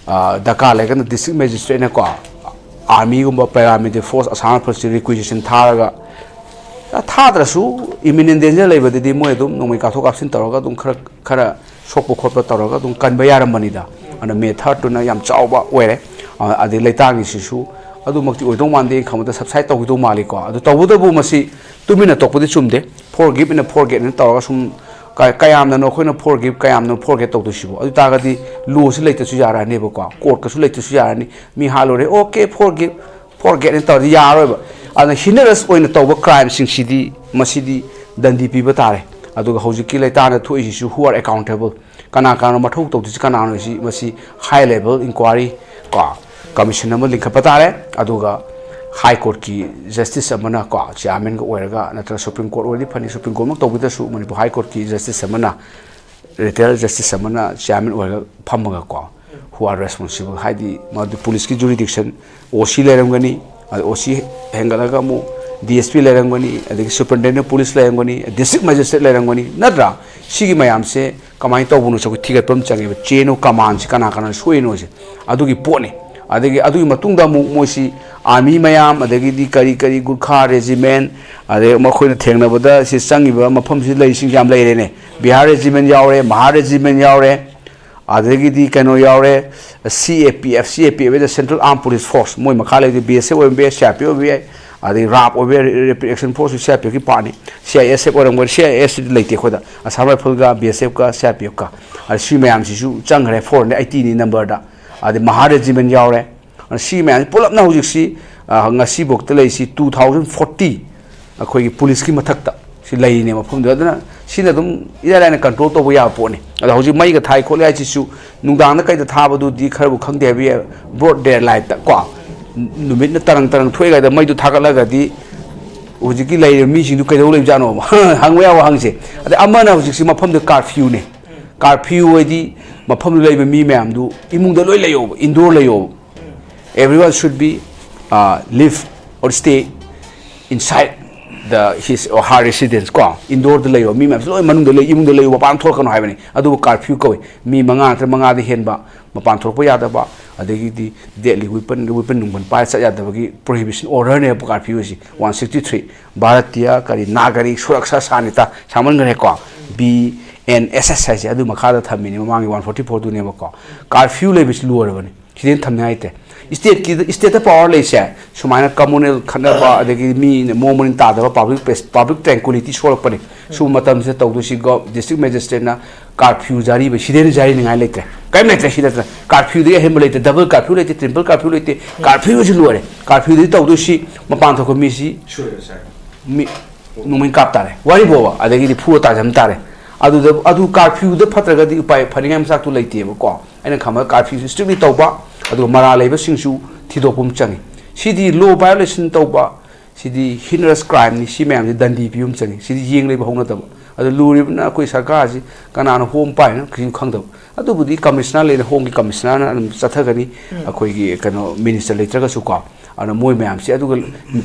ꯑ, ꯗꯔꯀꯥꯔ ꯂꯩꯔꯒꯅ ꯗꯤꯁꯇ꯭ꯔꯤꯛ ꯃꯦꯖꯤꯁꯇ꯭ꯔꯦꯠꯅꯀꯣ, ꯑꯥꯔꯃꯤꯒꯨꯝꯕ, ꯄꯦꯔꯥꯃꯤꯂꯤꯇꯔꯤ ꯐꯣꯔꯁ, ꯑꯁꯥꯝ ꯔꯥꯏꯐꯜꯁꯤ ꯔꯤꯀ꯭ꯋꯤꯖꯤꯁꯟ ꯊꯥꯔꯒ, ꯑ, ꯊꯥꯗ꯭ꯔꯁꯨ ꯏꯃꯤꯅꯦꯟ ꯗꯦꯟꯖꯔ ꯂꯩꯕꯗꯗꯤ ꯃꯣꯏ ꯑꯗꯨꯝ ꯅꯣꯡꯃꯩ ꯀꯥꯞꯊꯣꯛ ꯀꯥꯞꯁꯤꯟ ꯇꯧꯔꯒ ꯑꯗꯨꯝ ꯈꯔ, ꯈꯔ ꯁꯣꯛꯄ ꯈꯣꯠꯄ ꯇꯧꯔꯒ ꯑꯗꯨꯝ ꯀꯟꯕ ꯌꯥꯔꯝꯕꯅꯤꯗ꯫ ꯑꯗꯨꯅ ꯃꯦ ꯊꯥꯔꯠꯇꯨꯅ ꯌꯥꯝ ꯆꯥꯎꯕ ꯑꯣꯏꯔꯦ꯫ ꯑ-, ꯑꯗꯩ ꯂꯩꯇꯥꯡꯒꯤꯁꯤꯁꯨ ꯑꯗꯨꯃꯛꯇꯤ ꯑꯣꯏꯗꯧ ꯃꯥꯟꯗꯦ, ꯑꯩꯅ ꯈꯟꯕꯗ ꯁꯕꯁꯥꯏꯠ ꯇꯧꯈꯤꯗꯧ ꯃꯥꯜꯂꯤꯀꯣ꯫ ꯑꯗꯨ ꯇꯧꯕꯇꯕꯨ ꯃꯁꯤ ꯇꯨꯃꯤꯟꯅ ꯇꯣꯛꯄꯗꯤ ꯆꯨꯝꯗꯦ꯫ Forgive and forget ꯑꯅ ꯇꯧꯔꯒ ꯁꯨꯝ ꯀ-, ꯀꯌꯥꯝꯅꯅꯣ ꯑꯩꯈꯣꯏꯅ ꯐꯣꯔ ꯒꯤꯞ, ꯀꯌꯥꯝꯅ ꯐꯣꯔ ꯒꯦꯠ ꯇꯧꯗꯣꯏꯁꯤꯕꯣ? ꯑꯗꯨ ꯇꯥꯔꯒꯗꯤ ꯂꯣꯁꯨ ꯂꯩꯇ꯭ꯔꯁꯨ ꯌꯥꯔꯛꯑꯅꯦꯕꯀꯣ, ꯀꯣꯔꯠꯀꯁꯨ ꯂꯩꯇ꯭ꯔꯁꯨ ꯌꯥꯔꯅꯤ꯫ ꯃꯤ ꯍꯥꯠꯂꯨꯔꯦ, okay, forgive, forget ꯑꯅ ꯇꯧꯔꯗꯤ ꯌꯥꯔꯔꯣꯏꯕ꯫ ꯑꯗꯨꯅ ꯍꯤꯅꯔꯁ ꯑꯣꯏꯅ ꯇꯧꯕ ꯀ꯭ꯔꯥꯏꯝꯁꯤꯡꯁꯤꯗꯤ ꯃꯁꯤꯗꯤ ꯗꯟꯗꯤ ꯄꯤꯕ ꯇꯥꯔꯦ꯫ ꯑꯗꯨꯒ ꯍꯧꯖꯤꯛꯀꯤ ꯂꯩꯇꯥꯗ ꯊꯣꯛꯏꯁꯤꯁꯨ who are accountable? ꯀꯅꯥ ꯀꯅꯥꯅꯣ ꯃꯊꯧ ꯇꯧꯗꯣꯏꯁꯤ ꯀꯅꯥꯅꯣ? ꯁꯤ, ꯃꯁꯤ ꯍꯥꯏ ꯂꯦꯚꯦꯜ ꯏꯟꯀ꯭ꯋꯥꯏꯔꯤ ꯀꯣ, ꯀꯃꯤꯁꯟ ꯑꯃ ꯂꯤꯡꯈꯠꯄ ꯇꯥꯔꯦ꯫ ꯑꯗꯨꯒ ꯍꯥꯏ ꯀꯣꯔꯠꯀꯤ ꯖꯁꯇꯤꯁ ꯑꯃꯅ ꯀꯣ, ꯆꯤꯌꯥꯔꯃꯦꯟꯒ ꯑꯣꯏꯔꯒ, ꯅꯠꯇ꯭ꯔꯒ ꯁꯨꯄ꯭ꯔꯤꯝ ꯀꯣꯔꯠ ꯑꯣꯏꯔꯗꯤ ꯐꯅꯤ, ꯁꯨꯄ꯭ꯔꯤꯝ ꯀꯣꯔꯠꯃꯛ ꯇꯧꯕꯤꯗ꯭ꯔꯁꯨ ꯃꯅꯤꯄꯨꯔ ꯍꯥꯏ ꯀꯣꯔꯠꯀꯤ ꯖꯁꯇꯤꯁ ꯑꯃꯅ, ꯔꯤꯇꯥꯌꯔ ꯖꯁꯇꯤꯁ ꯑꯃꯅ ꯆꯤꯌꯥꯔꯃꯦꯟ ꯑꯣꯏꯔꯒ ꯐꯝꯃꯒ ꯀꯣ, who are responsible, ꯍꯥꯏꯗꯤ ꯃꯗꯨ ꯄꯨꯂꯤꯁꯀꯤ ꯖꯨꯔꯤꯗꯤꯛꯁꯟ, ꯑꯣ ꯁꯤ ꯂꯩꯔꯝꯒꯅꯤ, ꯑꯗ ꯑꯣ ꯁꯤ ꯍꯦꯟꯒꯠꯂꯒ ꯑꯃꯨꯛ ꯗꯤ ꯑꯦꯁ ꯄꯤ ꯂꯩꯔꯝꯒꯅꯤ, ꯑꯗꯒꯤ ꯁꯨꯄꯔꯤꯟꯇꯦꯟꯗꯦꯟ ꯑꯣꯐ ꯄꯨꯂꯤꯁ ꯂꯩꯔꯝꯒꯅꯤ, ꯗꯤꯁꯇ꯭ꯔꯤꯛ ꯃꯦꯖꯤꯁꯇ꯭ꯔꯦꯠ ꯂꯩꯔꯝꯒꯅꯤ, ꯅꯠꯇ꯭ꯔꯥ? ꯁꯤꯒꯤ ꯃꯌꯥꯝꯁꯦ ꯀꯃꯥꯏꯅ ꯇꯧꯕꯅꯣꯁꯦ ꯑꯩꯈꯣꯏ ꯊꯤꯒꯠꯄ ꯑꯃ ꯆꯪꯉꯦꯕ꯫ ꯆꯦꯟ ꯑꯣꯐ ꯀꯃꯥꯟꯁꯦ ꯀꯅꯥ ꯀꯅꯥꯅ ꯁꯣꯛꯏꯅꯣꯁꯦ ꯑꯗꯨꯒꯤ ꯄꯣꯠꯅꯤ꯫ ꯑꯗꯒꯤ ꯑꯗꯨꯒꯤ ꯃꯇꯨꯡꯗ ꯑꯃꯨꯛ ꯃꯣꯏꯁꯤ ꯑꯥꯔꯃꯤ ꯃꯌꯥꯝ, ꯑꯗꯒꯤꯗꯤ ꯀꯔꯤ ꯀꯔꯤ ꯒꯨꯔꯈꯥ ꯔꯦꯖꯤꯃꯦꯟ, ꯑꯗꯩ ꯃꯈꯣꯏꯅ ꯊꯦꯡꯅꯕꯗ ꯁꯤ ꯆꯪꯉꯤꯕ ꯃꯐꯝꯁꯤ ꯂꯩꯔꯤꯁꯤꯡꯁꯤ ꯌꯥꯝ ꯂꯩꯔꯦꯅꯦ꯫ ꯕꯤꯍꯥꯔ ꯔꯦꯖꯤꯃꯦꯟ ꯌꯥꯎꯔꯦ, ꯃꯍꯥ ꯔꯦꯖꯤꯃꯦꯟ ꯌꯥꯎꯔꯦ, ꯑꯗꯒꯤꯗꯤ ꯀꯩꯅꯣ ꯌꯥꯎꯔꯦ, ꯁꯤ ꯑꯦ ꯄꯤ ꯑꯦꯐ, ꯁꯤ ꯑꯦ ꯄꯤ ꯑꯦꯐ ꯍꯥꯏꯗꯤ ꯁꯦꯟꯇ꯭ꯔꯦꯜ ꯑꯥꯔꯝ ꯄꯨꯂꯤꯁ ꯐꯣꯔꯁ, ꯃꯣꯏ ꯃꯈꯥ ꯂꯩꯕꯗꯤ ꯕꯤ ꯑꯦꯁ ꯑꯦꯐ ꯑꯣꯏꯔꯝꯕ ꯌꯥꯏ, ꯁꯤ ꯑꯥꯔ ꯄꯤ ꯑꯦꯐ ꯑꯣꯏꯕ ꯌꯥꯏ, ꯑꯗꯩ ꯔꯥꯞ ꯑꯣꯏꯕ ꯌꯥꯏ, ꯔꯦꯄꯤꯗ ꯑꯦꯛꯁꯟ ꯐꯣꯔꯁꯁꯨ ꯁꯤ R P ꯑꯦꯐꯀꯤ ꯄꯥꯔꯠꯅꯤ, C I S F ꯑꯣꯏꯔꯝꯒꯅꯤ, ꯁꯤ ꯑꯥꯏ ꯑꯦꯁ ꯑꯦꯐꯇꯤ ꯂꯩꯇꯦ ꯑꯩꯈꯣꯏꯗ, ꯑꯁꯥꯝ ꯔꯥꯏꯐꯜꯒ ꯕꯤ ꯑꯦꯁ ꯑꯦꯐꯀ ꯁꯤ ꯑꯥꯔ ꯄꯤ ꯑꯦꯐꯀ, ꯑꯗ ꯁꯤ ꯃꯌꯥꯝꯁꯤꯁꯨ ꯆꯪꯈ꯭ꯔꯦ, ꯐꯣꯔ ꯍꯟꯗ꯭ꯔꯦꯗ ꯑꯩꯠꯇꯤꯅꯤ ꯅꯝꯕꯔꯗ, ꯑꯗꯩ ꯃꯍꯥ ꯔꯦꯖꯤꯃꯦꯟ ꯌꯥꯎꯔꯦ, ꯁꯤ ꯃꯌꯥꯝꯁꯤ ꯄꯨꯂꯞꯅ ꯍꯧꯖꯤꯛꯁꯤ, ꯑ, ꯉꯁꯤꯐꯥꯎꯗ ꯂꯩꯔꯤꯁꯤ two thousand forty ꯑꯩꯈꯣꯏꯒꯤ ꯄꯨꯂꯤꯁꯀꯤ ꯃꯊꯛꯇ ꯁꯤ ꯂꯩꯔꯤꯅꯦ ꯃꯐꯝꯗꯨꯗ꯫ ꯑꯗꯨꯅ ꯁꯤꯅ ꯑꯗꯨꯝ ꯏꯔꯥꯏ ꯂꯥꯏꯅ ꯀꯟꯇ꯭ꯔꯣꯜ ꯇꯧꯕ ꯌꯥꯕ ꯄꯣꯠꯅꯤ꯫ ꯑꯗꯣ ꯍꯧꯖꯤꯛ ꯃꯩꯒ ꯊꯥꯏ ꯈꯣꯠꯂꯤ ꯍꯥꯏꯁꯤꯁꯨ ꯅꯨꯡꯗꯥꯡꯗ ꯀꯩꯗ ꯊꯥꯕꯗꯨꯗꯤ ꯈꯔꯕꯨ ꯈꯪꯗꯦ ꯍꯥꯏꯕ ꯌꯥꯏ, ꯕ꯭ꯔꯣꯗ ꯗꯦ ꯂꯥꯏꯠꯇ ꯀꯣ, ꯅꯨꯃꯤꯠꯅ ꯇꯔꯪ ꯇꯔꯪ ꯊꯣꯛꯏꯉꯩꯗ ꯃꯩꯗꯨ ꯊꯥꯒꯠꯂꯒꯗꯤ ꯍꯧꯖꯤꯛꯀꯤ ꯂꯩꯔꯤꯕ ꯃꯤꯁꯤꯡꯗꯨ ꯀꯩꯗꯧ ꯂꯩꯕꯖꯥꯠꯅꯣꯕ? ꯍꯪꯕ ꯌꯥꯕ ꯍꯪꯁꯦ꯫ ꯑꯗꯩ ꯑꯃꯅ ꯍꯧꯖꯤꯛꯁꯤ ꯃꯐꯝꯗꯨ ꯀꯥꯔꯐ꯭ꯌꯨꯅꯦ꯫ ꯀꯥꯔꯐ꯭ꯌꯨ ꯍꯥꯏꯗꯤ ꯃꯐꯝꯗꯨ ꯂꯩꯕ ꯃꯤ ꯃꯌꯥꯝꯗꯨ ꯏꯃꯨꯡꯗ ꯂꯣꯏ ꯂꯩꯌꯣꯕ, Indore ꯂꯩꯌꯣꯕ꯫ Everyone should be, uh, live or stay inside the his or her residence ꯀꯣ, ꯏꯟꯗꯣꯔꯗ ꯂꯩꯌꯣ, ꯃꯤ ꯃꯌꯥꯝꯁꯤ ꯂꯣꯏ ꯃꯅꯨꯡꯗ ꯂꯩ, ꯏꯃꯨꯡꯗ ꯂꯩꯌꯣ, ꯃꯄꯥꯟ ꯊꯣꯛꯂꯛꯀꯅꯣ ꯍꯥꯏꯕꯅꯤ꯫ ꯑꯗꯨꯕꯨ ꯀꯥꯔꯐ꯭ꯌꯨ ꯀꯧꯏ꯫ ꯃꯤ ꯃꯉꯥ ꯅꯠꯇ꯭ꯔꯒ ꯃꯉꯥꯗ ꯍꯦꯟꯕ ꯃꯄꯥꯟ ꯊꯣꯛꯂꯛꯄ ꯌꯥꯗꯕ, ꯑꯗꯒꯤꯗꯤ ꯗꯦꯠꯂꯤ ꯋꯤꯄꯟ, ꯋꯤꯄꯟ ꯅꯨꯡꯄꯟ ꯄꯥꯏꯔ ꯆꯠ ꯌꯥꯗꯕꯒꯤ ꯄ꯭ꯔꯣꯍꯤꯕꯤꯁꯟ ꯑꯣꯔꯗꯔꯅꯦꯕ ꯀꯥꯔꯐ꯭ꯌꯨ ꯑꯁꯤ꯫ ꯋꯥꯟ ꯁꯤꯛꯁꯇꯤ ꯊ꯭ꯔꯤ ꯚꯥꯔꯇꯤꯌ ꯀꯔꯤ ꯅꯥꯒꯔꯤꯛ ꯁꯨꯔꯛꯁꯥ ꯁꯥꯅꯤꯇꯥ ꯁꯥꯃꯟꯈ꯭ꯔꯦꯀꯣ, ꯕꯤ ꯑꯦꯟ ꯑꯦꯁ ꯑꯦꯁ ꯍꯥꯏꯁꯦ ꯑꯗꯨ ꯃꯈꯥꯗ ꯊꯝꯃꯤꯅꯤ, ꯃꯃꯥꯡꯒꯤ ꯋꯥꯟ ꯐꯣꯔꯇꯤ ꯐꯣꯔꯗꯨꯅꯦꯕꯀꯣ꯫ ꯀꯥꯔꯐ꯭ꯌꯨ ꯂꯩꯕꯁꯤ ꯂꯣꯏꯔꯕꯅꯤ꯫ ꯁꯤꯗꯩ ꯍꯦꯟꯅ ꯊꯝꯅꯤꯡꯉꯥꯏ ꯂꯩꯇꯦ꯫ ꯏꯁꯇꯦꯠꯀꯤ, ꯏꯁꯇꯦꯠꯇ ꯄꯋꯥꯔ ꯂꯩꯁꯦ ꯁꯨꯃꯥꯏꯅ ꯀꯃꯨꯅꯦꯜ ꯈꯠꯅꯕ, ꯑꯗꯒꯤ ꯃꯤ ꯃꯑꯣꯡ ꯃꯔꯤꯟ ꯇꯥꯗꯕ, ꯄꯥꯕ꯭ꯂꯤꯛ ꯄ꯭ꯂꯦꯁ, ꯄꯥꯕ꯭ꯂꯤꯛ ꯇ꯭ꯔꯦꯡꯀ꯭ꯋꯤꯂꯤꯇꯤ ꯁꯣꯛꯂꯛꯄꯅꯤ꯫ ꯁꯨꯝꯕ ꯃꯇꯝꯁꯤꯗ ꯇꯧꯗꯣꯏꯁꯤ ꯒꯣ-, ꯗꯤꯁꯇ꯭ꯔꯤꯛ ꯃꯦꯖꯤꯁꯇ꯭ꯔꯦꯠꯅ ꯀꯥꯔꯐ꯭ꯌꯨ ꯖꯥꯔꯤ, ꯁꯤꯗꯩ ꯍꯦꯟꯅ ꯖꯥꯔꯤꯅꯤꯡꯉꯥꯏ ꯂꯩꯇ꯭ꯔꯦ, ꯀꯔꯤꯝ ꯂꯩꯇ꯭ꯔꯦ꯫ ꯁꯤꯗ ꯅꯠꯇꯅ ꯀꯥꯔꯐ꯭ꯌꯨꯗꯒꯤ ꯑꯍꯦꯟꯕ ꯂꯩꯇ꯭ꯔꯦ, ꯗꯕꯜ ꯀꯥꯔꯐ꯭ꯌꯨ ꯂꯩꯇꯦ, ꯇ꯭ꯔꯤꯄꯜ ꯀꯥꯔꯐ꯭ꯌꯨ ꯂꯩꯇꯦ, ꯀꯥꯔꯐ꯭ꯌꯨ ꯑꯁꯤ ꯂꯣꯏꯔꯦ꯫ ꯀꯥꯔꯐ꯭ꯌꯨꯗꯒꯤ ꯇꯧꯗꯣꯏꯁꯤ ꯃꯄꯥꯟ ꯊꯣꯛꯄ ꯃꯤꯁꯤ ꯁꯨꯔꯦ ꯁꯥꯔ꯫ ꯃꯤ ꯅꯣꯡꯃꯩ ꯀꯥꯞ ꯇꯥꯔꯦ, ꯋꯥꯔꯤꯕꯣꯕ, ꯑꯗꯒꯤꯗꯤ ꯐꯨꯔ ꯇꯥꯖꯝ ꯇꯥꯔꯦ꯫ ꯑꯗꯨꯗ, ꯑꯗꯨ ꯀꯥꯔꯐ꯭ꯌꯨꯗ ꯐꯠꯇ꯭ꯔꯒꯗꯤ ꯎꯄꯥꯏ ꯐꯅꯤꯡꯉꯥꯏ ꯃꯆꯥꯛꯇꯨ ꯂꯩꯇꯦꯕꯀꯣ꯫ ꯑꯩꯅ ꯈꯪꯕꯗ ꯀꯥꯔꯐ꯭ꯌꯨꯁꯤ ꯁ꯭ꯇ꯭ꯔꯤꯛꯂꯤ ꯇꯧꯕ, ꯑꯗꯨꯒ ꯃꯔꯥꯜ ꯂꯩꯕꯁꯤꯡꯁꯨ ꯊꯤꯗꯣꯛꯄ ꯑꯃ ꯆꯪꯉꯤ꯫ ꯁꯤꯗꯤ ꯂꯣ ꯚꯥꯏꯑꯣꯂꯦꯁꯟ ꯇꯧꯕ, ꯁꯤꯗꯤ ꯍꯤꯅꯔꯁ ꯀ꯭ꯔꯥꯏꯝꯅꯤ, ꯁꯤ ꯃꯌꯥꯝꯁꯤ ꯗꯟꯗꯤ ꯄꯤꯕ ꯑꯃ ꯆꯪꯉꯤ꯫ ꯁꯤꯗꯤ ꯌꯦꯡ ꯂꯩꯕ ꯍꯧꯅꯗꯕ꯫ ꯑꯗꯨ ꯂꯨꯔꯤꯕꯅ ꯑꯩꯈꯣꯏ ꯁꯔꯀꯥꯔꯁꯤ ꯀꯅꯥꯅ ꯍꯣꯝ ꯄꯥꯏꯅꯣ ꯀꯔꯤꯝ ꯈꯪꯗꯕ꯫ ꯑꯗꯨꯕꯨꯗꯤ ꯀꯃꯤꯁꯅꯔ ꯂꯩꯔꯦ, ꯍꯣꯝꯒꯤ ꯀꯃꯤꯁꯅꯔꯅ ꯑꯗꯨꯝ ꯆꯠꯊꯒꯅꯤ, ꯑꯩꯈꯣꯏꯒꯤ ꯀꯩꯅꯣ ꯃꯤꯅꯤꯁꯇꯔ ꯂꯩꯇ꯭ꯔꯒꯁꯨꯀꯣ꯫ ꯑꯗꯨꯅ ꯃꯣꯏ ꯃꯌꯥꯝꯁꯤ ꯑꯗꯨꯒ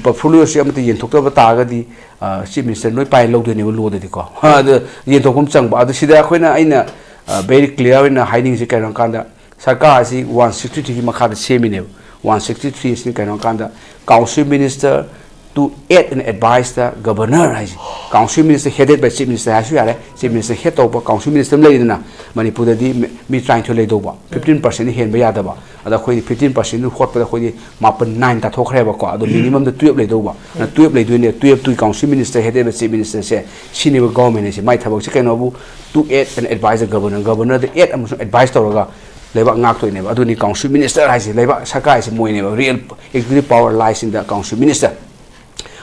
ꯄꯣꯔꯠꯐꯣꯂꯤꯑꯣꯁꯤ ꯑꯃꯠꯇ ꯌꯦꯟꯊꯣꯛꯇꯕ ꯇꯥꯔꯒꯗꯤ, ꯑ, ꯆꯤꯐ ꯃꯤꯅꯤꯁꯇꯔ ꯂꯣꯏ ꯄꯥꯏ ꯂꯧꯗꯣꯏꯅꯦꯕ ꯂꯣꯗꯗꯤꯀꯣ꯫ ꯑꯗꯨ ꯌꯦꯟꯊꯣꯛꯄ ꯑꯃ ꯆꯪꯕ꯫ ꯑꯗꯨ ꯁꯤꯗ ꯑꯩꯈꯣꯏꯅ, ꯑꯩꯅ, ꯑ, ꯚꯦꯔꯤ ꯀ꯭ꯂꯤꯌꯥꯔ ꯑꯣꯏꯅ ꯍꯥꯏꯅꯤꯡꯉꯤꯁꯦ ꯀꯩꯅꯣ ꯍꯥꯏ ꯀꯥꯟꯗ, ꯁꯔꯀꯥꯔ ꯑꯁꯤ ꯋꯥꯟ ꯁꯤꯛꯁꯇꯤ ꯊ꯭ꯔꯤꯒꯤ ꯃꯈꯥꯗ ꯁꯦꯝꯃꯤꯅꯦꯕ꯫ ꯋꯥꯟ ꯁꯤꯛꯁꯇꯤ ꯊ꯭ꯔꯤ ꯑꯁꯤꯅ ꯀꯩꯅꯣ ꯍꯥꯏ ꯀꯥꯟꯗ, Council Minister to aid and advise the Governor ꯍꯥꯏꯁꯦ꯫ Council Minister headed by Chief Minister ꯍꯥꯏꯁꯨ ꯌꯥꯔꯦ꯫ Chief Minister head ꯇꯧꯕ Council Minister ꯑꯃ ꯂꯩꯔꯤꯗꯅ, ꯃꯅꯤꯄꯨꯔꯗꯗꯤ ꯃꯤ, ꯃꯤ ꯇꯔꯥꯅꯤꯊꯣꯏ ꯂꯩꯗꯧꯕ, ꯐꯤꯐꯇꯤꯟ ꯄꯥꯔꯁꯦꯟꯗꯤ ꯍꯦꯟꯕ ꯌꯥꯗꯕ꯫ ꯑꯗ ꯑꯩꯈꯣꯏꯗꯤ ꯐꯤꯐꯇꯤꯟ ꯄꯥꯔꯁꯦꯟꯗꯨ ꯍꯣꯠꯄꯗ ꯑꯩꯈꯣꯏꯗꯤ ꯃꯥꯄꯟ, ꯅꯥꯏꯟ ꯇꯥꯊꯣꯛꯈ꯭ꯔꯦꯕꯀꯣ꯫ ꯑꯗꯣ ꯃꯤꯅꯤꯃꯝꯗ ꯇꯨꯌꯦꯜꯞ ꯂꯩꯗꯧꯕ꯫ ꯑꯗꯨꯅ ꯇꯨꯌꯦꯜꯞ ꯂꯩꯗꯣꯏꯅꯦ꯫ ꯇꯨꯌꯦꯜꯞꯇꯨꯒꯤ Council Minister headed by Chief Minister ꯁꯦ, ꯁꯤꯅꯦꯕ government ꯍꯥꯏꯁꯦ꯫ ꯃꯥꯏ ꯊꯕꯛꯁꯦ ꯀꯩꯅꯣꯕꯨ, to aid and advise the Governor, Governor the aid ꯑꯃꯁꯨꯡ advise ꯇꯧꯔꯒ ꯂꯩꯕꯥꯛ ꯉꯥꯛꯇꯣꯏꯅꯦꯕ꯫ ꯑꯗꯨꯅꯤ Council Minister ꯍꯥꯏꯁꯦ, ꯂꯩꯕꯥꯛ ꯁꯔꯀꯥꯔ ꯍꯥꯏꯁꯦ ꯃꯣꯏꯅꯦꯕ꯫ Real executive power lies in the Council Minister꯫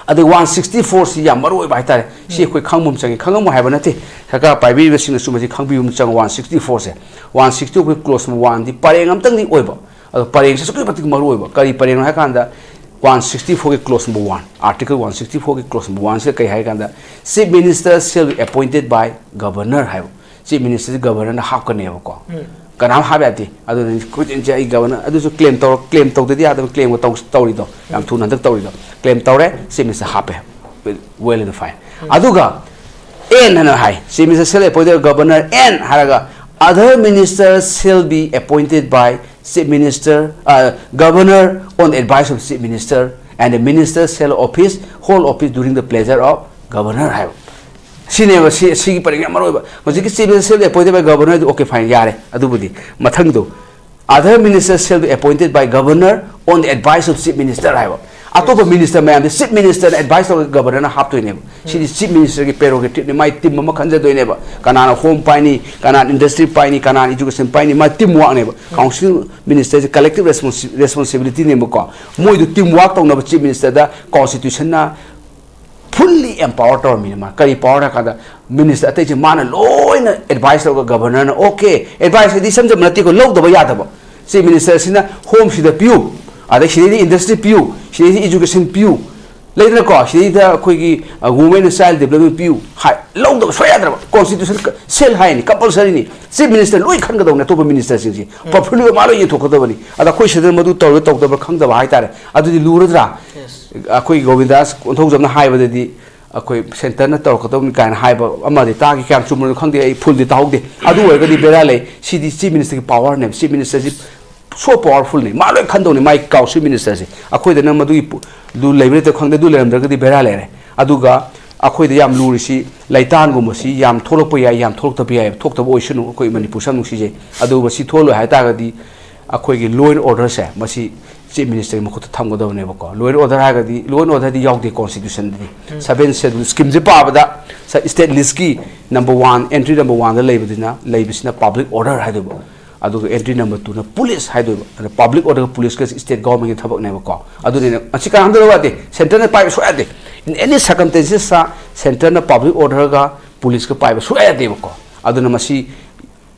ꯑꯗꯩ ꯋꯥꯟ ꯁꯤꯛꯁꯇꯤ ꯐꯣꯔꯁꯤ ꯌꯥꯝ ꯃꯔꯨ ꯑꯣꯏꯕ ꯍꯥꯏꯇꯥꯔꯦ꯫ ꯁꯤ ꯑꯩꯈꯣꯏ ꯈꯪꯕ ꯑꯃ ꯆꯪꯉꯤ꯫ ꯈꯪꯉꯝꯃꯣꯏ ꯍꯥꯏꯕ ꯅꯠꯇꯦ꯫ ꯁꯔꯀꯥꯔ ꯄꯥꯏꯕꯤꯔꯤꯕꯁꯤꯡꯅꯁꯨ ꯃꯁꯤ ꯈꯪꯕꯤꯕ ꯑꯃ ꯆꯪꯉꯤ꯫ ꯋꯥꯟ ꯁꯤꯛꯁꯇꯤ ꯐꯣꯔꯁꯦ, ꯋꯥꯟ ꯁꯤꯛꯁꯇꯤ ꯑꯩꯈꯣꯏ ꯀ꯭ꯂꯣꯁ ꯅꯝꯕꯔ ꯋꯥꯟꯗꯤ ꯄꯔꯦꯡ ꯑꯃꯇꯪꯗꯤ ꯑꯣꯏꯕ, ꯑꯗꯣ ꯄꯔꯦꯡꯁꯦ ꯑꯁꯨꯛꯀꯤ ꯃꯇꯤꯛ ꯃꯔꯨ ꯑꯣꯏꯕ꯫ ꯀꯔꯤ ꯄꯔꯦꯡꯅꯣ ꯍꯥꯏ ꯀꯥꯟꯗ, ꯋꯥꯟ ꯁꯤꯛꯁꯇꯤ ꯐꯣꯔꯒꯤ close number one, Article one sixty ꯐꯣꯔꯒꯤ ꯀ꯭ꯂꯣꯁ ꯅꯝꯕꯔ ꯋꯥꯟꯁꯤꯗ ꯀꯩ ꯍꯥꯏ ꯀꯥꯟꯗ, Chief Minister shall be appointed by Governor ꯍꯥꯏꯕ꯫ Chief Minister ꯁꯤ Governor ꯅ ꯍꯥꯞꯀꯅꯦꯕꯀꯣ꯫ ꯀꯅꯥꯝ ꯍꯥꯞ ꯌꯥꯗꯦ꯫ ꯑꯗꯨꯅ ꯈꯨꯗꯤꯡꯁꯦ ꯑꯩ Governor, ꯑꯗꯨꯁꯨ claim ꯇꯧꯔ, claim ꯇꯧꯗꯗꯤ ꯌꯥꯗꯕ, claim ꯒ ꯇꯧ-, ꯇꯧꯔꯤꯗꯣ ꯌꯥꯝ ꯊꯨꯅ ꯍꯟꯗꯛ ꯇꯧꯔꯤꯗꯣ꯫ Claim ꯇꯧꯔꯦ, Chief Minister ꯍꯥꯞꯄꯦ꯫ Well and fine꯫ ꯑꯗꯨꯒ and ꯍꯥꯏꯅ ꯍꯥꯏ, Chief Minister shall appoint the Governor and ꯍꯥꯏꯔꯒ, other ministers shall be appointed by Chief Minister, uh, Governor on the advice of Chief Minister, and the minister shall office, hold office during the pleasure of Governor ꯍꯥꯏꯕ꯫ ꯁꯤꯅꯦꯕ, ꯁꯤ, ꯁꯤꯒꯤ ꯄꯔꯦꯡ ꯌꯥꯝ ꯃꯔꯨ ꯑꯣꯏꯕ꯫ ꯍꯧꯖꯤꯛꯀꯤ Chief Minister shall be appointed by Governor D okay, fine, ꯌꯥꯔꯦ꯫ ꯑꯗꯨꯕꯨꯗꯤ ꯃꯊꯪꯗꯣ, other ministers shall be appointed by Governor on the advice of Chief Minister ꯍꯥꯏꯕ꯫ ꯑꯇꯣꯞꯄ minister ꯃꯌꯥꯝꯗꯤ Chief Minister ꯅ advise ꯇꯧꯔꯒ Governor ꯅ ꯍꯥꯞꯇꯣꯏꯅꯦꯕ꯫ ꯁꯤꯗꯤ Chief Minister ꯒꯤ prerogative ꯅꯤ, ꯃꯥꯏ team ꯑꯃ ꯈꯟꯖꯗꯣꯏꯅꯦꯕ꯫ ꯀꯅꯥꯅ Home ꯄꯥꯏꯅꯤ, ꯀꯅꯥꯅ Industry ꯄꯥꯏꯅꯤ, ꯀꯅꯥꯅ Education ꯄꯥꯏꯅꯤ, ꯃꯥꯏ team work ꯅꯦꯕ꯫ Council Minister ꯁꯦ collective responsi-, responsibility ꯅꯦꯕꯀꯣ꯫ ꯃꯣꯏꯗꯨ team work ꯇꯧꯅꯕ Chief Minister ꯗ Constitution ꯅ fully empower ꯇꯧꯔꯝꯃꯤꯅ ꯃꯥ꯫ ꯀꯔꯤ power ꯍꯥꯏ ꯀꯥꯟꯗ, minister ꯑꯇꯩꯁꯦ ꯃꯥꯅ ꯂꯣꯏꯅ advise ꯇꯧꯔꯒ Governor ꯅ, okay, advice ꯍꯥꯏꯗꯤ ꯏꯁꯝ ꯁꯝꯕ ꯅꯠꯇꯦꯀꯣ, ꯂꯧꯗꯕ ꯌꯥꯗꯕ꯫ Chief Minister ꯁꯤꯅ Home ꯁꯤꯗ ꯄꯤꯌꯨ, ꯑꯗꯩ ꯁꯤꯗꯩꯗꯤ Industry ꯄꯤꯌꯨ, ꯁꯤꯗꯩꯗꯤ Education ꯄꯤꯌꯨ, ꯂꯩꯗꯅꯀꯣ, ꯁꯤꯗꯩꯗ ꯑꯩꯈꯣꯏꯒꯤ, ꯑ, Women and Child Development ꯄꯤꯌꯨ ꯍꯥꯏ, ꯂꯧꯗꯕ ꯁꯨꯡꯌꯥ ꯌꯥꯗ꯭ꯔꯕ꯫ Constitution ꯀ-, ꯁꯦꯜ ꯍꯥꯏꯅꯤ, compulsory ꯅꯤ꯫ Chief Minister ꯂꯣꯏ ꯈꯟꯒꯗꯧꯅꯤ, ꯑꯇꯣꯞꯄ minister ꯁꯤꯡꯁꯤ꯫ Portfolio ꯃꯥ ꯂꯣꯏ ꯌꯦꯡꯊꯣꯛꯀꯗꯕꯅꯤ꯫ ꯑꯗ ꯑꯩꯈꯣꯏ ꯁꯤꯗ ꯃꯗꯨ ꯇꯧꯔꯤꯔ ꯇꯧꯗꯕ꯭ꯔꯥ ꯈꯪꯗꯕ ꯍꯥꯏꯇꯥꯔꯦ꯫ ꯑꯗꯨꯗꯤ ꯂꯨꯔꯗ꯭ꯔꯥ? ꯑꯩꯈꯣꯏ ꯒꯣꯕꯤꯟꯗꯥꯁ ꯀꯣꯟꯊꯧꯖꯝꯅ ꯍꯥꯏꯕꯗꯗꯤ, ꯑꯩꯈꯣꯏ ꯁꯦꯟꯇꯔꯅ ꯇꯧꯔꯛꯀꯗꯕꯅꯤ ꯀꯥꯏꯅ ꯍꯥꯏꯕ ꯑꯃꯗꯤ ꯇꯥꯈꯤ꯫ ꯀꯌꯥꯝ ꯆꯨꯝꯕꯅꯣ ꯈꯪꯗꯦ, ꯑꯩ ꯐꯨꯜꯗꯤ ꯇꯥꯍꯧꯗꯦ꯫ ꯑꯗꯨ ꯑꯣꯏꯔꯒꯗꯤ ꯕꯦꯔꯥ ꯂꯩ꯫ ꯁꯤꯗꯤ ꯆꯤꯐ ꯃꯤꯅꯤꯁꯇꯔꯒꯤ ꯄꯋꯥꯔꯅꯦꯕ꯫ ꯆꯤꯐ ꯃꯤꯅꯤꯁꯇꯔꯁꯤ ꯁꯣ ꯄꯋꯥꯔꯐꯨꯜꯅꯤ꯫ ꯃꯥ ꯂꯣꯏ ꯈꯟꯗꯧꯅꯤ, ꯃꯥꯏ ꯀꯥꯎ ꯆꯤꯐ ꯃꯤꯅꯤꯁꯇꯔꯁꯦ꯫ ꯑꯩꯈꯣꯏꯗꯅ ꯃꯗꯨꯒꯤ ꯄꯨ-, ꯑꯗꯨ ꯂꯩꯕ ꯅꯠꯇꯕ ꯈꯪꯗꯦ꯫ ꯑꯗꯨ ꯂꯩꯔꯝꯗ꯭ꯔꯒꯗꯤ ꯕꯦꯔꯥ ꯂꯩꯔꯦ꯫ ꯑꯗꯨꯒ ꯑꯩꯈꯣꯏꯗ ꯌꯥꯝ ꯂꯨꯔꯤꯁꯤ ꯂꯩꯇꯥꯟꯒꯨꯝꯕꯁꯤ ꯌꯥꯝ ꯊꯣꯛꯂꯛꯄ ꯌꯥꯏ, ꯌꯥꯝ ꯊꯣꯛꯂꯛꯇꯕ ꯌꯥꯏ꯫ ꯊꯣꯛꯇꯕ ꯑꯣꯏꯁꯅꯨ, ꯑꯩꯈꯣꯏ ꯃꯅꯤꯄꯨꯔꯁꯦ ꯌꯥꯝ ꯅꯨꯡꯁꯤꯖꯩ꯫ ꯑꯗꯨ ꯃꯁꯤ ꯊꯣꯛꯍꯜꯂꯣꯏ ꯍꯥꯏ ꯇꯥꯔꯒꯗꯤ ꯑꯩꯈꯣꯏꯒꯤ law and order ꯁꯦ ꯃꯁꯤ ꯆꯤꯐ ꯃꯤꯅꯤꯁꯇꯔꯒꯤ ꯃꯈꯨꯠꯇ ꯊꯝꯒꯗꯕꯅꯦꯕꯀꯣ꯫ Law and order ꯍꯥꯏꯔꯒꯗꯤ, law and order ꯗꯤ ꯌꯥꯎꯗꯦ ꯀꯣꯟꯁꯇꯤꯇ꯭ꯌꯨꯁꯟꯗꯗꯤ꯫ ꯁꯚꯦꯟ ꯁꯦꯗꯨꯜ ꯁ꯭ꯀꯤꯝꯁꯦ ꯄꯥꯕꯗ ꯁ-, ꯁ꯭ꯇꯦꯠ ꯂꯤꯁꯀꯤ ꯅꯝꯕꯔ ꯋꯥꯟ, ꯑꯦꯟꯇ꯭ꯔꯤ ꯅꯝꯕꯔ ꯋꯥꯟꯗ ꯂꯩꯕꯗꯨꯅ, ꯂꯩꯕꯁꯤꯅ ꯄꯕ꯭ꯂꯤꯛ ꯑꯣꯔꯗꯔ ꯍꯥꯏꯗꯣꯏꯕ꯫ ꯑꯗꯨꯒ ꯑꯦꯟꯇ꯭ꯔꯤ ꯅꯝꯕꯔ ꯇꯨꯅ ꯄꯨꯂꯤꯁ ꯍꯥꯏꯗꯣꯏꯕ꯫ ꯑꯗ ꯄꯕ꯭ꯂꯤꯛ ꯑꯣꯔꯗꯔꯒ ꯄꯨꯂꯤꯁꯀ ꯁ꯭ꯇꯦꯠ ꯒꯣꯔꯃꯦꯟꯒꯤ ꯊꯕꯛꯅꯦꯕꯀꯣ꯫ ꯑꯗꯨꯅꯤꯅ ꯃꯁꯤ ꯀꯅꯥꯝꯇ ꯂꯧꯕ ꯌꯥꯗꯦ꯫ ꯁꯦꯟꯇꯔꯅ ꯄꯥꯏꯕ ꯁꯨꯡꯌꯥ ꯌꯥꯗꯦ꯫ In any circumstances ꯁ ꯁꯦꯟꯇꯔꯅ ꯄꯕ꯭ꯂꯤꯛ ꯑꯣꯔꯗꯔꯒ ꯄꯨꯂꯤꯁꯀ ꯄꯥꯏꯕ ꯁꯨꯡꯌꯥ ꯌꯥꯗꯦꯕꯀꯣ꯫ ꯑꯗꯨꯅ ꯃꯁꯤ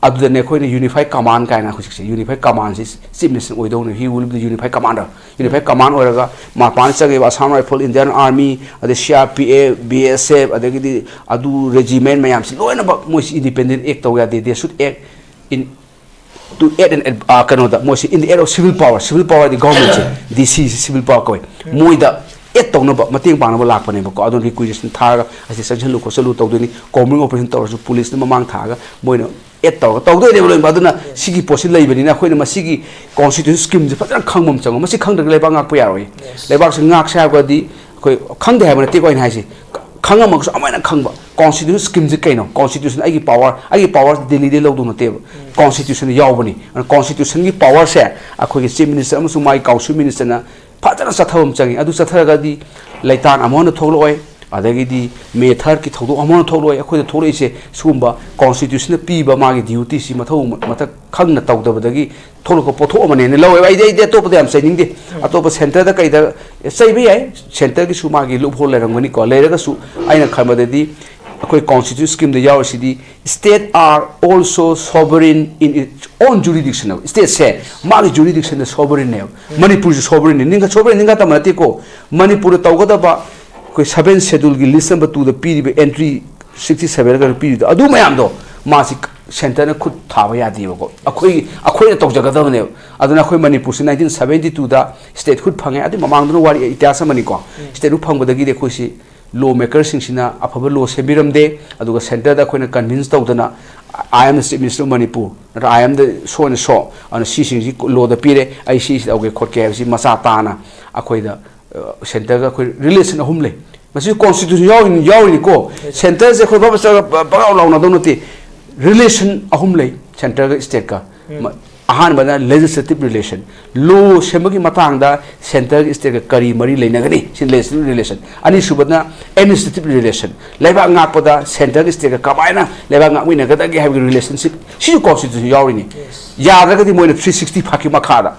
ꯑꯗꯨꯗꯅꯦ ꯑꯩꯈꯣꯏꯅ ꯌꯨꯅꯤꯐꯥꯏ ꯀꯃꯥꯟ ꯀꯥꯏꯅ ꯍꯧꯖꯤꯛꯁꯦ ꯌꯨꯅꯤꯐꯥꯏ ꯀꯃꯥꯟꯁꯤ ꯆꯤꯐ ꯃꯤꯅꯤꯁꯇꯔ ꯑꯣꯏꯗꯧꯅꯦ꯫ He will be the unified commander. Unified command ꯑꯣꯏꯔꯒ ꯃꯄꯥꯟ ꯆꯪꯉꯤꯕ ꯑꯁꯥꯝ ꯔꯥꯏꯐꯜ, ꯏꯟꯗꯤꯌꯟ ꯑꯥꯔꯃꯤ, ꯑꯗꯩ C R P F, B S F, ꯑꯗꯒꯤꯗꯤ ꯑꯗꯨ ꯔꯦꯖꯤꯃꯦꯟ ꯃꯌꯥꯝꯁꯤ ꯂꯣꯏꯅꯃꯛ ꯃꯣꯏꯁꯤ ꯏꯟꯗꯤꯄꯦꯟꯗꯦꯟ ꯑꯦꯛ ꯇꯧ ꯌꯥꯗꯦ꯫ They should act in to act and, ꯑ, ꯀꯩꯅꯣꯗ ꯃꯣꯏꯁꯤ in the act of civil power, civil power ꯍꯥꯏꯗꯤ ꯒꯣꯔꯃꯦꯟꯁꯦ, ꯗꯤ ꯁꯤꯁꯤ civil power ꯀꯧꯋꯦ꯫ ꯃꯣꯏꯗ ꯑꯦꯠ ꯇꯧꯅꯕ, ꯃꯇꯦꯡ ꯄꯥꯡꯅꯕ ꯂꯥꯛꯄꯅꯦꯕꯀꯣ꯫ ꯑꯗꯨꯅ ꯔꯤꯀ꯭ꯋꯤꯖꯤꯁꯟ ꯊꯥꯔꯒ ꯑꯁꯤ ꯆꯪꯁꯤꯜꯂꯨ ꯈꯣꯠꯆꯜꯂꯨ ꯇꯧꯗꯣꯏꯅꯤ꯫ ꯀꯣꯝꯕꯤꯡ ꯑꯣꯄꯔꯦꯁꯟ ꯇꯧꯔꯁꯨ ꯄꯨꯂꯤꯁꯅ ꯃꯃꯥꯡ ꯊꯥꯔꯒ ꯃꯣꯏꯅ ꯑꯦꯠ ꯇꯧꯔꯒ ꯇꯧꯗꯣꯏꯅꯦꯕ ꯂꯣꯏꯅꯃꯛ꯫ ꯑꯗꯨꯅ ꯁꯤꯒꯤ ꯄꯣꯠꯁꯤ ꯂꯩꯕꯅꯤꯅ ꯑꯩꯈꯣꯏꯅ ꯃꯁꯤꯒꯤ ꯀꯣꯟꯁꯇꯤꯇ꯭ꯌꯨꯁꯟ ꯁ꯭ꯀꯤꯝꯁꯦ ꯐꯖꯅ ꯈꯪꯕ ꯑꯃ ꯆꯪꯉꯤ꯫ ꯃꯁꯤ ꯈꯪꯗ꯭ꯔꯒ ꯂꯩꯕꯥꯛ ꯉꯥꯛꯄ ꯌꯥꯔꯣꯏ꯫ ꯂꯩꯕꯥꯛꯁꯦ ꯉꯥꯛꯁꯦ ꯍꯥꯏꯔꯒꯗꯤ ꯑꯩꯈꯣꯏ ꯈꯪꯗꯦ ꯍꯥꯏꯕ ꯅꯠꯇꯦꯀꯣ ꯑꯩꯅ ꯍꯥꯏꯁꯦ꯫ ꯈꯪꯉꯝꯃꯒꯁꯨ ꯑꯃꯥꯏꯅ ꯈꯪꯕ꯫ ꯀꯣꯟꯁꯇꯤꯇ꯭ꯌꯨꯁꯟ ꯁ꯭ꯀꯤꯝꯁꯦ ꯀꯩꯅꯣ? ꯀꯣꯟꯁꯇꯤꯇ꯭ꯌꯨꯁꯟ, ꯑꯩꯒꯤ ꯄꯋꯥꯔ, ꯑꯩꯒꯤ ꯄꯋꯥꯔꯁꯦ ꯗꯤꯜꯂꯤꯗꯒꯤ ꯂꯧꯗꯧ ꯅꯠꯇꯦꯕ꯫ ꯀꯣꯟꯁꯇꯤꯇ꯭ꯌꯨꯁꯟꯗ ꯌꯥꯎꯕꯅꯤ꯫ ꯑꯗꯨꯅ ꯀꯣꯟꯁꯇꯤꯇ꯭ꯌꯨꯁꯟꯒꯤ ꯄꯋꯥꯔꯁꯦ ꯑꯩꯈꯣꯏꯒꯤ ꯆꯤꯐ ꯃꯤꯅꯤꯁꯇꯔ ꯑꯃꯁꯨꯡ ꯃꯥꯒꯤ ꯀꯥꯎꯟꯁꯤꯜ ꯃꯤꯅꯤꯁꯇꯔꯅ ꯐꯖꯅ ꯆꯠꯊꯕ ꯑꯃ ꯆꯪꯉꯤ꯫ ꯑꯗꯨ ꯆꯠꯊꯔꯒꯗꯤ ꯂꯩꯇꯥꯟ ꯑꯃ ꯍꯟꯅ ꯊꯣꯛꯂꯛꯑꯣꯏ, ꯑꯗꯒꯤꯗꯤ ꯃꯦ ꯊꯥꯔꯠꯀꯤ ꯊꯧꯗꯣꯛ ꯑꯃ ꯍꯟꯅ ꯊꯣꯛꯂꯛꯑꯣꯏ꯫ ꯑꯩꯈꯣꯏꯗ ꯊꯣꯛꯂꯛꯏꯁꯦ ꯁꯤꯒꯨꯝꯕ ꯀꯣꯟꯁꯇꯤꯇ꯭ꯌꯨꯁꯟꯅ ꯄꯤꯕ ꯃꯥꯒꯤ ꯗ꯭ꯌꯨꯇꯤꯁꯤ ꯃꯊꯧ ꯃꯊꯛ ꯈꯪꯅ ꯇꯧꯗꯕꯗꯒꯤ ꯊꯣꯛꯂꯛꯄ ꯄꯣꯠꯊꯣꯛ ꯑꯃꯅꯦꯅ ꯂꯧꯋꯦꯕ꯫ ꯑꯩꯗꯤ, ꯑꯩꯗꯤ ꯑꯇꯣꯞꯄꯗ ꯌꯥꯝ ꯆꯩꯅꯤꯡꯗꯦ꯫ ꯑꯇꯣꯞꯄ ꯁꯦꯟꯇꯔꯗ ꯀꯩꯗ ꯆꯩꯕ ꯌꯥꯏ, ꯁꯦꯟꯇꯔꯒꯤꯁꯨ ꯃꯥꯒꯤ ꯂꯨꯞ ꯍꯣꯜ ꯂꯩꯔꯝꯒꯅꯤꯀꯣ꯫ ꯂꯩꯔꯒꯁꯨ ꯑꯩꯅ ꯈꯟꯕꯗꯗꯤ ꯑꯩꯈꯣꯏ constitution ꯁ꯭ꯀꯤꯝꯗ ꯌꯥꯎꯔꯤꯁꯤꯗꯤ state are also sovereign in its own jurisdiction ꯍꯥꯏꯕ꯫ ꯁ꯭ꯇꯦꯠꯁꯦ ꯃꯥꯒꯤ ꯖꯨꯔꯤꯗꯤꯛꯁꯟꯗ ꯁꯣꯚꯔꯤꯟꯅꯦꯕ꯫ ꯃꯅꯤꯄꯨꯔꯁꯨ ꯁꯣꯚꯔꯤꯟꯅꯤ꯫ ꯅꯤꯡꯈ-, ꯁꯣꯚꯔꯤꯟ ꯅꯤꯡꯈꯠꯇꯕ ꯅꯠꯇꯦꯀꯣ꯫ ꯃꯅꯤꯄꯨꯔꯗ ꯇꯧꯒꯗꯕ ꯑꯩꯈꯣꯏ ꯁꯚꯦꯟ ꯁꯦꯗꯨꯜꯒꯤ ꯂꯤꯁ ꯅꯝꯕꯔ ꯇꯨꯗ ꯄꯤꯔꯤꯕ ꯑꯦꯟꯇ꯭ꯔꯤ ꯁꯤꯛꯁꯇꯤ ꯁꯚꯦꯟꯒ ꯄꯤꯔꯤꯗꯣ, ꯑꯗꯨ ꯃꯌꯥꯝꯗꯣ ꯃꯥꯁꯤ ꯁꯦꯟꯇꯔꯅ ꯈꯨꯠ ꯊꯥꯕ ꯌꯥꯗꯦꯕꯀꯣ꯫ ꯑꯩꯈꯣꯏ, ꯑꯩꯈꯣꯏꯅ ꯇꯧꯖꯒꯗꯕꯅꯦꯕ꯫ ꯑꯗꯨꯅ ꯑꯩꯈꯣꯏ ꯃꯅꯤꯄꯨꯔꯁꯤ ꯅꯥꯏꯟꯇꯤꯟ ꯁꯚꯦꯟꯇꯤ ꯇꯨꯗ ꯁ꯭ꯇꯦꯠꯍꯨꯗ ꯐꯪꯉꯦ꯫ ꯑꯗꯨꯏ ꯃꯃꯥꯡꯗꯅ ꯋꯥꯔꯤ ꯏꯇꯤꯍꯥꯁ ꯑꯃꯅꯤꯀꯣ꯫ ꯁ꯭ꯇꯦꯠꯍꯨꯗ ꯐꯪꯕꯗꯒꯤꯗꯤ ꯑꯩꯈꯣꯏꯁꯤ ꯂꯣ ꯃꯦꯀꯔꯁꯤꯡꯁꯤꯅ ꯑꯐꯕ ꯂꯣ ꯁꯦꯝꯕꯤꯔꯝꯗꯦ꯫ ꯑꯗꯨꯒ ꯁꯦꯟꯇꯔꯗ ꯑꯩꯈꯣꯏꯅ ꯀꯟꯚꯤꯟꯁ ꯇꯧꯗꯅ, "I am the Chief Minister of Manipur" ꯅꯠꯇ꯭ꯔꯒ "I am the so and so" ꯑꯅ ꯁꯤꯁꯤꯡꯁꯤ ꯂꯣꯗ ꯄꯤꯔꯦ, "ꯑꯩ ꯁꯤ ꯁꯤ ꯇꯧꯒꯦ ꯈꯣꯠꯀꯦ" ꯍꯥꯏꯕꯁꯤ ꯃꯆꯥ ꯇꯥꯅ ꯑꯩꯈꯣꯏꯗ, ꯑ, ꯁꯦꯟꯇꯔꯒ ꯑꯩꯈꯣꯏ ꯔꯤꯂꯦꯁꯟ ꯑꯍꯨꯝ ꯂꯩ꯫ ꯃꯁꯤ ꯀꯣꯟꯁ꯭ꯇꯤꯇ꯭ꯌꯨꯁꯟ ꯌꯥꯎꯔꯤꯅꯤ, ꯌꯥꯎꯔꯤꯅꯤꯀꯣ꯫ ꯁꯦꯟꯇꯔꯁꯦ ꯑꯩꯈꯣꯏ ꯕꯕꯥ ꯆꯠꯂꯒ ꯄ-, ꯄꯪꯂꯥꯎ ꯂꯥꯎꯅꯗꯧ ꯅꯠꯇꯦ꯫ ꯔꯤꯂꯦꯁꯟ ꯑꯍꯨꯝ ꯂꯩ ꯁꯦꯟꯇꯔꯒ ꯁ꯭ꯇꯦꯠꯀ꯫ ꯎꯝ꯫ ꯃ-, ꯑꯍꯥꯟꯕꯅ ꯂꯦꯖꯤꯁꯂꯦꯇꯤꯚ ꯔꯤꯂꯦꯁꯟ, ꯂꯣ ꯁꯦꯝꯕꯒꯤ ꯃꯇꯥꯡꯗ ꯁꯦꯟꯇꯔꯒ ꯁ꯭ꯇꯦꯠꯀ ꯀꯔꯤ ꯃꯔꯤ ꯂꯩꯅꯒꯅꯤ, ꯁꯤ ꯂꯦꯖꯤꯁꯂꯦꯇꯤꯚ ꯔꯤꯂꯦꯁꯟ꯫ ꯑꯅꯤꯁꯨꯕꯗꯅ ꯑꯦꯗꯃꯤꯅꯤꯁꯇ꯭ꯔꯦꯇꯤꯚ ꯔꯤꯂꯦꯁꯟ, ꯂꯩꯕꯥꯛ ꯉꯥꯛꯄꯗ ꯁꯦꯟꯇꯔꯒ ꯁ꯭ꯇꯦꯠꯀ ꯀꯃꯥꯏꯅ ꯂꯩꯕꯥꯛ ꯉꯥꯛꯃꯤꯟꯅꯒꯗꯒꯦ ꯍꯥꯏꯕꯒꯤ ꯔꯤꯂꯦꯁꯟꯁꯤꯞ, ꯁꯤꯁꯨ ꯀꯣꯟꯁꯇꯤꯇ꯭ꯌꯨꯁꯟ ꯌꯥꯎꯔꯤꯅꯤ꯫ ꯌꯥꯗ꯭ꯔꯒꯗꯤ ꯃꯣꯏꯅ ꯊ꯭ꯔꯤ ꯁꯤꯛꯁꯇꯤ ꯐꯥꯏꯚꯀꯤ ꯃꯈꯥꯗ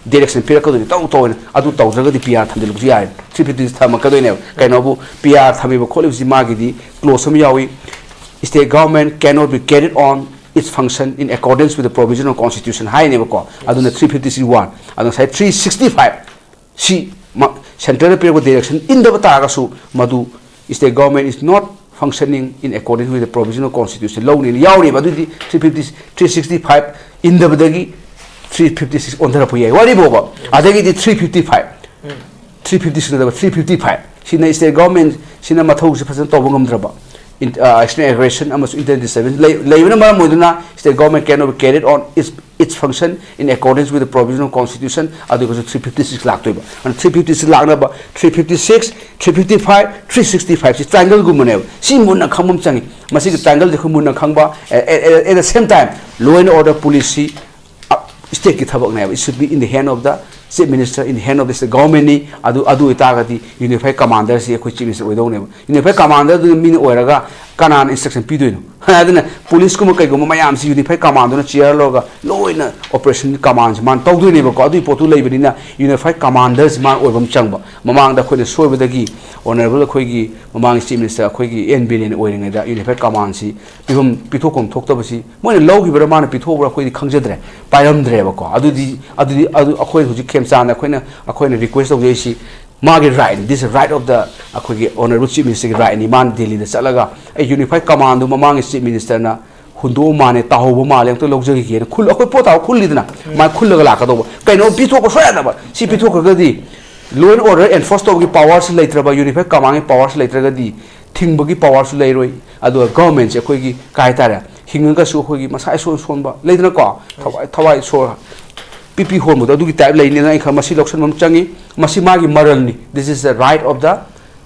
ꯗꯥꯏꯔꯦꯛꯁꯟ ꯄꯤꯔꯛꯀꯗꯣꯏꯅꯤ꯫ ꯇꯧ ꯇꯧꯑꯣꯅ꯫ ꯑꯗꯨ ꯇꯧꯗ꯭ꯔꯒꯗꯤ ꯄꯤ ꯑꯥꯔ ꯊꯝꯖꯤꯜꯂꯨꯕꯁꯨ ꯌꯥꯏ꯫ ꯊ꯭ꯔꯤ ꯐꯤꯐꯇꯤ ꯊꯝꯃꯛꯀꯗꯣꯏꯅꯦꯕ꯫ ꯀꯩꯅꯣꯕꯨ ꯄꯤ ꯑꯥꯔ ꯊꯝꯃꯤꯕ ꯈꯣꯠꯂꯤꯕꯁꯤ ꯃꯥꯒꯤꯗꯤ ꯀ꯭ꯂꯣꯖ ꯑꯃ ꯌꯥꯎꯏ, "State government cannot be carried on its function in accordance with the provision of constitution" ꯍꯥꯏꯅꯦꯕꯀꯣ꯫ ꯑꯗꯨꯅ ꯊ꯭ꯔꯤ ꯐꯤꯐꯇꯤ ꯁꯤꯛꯁ ꯋꯥꯟ꯫ ꯑꯗꯣ ꯉꯁꯥꯏ ꯊ꯭ꯔꯤ ꯁꯤꯛꯁꯇꯤ ꯐꯥꯏꯚ ꯁꯤ ꯃ-, ꯁꯦꯟꯇꯔꯗ ꯄꯤꯔꯛꯄ ꯗꯥꯏꯔꯦꯛꯁꯟ ꯏꯟꯗꯕ ꯇꯥꯔꯒꯁꯨ ꯃꯗꯨ "State government is not functioning in accordance with the provision of constitution" ꯂꯧꯅꯤꯅ ꯌꯥꯎꯔꯤꯕ꯫ ꯑꯗꯨꯗꯤ three fifty, three sixty five ꯏꯟꯗꯕꯗꯒꯤ ꯊ꯭ꯔꯤ ꯐꯤꯐꯇꯤ ꯁꯤꯛꯁ ꯑꯣꯟꯊꯔꯛꯄ ꯌꯥꯏ꯫ ꯋꯥꯔꯤ ꯐꯥꯎꯕ꯫ ꯑꯗꯒꯤꯗꯤ three fifty five, three fifty six ꯅꯠꯇꯕ ꯊ꯭ꯔꯤ ꯐꯤꯐꯇꯤ ꯐꯥꯏꯚ ꯁꯤꯅ ꯁ꯭ꯇꯦꯠ ꯒꯚꯔꯟꯃꯦꯟꯁꯤꯅ ꯃꯊꯧꯁꯤ ꯐꯖꯅ ꯇꯧꯕ ꯉꯝꯗ꯭ꯔꯕ, ꯏꯟ-, ꯑ, external aggression ꯑꯃꯁꯨꯡ internal disturbance ꯂꯩ-, ꯂꯩꯕꯅ ꯃꯔꯝ ꯑꯣꯏꯗꯨꯅ "State government cannot be carried on its, its function in accordance with the provision of constitution", ꯑꯗꯨꯒꯁꯨ ꯊ꯭ꯔꯤ ꯐꯤꯐꯇꯤ ꯁꯤꯛꯁ ꯂꯥꯛꯇꯣꯏꯕ꯫ ꯑꯗꯨꯅ ꯊ꯭ꯔꯤ ꯐꯤꯐꯇꯤ ꯁꯤꯛꯁ ꯂꯥꯛꯅꯕ three fifty six, three fifty five, three sixty ꯐꯥꯏꯚꯁꯤ ꯇ꯭ꯔꯥꯏꯡꯒꯜꯒꯨꯝꯕꯅꯦꯕ꯫ ꯁꯤ ꯃꯨꯟꯅ ꯈꯪꯕ ꯑꯃ ꯆꯪꯉꯤ꯫ ꯃꯁꯤꯒꯤ ꯇ꯭ꯔꯥꯏꯡꯒꯜꯁꯦ ꯑꯩꯈꯣꯏ ꯃꯨꯟꯅ ꯈꯪꯕ, at, at, at the same time, law and order policy, ꯑ, ꯁ꯭ꯇꯦꯠꯀꯤ ꯊꯕꯛꯅꯦꯕ꯫ It should be in the hand of the Chief Minister, in the hand of the state governmentꯅꯤ꯫ ꯑꯗꯨ, ꯑꯗꯨ ꯑꯣꯏꯇꯥꯔꯒꯗꯤ ꯌꯨꯅꯤꯐꯥꯏ ꯀꯃꯥꯟꯗꯔꯁꯤ ꯑꯩꯈꯣꯏ ꯆꯤꯐ ꯃꯤꯅꯤꯁꯇꯔ ꯑꯣꯏꯗꯧꯅꯦꯕ꯫ ꯌꯨꯅꯤꯐꯥꯏ ꯀꯃꯥꯟꯗꯔꯗꯨꯅ ꯃꯤꯅ ꯑꯣꯏꯔꯒ ꯀꯅꯥꯅ ꯏꯟꯁꯇ꯭ꯔꯛꯁꯟ ꯄꯤꯗꯣꯏꯅꯣ? ꯑꯗꯨꯅ ꯄꯨꯂꯤꯁꯀꯨꯝꯕ ꯀꯩꯒꯨꯝꯕ ꯃꯌꯥꯝꯁꯤ ꯌꯨꯅꯤꯐꯥꯏ ꯀꯃꯥꯟꯗꯣꯅ ꯆꯤꯌꯔ ꯂꯧꯔꯒ ꯂꯣꯏꯅ ꯑꯣꯄꯔꯦꯁꯟ ꯀꯃꯥꯟꯁꯦ ꯃꯥꯅ ꯇꯧꯗꯣꯏꯅꯦꯕꯀꯣ꯫ ꯑꯗꯨꯒꯤ ꯄꯣꯠꯇꯨ ꯂꯩꯕꯅꯤꯅ ꯌꯨꯅꯤꯐꯥꯏ ꯀꯃꯥꯟꯗꯔꯁꯤ ꯃꯥꯅ ꯑꯣꯏꯕ ꯑꯃ ꯆꯪꯕ꯫ ꯃꯃꯥꯡꯗ ꯑꯩꯈꯣꯏꯅ ꯁꯣꯏꯕꯗꯒꯤ ꯑꯣꯅꯔꯦꯕꯜ ꯑꯩꯈꯣꯏꯒꯤ ꯃꯃꯥꯡꯒꯤ ꯆꯤꯐ ꯃꯤꯅꯤꯁꯇꯔ ꯑꯩꯈꯣꯏꯒꯤ ꯑꯦꯟ ꯕꯤꯔꯦꯟ ꯑꯣꯏꯔꯤꯉꯩꯗ ꯌꯨꯅꯤꯐꯥꯏ ꯀꯃꯥꯟꯁꯤ ꯄꯤꯐꯝ, ꯄꯤꯊꯣꯛꯐꯝ ꯊꯣꯛꯇꯕꯁꯤ ꯃꯣꯏꯅ ꯂꯧꯈꯤꯕ꯭ꯔꯥ ꯃꯥꯅ ꯄꯤꯊꯣꯛꯄ꯭ꯔꯥ ꯑꯩꯈꯣꯏꯗꯤ ꯈꯪꯖꯗ꯭ꯔꯦ, ꯄꯥꯏꯔꯝꯗ꯭ꯔꯦꯕꯀꯣ꯫ ꯑꯗꯨꯗꯤ, ꯑꯗꯨꯗꯤ, ꯑꯗꯨ ꯑꯩꯈꯣꯏ ꯍꯧꯖꯤꯛ ꯈꯦꯝꯆꯥꯟꯗ ꯑꯩꯈꯣꯏꯅ, ꯑꯩꯈꯣꯏꯅ ꯔꯤꯀ꯭ꯋꯦꯁ ꯇꯧꯖꯔꯤꯁꯤ ꯃꯥꯒꯤ ꯔꯥꯏꯠꯅꯤ, this is right of the, ꯑꯩꯈꯣꯏꯒꯤ ꯑꯣꯅꯔꯦꯕꯜ ꯆꯤꯐ ꯃꯤꯅꯤꯁꯇꯔꯒꯤ ꯔꯥꯏꯠꯅꯤ꯫ ꯃꯥꯅ ꯗꯦꯜꯂꯤꯗ ꯆꯠꯂꯒ ꯑꯩ ꯌꯨꯅꯤꯐꯥꯏ ꯀꯃꯥꯟꯗꯣ ꯃꯃꯥꯡꯒꯤ ꯆꯤꯐ ꯃꯤꯅꯤꯁꯇꯔꯅ ꯍꯨꯟꯗꯣꯛꯑ ꯃꯥꯜꯂꯦ, ꯇꯥꯍꯧꯕ ꯃꯥꯜꯂꯦ, ꯑꯝꯇ ꯂꯧꯖꯈꯤꯒꯦꯅ ꯈꯨꯜ-, ꯑꯩꯈꯣꯏ ꯄꯣꯠ ꯇꯥꯕ ꯈꯨꯜꯂꯤꯗꯅ, ꯃꯥ ꯈꯨꯜꯂꯒ ꯂꯥꯛꯀꯗꯧꯕ꯫ ꯀꯩꯅꯣ ꯄꯤꯊꯣꯛꯄ ꯁꯣꯏ ꯌꯥꯗꯕ꯫ ꯁꯤ ꯄꯤꯊꯣꯛꯈ꯭ꯔꯒꯗꯤ Law and order enforce ꯇꯧꯕꯒꯤ power ꯁꯤ ꯂꯩꯇ꯭ꯔꯕ, unified command ꯒꯤ power ꯁꯤ ꯂꯩꯇ꯭ꯔꯒꯗꯤ ꯊꯤꯡꯕꯒꯤ power ꯁꯨ ꯂꯩꯔꯣꯏ꯫ ꯑꯗꯨꯒ government ꯁꯦ ꯑꯩꯈꯣꯏꯒꯤ ꯀꯩ ꯍꯥꯏꯇꯥꯔꯦ, ꯍꯤꯡꯉꯒꯁꯨ ꯑꯩꯈꯣꯏꯒꯤ ꯃꯁꯥ ꯏꯁꯣꯟ ꯁꯣꯟꯕ ꯂꯩꯗꯅꯀꯣ, ꯊꯋꯥꯏ, ꯊꯋꯥꯏ ꯁꯣꯔ ꯄꯤꯄꯤ ꯍꯣꯟꯕꯗꯣ ꯑꯗꯨꯒꯤ type ꯂꯩꯅꯤꯅ ꯑꯩ ꯈꯔ ꯃꯁꯤ ꯂꯧꯁꯟꯕ ꯑꯃ ꯆꯪꯉꯤ꯫ ꯃꯁꯤ ꯃꯥꯒꯤ ꯃꯔꯜꯅꯤ꯫ This is the right of the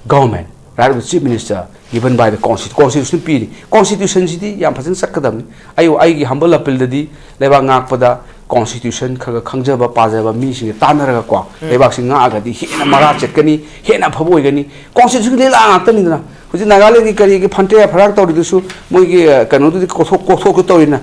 government, right of the chief minister given by the constitution꯫ Constitution ꯄꯤꯔꯤ꯫ Constitution ꯁꯤꯗꯤ ꯌꯥꯝ ꯐꯖꯅ ꯆꯠꯀꯗꯕꯅꯤ꯫ ꯑꯩ, ꯑꯩꯒꯤ humble appeal ꯗꯗꯤ ꯂꯩꯕꯥꯛ ꯉꯥꯛꯄꯗ constitution ꯈꯔ ꯈꯔ ꯈꯪꯖꯕ ꯄꯥꯖꯕ ꯃꯤꯁꯤꯡꯁꯦ ꯇꯥꯟꯅꯔꯒꯀꯣ, ꯎꯝ꯫ ꯂꯩꯕꯥꯛꯁꯤ ꯉꯥꯛꯑꯒꯗꯤ ꯍꯦꯟꯅ ꯃꯔꯥ ꯆꯠꯀꯅꯤ, ꯍꯦꯟꯅ ꯑꯐꯕ ꯑꯣꯏꯒꯅꯤ꯫ Constitution ꯒꯤ ꯂꯤꯂꯥ ꯉꯥꯛꯇꯅꯤꯗꯅ꯫ ꯍꯧꯖꯤꯛ ꯅꯥꯒꯥꯂꯦꯟꯒꯤ ꯀꯔꯤꯒꯤ ꯐꯟꯇ꯭ꯔꯦ ꯐꯔꯥꯛ ꯇꯧꯔꯤꯗꯨꯁꯨ ꯃꯣꯏꯒꯤ, ꯑ, ꯀꯩꯅꯣꯗꯨꯗꯤ ꯀꯣꯛꯊꯣꯛ-, ꯀꯣꯛꯊꯣꯛꯀꯦ ꯇꯧꯔꯤꯅ꯫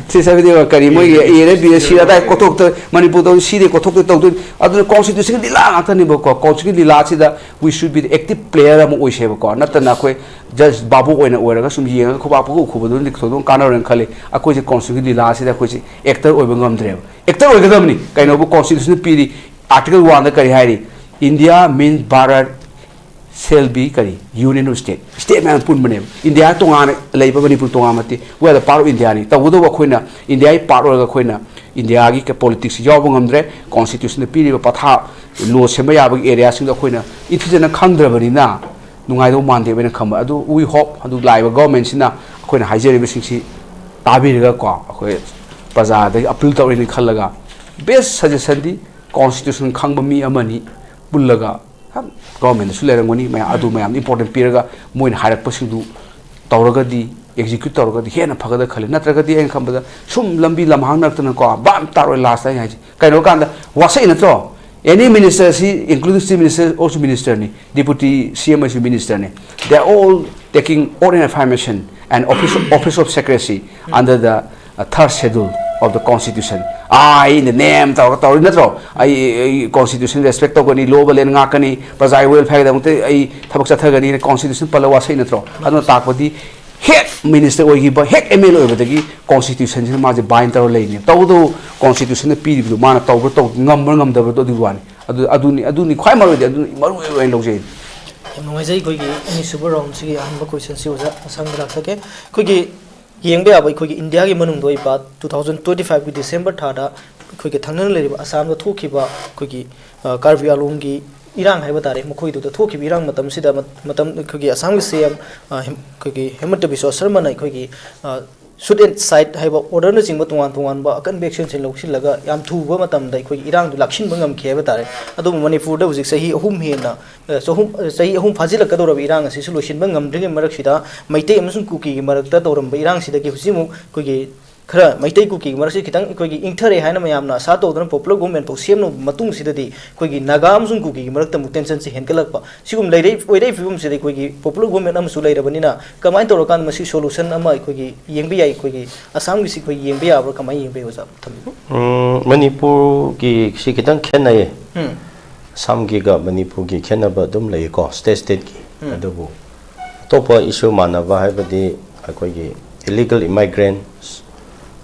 ꯁꯤ ꯁꯕꯤꯗꯦꯕ ꯀꯔꯤ ꯃꯣꯏꯒꯤ A ꯔ B ꯔ ꯁꯤꯔ ꯑꯗꯥꯏ ꯀꯣꯛꯊꯣꯛꯇ ꯃꯅꯤꯄꯨꯔꯗ ꯁꯤꯗꯦ ꯀꯣꯛꯊꯣꯛꯇ ꯇꯧꯗꯣꯏꯅꯤ꯫ ꯑꯗꯨꯅ constitution ꯒꯤ ꯂꯤꯂꯥ ꯉꯥꯛꯇꯅꯦꯕꯀꯣ꯫ Constitution ꯒꯤ ꯂꯤꯂꯥꯁꯤꯗ we should be the active player ꯑꯃ ꯑꯣꯏꯁꯦꯕꯀꯣ꯫ ꯅꯠꯇꯅ ꯑꯩꯈꯣꯏ just ꯚꯥꯕꯣꯛ ꯑꯣꯏꯅ ꯑꯣꯏꯔꯒ ꯁꯨꯝ ꯌꯦꯡꯉꯒ ꯈꯨꯕꯥꯛ ꯄꯪꯈꯨ ꯈꯨꯕꯗꯨꯅꯗꯤ ꯀꯩꯁꯨ ꯑꯗꯨꯝ ꯀꯥꯟꯅꯔꯣꯏꯅ ꯈꯜꯂꯤ꯫ ꯑꯩꯈꯣꯏꯁꯦ constitution ꯒꯤ ꯂꯤꯂꯥꯁꯤꯗ ꯑꯩꯈꯣꯏꯁꯦ actor ꯑꯣꯏꯕ ꯉꯝꯗ꯭ꯔꯦꯕ꯫ Actor ꯑꯣꯏꯒꯗꯕꯅꯤ꯫ ꯀꯩꯅꯣꯕꯨ constitution ꯅ ꯄꯤꯔꯤ, article one ꯗ ꯀꯔꯤ ꯍꯥꯏꯔꯤ? India means Bharat shall be ꯀꯔꯤ? Union of state꯫ State ꯃꯌꯥꯝ ꯄꯨꯟꯕꯅꯦꯕ꯫ India ꯇꯣꯉꯥꯟꯅ ꯂꯩꯕ, ꯃꯅꯤꯄꯨꯔ ꯇꯣꯉꯥꯟꯕ ꯅꯠꯇꯦ꯫ We are the part of India ꯅꯤ꯫ ꯇꯧꯕꯇꯕꯨ ꯑꯩꯈꯣꯏꯅ India ꯒꯤ part ꯑꯣꯏꯔꯒ ꯑꯩꯈꯣꯏꯅ India ꯒꯤ politics ꯌꯥꯎꯕ ꯉꯝꯗ꯭ꯔꯦ꯫ Constitution ꯅ ꯄꯤꯔꯤꯕ ꯄꯊꯥꯞ, law ꯁꯦꯝꯕ ꯌꯥꯕꯒꯤ area ꯁꯤꯡꯗꯣ ꯑꯩꯈꯣꯏꯅ ꯏꯟꯊꯤꯖꯅ ꯈꯪꯗ꯭ꯔꯕꯅꯤꯅ ꯅꯨꯡꯉꯥꯏꯗꯧ ꯃꯥꯟꯗꯦꯕ ꯑꯩꯅ ꯈꯟꯕ꯫ ꯑꯗꯨ we hope ꯑꯗꯨ ꯂꯥꯛꯏꯕ government ꯁꯤꯅ ꯑꯩꯈꯣꯏꯅ ꯍꯥꯏꯖꯔꯤꯕꯁꯤꯡꯁꯤ ꯇꯥꯕꯤꯔꯒꯀꯣ, ꯑꯩꯈꯣꯏ ꯄ꯭ꯔꯖꯥꯗꯒꯤ appeal ꯇꯧꯔꯤꯅꯤ ꯈꯜꯂꯒ best suggestion ꯗꯤ constitution ꯈꯪꯕ ꯃꯤ ꯑꯃꯅꯤ ꯄꯨꯜꯂꯒ, ꯍꯝ, government ꯇꯁꯨ ꯂꯩꯔꯝꯒꯅꯤ ꯃꯌꯥꯝ, ꯑꯗꯨ ꯃꯌꯥꯝꯗ important ꯄꯤꯔꯒ ꯃꯣꯏꯅ ꯍꯥꯏꯔꯛꯄꯁꯤꯡꯗꯨ ꯇꯧꯔꯒꯗꯤ, execute ꯇꯧꯔꯒꯗꯤ ꯍꯦꯟꯅ ꯐꯒꯗ꯭ꯔꯥ ꯈꯜꯂꯤ꯫ ꯅꯠꯇ꯭ꯔꯒꯗꯤ ꯑꯩꯅ ꯈꯟꯕꯗ ꯁꯨꯝ ꯂꯝꯕꯤ ꯂꯝꯍꯥꯡ ꯅꯛꯇꯅꯀꯣ ꯚꯥꯞ ꯇꯥꯔꯣꯏ last ꯇ ꯑꯩ ꯍꯥꯏꯁꯦ꯫ ꯀꯩꯅꯣ ꯀꯥꯟꯗ ꯋꯥꯁꯛꯏ ꯅꯠꯇ꯭ꯔꯣ? Any minister ꯁꯤ, including chief minister, also minister ꯅꯤ, deputy C M ꯑꯁꯨ minister ꯅꯤ꯫ They are all taking oath and affirmation and office, office of secrecy under the, uh, third schedule of the constitution꯫ I in the name ꯇꯧꯔꯒ ꯇꯧꯔꯤ ꯅꯠꯇ꯭ꯔꯣ? ꯑꯩ, ꯑꯩ constitution respect ꯇꯧꯒꯅꯤ, law and order ꯉꯥꯛꯀꯅꯤ, ꯄ꯭ꯔꯖꯥꯒꯤ welfare ꯒꯤꯗꯃꯛꯇ ꯑꯩ ꯊꯕꯛ ꯆꯠꯊꯒꯅꯤ, constitution ꯄꯜꯂ ꯋꯥꯁꯛꯏ ꯅꯠꯇ꯭ꯔꯣ? ꯑꯗꯨꯅ ꯇꯥꯛꯄꯗꯤ ꯍꯦꯛ minister ꯑꯣꯏꯈꯤꯕ, ꯍꯦꯛ M L A ꯑꯣꯏꯕꯗꯒꯤ constitution ꯁꯤꯅ ꯃꯥꯁꯦ bind ꯇꯧꯔ ꯂꯩꯅꯦ꯫ ꯇꯧꯕꯇꯕꯨ constitution ꯅ ꯄꯤꯔꯤꯕꯗꯨ ꯃꯥꯅ ꯇꯧꯕ꯭ꯔꯥ, ꯇꯧ-, ꯉꯝꯕ꯭ꯔꯥ ꯉꯝꯗꯕ꯭ꯔꯥꯗꯣ ꯑꯗꯨꯒꯤ ꯋꯥꯅꯤ꯫ ꯑꯗꯨ, ꯑꯗꯨꯅꯤ, ꯑꯗꯨꯅꯤ ꯈ꯭ꯋꯥꯏ ꯃꯔꯨ ꯑꯣꯏꯗꯤ, ꯑꯗꯨꯅꯤ ꯃꯔꯨ ꯑꯣꯏꯕ ꯑꯣꯏꯅ ꯂꯧꯖꯩ꯫ ꯌꯥꯝ ꯅꯨꯡꯉꯥꯏꯖꯩ꯫ ꯑꯩꯈꯣꯏꯒꯤ ꯑꯅꯤꯁꯨꯕ round ꯁꯤꯒꯤ ꯑꯍꯥꯟꯕ question ꯁꯤ ꯑꯣꯖꯥ ꯑꯁꯪꯕ ꯂꯥꯛꯆꯒꯦ꯫ ꯑꯩꯈꯣꯏꯒꯤ ꯌꯦꯡꯕ ꯌꯥꯕ ꯑꯩꯈꯣꯏꯒꯤ India ꯒꯤ ꯃꯅꯨꯡꯗ ꯑꯣꯏꯕ two thousand twenty five ꯀꯤ December ꯊꯥꯗ ꯑꯩꯈꯣꯏꯒꯤ ꯊꯪꯅꯅ ꯂꯩꯔꯤꯕ ꯑꯁꯥꯝꯗ ꯊꯣꯛꯈꯤꯕ ꯑꯩꯈꯣꯏꯒꯤ, ꯑ, ꯀꯥꯔꯕꯤ ꯑꯥꯂꯣꯡꯒꯤ ꯏꯔꯥꯡ ꯍꯥꯏꯕ ꯇꯥꯔꯦ, ꯃꯈꯣꯏꯗꯨꯗ ꯊꯣꯛꯈꯤꯕ ꯏꯔꯥꯡ ꯃꯇꯝꯁꯤꯗ ꯃꯠ-, ꯃꯇꯝ ꯑꯩꯈꯣꯏꯒꯤ ꯑꯁꯥꯝꯒꯤ ꯁꯤ ꯑꯦꯝ, ꯑ, ꯍꯦꯝ-, ꯑꯩꯈꯣꯏꯒꯤ ꯍꯦꯃꯟꯇ ꯕꯤꯁ꯭ꯋ ꯁꯔꯃꯅ ꯑꯩꯈꯣꯏꯒꯤ, ꯑ, shoot and sight ꯍꯥꯏꯕ orderꯅꯆꯤꯡꯕ ꯇꯣꯉꯥꯟ ꯇꯣꯉꯥꯟꯕ ꯑꯀꯟꯕ actionꯁꯤꯡ ꯂꯧꯁꯤꯜꯂꯒ ꯌꯥꯝ ꯊꯨꯕ ꯃꯇꯝꯗ ꯑꯩꯈꯣꯏꯒꯤ ꯏꯔꯥꯡꯗꯨ ꯂꯥꯛꯁꯤꯟꯕ ꯉꯝꯈꯤ ꯍꯥꯏꯕ ꯇꯥꯔꯦ꯫ ꯑꯗꯨꯕꯨ ꯃꯅꯤꯄꯨꯔꯗ ꯍꯧꯖꯤꯛ ꯆꯍꯤ ꯑꯍꯨꯝ ꯍꯦꯟꯅ, ꯑ, ꯆꯍꯨꯝ, ꯑ, ꯆꯍꯤ ꯑꯍꯨꯝ ꯐꯥꯖꯤꯜꯂꯛꯀꯗꯧꯔꯕ ꯏꯔꯥꯡ ꯑꯁꯤꯁꯨ ꯂꯣꯏꯁꯤꯟꯕ ꯉꯝꯗ꯭ꯔꯤꯉꯩ ꯃꯔꯛꯁꯤꯗ ꯃꯩꯇꯩ ꯑꯃꯁꯨꯡ ꯀꯨꯀꯤꯒꯤ ꯃꯔꯛꯇ ꯇꯧꯔꯝꯕ ꯏꯔꯥꯡꯁꯤꯗꯒꯤ ꯍꯧꯖꯤꯛ ꯑꯃꯨꯛ ꯑꯩꯈꯣꯏꯒꯤ ꯈꯔ ꯃꯩꯇꯩ ꯀꯨꯀꯤꯒꯤ ꯃꯔꯛꯁꯤ ꯈꯤꯇꯪ ꯑꯩꯈꯣꯏꯒꯤ ꯏꯪꯊꯔꯦ ꯍꯥꯏꯅ ꯃꯌꯥꯝꯅ ꯑꯁꯥ ꯇꯧꯗꯨꯅ popular government ꯐꯥꯎ ꯁꯦꯝꯅꯕ ꯃꯇꯨꯡꯁꯤꯗꯗꯤ ꯑꯩꯈꯣꯏꯒꯤ ꯅꯥꯒꯥ ꯑꯃꯁꯨꯡ ꯀꯨꯀꯤꯒꯤ ꯃꯔꯛꯇ ꯑꯃꯨꯛ tensionꯁꯤ ꯍꯦꯟꯒꯠꯂꯛꯄ꯫ ꯁꯤꯒꯨꯝ ꯂꯩꯔꯛ-, ꯑꯣꯏꯔꯛꯏ ꯐꯤꯕꯝꯁꯤꯗ ꯑꯩꯈꯣꯏꯒꯤ popular government ꯑꯃꯁꯨ ꯂꯩꯔꯕꯅꯤꯅ ꯀꯃꯥꯏꯅ ꯇꯧꯔꯀꯥꯟꯗ ꯃꯁꯤ solution ꯑꯃ ꯑꯩꯈꯣꯏꯒꯤ ꯌꯦꯡꯕ ꯌꯥꯏ, ꯑꯩꯈꯣꯏꯒꯤ ꯑꯁꯥꯝꯒꯤꯁꯤ ꯑꯩꯈꯣꯏ ꯌꯦꯡꯕ ꯌꯥꯕ꯭ꯔꯥ, ꯀꯃꯥꯏꯅ ꯌꯦꯡꯕ ꯌꯥꯏ ꯑꯣꯖꯥ? ꯊꯝꯕꯤꯌꯨ꯫ ꯎꯝ, ꯃꯅꯤꯄꯨꯔꯒꯤ ꯁꯤ ꯈꯤꯇꯪ ꯈꯦꯠꯅꯩꯌꯦ꯫ ꯎꯝ꯫ ꯑꯁꯥꯝꯒꯤꯒ ꯃꯅꯤꯄꯨꯔꯒꯤ ꯈꯦꯠꯅꯕ ꯑꯗꯨꯝ ꯂꯩꯌꯦꯀꯣ, state stateꯀꯤ꯫ ꯎꯝ꯫ ꯑꯗꯨꯕꯨ ꯑꯇꯣꯞꯄ issue ꯃꯥꯟꯅꯕ ꯍꯥꯏꯕꯗꯤ ꯑꯩꯈꯣꯏꯒꯤ illegal immigrants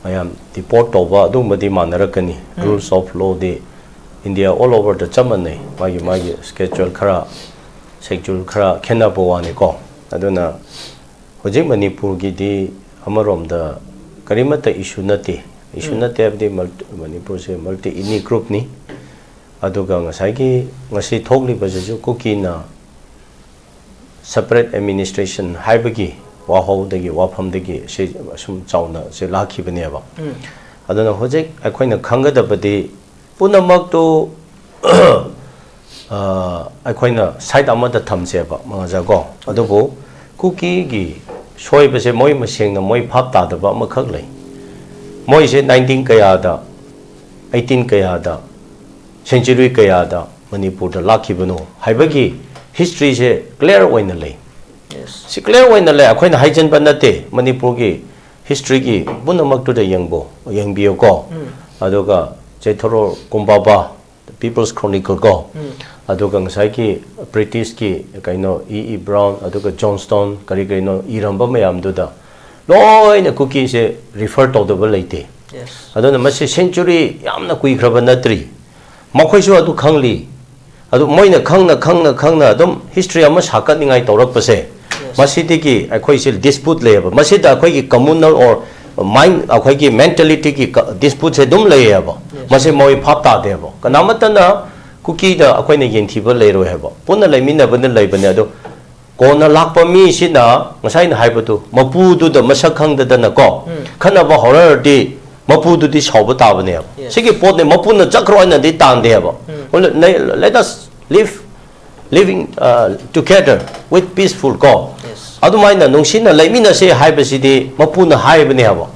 ꯃꯌꯥꯝ deport ꯇꯧꯕ ꯑꯗꯨꯒꯨꯝꯕꯗꯤ ꯃꯥꯟꯅꯔꯛꯀꯅꯤ꯫ ꯎꯝ꯫ Rules of lawꯗꯤ India all overꯗ ꯆꯞ ꯃꯥꯟꯅꯩ꯫ ꯃꯥꯒꯤ, ꯃꯥꯒꯤ schedule ꯈꯔ, schedule ꯈꯔ ꯈꯦꯠꯅꯕ ꯋꯥꯅꯤꯀꯣ꯫ ꯑꯗꯨꯅ ꯍꯧꯖꯤꯛ ꯃꯅꯤꯄꯨꯔꯒꯤꯗꯤ ꯑꯃꯔꯣꯝꯗ ꯀꯔꯤꯃꯠꯇ issue ꯅꯠꯇꯦ꯫ Issue ꯎꯝ꯫ ꯅꯠꯇꯦ ꯍꯥꯏꯕꯗꯤ multi-, ꯃꯅꯤꯄꯨꯔꯁꯦ multi ethnic groupꯅꯤ꯫ ꯑꯗꯨꯒ ꯉꯁꯥꯏꯒꯤ ꯉꯁꯤ ꯊꯣꯛꯂꯤꯕꯁꯤꯁꯨ ꯀꯨꯀꯤꯅ separate administration ꯍꯥꯏꯕꯒꯤ ꯋꯥꯍꯧꯗꯒꯤ, ꯋꯥꯐꯝꯗꯒꯤ ꯁꯤ ꯑꯁꯨꯝ ꯆꯥꯎꯅ ꯁꯤ ꯂꯥꯛꯈꯤꯕꯅꯦꯕ꯫ ꯎꯝ꯫ ꯑꯗꯨꯅ ꯍꯧꯖꯤꯛ ꯑꯩꯈꯣꯏꯅ ꯈꯪꯒꯗꯕꯗꯤ ꯄꯨꯝꯅꯃꯛꯇꯨ, ꯑ, ꯑꯩꯈꯣꯏꯅ side ꯑꯃꯗ ꯊꯝꯁꯦꯕ, ꯃꯉꯥꯖꯥꯀꯣ꯫ ꯑꯗꯨꯕꯨ ꯀꯨꯀꯤꯒꯤ ꯁꯣꯏꯕꯁꯦ ꯃꯣꯏ ꯃꯁꯦꯡꯅ ꯃꯣꯏ ꯚꯥꯞ ꯇꯥꯗꯕ ꯑꯃꯈꯛ ꯂꯩ꯫ ꯃꯣꯏꯁꯦ nineteen ꯀꯌꯥꯗ, eighteen ꯀꯌꯥꯗ, century ꯀꯌꯥꯗ ꯃꯅꯤꯄꯨꯔꯗ ꯂꯥꯛꯈꯤꯕꯅꯣ ꯍꯥꯏꯕꯒꯤ historyꯁꯦ clear ꯑꯣꯏꯅ ꯂꯩ꯫ Yes꯫ ꯁꯤ clear ꯑꯣꯏꯅ ꯂꯩ, ꯑꯩꯈꯣꯏꯅ ꯍꯥꯏꯖꯤꯟꯕ ꯅꯠꯇꯦ꯫ ꯃꯅꯤꯄꯨꯔꯒꯤ historyꯒꯤ ꯄꯨꯝꯅꯃꯛꯇꯨꯗ ꯌꯦꯡꯕꯣ-, ꯌꯦꯡꯕꯤꯌꯨꯀꯣ꯫ ꯎꯝ꯫ ꯑꯗꯨꯒ ꯆꯩꯊꯔꯣꯜ ꯀꯨꯝꯕꯥꯕꯥ, People's Chronicle ꯀꯣ꯫ ꯎꯝ꯫ ꯑꯗꯨꯒ ꯉꯁꯥꯏꯒꯤ Britishꯀꯤ ꯀꯩꯅꯣ ꯏ ꯏ Brown, ꯑꯗꯨꯒ Johnstone ꯀꯔꯤ ꯀꯔꯤꯅꯣ ꯏꯔꯝꯕ ꯃꯌꯥꯝꯗꯨꯗ ꯂꯣꯏꯅ ꯀꯨꯀꯤꯁꯦ refer ꯇꯧꯗꯕ ꯂꯩꯇꯦ꯫ Yes꯫ ꯑꯗꯨꯅ ꯃꯁꯤ century ꯌꯥꯝꯅ ꯀꯨꯏꯈ꯭ꯔꯕ ꯅꯠꯇ꯭ꯔꯤ꯫ ꯃꯈꯣꯏꯁꯨ ꯑꯗꯨ ꯈꯪꯂꯤ꯫ ꯑꯗꯨ ꯃꯣꯏꯅ ꯈꯪꯅ, ꯈꯪꯅ, ꯈꯪꯅ ꯑꯗꯨꯝ history ꯑꯃ ꯁꯥꯒꯠꯅꯤꯡꯉꯥꯏ ꯇꯧꯔꯛꯄꯁꯦ, Yes꯫ ꯃꯁꯤꯗꯒꯤ ꯑꯩꯈꯣꯏꯁꯦ dispute ꯂꯩꯌꯦꯕ꯫ ꯃꯁꯤꯗ ꯑꯩꯈꯣꯏꯒꯤ communal or ꯃꯥꯏꯟ ꯑꯩꯈꯣꯏꯒꯤ ꯃꯦꯟꯇꯦꯂꯤꯇꯤꯒꯤ ꯗꯤꯁꯄ꯭ꯌꯨꯠꯁꯦ ꯑꯗꯨꯝ ꯂꯩꯌꯦꯕ꯫ ꯃꯁꯤ ꯃꯣꯏ ꯚꯥꯞ ꯇꯥꯗꯦꯕ꯫ ꯀꯅꯥꯃꯠꯇꯅ ꯀꯨꯀꯤꯗ ꯑꯩꯈꯣꯏꯅ ꯌꯦꯡꯊꯤꯕ ꯂꯩꯔꯣꯏ ꯍꯥꯏꯕ꯫ ꯄꯨꯟꯅ ꯂꯩꯃꯤꯟꯅꯕꯅ ꯂꯩꯕꯅꯦ꯫ ꯑꯗꯣ ꯀꯣꯟꯅ ꯂꯥꯛꯄ ꯃꯤꯁꯤꯅ ꯉꯁꯥꯏꯅ ꯍꯥꯏꯕꯗꯨ ꯃꯄꯨꯗꯨꯗ ꯃꯁꯛ ꯈꯪꯗꯗꯅꯀꯣ ꯈꯠꯅꯕ ꯍꯧꯔꯛꯑꯗꯤ ꯃꯄꯨꯗꯨꯗꯤ ꯁꯥꯎꯕ ꯇꯥꯕꯅꯦꯕ꯫ ꯁꯤꯒꯤ ꯄꯣꯠꯅꯤ, ꯃꯄꯨꯅ ꯆꯠꯈ꯭ꯔꯣ ꯍꯥꯏꯅꯗꯤ ꯇꯥꯟꯗꯦꯕ꯫ Let us live living uh, together with peaceful ꯀꯣ꯫ ꯑꯗꯨꯃꯥꯏꯅ ꯅꯨꯡꯁꯤꯅ ꯂꯩꯃꯤꯟꯅꯁꯦ ꯍꯥꯏꯕꯁꯤꯗꯤ ꯃꯄꯨꯅ ꯍꯥꯏꯕꯅꯦꯕ꯫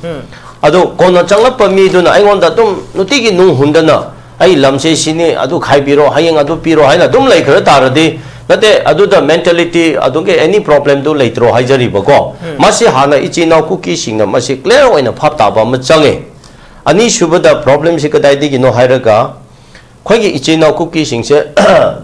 ꯑꯗꯣ ꯀꯣꯟꯅ ꯆꯪꯂꯛꯄ ꯃꯤꯗꯨꯅ ꯑꯩꯉꯣꯟꯗ ꯑꯗꯨꯝ ꯅꯨꯡꯇꯤꯒꯤ ꯅꯨꯡ ꯍꯨꯟꯗꯅ ꯑꯩ ꯂꯝꯁꯦ ꯁꯤꯅꯤ, ꯑꯗꯨ ꯈꯥꯏꯕꯤꯔꯣ, ꯍꯌꯦꯡ ꯑꯗꯨ ꯄꯤꯔꯣ ꯍꯥꯏꯅ ꯑꯗꯨꯝ ꯂꯩꯈ꯭ꯔ ꯇꯥꯔꯗꯤ, ꯅꯠꯇꯦ, ꯑꯗꯨꯗ ꯃꯦꯟꯇꯦꯂꯤꯇꯤ ꯑꯗꯨꯒꯤ ꯑꯦꯅꯤ ꯄ꯭ꯔꯣꯕ꯭ꯂꯦꯝꯗꯨ ꯂꯩꯇ꯭ꯔꯣ ꯍꯥꯏꯖꯔꯤꯕꯀꯣ꯫ ꯃꯁꯤ ꯍꯥꯟꯅ ꯏꯆꯤꯟ ꯏꯅꯥꯎ ꯀꯨꯀꯤꯁꯤꯡꯅ ꯃꯁꯤ ꯀ꯭ꯂꯤꯌꯥꯔ ꯑꯣꯏꯅ ꯚꯥꯞ ꯇꯥꯕ ꯑꯃ ꯆꯪꯉꯦ꯫ ꯑꯅꯤꯁꯨꯕꯗ ꯄ꯭ꯔꯣꯕ꯭ꯂꯦꯝꯁꯤ ꯀꯗꯥꯏꯗꯒꯤꯅꯣ ꯍꯥꯏꯔꯒ, ꯑꯩꯈꯣꯏꯒꯤ ꯏꯆꯤꯟ ꯏꯅꯥꯎ ꯀꯨꯀꯤꯁꯤꯡꯁꯦ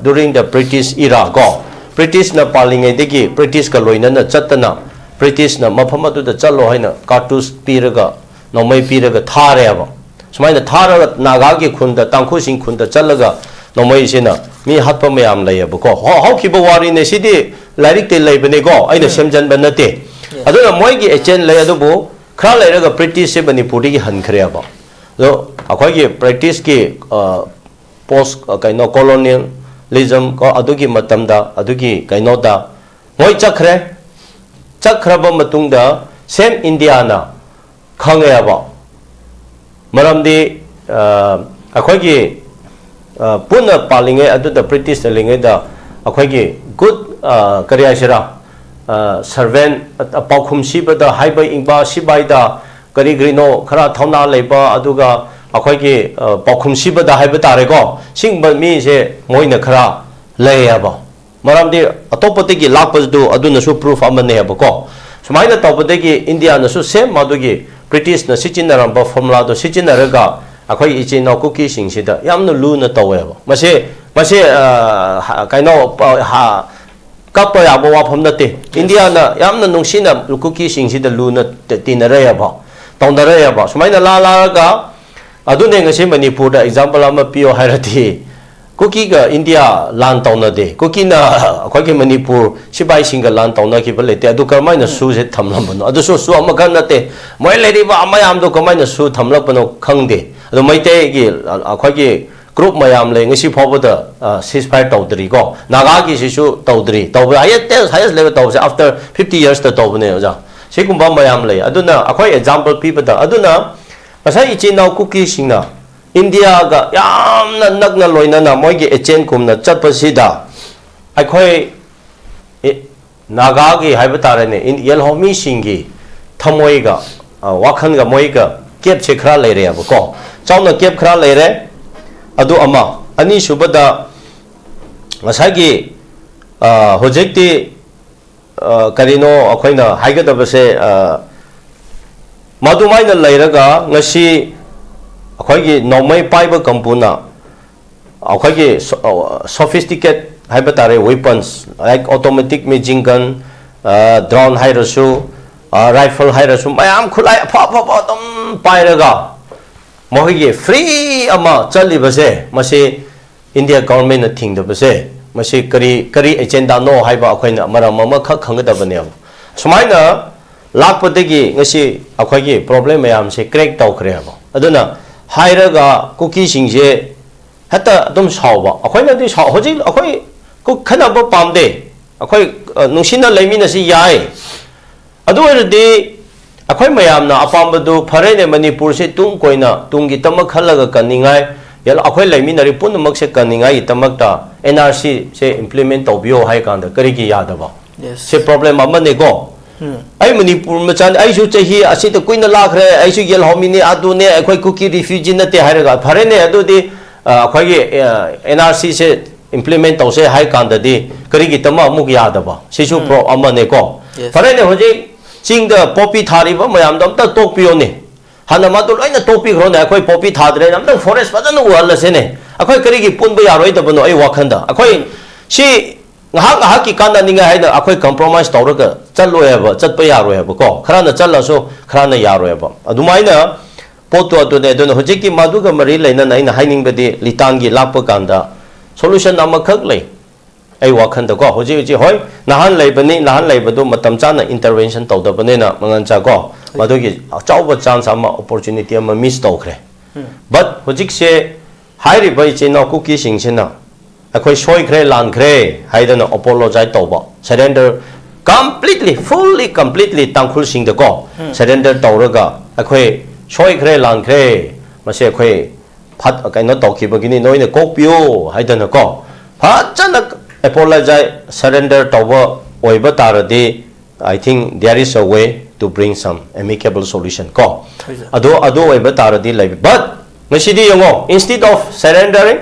during the British era ꯀꯣ, ꯕ꯭ꯔꯤꯇꯤꯁꯅ ꯄꯥꯜꯂꯤꯉꯩꯗꯒꯤ ꯕ꯭ꯔꯤꯇꯤꯁꯀ ꯂꯣꯏꯅꯅ ꯆꯠꯇꯅ, ꯕ꯭ꯔꯤꯇꯤꯁꯅ ꯃꯐꯝ ꯑꯗꯨꯗ ꯆꯠꯂꯣ ꯍꯥꯏꯅ ꯀꯥꯔꯇꯨꯁ ꯄꯤꯔꯒ, ꯅꯣꯡꯃꯩ ꯄꯤꯔꯒ ꯊꯥꯔꯦꯕ꯫ ꯁꯨꯃꯥꯏꯅ ꯊꯥꯔꯒ ꯅꯥꯒꯥꯒꯤ ꯈꯨꯟꯗ, ꯇꯥꯡꯈꯨꯜꯁꯤꯡ ꯈꯨꯟꯗ ꯆꯠꯂꯒ ꯅꯣꯡꯃꯩꯁꯤꯅ ꯃꯤ ꯍꯥꯠꯄ ꯃꯌꯥꯝ ꯂꯩꯌꯦꯕꯀꯣ꯫ ꯍꯧ-, ꯍꯧꯈꯤꯕ ꯋꯥꯔꯤꯅꯦ ꯁꯤꯗꯤ, ꯂꯥꯏꯔꯤꯛꯇ ꯂꯩꯕꯅꯦꯀꯣ, ꯑꯩꯅ ꯁꯦꯝꯖꯟꯕ ꯅꯠꯇꯦ꯫ ꯑꯗꯨꯅ ꯃꯣꯏꯒꯤ ꯑꯦꯖꯦꯟ ꯂꯩ, ꯑꯗꯨꯕꯨ ꯈꯔ ꯂꯩꯔꯒ ꯕ꯭ꯔꯤꯇꯤꯁꯁꯦ ꯃꯅꯤꯄꯨꯔꯗꯒꯤ ꯍꯟꯈ꯭ꯔꯦꯕ꯫ ꯑꯗꯣ ꯑꯩꯈꯣꯏꯒꯤ ꯕ꯭ꯔꯤꯇꯤꯁꯀꯤ, ꯑ, ꯄꯣꯁ, ꯑ, ꯀꯩꯅꯣ, ꯀꯣꯂꯣꯅꯤꯌꯦꯂꯤꯖꯝ ꯀꯣ, ꯑꯗꯨꯒꯤ ꯃꯇꯝꯗ, ꯑꯗꯨꯒꯤ ꯀꯩꯅꯣꯗ ꯃꯣꯏ ꯆꯠꯈ꯭ꯔꯦ꯫ ꯆꯠꯈ꯭ꯔꯕ ꯃꯇꯨꯡꯗ ꯁꯦꯝ ꯏꯟꯗꯤꯌꯥꯅ ꯈꯪꯉꯦꯕ꯫ ꯃꯔꯝꯗꯤ, ꯑ, ꯑꯩꯈꯣꯏꯒꯤ, ꯑ, ꯄꯨꯟꯅ ꯄꯥꯜꯂꯤꯉꯩ ꯑꯗꯨꯗ, ꯕ꯭ꯔꯤꯇꯤꯁꯅ ꯂꯩꯉꯩꯗ ꯑꯩꯈꯣꯏꯒꯤ ꯒꯨꯗ, ꯑ, ꯀꯔꯤ ꯍꯥꯏꯁꯤꯔꯥ, ꯑ, ꯁꯔꯚꯦꯟ, ꯑ, ꯄꯥꯎꯈꯨꯝ ꯁꯤꯕꯗ ꯍꯥꯏꯕ ꯏꯟꯕ, ꯁꯤꯕꯥꯏꯗ ꯀꯔꯤ ꯀꯔꯤꯅꯣ ꯈꯔ ꯊꯧꯅꯥ ꯂꯩꯕ, ꯑꯗꯨꯒ ꯑꯩꯈꯣꯏꯒꯤ, ꯑ, ꯄꯥꯎꯈꯨꯝ ꯁꯤꯕꯗ ꯍꯥꯏꯕ ꯇꯥꯔꯦꯀꯣ, ꯁꯤꯒꯨꯝꯕ ꯃꯤꯁꯦ ꯃꯣꯏꯅ ꯈꯔ ꯂꯩꯌꯦꯕ꯫ ꯃꯔꯝꯗꯤ ꯑꯇꯣꯞꯄꯗꯒꯤ ꯂꯥꯛꯄꯗꯨ ꯑꯗꯨꯅꯁꯨ ꯄ꯭ꯔꯨꯐ ꯑꯃꯅꯦꯕꯀꯣ꯫ ꯁꯨꯃꯥꯏꯅ ꯇꯧꯕꯗꯒꯤ ꯏꯟꯗꯤꯌꯥꯅꯁꯨ ꯁꯦꯝ ꯃꯗꯨꯒꯤ ꯕ꯭ꯔꯤꯇꯤꯁꯅ ꯁꯤꯖꯤꯟꯅꯔꯝꯕ ꯐꯣꯔꯃꯨꯂꯥꯗꯣ ꯁꯤꯖꯤꯟꯅꯔꯒ ꯑꯩꯈꯣꯏ ꯏꯆꯤꯟ ꯏꯅꯥꯎ ꯀꯨꯀꯤꯁꯤꯡꯁꯤꯗ ꯌꯥꯝꯅ ꯂꯨꯅ ꯇꯧꯋꯦꯕ꯫ ꯃꯁꯤ, ꯃꯁꯤ, ꯑ, ꯍ-, ꯀꯩꯅꯣ, ꯑ, ꯍ-, ꯀꯞꯄ ꯌꯥꯕ ꯋꯥꯐꯝ ꯅꯠꯇꯦ꯫ ꯏꯟꯗꯤꯌꯥꯅ ꯌꯥꯝꯅ ꯅꯨꯡꯁꯤꯅ ꯀꯨꯀꯤꯁꯤꯡꯁꯤꯗ ꯂꯨꯅ ꯇ-, ꯇꯤꯟꯅꯔꯛꯑꯦꯕ, ꯇꯧꯅꯔꯛꯑꯦꯕ꯫ ꯁꯨꯃꯥꯏꯅ ꯂꯥ ꯂꯥꯔꯒ, ꯑꯗꯨꯅꯦ ꯉꯁꯤ ꯃꯅꯤꯄꯨꯔꯗ ꯑꯦꯛꯖꯥꯝꯄꯜ ꯑꯃ ꯄꯤꯌꯣ ꯍꯥꯏꯔꯗꯤ, ꯀꯨꯀꯤꯒ ꯏꯟꯗꯤꯌꯥ ꯂꯥꯟ ꯇꯧꯅꯗꯦ꯫ ꯀꯨꯀꯤꯅ ꯑꯩꯈꯣꯏꯒꯤ ꯃꯅꯤꯄꯨꯔ ꯁꯤꯐꯥꯏꯁꯤꯡꯒ ꯂꯥꯟ ꯇꯧꯅꯈꯤꯕ ꯂꯩꯇꯦ꯫ ꯑꯗꯨ ꯀꯔꯝꯍꯥꯏꯅ ꯁꯨꯁꯦ ꯊꯝꯂꯝꯕꯅꯣ? ꯑꯗꯨꯁꯨ ꯁꯨ ꯑꯃꯈꯛ ꯅꯠꯇꯦ꯫ ꯃꯣꯏ ꯂꯩꯔꯤꯕ ꯃꯌꯥꯝꯗꯣ ꯀꯃꯥꯏꯅ ꯁꯨ ꯊꯝꯂꯛꯄꯅꯣ ꯈꯪꯗꯦ꯫ ꯑꯗꯣ ꯃꯩꯇꯩꯒꯤ, ꯑ, ꯑꯩꯈꯣꯏꯒꯤ group ꯃꯌꯥꯝ ꯂꯩ, ꯉꯁꯤ ꯐꯥꯎꯕꯗ, ꯑ, ceasefire ꯇꯧꯗ꯭ꯔꯤꯀꯣ꯫ ꯅꯥꯒꯥꯒꯤꯁꯤꯁꯨ ꯇꯧꯗ꯭ꯔꯤ꯫ ꯇꯧꯕ highest, highest level ꯇꯧꯕꯁꯦ after fifty yearsꯇ ꯇꯧꯕꯅꯦ, ꯑꯣꯖꯥ꯫ ꯁꯤꯒꯨꯝꯕ ꯃꯌꯥꯝ ꯂꯩ꯫ ꯑꯗꯨꯅ ꯑꯩꯈꯣꯏ example ꯄꯤꯕꯗ, ꯑꯗꯨꯅ ꯉꯁꯥꯏ ꯏꯆꯤꯟ ꯏꯅꯥꯎ ꯀꯨꯀꯤꯁꯤꯡꯅ ꯏꯟꯗꯤꯌꯥꯒ ꯌꯥꯝꯅ ꯅꯛꯅ ꯂꯣꯏꯅꯅ ꯃꯣꯏꯒꯤ agentꯀꯨꯝꯅ ꯆꯠꯄꯁꯤꯗ ꯑꯩꯈꯣꯏ, ꯑꯦ, ꯅꯥꯒꯥꯒꯤ ꯍꯥꯏꯕ ꯇꯥꯔꯦꯅꯦ, ꯏꯟ-, ꯌꯦꯜꯍꯧꯃꯤꯁꯤꯡꯒꯤ ꯊꯃꯣꯏꯒ, ꯑ, ꯋꯥꯈꯜꯒ ꯃꯣꯏꯒ gapꯁꯦ ꯈꯔ ꯂꯩꯔꯦꯕꯀꯣ꯫ ꯆꯥꯎꯅ gap ꯈꯔ ꯂꯩꯔꯦ꯫ ꯑꯗꯨ ꯑꯃ꯫ ꯑꯅꯤꯁꯨꯕꯗ, ꯉꯁꯥꯏꯒꯤ, ꯑ, ꯍꯧꯖꯤꯛꯇꯤ, ꯑ, ꯀꯔꯤꯅꯣ ꯑꯩꯈꯣꯏꯅ ꯍꯥꯏꯒꯗꯕꯁꯦ, ꯑ, ꯃꯗꯨꯃꯥꯏꯅ ꯂꯩꯔꯒ ꯉꯁꯤ ꯑꯩꯈꯣꯏꯒꯤ ꯅꯣꯡꯃꯩ ꯄꯥꯏꯕ ꯀꯥꯡꯕꯨꯅ ꯑꯩꯈꯣꯏꯒꯤ ꯁꯣ-, ꯑ, sophisticate ꯍꯥꯏꯕ ꯇꯥꯔꯦ, weapons, like automatic machine gun, ꯑ, drone ꯍꯥꯏꯔꯁꯨ, ꯑ, rifle ꯍꯥꯏꯔꯁꯨ, ꯃꯌꯥꯝ ꯈꯨꯠꯂꯥꯏ ꯑꯐ ꯑꯐꯕ ꯑꯗꯨꯝ ꯄꯥꯏꯔꯒ ꯃꯈꯣꯏꯒꯤ free ꯑꯃ ꯆꯠꯂꯤꯕꯁꯦ, ꯃꯁꯤ ꯏꯟꯗꯤꯌꯥ governmentꯅ ꯊꯤꯡꯗꯕꯁꯦ, ꯃꯁꯤ ꯀꯔꯤ, ꯀꯔꯤ agendaꯅꯣ ꯍꯥꯏꯕ ꯑꯩꯈꯣꯏꯅ ꯃꯔꯝ ꯑꯃꯈꯛ ꯈꯪꯒꯗꯕꯅꯦꯕ꯫ ꯁꯨꯃꯥꯏꯅ ꯂꯥꯛꯄꯗꯒꯤ ꯉꯁꯤ ꯑꯩꯈꯣꯏꯒꯤ problem ꯃꯌꯥꯝꯁꯦ create ꯇꯧꯈ꯭ꯔꯦꯕ꯫ ꯑꯗꯨꯅ ꯍꯥꯏꯔꯒ ꯀꯨꯀꯤꯁꯤꯡꯁꯦ ꯍꯦꯛꯇ ꯑꯗꯨꯝ ꯁꯥꯎꯕ꯫ ꯑꯩꯈꯣꯏꯅꯗꯤ ꯁꯥꯎ-, ꯍꯧꯖꯤꯛ ꯑꯩꯈꯣꯏ ꯀꯨ-, ꯈꯠꯅꯕ ꯄꯥꯝꯗꯦ꯫ ꯑꯩꯈꯣꯏ, ꯑ, ꯅꯨꯡꯁꯤꯅ ꯂꯩꯃꯤꯟꯅꯁꯤ ꯌꯥꯏ꯫ ꯑꯗꯨ ꯑꯣꯏꯔꯗꯤ ꯑꯩꯈꯣꯏ ꯃꯌꯥꯝꯅ ꯑꯄꯥꯝꯕꯗꯨ, ꯐꯔꯦꯅꯦ, ꯃꯅꯤꯄꯨꯔꯁꯦ ꯇꯨꯡ ꯀꯣꯏꯅ ꯇꯨꯡꯒꯤꯗꯃꯛ ꯈꯜꯂꯒ ꯀꯟꯅꯤꯡꯉꯥꯏ, ꯌꯥ-, ꯑꯩꯈꯣꯏ ꯂꯩꯃꯤꯟꯅꯔꯤ ꯄꯨꯝꯅꯃꯛꯁꯦ ꯀꯟꯅꯤꯡꯉꯥꯏꯒꯤꯗꯃꯛꯇ N R Cꯁꯦ implement ꯇꯧꯕꯤꯌꯣ ꯍꯥꯏ ꯀꯥꯟꯗ ꯀꯔꯤꯒꯤ ꯌꯥꯗꯕ? Yes. ꯁꯤ problem ꯑꯃꯅꯦꯀꯣ꯫ ꯎꯝ꯫ ꯑꯩ ꯃꯅꯤꯄꯨꯔ ꯃꯆꯥꯅꯤ, ꯑꯩꯁꯨ ꯆꯍꯤ ꯑꯁꯤꯗ ꯀꯨꯏꯅ ꯂꯥꯛꯈ꯭ꯔꯦ, ꯑꯩꯁꯨ ꯌꯦꯜꯍꯧꯃꯤꯅꯤ, ꯑꯗꯨꯅꯦ, ꯑꯩꯈꯣꯏ ꯀꯨꯀꯤ refugee ꯅꯠꯇꯦ ꯍꯥꯏꯔꯒ, ꯐꯔꯦꯅꯦ, ꯑꯗꯨꯗꯤ, ꯑ, ꯑꯩꯈꯣꯏꯒꯤ, ꯑ, N R Cꯁꯦ implement ꯇꯧꯁꯦ ꯍꯥꯏ ꯀꯥꯟꯗꯗꯤ ꯀꯔꯤꯒꯤꯗꯃꯛ ꯑꯃꯨꯛ ꯌꯥꯗꯕ? ꯁꯤꯁꯨ ꯎꯝ꯫ Pro ꯑꯃꯅꯦꯀꯣ꯫ Yes. ꯐꯔꯦꯅꯦ, ꯍꯧꯖꯤꯛ ꯆꯤꯡꯗ poppy ꯊꯥꯔꯤꯕ ꯃꯌꯥꯝꯗꯣ ꯑꯝꯇ ꯇꯣꯛꯄꯤꯌꯣꯅꯦ꯫ ꯍꯥꯟꯅ ꯃꯗꯨ ꯂꯣꯏꯅ ꯇꯣꯛꯄꯤꯈ꯭ꯔꯣꯅꯦ꯫ ꯑꯩꯈꯣꯏ poppy ꯊꯥꯗ꯭ꯔꯦꯅ ꯑꯝꯇꯪ forest ꯐꯖꯅ ꯎꯍꯜꯂꯁꯤꯅꯦ꯫ ꯑꯩꯈꯣꯏ ꯀꯔꯤꯒꯤ ꯄꯨꯟꯕ ꯌꯥꯔꯣꯏꯗꯕꯅꯣ? ꯑꯩ ꯋꯥꯈꯜꯗ ꯑꯩꯈꯣꯏ ꯁꯤ ꯉꯥꯏꯍꯥꯛ ꯉꯥꯏꯍꯥꯛꯀꯤ ꯀꯥꯟꯅꯅꯤꯡꯉꯥꯏ ꯍꯥꯏꯅ ꯑꯩꯈꯣꯏ compromise ꯇꯧꯔꯒ ꯆꯠꯂꯣꯏ ꯍꯥꯏꯕ, ꯆꯠꯄ ꯌꯥꯔꯣꯏ ꯍꯥꯏꯕꯀꯣ꯫ ꯈꯔꯅ ꯆꯠꯂꯁꯨ ꯈꯔꯅ ꯌꯥꯔꯣꯏ ꯍꯥꯏꯕ꯫ ꯑꯗꯨꯃꯥꯏꯅ ꯄꯣꯠꯇꯣ ꯑꯗꯨꯅꯦ꯫ ꯑꯗꯨꯅ ꯍꯧꯖꯤꯛꯀꯤ ꯃꯗꯨꯒ ꯃꯔꯤ ꯂꯩꯅꯅ ꯑꯩꯅ ꯍꯥꯏꯅꯤꯡꯕꯗꯤ, ꯂꯤꯇꯥꯟꯒꯤ ꯂꯥꯛꯄ ꯀꯥꯟꯗ Solution ꯑꯃꯈꯛ ꯂꯩ ꯑꯩ ꯋꯥꯈꯜꯗꯀꯣ꯫ ꯍꯧꯖꯤꯛ ꯍꯧꯖꯤꯛ, ꯍꯣꯏ, ꯅꯍꯥꯟ ꯂꯩꯕꯅꯤ, ꯅꯍꯥꯟ ꯂꯩꯕꯗꯨ ꯃꯇꯝ ꯆꯥꯅ intervention ꯇꯧꯗꯕꯅꯤꯅ, ꯃꯉꯥꯟꯆꯥ ꯀꯣ, ꯃꯗꯨꯒꯤ ꯑꯆꯧꯕ chance ꯑꯃ, opportunity ꯑꯃ miss ꯇꯧꯈ꯭ꯔꯦ꯫ But ꯍꯧꯖꯤꯛꯁꯦ ꯍꯥꯏꯔꯤꯕ ꯏꯆꯤꯟ ꯏꯅꯥꯎ ꯀꯨꯀꯤꯁꯤꯡꯁꯤꯅ ꯑꯩꯈꯣꯏ ꯁꯣꯏꯈ꯭ꯔꯦ, ꯂꯥꯟꯈ꯭ꯔꯦ ꯍꯥꯏꯗꯅ apologize ꯇꯧꯕ, surrender completely, fully, completely ꯇꯥꯡꯈꯨꯜꯁꯤꯡꯗꯀꯣ surrender ꯇꯧꯔꯒ, ꯑꯩꯈꯣꯏ ꯁꯣꯏꯈ꯭ꯔꯦ, ꯂꯥꯟꯈ꯭ꯔꯦ, ꯃꯁꯤ ꯑꯩꯈꯣꯏ ꯐꯠ-, ꯀꯩꯅꯣ ꯇꯧꯈꯤꯕꯒꯤꯅꯤ, ꯅꯣꯏꯅ ꯀꯣꯛꯄꯤꯌꯨ ꯍꯥꯏꯗꯅꯀꯣ, ꯐꯖꯅ apologize, surrender ꯇꯧꯕ ꯑꯣꯏꯕ ꯇꯥꯔꯗꯤ, I think there is a way to bring some amicable solution ꯀꯣ꯫ ꯑꯗꯨ, ꯑꯗꯨ ꯑꯣꯏꯕ ꯇꯥꯔꯗꯤ ꯂꯩ꯫ But ꯉꯁꯤꯗꯤ ꯌꯦꯡꯉꯣ, instead of surrendering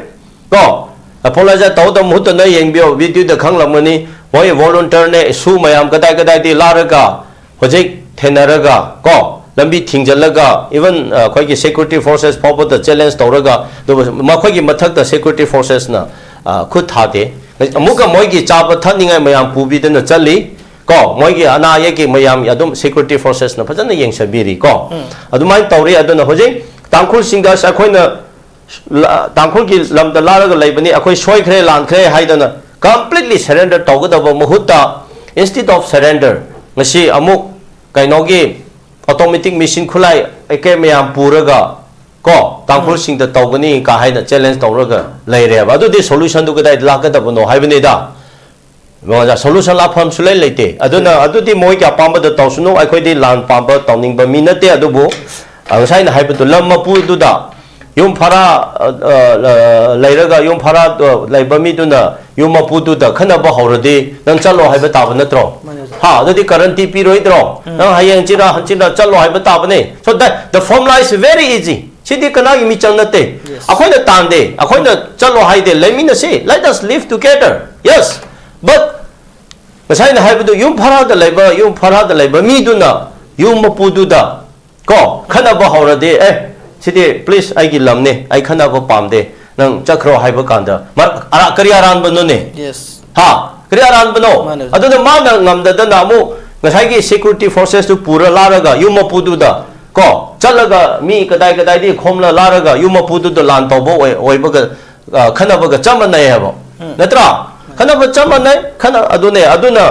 ꯀꯣ, apologize ꯇꯧꯗꯕ ꯃꯍꯨꯠꯇ, ꯅꯣꯏ ꯌꯦꯡꯕꯤꯌꯣ, video ꯗ ꯈꯪꯂꯝꯒꯅꯤ, ꯃꯣꯏ volunteer ꯅꯦ, ꯁꯨ ꯃꯌꯥꯝ ꯀꯗꯥꯏ ꯀꯗꯥꯏꯗꯤ ꯂꯥꯛꯂꯒ ꯍꯧꯖꯤꯛ ꯊꯦꯡꯅꯔꯒ ꯀꯣ, ꯂꯝꯕꯤ ꯊꯤꯡꯖꯤꯜꯂꯒ, even, ꯑ, ꯑꯩꯈꯣꯏꯒꯤ security forces ꯐꯥꯎꯕꯗ challenge ꯇꯧꯔꯒ, ꯑꯗꯨꯕꯨ ꯃꯈꯣꯏꯒꯤ ꯃꯊꯛꯇ security forces ꯅ, ꯑ, ꯈꯨꯠ ꯊꯥꯗꯦ꯫ ꯑꯃꯨꯛꯀ ꯃꯣꯏꯒꯤ ꯆꯥꯕ ꯊꯛꯅꯤꯡꯉꯥꯏ ꯃꯌꯥꯝ ꯄꯨꯕꯤꯗꯨꯅ ꯆꯠꯂꯤ ꯀꯣ, ꯃꯣꯏꯒꯤ ꯑꯅꯥ ꯑꯌꯦꯛꯀꯤ ꯃꯌꯥꯝ ꯑꯗꯨꯝ security forces ꯅ ꯐꯖꯅ ꯌꯦꯡꯁꯤꯟꯕꯤꯔꯤ ꯀꯣ꯫ ꯑꯗꯨꯃꯥꯏꯅ ꯇꯧꯔꯤ꯫ ꯑꯗꯨꯅ ꯍꯧꯖꯤꯛ ꯇꯥꯡꯈꯨꯜꯁꯤꯡꯗ ꯑꯁ ꯑꯩꯈꯣꯏꯅ ꯂ-, ꯇꯥꯡꯈꯨꯜꯒꯤ ꯂꯝꯗ ꯂꯥꯜꯂꯒ ꯂꯩꯕꯅꯤ, ꯑꯩꯈꯣꯏ ꯁꯣꯏꯈ꯭ꯔꯦ, ꯂꯥꯟꯈ꯭ꯔꯦ ꯍꯥꯏꯗꯅ completely surrender ꯇꯧꯒꯗꯕ ꯃꯍꯨꯠꯇ, instead of surrender, ꯉꯁꯤ ꯑꯃꯨꯛ ꯀꯩꯅꯣꯒꯤ automatic machine ꯈꯨꯠꯂꯥꯏ ꯑꯦ ꯀꯦ ꯃꯌꯥꯝ ꯄꯨꯔꯒ ꯀꯣ, ꯇꯥꯡꯈꯨꯜꯁꯤꯡꯗ ꯇꯧꯒꯅꯤ ꯀꯥ ꯍꯥꯏꯅ challenge ꯇꯧꯔꯒ ꯂꯩꯔꯦꯕ꯫ ꯑꯗꯨꯗꯤ solution ꯗꯨ ꯀꯗꯥꯏꯗ ꯂꯥꯛꯀꯗꯕꯅꯣ ꯍꯥꯏꯕꯅꯤꯗ꯫ ꯁꯣꯂꯨꯁꯟ ꯂꯥꯛꯐꯝ ꯁꯨꯂꯩ ꯂꯩꯇꯦ꯫ ꯑꯗꯨꯅ ꯑꯗꯨꯗꯤ ꯃꯣꯏꯒꯤ ꯑꯄꯥꯝꯕꯗ ꯇꯧꯁꯅꯨ, ꯑꯩꯈꯣꯏꯗꯤ ꯂꯥꯟ ꯄꯥꯝꯕ ꯇꯧꯅꯤꯡꯕ ꯃꯤ ꯅꯠꯇꯦ꯫ ꯑꯗꯨꯕꯨ, ꯑ, ꯉꯁꯥꯏꯅ ꯍꯥꯏꯕꯗꯨ, ꯂꯝ ꯃꯄꯨꯗꯨꯗ ꯌꯨꯝ ꯚꯔꯥ, ꯑ, ꯑ, ꯂꯩꯔꯒ ꯌꯨꯝ ꯚꯔꯥ, ꯑ, ꯂꯩꯕ ꯃꯤꯗꯨꯅ ꯌꯨꯝ ꯃꯄꯨꯗꯨꯗ ꯈꯟꯅꯕ ꯍꯧꯔꯗꯤ ꯅꯪ ꯆꯠꯂꯣ ꯍꯥꯏꯕ ꯇꯥꯕ ꯅꯠꯇ꯭ꯔꯣ? ꯃꯥꯅꯦ, ꯑꯣꯖꯥ꯫ ꯍꯥ, ꯑꯗꯨꯗꯤ guarantee ꯄꯤꯔꯣꯏꯗ꯭ꯔꯣ? ꯎꯝ꯫ ꯅꯪ ꯍꯌꯦꯡ ꯆꯤꯔꯥ ꯍꯟꯆꯤꯔꯥ ꯆꯠꯂꯣ ꯍꯥꯏꯕ ꯇꯥꯕꯅꯦ꯫ So that the formula is very easy. ꯁꯤꯗꯤ ꯀꯅꯥꯒꯤ ꯃꯤꯆꯪ ꯅꯠꯇꯦ꯫ Yes. ꯑꯩꯈꯣꯏꯅ ꯇꯥꯟꯗꯦ, ꯑꯩꯈꯣꯏꯅ ꯆꯠꯂꯣ ꯍꯥꯏꯗꯦ, ꯂꯩꯃꯤꯟꯅꯁꯤ, let us live together, yes, but ꯉꯁꯥꯏꯅ ꯍꯥꯏꯕꯗꯨ, ꯌꯨꯝ ꯚꯔꯥꯗ ꯂꯩꯕ, ꯌꯨꯝ ꯚꯔꯥꯗ ꯂꯩꯕ ꯃꯤꯗꯨꯅ ꯌꯨꯝ ꯃꯄꯨꯗꯨꯗ ꯀꯣ, ꯈꯠꯅꯕ ꯍꯧꯔꯗꯤ, "ꯑꯦ, ꯁꯤꯗꯤ please ꯑꯩꯒꯤ ꯂꯝꯅꯦ, ꯑꯩ ꯈꯠꯅꯕ ꯄꯥꯝꯗꯦ, ꯅꯪ ꯆꯠꯈ꯭ꯔꯣ" ꯍꯥꯏꯕ ꯀꯥꯟꯗ, ꯃꯔ-, ꯑꯔꯥ-, ꯀꯔꯤ ꯑꯔꯥꯟꯕꯅꯣꯅꯦ? Yes. ꯍꯥ? ꯀꯔꯤ ꯑꯔꯥꯟꯕꯅꯣ? ꯃꯥꯅꯦ꯫ ꯑꯗꯨꯅ ꯃꯥꯅ ꯉꯝꯗꯗꯅ ꯑꯃꯨꯛ ꯉꯁꯥꯏꯒꯤ security forces ꯇꯨ ꯄꯨꯔ ꯂꯥꯛꯂꯒ ꯌꯨꯝ ꯃꯄꯨꯗꯨꯗ ꯀꯣ, ꯆꯠꯂꯒ ꯃꯤ ꯀꯗꯥꯏ ꯀꯗꯥꯏꯗꯒꯤ ꯈꯣꯝꯂ ꯂꯥꯛꯂꯒ ꯌꯨꯝ ꯃꯄꯨꯗꯨꯗ ꯂꯥꯟ ꯇꯧꯕ ꯑꯣꯏ-, ꯑꯣꯏꯕꯒ ꯑ, ꯈꯟꯅꯕꯒ ꯆꯞ ꯃꯥꯟꯅꯩ ꯍꯥꯏꯕ꯫ ꯎꯝ꯫ ꯅꯠꯇ꯭ꯔꯥ? ꯈꯟꯅꯕ ꯆꯞ ꯃꯥꯟꯅꯩ꯫ ꯈꯟꯅ-, ꯑꯗꯨꯅꯦ꯫ ꯑꯗꯨꯅ,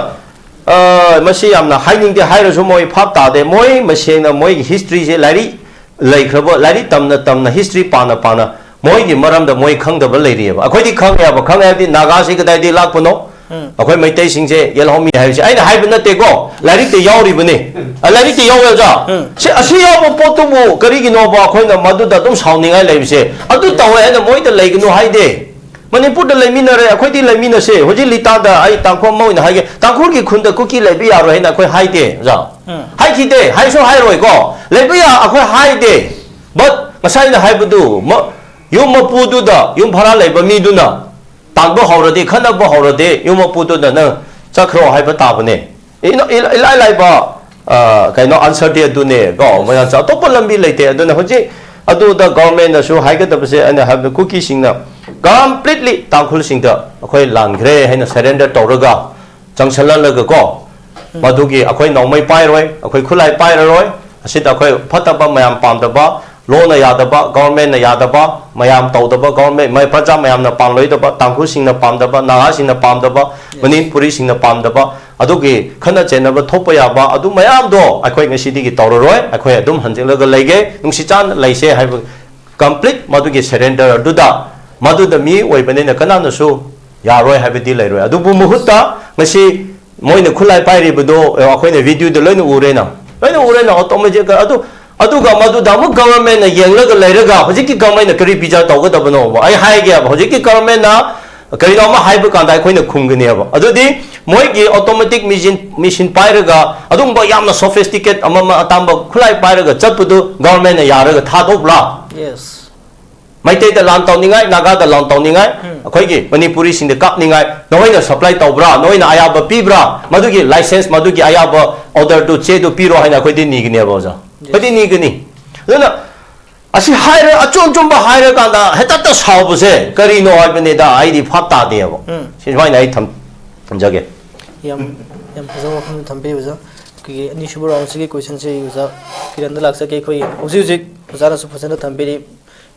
ꯑ, ꯃꯁꯤ ꯌꯥꯝꯅ ꯍꯥꯏꯅꯤꯡꯗꯦ ꯍꯥꯏꯔꯁꯨ ꯃꯣꯏ ꯚꯥꯞ ꯇꯥꯗꯦ꯫ ꯃꯣꯏ ꯃꯁꯦꯡꯅ ꯃꯣꯏꯒꯤ historyꯁꯦ ꯂꯥꯏꯔꯤꯛ ꯂꯩꯈ꯭ꯔꯕ, ꯂꯥꯏꯔꯤꯛ ꯇꯝꯅ ꯇꯝꯅ, history ꯄꯥꯅ ꯄꯥꯅ ꯃꯣꯏꯒꯤ ꯃꯔꯝꯗ ꯃꯣꯏ ꯈꯪꯗꯕ ꯂꯩꯔꯤꯑꯕ꯫ ꯑꯩꯈꯣꯏꯗꯤ ꯈꯪꯉꯦꯕ꯫ ꯈꯪꯉꯦ ꯍꯥꯏꯕꯗꯤ ꯅꯥꯒꯥꯁꯤ ꯀꯗꯥꯏꯗꯒꯤ ꯂꯥꯛꯄꯅꯣ? ꯎꯝ꯫ ꯑꯩꯈꯣꯏ ꯃꯩꯇꯩꯁꯤꯡꯁꯦ ꯌꯦꯜꯍꯧꯃꯤ ꯍꯥꯏꯕꯁꯦ ꯑꯩꯅ ꯍꯥꯏꯕ ꯅꯠꯇꯦꯀꯣ, ꯂꯥꯏꯔꯤꯛꯇ ꯌꯥꯎꯔꯤꯕꯅꯤ꯫ ꯑ, ꯂꯥꯏꯔꯤꯛꯇ ꯌꯥꯎꯋꯦ, ꯑꯣꯖꯥ꯫ ꯎꯝ꯫ ꯁꯤ, ꯑꯁꯤ ꯌꯥꯎꯕ ꯄꯣꯠꯇꯨꯕꯨ ꯀꯔꯤꯒꯤꯅꯣꯕ ꯑꯩꯈꯣꯏꯅ ꯃꯗꯨꯗ ꯑꯗꯨꯝ ꯁꯥꯎꯅꯤꯡꯉꯥꯏ ꯂꯩꯕꯁꯦ? ꯑꯗꯨ ꯇꯧꯋꯦ ꯍꯥꯏꯅ ꯃꯣꯏꯗ ꯂꯩꯒꯅꯨ ꯍꯥꯏꯗꯦ꯫ ꯃꯅꯤꯄꯨꯔꯗ ꯂꯩꯃꯤꯟꯅꯔꯦ, ꯑꯩꯈꯣꯏꯗꯤ ꯂꯩꯃꯤꯟꯅꯁꯦ꯫ ꯍꯧꯖꯤꯛ ꯂꯤꯇꯥꯗ ꯑꯩ ꯇꯥꯡꯈꯨꯜ ꯑꯃ ꯑꯣꯏꯅ ꯍꯥꯏꯒꯦ, ꯇꯥꯡꯈꯨꯜꯒꯤ ꯈꯨꯟꯗ ꯀꯨꯀꯤ ꯂꯩꯕ ꯌꯥꯔꯣꯏ ꯍꯥꯏꯅ ꯑꯩꯈꯣꯏ ꯍꯥꯏꯗꯦ, ꯑꯣꯖꯥ꯫ ꯎꯝ꯫ ꯍꯥꯏꯈꯤꯗꯦ, ꯍꯥꯏꯁꯨ ꯍꯥꯏꯔꯣꯏꯀꯣ꯫ ꯂꯩꯕ ꯌꯥ-, ꯑꯩꯈꯣꯏ ꯍꯥꯏꯗꯦ꯫ But ꯉꯁꯥꯏ ꯑꯩꯅ ꯍꯥꯏꯕꯗꯨ, ꯃ-, ꯌꯨꯝ ꯃꯄꯨꯗꯨꯗ, ꯌꯨꯝ ꯚꯔꯥ ꯂꯩꯕ ꯃꯤꯗꯨꯅ ꯇꯥꯟꯕ ꯍꯧꯔꯗꯤ, ꯈꯠꯅꯕ ꯍꯧꯔꯗꯤ, ꯌꯨꯝ ꯃꯄꯨꯗꯨꯅ ꯅꯪ ꯆꯠꯈ꯭ꯔꯣ ꯍꯥꯏꯕ ꯇꯥꯕꯅꯦ꯫ ꯏꯅ-, ꯏ-, ꯏꯂꯥꯏ ꯂꯥꯏꯕ, ꯑ, ꯀꯩꯅꯣ, answerꯗꯤ ꯑꯗꯨꯅꯦ ꯀꯣ, ꯃꯌꯥꯝꯁꯦ꯫ ꯑꯇꯣꯞꯄ ꯂꯝꯕꯤ ꯂꯩꯇꯦ꯫ ꯑꯗꯨꯅ ꯍꯧꯖꯤꯛ ꯑꯗꯨꯗ governmentꯅꯁꯨ ꯍꯥꯏꯒꯗꯕꯁꯦ, ꯑꯩꯅ ꯍꯥꯏꯕꯗ ꯀꯨꯀꯤꯁꯤꯡꯅ completely ꯇꯥꯡꯈꯨꯜꯁꯤꯡꯗ ꯑꯩꯈꯣꯏ ꯂꯥꯟꯈ꯭ꯔꯦ ꯍꯥꯏꯅ surrender ꯇꯧꯔꯒ, ꯆꯪꯁꯜꯍꯜꯂꯒ ꯀꯣ, ꯎꯝ꯫ ꯃꯗꯨꯒꯤ ꯑꯩꯈꯣꯏ ꯅꯣꯡꯃꯩ ꯄꯥꯏꯔꯣꯏ, ꯑꯩꯈꯣꯏ ꯈꯨꯠꯂꯥꯏ ꯄꯥꯏꯔꯔꯣꯏ, ꯑꯁꯤꯗ ꯑꯩꯈꯣꯏ ꯐꯠꯇꯕ ꯃꯌꯥꯝ ꯄꯥꯝꯗꯕ, ꯂꯣꯅ ꯌꯥꯗꯕ, governmentꯅ ꯌꯥꯗꯕ, ꯃꯌꯥꯝ ꯇꯧꯗꯕ, government, ꯃ-, ꯄ꯭ꯔꯖꯥ ꯃꯌꯥꯝꯅ ꯄꯥꯝꯂꯣꯏꯗꯕ, ꯇꯥꯡꯈꯨꯜꯁꯤꯡꯅ ꯄꯥꯝꯗꯕ, ꯅꯥꯒꯥꯁꯤꯡꯅ ꯄꯥꯝꯗꯕ, Yes. ꯃꯅꯤꯄꯨꯔꯤꯁꯤꯡꯅ ꯄꯥꯝꯗꯕ, ꯑꯗꯨꯒꯤ ꯈꯠꯅ ꯆꯩꯅꯕ ꯊꯣꯛꯄ ꯌꯥꯕ ꯑꯗꯨ ꯃꯌꯥꯝꯗꯣ ꯑꯩꯈꯣꯏ ꯉꯁꯤꯗꯒꯤ ꯇꯧꯔꯔꯣꯏ, ꯑꯩꯈꯣꯏ ꯑꯗꯨꯝ ꯍꯟꯖꯤꯜꯂꯒ ꯂꯩꯒꯦ, ꯅꯨꯡꯁꯤ ꯆꯥꯟꯅ ꯂꯩꯁꯦ ꯍꯥꯏꯕ complete ꯃꯗꯨꯒꯤ surrender ꯑꯗꯨꯗ, ꯃꯗꯨꯗ ꯃꯤ ꯑꯣꯏꯕꯅꯤꯅ ꯀꯅꯥꯅꯁꯨ ꯌꯥꯔꯣꯏ ꯍꯥꯏꯕꯗꯤ ꯂꯩꯔꯣꯏ꯫ ꯑꯗꯨꯕꯨ ꯃꯍꯨꯠꯇ ꯉꯁꯤ ꯃꯣꯏꯅ ꯈꯨꯠꯂꯥꯏ ꯄꯥꯏꯔꯤꯕꯗꯣ, ꯑ, ꯑꯩꯈꯣꯏꯅ videoꯗ ꯂꯣꯏꯅ ꯎꯔꯦꯅ, ꯂꯣꯏꯅ ꯎꯔꯦꯅ, automatic ꯑꯗꯨ, ꯑꯗꯨꯒ ꯃꯗꯨꯗ ꯑꯃꯨꯛ governmentꯅ ꯌꯦꯡꯂꯒ ꯂꯩꯔꯒ ꯍꯧꯖꯤꯛꯀꯤ governmentꯅ ꯀꯔꯤ ꯕꯤꯆꯥꯔ ꯇꯧꯒꯗꯕꯅꯣꯕ? ꯑꯩ ꯍꯥꯏꯒꯦꯕ, ꯍꯧꯖꯤꯛꯀꯤ governmentꯅ ꯀꯔꯤꯅꯣ ꯑꯃ ꯍꯥꯏꯕ ꯀꯥꯟꯗ ꯑꯩꯈꯣꯏꯅ ꯈꯨꯝꯒꯅꯦꯕ꯫ ꯑꯗꯨꯗꯤ ꯃꯣꯏꯒꯤ automatic machine, machine ꯄꯥꯏꯔꯒ ꯑꯗꯨꯒꯨꯝꯕ ꯌꯥꯝꯅ sophisticate ꯑꯃ, ꯑꯃ ꯑꯇꯥꯡꯕ ꯈꯨꯠꯂꯥꯏ ꯄꯥꯏꯔꯒ ꯆꯠꯄꯗꯨ governmentꯅ ꯌꯥꯔꯒ ꯊꯥꯗꯣꯛꯄ꯭ꯔꯥ? Yes. ꯃꯩꯇꯩꯗ ꯂꯥꯟ ꯇꯧꯅꯤꯡꯉꯥꯏ, ꯅꯥꯒꯥꯗ ꯂꯥꯟ ꯇꯧꯅꯤꯡꯉꯥꯏ, ꯎꯝ꯫ ꯑꯩꯈꯣꯏꯒꯤ ꯃꯅꯤꯄꯨꯔꯤꯁꯤꯡꯗ ꯀꯥꯞꯅꯤꯡꯉꯥꯏ ꯅꯈꯣꯏꯅ supply ꯇꯧꯕ꯭ꯔꯥ? ꯅꯈꯣꯏꯅ ꯑꯌꯥꯕ ꯄꯤꯕ꯭ꯔꯥ? ꯃꯗꯨꯒꯤ license, ꯃꯗꯨꯒꯤ ꯑꯌꯥꯕ orderꯗꯨ, ꯆꯦꯗꯨ ꯄꯤꯔꯣ ꯍꯥꯏꯅ ꯑꯩꯈꯣꯏꯗꯤ ꯅꯤꯒꯅꯦꯕ, ꯑꯣꯖꯥ꯫ Yes. ꯑꯩꯈꯣꯏꯗꯤ ꯅꯤꯒꯅꯤ꯫ ꯑꯗꯨꯅ ꯑꯁꯤ ꯍꯥꯏꯔ, ꯑꯆꯨꯝ ꯑꯆꯨꯝꯕ ꯍꯥꯏꯔꯀꯥꯟꯗ ꯍꯦꯛꯇ ꯁꯥꯎꯕꯁꯦ ꯀꯔꯤꯅꯣ ꯍꯥꯏꯕꯅꯤꯗ, ꯑꯩꯗꯤ ꯚꯥꯞ ꯇꯥꯗꯦꯕ꯫ ꯎꯝ꯫ ꯁꯤ ꯁꯨꯃꯥꯏꯅ ꯑꯩ ꯊꯝ-, ꯊꯝꯖꯒꯦ꯫ ꯌꯥꯝ, ꯌꯥꯝ ꯐꯖꯕ ꯋꯥꯐꯝ ꯊꯝꯕꯤꯔꯤ, ꯑꯣꯖꯥ꯫ ꯑꯩꯈꯣꯏꯒꯤ ꯑꯅꯤꯁꯨꯕ roundꯁꯤꯒꯤ questionꯁꯤ ꯑꯣꯖꯥ ꯀꯤꯔꯟꯗ ꯂꯥꯛꯆꯒꯦ꯫ ꯑꯩꯈꯣꯏ ꯍꯧꯖꯤꯛ ꯍꯧꯖꯤꯛ ꯑꯣꯖꯥꯅꯁꯨ ꯐꯖꯅ ꯊꯝꯕꯤꯔꯤ꯫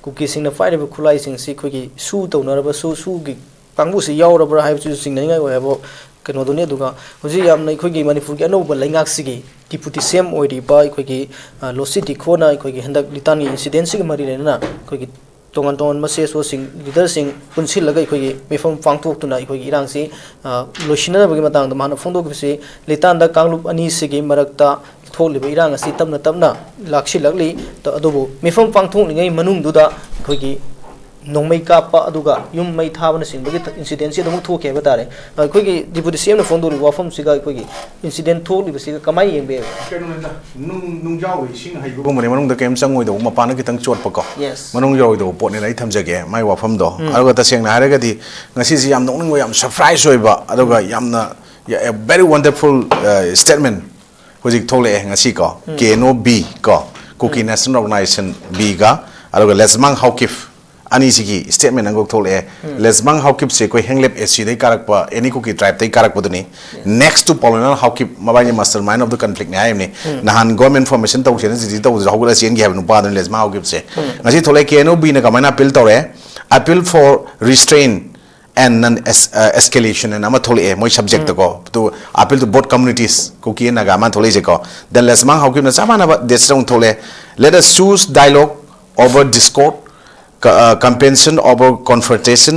ꯀꯨꯀꯤꯁꯤꯡꯅ ꯄꯥꯏꯔꯤꯕ ꯈꯨꯠꯂꯥꯏꯁꯤꯡꯁꯤ ꯑꯩꯈꯣꯏꯒꯤ ꯁꯨ ꯇꯧꯅꯔꯕ ꯁꯨ ꯁꯨꯒꯤ ꯀꯥꯡꯕꯨꯁꯤ ꯌꯥꯎꯔꯕ꯭ꯔꯥ ꯍꯥꯏꯕꯁꯤꯁꯨ ꯆꯤꯡꯅꯅꯤꯡꯉꯥꯏ ꯑꯣꯏ ꯍꯥꯏꯕ ꯀꯩꯅꯣꯗꯨꯅꯤ꯫ ꯑꯗꯨꯒ ꯍꯧꯖꯤꯛ ꯌꯥꯝꯅ ꯑꯩꯈꯣꯏꯒꯤ ꯃꯅꯤꯄꯨꯔꯒꯤ ꯑꯅꯧꯕ ꯂꯩꯉꯥꯛꯁꯤꯒꯤ ꯗꯤꯄꯨꯇꯤ ꯁꯤ ꯑꯦꯝ ꯑꯣꯏꯔꯤꯕ ꯑꯩꯈꯣꯏꯒꯤ ꯂꯣꯁꯤ ꯗꯤꯈꯣꯅ ꯑꯩꯈꯣꯏꯒꯤ ꯍꯟꯗꯛ ꯂꯤꯇꯥꯟꯒꯤ ꯏꯟꯁꯤꯗꯦꯟꯁꯤꯒ ꯃꯔꯤ ꯂꯩꯅꯅ ꯑꯩꯈꯣꯏꯒꯤ ꯇꯣꯉꯥꯟ ꯇꯣꯉꯥꯟꯕ ꯁꯤ ꯑꯦꯁ ꯑꯣꯁꯤꯡ, ꯂꯤꯗꯔꯁꯤꯡ ꯄꯨꯟꯁꯤꯜꯂꯒ ꯑꯩꯈꯣꯏꯒꯤ ꯃꯤꯐꯝ ꯄꯥꯡꯊꯣꯛꯇꯨꯅ ꯑꯩꯈꯣꯏꯒꯤ ꯏꯔꯥꯡꯁꯤ ꯂꯣꯏꯁꯤꯟꯅꯅꯕꯒꯤ ꯃꯇꯥꯡꯗ ꯃꯥꯅ ꯐꯣꯡꯗꯣꯛꯈꯤꯕꯁꯤ, ꯂꯤꯇꯥꯟꯗ ꯀꯥꯡꯂꯨꯞ ꯑꯅꯤꯁꯤꯒꯤ ꯃꯔꯛꯇ ꯊꯣꯛꯂꯤꯕ ꯏꯔꯥꯡ ꯑꯁꯤ ꯇꯞꯅ ꯇꯞꯅ ꯂꯥꯛꯁꯤꯜꯂꯛꯂꯤ꯫ ꯑꯗꯨꯕꯨ ꯃꯤꯐꯝ ꯄꯥꯡꯊꯣꯛꯂꯤꯉꯩ ꯃꯅꯨꯡꯗꯨꯗ ꯑꯩꯈꯣꯏꯒꯤ ꯅꯣꯡꯃꯩ ꯀꯥꯞꯄ ꯑꯗꯨꯒ ꯌꯨꯝ ꯃꯩ ꯊꯥꯕꯅꯆꯤꯡꯕꯒꯤ ꯏꯟꯁꯤꯗꯦꯟꯁꯤ ꯑꯗꯨꯝ ꯊꯣꯛꯈꯤ ꯍꯥꯏꯕ ꯇꯥꯔꯦ꯫ ꯑꯩꯈꯣꯏꯒꯤ ꯗꯤꯄꯨꯇꯤ ꯁꯤ ꯑꯦꯝꯅ ꯐꯣꯡꯗꯣꯛꯂꯤꯕ ꯋꯥꯐꯝꯁꯤꯒ ꯑꯩꯈꯣꯏꯒꯤ ꯏꯟꯁꯤꯗꯦꯟ ꯊꯣꯛꯂꯤꯕꯁꯤꯒ ꯀꯃꯥꯏꯅ ꯌꯦꯡꯕ ꯌꯥꯏ? ꯀꯩꯅꯣꯅꯤꯗ, ꯅꯨꯡ ꯅꯨꯡꯖꯥꯎꯒꯤ ꯏꯁꯤꯡ ꯍꯩꯕꯒꯨꯝꯕꯅꯤ, ꯃꯅꯨꯡꯗ ꯀꯩꯝ ꯆꯪꯉꯣꯏꯗꯧꯕ, ꯃꯄꯥꯟꯗ ꯈꯤꯇꯪ ꯆꯣꯠꯄꯀꯣ꯫ Yes. ꯃꯅꯨꯡ ꯌꯧꯔꯣꯏꯗꯧꯕ ꯄꯣꯠꯅꯦꯅ ꯑꯩ ꯊꯝꯖꯒꯦ ꯃꯥꯏ ꯋꯥꯐꯝꯗꯣ꯫ ꯑꯗꯨꯒ ꯇꯁꯦꯡꯅ ꯍꯥꯏꯔꯒꯗꯤ ꯉꯁꯤꯁꯤ ꯌꯥꯝ ꯅꯣꯛꯅꯤꯡꯕ, ꯌꯥꯝ ꯁꯔꯄ꯭ꯔꯥꯏꯁ ꯑꯣꯏꯕ, ꯑꯗꯨꯒ ꯌꯥꯝꯅ very wonderful statement ꯍꯧꯖꯤꯛ ꯊꯣꯛꯂꯛꯑꯦ ꯉꯁꯤ ꯀꯣ, ꯀꯦ ꯑꯦꯟ ꯑꯣ ꯕꯤ ꯀꯣ, ꯀꯨꯀꯤ ꯅꯦꯁꯅꯦꯜ ꯑꯣꯔꯒꯅꯥꯏꯖꯦꯁꯟ ꯕꯤꯒ, ꯑꯗꯨꯒ ꯂꯦꯖꯃꯥꯡ ꯍꯥꯎꯀꯤꯞ ꯑꯅꯤꯁꯤꯒꯤ ꯁ꯭ꯇꯦꯠꯃꯦꯟ ꯑꯃꯈꯛ ꯊꯣꯛꯂꯛꯑꯦ꯫ ꯂꯦꯖꯃꯥꯡ ꯍꯥꯎꯀꯤꯞꯁꯦ ꯑꯩꯈꯣꯏ ꯍꯦꯡꯂꯦꯞ ꯑꯦꯁꯤꯗꯩ ꯀꯥꯔꯛꯄ, ꯑꯦꯅꯤ ꯀꯨꯀꯤ ꯇ꯭ꯔꯥꯏꯕꯇꯩ ꯀꯥꯔꯛꯄꯗꯨꯅꯤ꯫ Next to Paulwinal Haokip, ꯃꯕꯥꯅꯤ ꯃꯥꯁꯇꯔ ꯃꯥꯏꯟ ꯑꯣꯐ ꯗ ꯀꯟꯐ꯭ꯂꯤꯛꯅꯦ ꯍꯥꯏꯕꯅꯤ꯫ ꯅꯍꯥꯟ ꯒꯣꯔꯃꯦꯟ ꯐꯣꯔꯃꯦꯁꯟ ꯇꯧꯁꯦꯅ ꯖꯤꯗꯤ ꯇꯧꯕꯗꯁꯨ ꯍꯧꯒꯠꯂ ꯆꯦꯟꯈꯤ ꯍꯥꯏꯕ ꯅꯨꯄꯥꯗꯨꯅꯤ ꯂꯦꯖꯃꯥꯡ ꯍꯥꯎꯀꯤꯞꯁꯦ꯫ ꯉꯁꯤ ꯊꯣꯛꯂꯛꯑꯦ, ꯀꯦ ꯑꯦꯟ ꯑꯣ ꯕꯤꯅ ꯀꯃꯥꯏꯅ ꯑꯄꯤꯜ ꯇꯧꯔꯦ? Appeal for restraint and non escalation ꯍꯥꯏꯅ ꯑꯃ ꯊꯣꯛꯂꯛꯑꯦ ꯃꯣꯏ ꯁꯕꯖꯦꯛꯇꯀꯣ꯫ To appeal to both communities, Kuki and Naga ꯑꯃ ꯊꯣꯛꯂꯛꯏꯁꯦꯀꯣ꯫ Then ꯂꯦꯖꯃꯥꯡ ꯍꯥꯎꯀꯤꯞꯅ ꯆꯞ ꯃꯥꯟꯅꯕ ꯗꯦꯠꯁꯤꯗ ꯑꯃꯨꯛ ꯊꯣꯛꯂꯛꯑꯦ, "Let us choose dialogue over discord, compassion over confrontation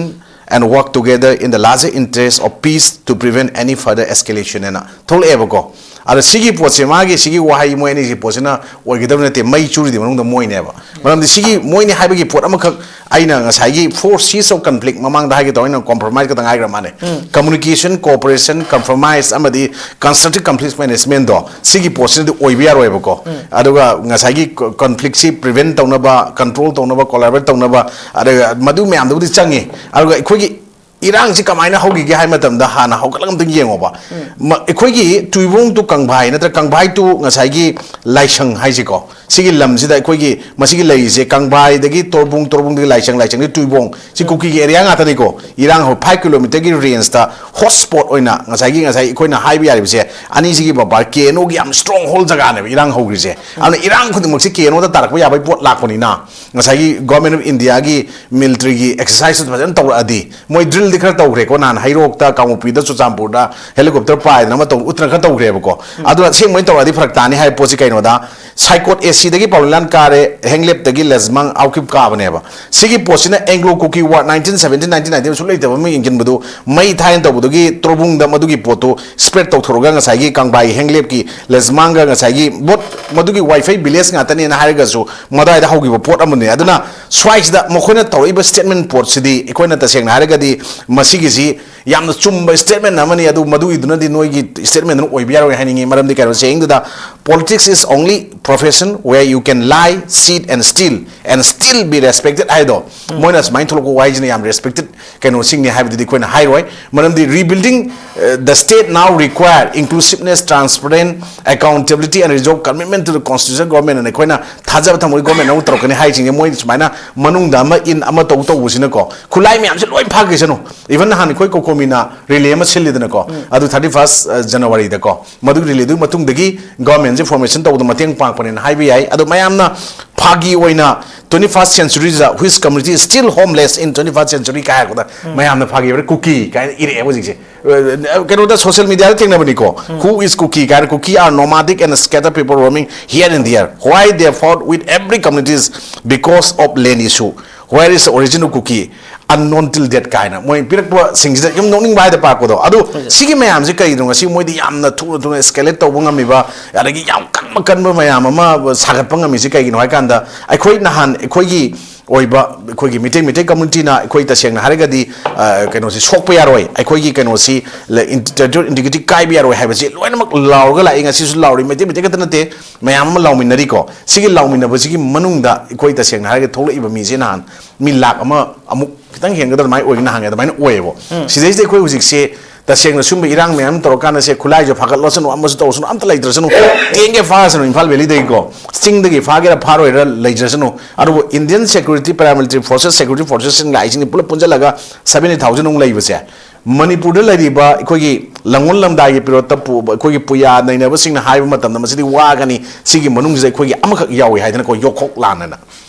and work together in the larger interest of peace to prevent any further escalation" ꯍꯥꯏꯅ ꯊꯣꯛꯂꯛꯑꯦꯕꯀꯣ꯫ ꯑꯗꯣ ꯁꯤꯒꯤ ꯄꯣꯠꯁꯦ, ꯃꯥꯒꯤ ꯁꯤꯒꯤ ꯋꯥꯍꯩ ꯃꯣꯏ ꯑꯅꯤꯒꯤ ꯄꯣꯠꯁꯤꯅ ꯑꯣꯏꯒꯗꯕ ꯅꯠꯇꯦ, ꯃꯩ ꯆꯨꯔꯤꯗꯤ ꯃꯅꯨꯡꯗ ꯃꯣꯏꯅꯦꯕ꯫ ꯃꯔꯝꯗꯤ ꯁꯤꯒꯤ ꯃꯣꯏꯅꯤ ꯍꯥꯏꯕꯒꯤ ꯄꯣꯠ ꯑꯃꯈꯛ, ꯑꯩꯅ ꯉꯁꯥꯏꯒꯤ four C's of conflict ꯃꯃꯥꯡꯗ ꯍꯥꯏꯒꯦ ꯇꯧꯔ ꯑꯩꯅ compromise ꯈꯛꯇꯪ ꯍꯥꯏꯈ꯭ꯔ ꯃꯥꯅꯦ꯫ Communication, cooperation, compromise ꯑꯃꯗꯤ constructive conflict managementꯗꯣ, ꯁꯤꯒꯤ ꯄꯣꯠꯁꯤꯅꯗꯤ ꯑꯣꯏꯕ ꯌꯥꯔꯣꯏꯕꯀꯣ꯫ ꯑꯗꯨꯒ ꯉꯁꯥꯏꯒꯤ conflictꯁꯤ prevent ꯇꯧꯅꯕ, control ꯇꯧꯅꯕ, collaborate ꯇꯧꯅꯕ, ꯑꯗꯨꯒ ꯃꯗꯨ ꯃꯌꯥꯝꯗꯨꯕꯨꯗꯤ ꯆꯪꯉꯤ꯫ ꯑꯗꯨꯒ ꯑꯩꯈꯣꯏꯒꯤ ꯏꯔꯥꯡꯁꯤ ꯀꯃꯥꯏꯅ ꯍꯧꯈꯤꯒꯦ ꯍꯥꯏ ꯃꯇꯝꯗ, ꯍꯥꯟꯅ ꯍꯧꯒꯠꯂꯛ ꯑꯝꯇꯪ ꯌꯦꯡꯉꯣꯕ꯫ ꯎꯝ꯫ ꯃ-, ꯑꯩꯈꯣꯏꯒꯤ ꯇꯨꯏꯕꯣꯡ ꯇꯨ ꯀꯪꯚꯥꯏ ꯅꯠꯇ꯭ꯔ ꯀꯪꯚꯥꯏ ꯇꯨ ꯉꯁꯥꯏꯒꯤ ꯂꯥꯏꯁꯪ ꯍꯥꯏꯁꯤꯀꯣ, ꯁꯤꯒꯤ ꯂꯝꯁꯤꯗ ꯑꯩꯈꯣꯏꯒꯤ ꯃꯁꯤꯒꯤ ꯂꯩꯔꯤꯁꯦ ꯀꯪꯚꯥꯏꯗꯒꯤ ꯇꯣꯔꯕꯨꯡ, ꯇꯣꯔꯕꯨꯡꯗꯒꯤ ꯂꯥꯏꯁꯪ, ꯂꯥꯏꯁꯪꯗꯒꯤ ꯇꯨꯏꯕꯣꯡ, ꯁꯤ ꯎꯝ꯫ ꯀꯨꯀꯤꯒꯤ ꯑꯦꯔꯤꯌꯥ ꯉꯥꯛꯇꯅꯤꯀꯣ꯫ ꯏꯔꯥꯡ ꯍꯧ-, five kilometre ꯒꯤ range ꯇ hot spot ꯑꯣꯏꯅ ꯉꯁꯥꯏꯒꯤ, ꯉꯁꯥꯏ ꯑꯩꯈꯣꯏꯅ ꯍꯥꯏꯕ ꯌꯥꯔꯤꯕꯁꯦ ꯑꯅꯤꯁꯤꯒꯤ ꯕꯕꯥ ꯀꯦ ꯑꯦꯟ ꯑꯣꯒꯤ ꯌꯥꯝ stronghold ꯖꯒꯥꯅꯦꯕ ꯏꯔꯥꯡ ꯍꯧꯈ꯭ꯔꯤꯁꯦ꯫ ꯎꯝ꯫ ꯑꯗꯨꯅ ꯏꯔꯥꯡ ꯈꯨꯗꯤꯡꯃꯛꯁꯤ ꯀꯦ ꯑꯦꯟ ꯑꯣꯗ ꯇꯥꯔꯛꯄ ꯌꯥꯕꯒꯤ ꯄꯣꯠ ꯂꯥꯛꯄꯅꯤꯅ, ꯉꯁꯥꯏꯒꯤ Government of India ꯒꯤ military ꯒꯤ exercise ꯇꯨ ꯐꯖꯅ ꯇꯧꯔꯛꯑꯗꯤ, ꯃꯣꯏ drill ꯗꯤ ꯈꯔ ꯇꯧꯈ꯭ꯔꯦꯀꯣ, ꯅꯍꯥꯟ ꯍꯩꯔꯣꯛꯇ, ꯀꯥꯡꯄꯣꯛꯄꯤꯗ, ꯆꯨꯔꯆꯥꯟꯄꯨꯔꯗ helicopter ꯄꯥꯏꯗꯅ ꯑꯃ ꯇꯧ-, ꯎꯠꯇꯅ ꯈꯔ ꯇꯧꯈ꯭ꯔꯦꯕꯀꯣ꯫ ꯎꯝ꯫ ꯑꯗꯨꯅ ꯑꯁꯦꯡꯕ ꯑꯣꯏꯅ ꯇꯧꯔꯛꯑꯗꯤ ꯐꯔꯛ ꯇꯥꯅꯤ ꯍꯥꯏꯕ ꯄꯣꯠꯁꯤ ꯀꯩꯅꯣꯗ, ꯁꯥꯏꯀꯣꯠ ꯑꯦ ꯁꯤꯗꯒꯤ ꯄꯥꯎꯂꯤꯂꯥꯟ ꯀꯥꯔꯦ, ꯍꯦꯡꯂꯦꯞꯇꯒꯤ ꯂꯦꯖꯃꯥꯡ ꯑꯥꯎꯀꯤꯞ ꯀꯥꯕꯅꯦꯕ꯫ ꯁꯤꯒꯤ ꯄꯣꯠꯁꯤꯅ Anglo Kuki War nineteen seventeen nineteen nineteen ꯁꯨꯡꯂꯩꯇꯕ ꯑꯃ ꯌꯦꯡꯁꯤꯟꯕꯗꯨ ꯃꯩ ꯊꯥꯏꯅ ꯇꯧꯕꯗꯨꯒꯤ ꯇ꯭ꯔꯣꯕꯨꯡꯗ ꯃꯗꯨꯒꯤ ꯄꯣꯠꯇꯨ spread ꯇꯧꯊꯣꯔꯒ ꯉꯁꯥꯏꯒꯤ ꯀꯪꯕꯥꯏꯒꯤ ꯍꯦꯡꯂꯦꯞꯀꯤ ꯂꯦꯖꯃꯥꯡꯒ ꯉꯁꯥꯏꯒꯤ ꯕꯣꯠ ꯃꯗꯨꯒꯤ ꯋꯥꯏꯐꯩ village ꯉꯥꯛꯇꯅꯦꯅ ꯍꯥꯏꯔꯒꯁꯨ ꯃꯗꯥꯏꯗ ꯍꯧꯈꯤꯕ ꯄꯣꯠ ꯑꯃꯅꯤ꯫ ꯑꯗꯨꯅ ꯁ꯭ꯋꯥꯏꯁꯤꯗ ꯃꯈꯣꯏꯅ ꯇꯧꯔꯛꯏꯕ statement ꯄꯣꯠꯁꯤꯗꯤ ꯑꯩꯈꯣꯏꯅ ꯇꯁꯦꯡꯅ ꯍꯥꯏꯔꯒꯗꯤ ꯃꯁꯤꯒꯤꯁꯤ ꯌꯥꯝꯅ ꯆꯨꯝꯕ statement ꯑꯃꯅꯤ꯫ ꯑꯗꯨ ꯃꯗꯨꯒꯤꯗꯨꯅꯗꯤ ꯅꯣꯏꯒꯤ statement ꯑꯗꯨꯅ ꯑꯣꯏꯕ ꯌꯥꯔꯣꯏ ꯍꯥꯏꯅꯤꯡꯉꯤ꯫ ꯃꯔꯝꯗꯤ ꯀꯩꯅꯣ, ꯁꯦꯡꯗꯨꯗ, politics is only profession where you can lie, cheat and steal and still be respected ꯍꯥꯏꯗꯣ, ꯎꯝ꯫ ꯃꯣꯏꯅ ꯁꯨꯃꯥꯏꯅ ꯊꯣꯛꯂꯛꯄ ꯋꯥꯍꯩꯁꯤꯅ ꯌꯥꯝ respected ꯀꯩꯅꯣꯁꯤꯡꯅꯤ ꯍꯥꯏꯕꯗꯨꯗꯤ ꯑꯩꯈꯣꯏꯅ ꯍꯥꯏꯔꯣꯏ꯫ ꯃꯔꯝꯗꯤ rebuilding, uh, the state now require inclusiveness, transparent, accountability and resolve commitment to the constitution government ꯑꯅ ꯑꯩꯈꯣꯏꯅ ꯊꯥꯖꯕ ꯊꯝꯕꯒꯤ government ꯑꯃ ꯇꯧꯔꯛꯀꯅꯤ ꯍꯥꯏꯁꯤꯡꯁꯦ ꯃꯣꯏ ꯁꯨꯃꯥꯏꯅ ꯃꯅꯨꯡꯗ ꯑꯃ in ꯑꯃ ꯇꯧ ꯇꯧꯕꯁꯤꯅꯀꯣ, ꯈꯨꯠꯂꯥꯏ ꯃꯌꯥꯝꯁꯦ ꯂꯣꯏ ꯐꯥꯈꯤꯁꯅꯨ꯫ Even ꯅꯍꯥꯟ ꯑꯩꯈꯣꯏ ꯀꯣꯀꯣꯃꯤꯅ rally ꯑꯃ ꯁꯤꯜꯂꯤꯗꯅꯀꯣ, ꯎꯝ꯫ ꯑꯗꯨ thirty first January ꯗꯀꯣ, ꯃꯗꯨꯒꯤ rally ꯗꯨꯒꯤ ꯃꯇꯨꯡꯗꯒꯤ government ꯁꯦ formation ꯇꯧꯕꯗ ꯃꯇꯦꯡ ꯄꯥꯡꯉꯛꯄꯅꯦꯅ ꯍꯥꯏꯕ ꯌꯥꯏ꯫ ꯑꯗꯣ ꯃꯌꯥꯝꯅ ꯐꯥꯒꯤ ꯑꯣꯏꯅ twenty first century the which community is still homeless in twenty first century ꯀꯥꯏ ꯍꯥꯏꯔꯛꯄꯗ ꯎꯝ꯫ ꯃꯌꯥꯝꯅ ꯐꯥꯒꯤ ꯑꯣꯏꯅ ꯀꯨꯀꯤ ꯀꯥꯏꯅ ꯏꯔꯛꯑꯦ ꯍꯧꯖꯤꯛꯁꯦ꯫ ꯑ, ꯀꯩꯅꯣꯗ social media the ꯊꯦꯡꯅꯕꯅꯤꯀꯣ꯫ Um. Who is Kuki ꯀꯥꯏꯅ, Kuki are nomadic and scattered people roaming here and there. Why they fought with every communities because of land issue. Where is the origin of Kuki? Unknown till death ꯀꯥꯏꯅ ꯃꯣꯏ ꯄꯤꯔꯛꯄꯁꯤꯡꯁꯤꯗ ꯌꯥꯝ ꯅꯣꯛꯅꯤꯡꯕ ꯍꯥꯏꯗ ꯄꯥꯛꯄꯗꯣ꯫ ꯑꯗꯣ ꯍꯣꯏ꯫ ꯁꯤꯒꯤ ꯃꯌꯥꯝꯁꯦ ꯀꯩꯒꯤꯅꯣ ꯉꯁꯤ ꯃꯣꯏꯗꯤ ꯌꯥꯝꯅ ꯊꯨꯅ ꯊꯨꯅ escalate ꯇꯧꯕ ꯉꯝꯃꯤꯕ, ꯑꯗꯒꯤ ꯌꯥꯝ ꯀꯟꯕ ꯀꯟꯕ ꯃꯌꯥꯝ ꯑꯃ ꯁꯥꯒꯠꯄ ꯉꯝꯃꯤꯁꯤ ꯀꯩꯒꯤꯅꯣ ꯍꯥꯏ ꯀꯥꯟꯗ, ꯑꯩꯈꯣꯏ ꯅꯍꯥꯟ ꯑꯩꯈꯣꯏꯒꯤ ꯑꯣꯏꯕ ꯑꯩꯈꯣꯏꯒꯤ ꯃꯤꯇꯩ, ꯃꯤꯇꯩ community ꯅ ꯑꯩꯈꯣꯏ ꯇꯁꯦꯡꯅ ꯍꯥꯏꯔꯒꯗꯤ, ꯑ, ꯀꯩꯅꯣꯁꯤ ꯁꯣꯛꯄ ꯌꯥꯔꯣꯏ, ꯑꯩꯈꯣꯏꯒꯤ ꯀꯩꯅꯣꯁꯤ ꯂ-, ꯏꯟ-, territorial integrity ꯀꯥꯏꯕ ꯌꯥꯔꯣꯏ ꯍꯥꯏꯕꯁꯤ ꯂꯣꯏꯅꯃꯛ ꯂꯥꯎꯔꯒ ꯂꯥꯛꯏ, ꯉꯁꯤꯁꯨ ꯂꯥꯎꯔꯤ꯫ ꯃꯩꯇꯩ, ꯃꯩꯇꯩ ꯈꯛꯇ ꯅꯠꯇꯦ, ꯃꯌꯥꯝ ꯑꯃ ꯂꯥꯎꯃꯤꯟꯅꯔꯤꯀꯣ꯫ ꯁꯤꯒꯤ ꯂꯥꯎꯃꯤꯟꯅꯕꯁꯤꯒꯤ ꯃꯅꯨꯡꯗ ꯑꯩꯈꯣꯏ ꯇꯁꯦꯡꯅ ꯍꯥꯏꯔꯒ ꯊꯣꯛꯂꯛꯏꯕ ꯃꯤꯁꯦ ꯅꯍꯥꯟ ꯃꯤ ꯂꯥꯈ ꯑꯃ ꯑꯃꯨꯛ ꯈꯤꯇꯪ ꯍꯦꯟꯒꯗ꯭ꯔꯥ ꯑꯗꯨꯃꯥꯏꯅ ꯑꯣꯏꯒꯅ ꯍꯪꯉꯦ, ꯑꯗꯨꯃꯥꯏꯅ ꯑꯣꯏꯌꯦꯕ꯫ ꯁꯤꯗꯩꯁꯤꯗ ꯑꯩꯈꯣꯏ ꯍꯧꯖꯤꯛꯁꯦ ꯇꯁꯦꯡꯅ ꯁꯨꯝꯕ ꯏꯔꯥꯡ ꯃꯌꯥꯝ ꯇꯧꯔꯀꯥꯟꯗ ꯁꯦ ꯈꯨꯠꯂꯥꯏꯁꯨ ꯐꯥꯒꯠꯂꯁꯅꯨ, ꯑꯃꯁꯨ ꯇꯧꯔꯁꯅꯨ, ꯑꯝꯇ ꯂꯩꯇ꯭ꯔꯁꯅꯨ, ꯇꯦꯡꯒꯦ ꯐꯥꯔꯁꯅꯨ ꯏꯝꯐꯥꯜ ꯚꯦꯂꯤꯗꯒꯤꯀꯣ, ꯆꯤꯡꯗꯒꯤ ꯐꯥꯒꯦꯔꯥ ꯐꯥꯔꯣꯏꯔꯥ ꯂꯩꯖꯁꯅꯨ꯫ ꯑꯗꯨꯕꯨ Indian security, paramilitary forces, security forcesꯁꯤꯡ ꯂꯥꯛꯏꯁꯤꯡ ꯄꯨꯂꯞ ꯄꯨꯟꯁꯤꯜꯂꯒ seventy thousand ꯃꯨꯛ ꯂꯩꯕꯁꯦ, ꯃꯅꯤꯄꯨꯔꯗ ꯂꯩꯔꯤꯕ ꯑꯩꯈꯣꯏꯒꯤ ꯂꯥꯡꯒꯣꯜ ꯂꯝꯗꯥꯏꯒꯤ ꯄꯦꯔꯣꯠꯇ ꯄꯨꯕ ꯑꯩꯈꯣꯏꯒꯤ ꯄꯨꯌꯥ ꯅꯩꯅꯕꯁꯤꯡꯅ ꯍꯥꯏꯕ ꯃꯇꯝꯗ ꯃꯁꯤꯗꯤ ꯋꯥꯒꯅꯤ, ꯁꯤꯒꯤ ꯃꯅꯨꯡꯁꯤꯗ ꯑꯩꯈꯣꯏꯒꯤ ꯑꯃꯈꯛ ꯌꯥꯎꯏ ꯍꯥꯏꯗꯅꯀꯣ, ꯌꯣꯛꯈꯣꯛ ꯂꯥꯟ ꯍꯥꯏꯅ꯫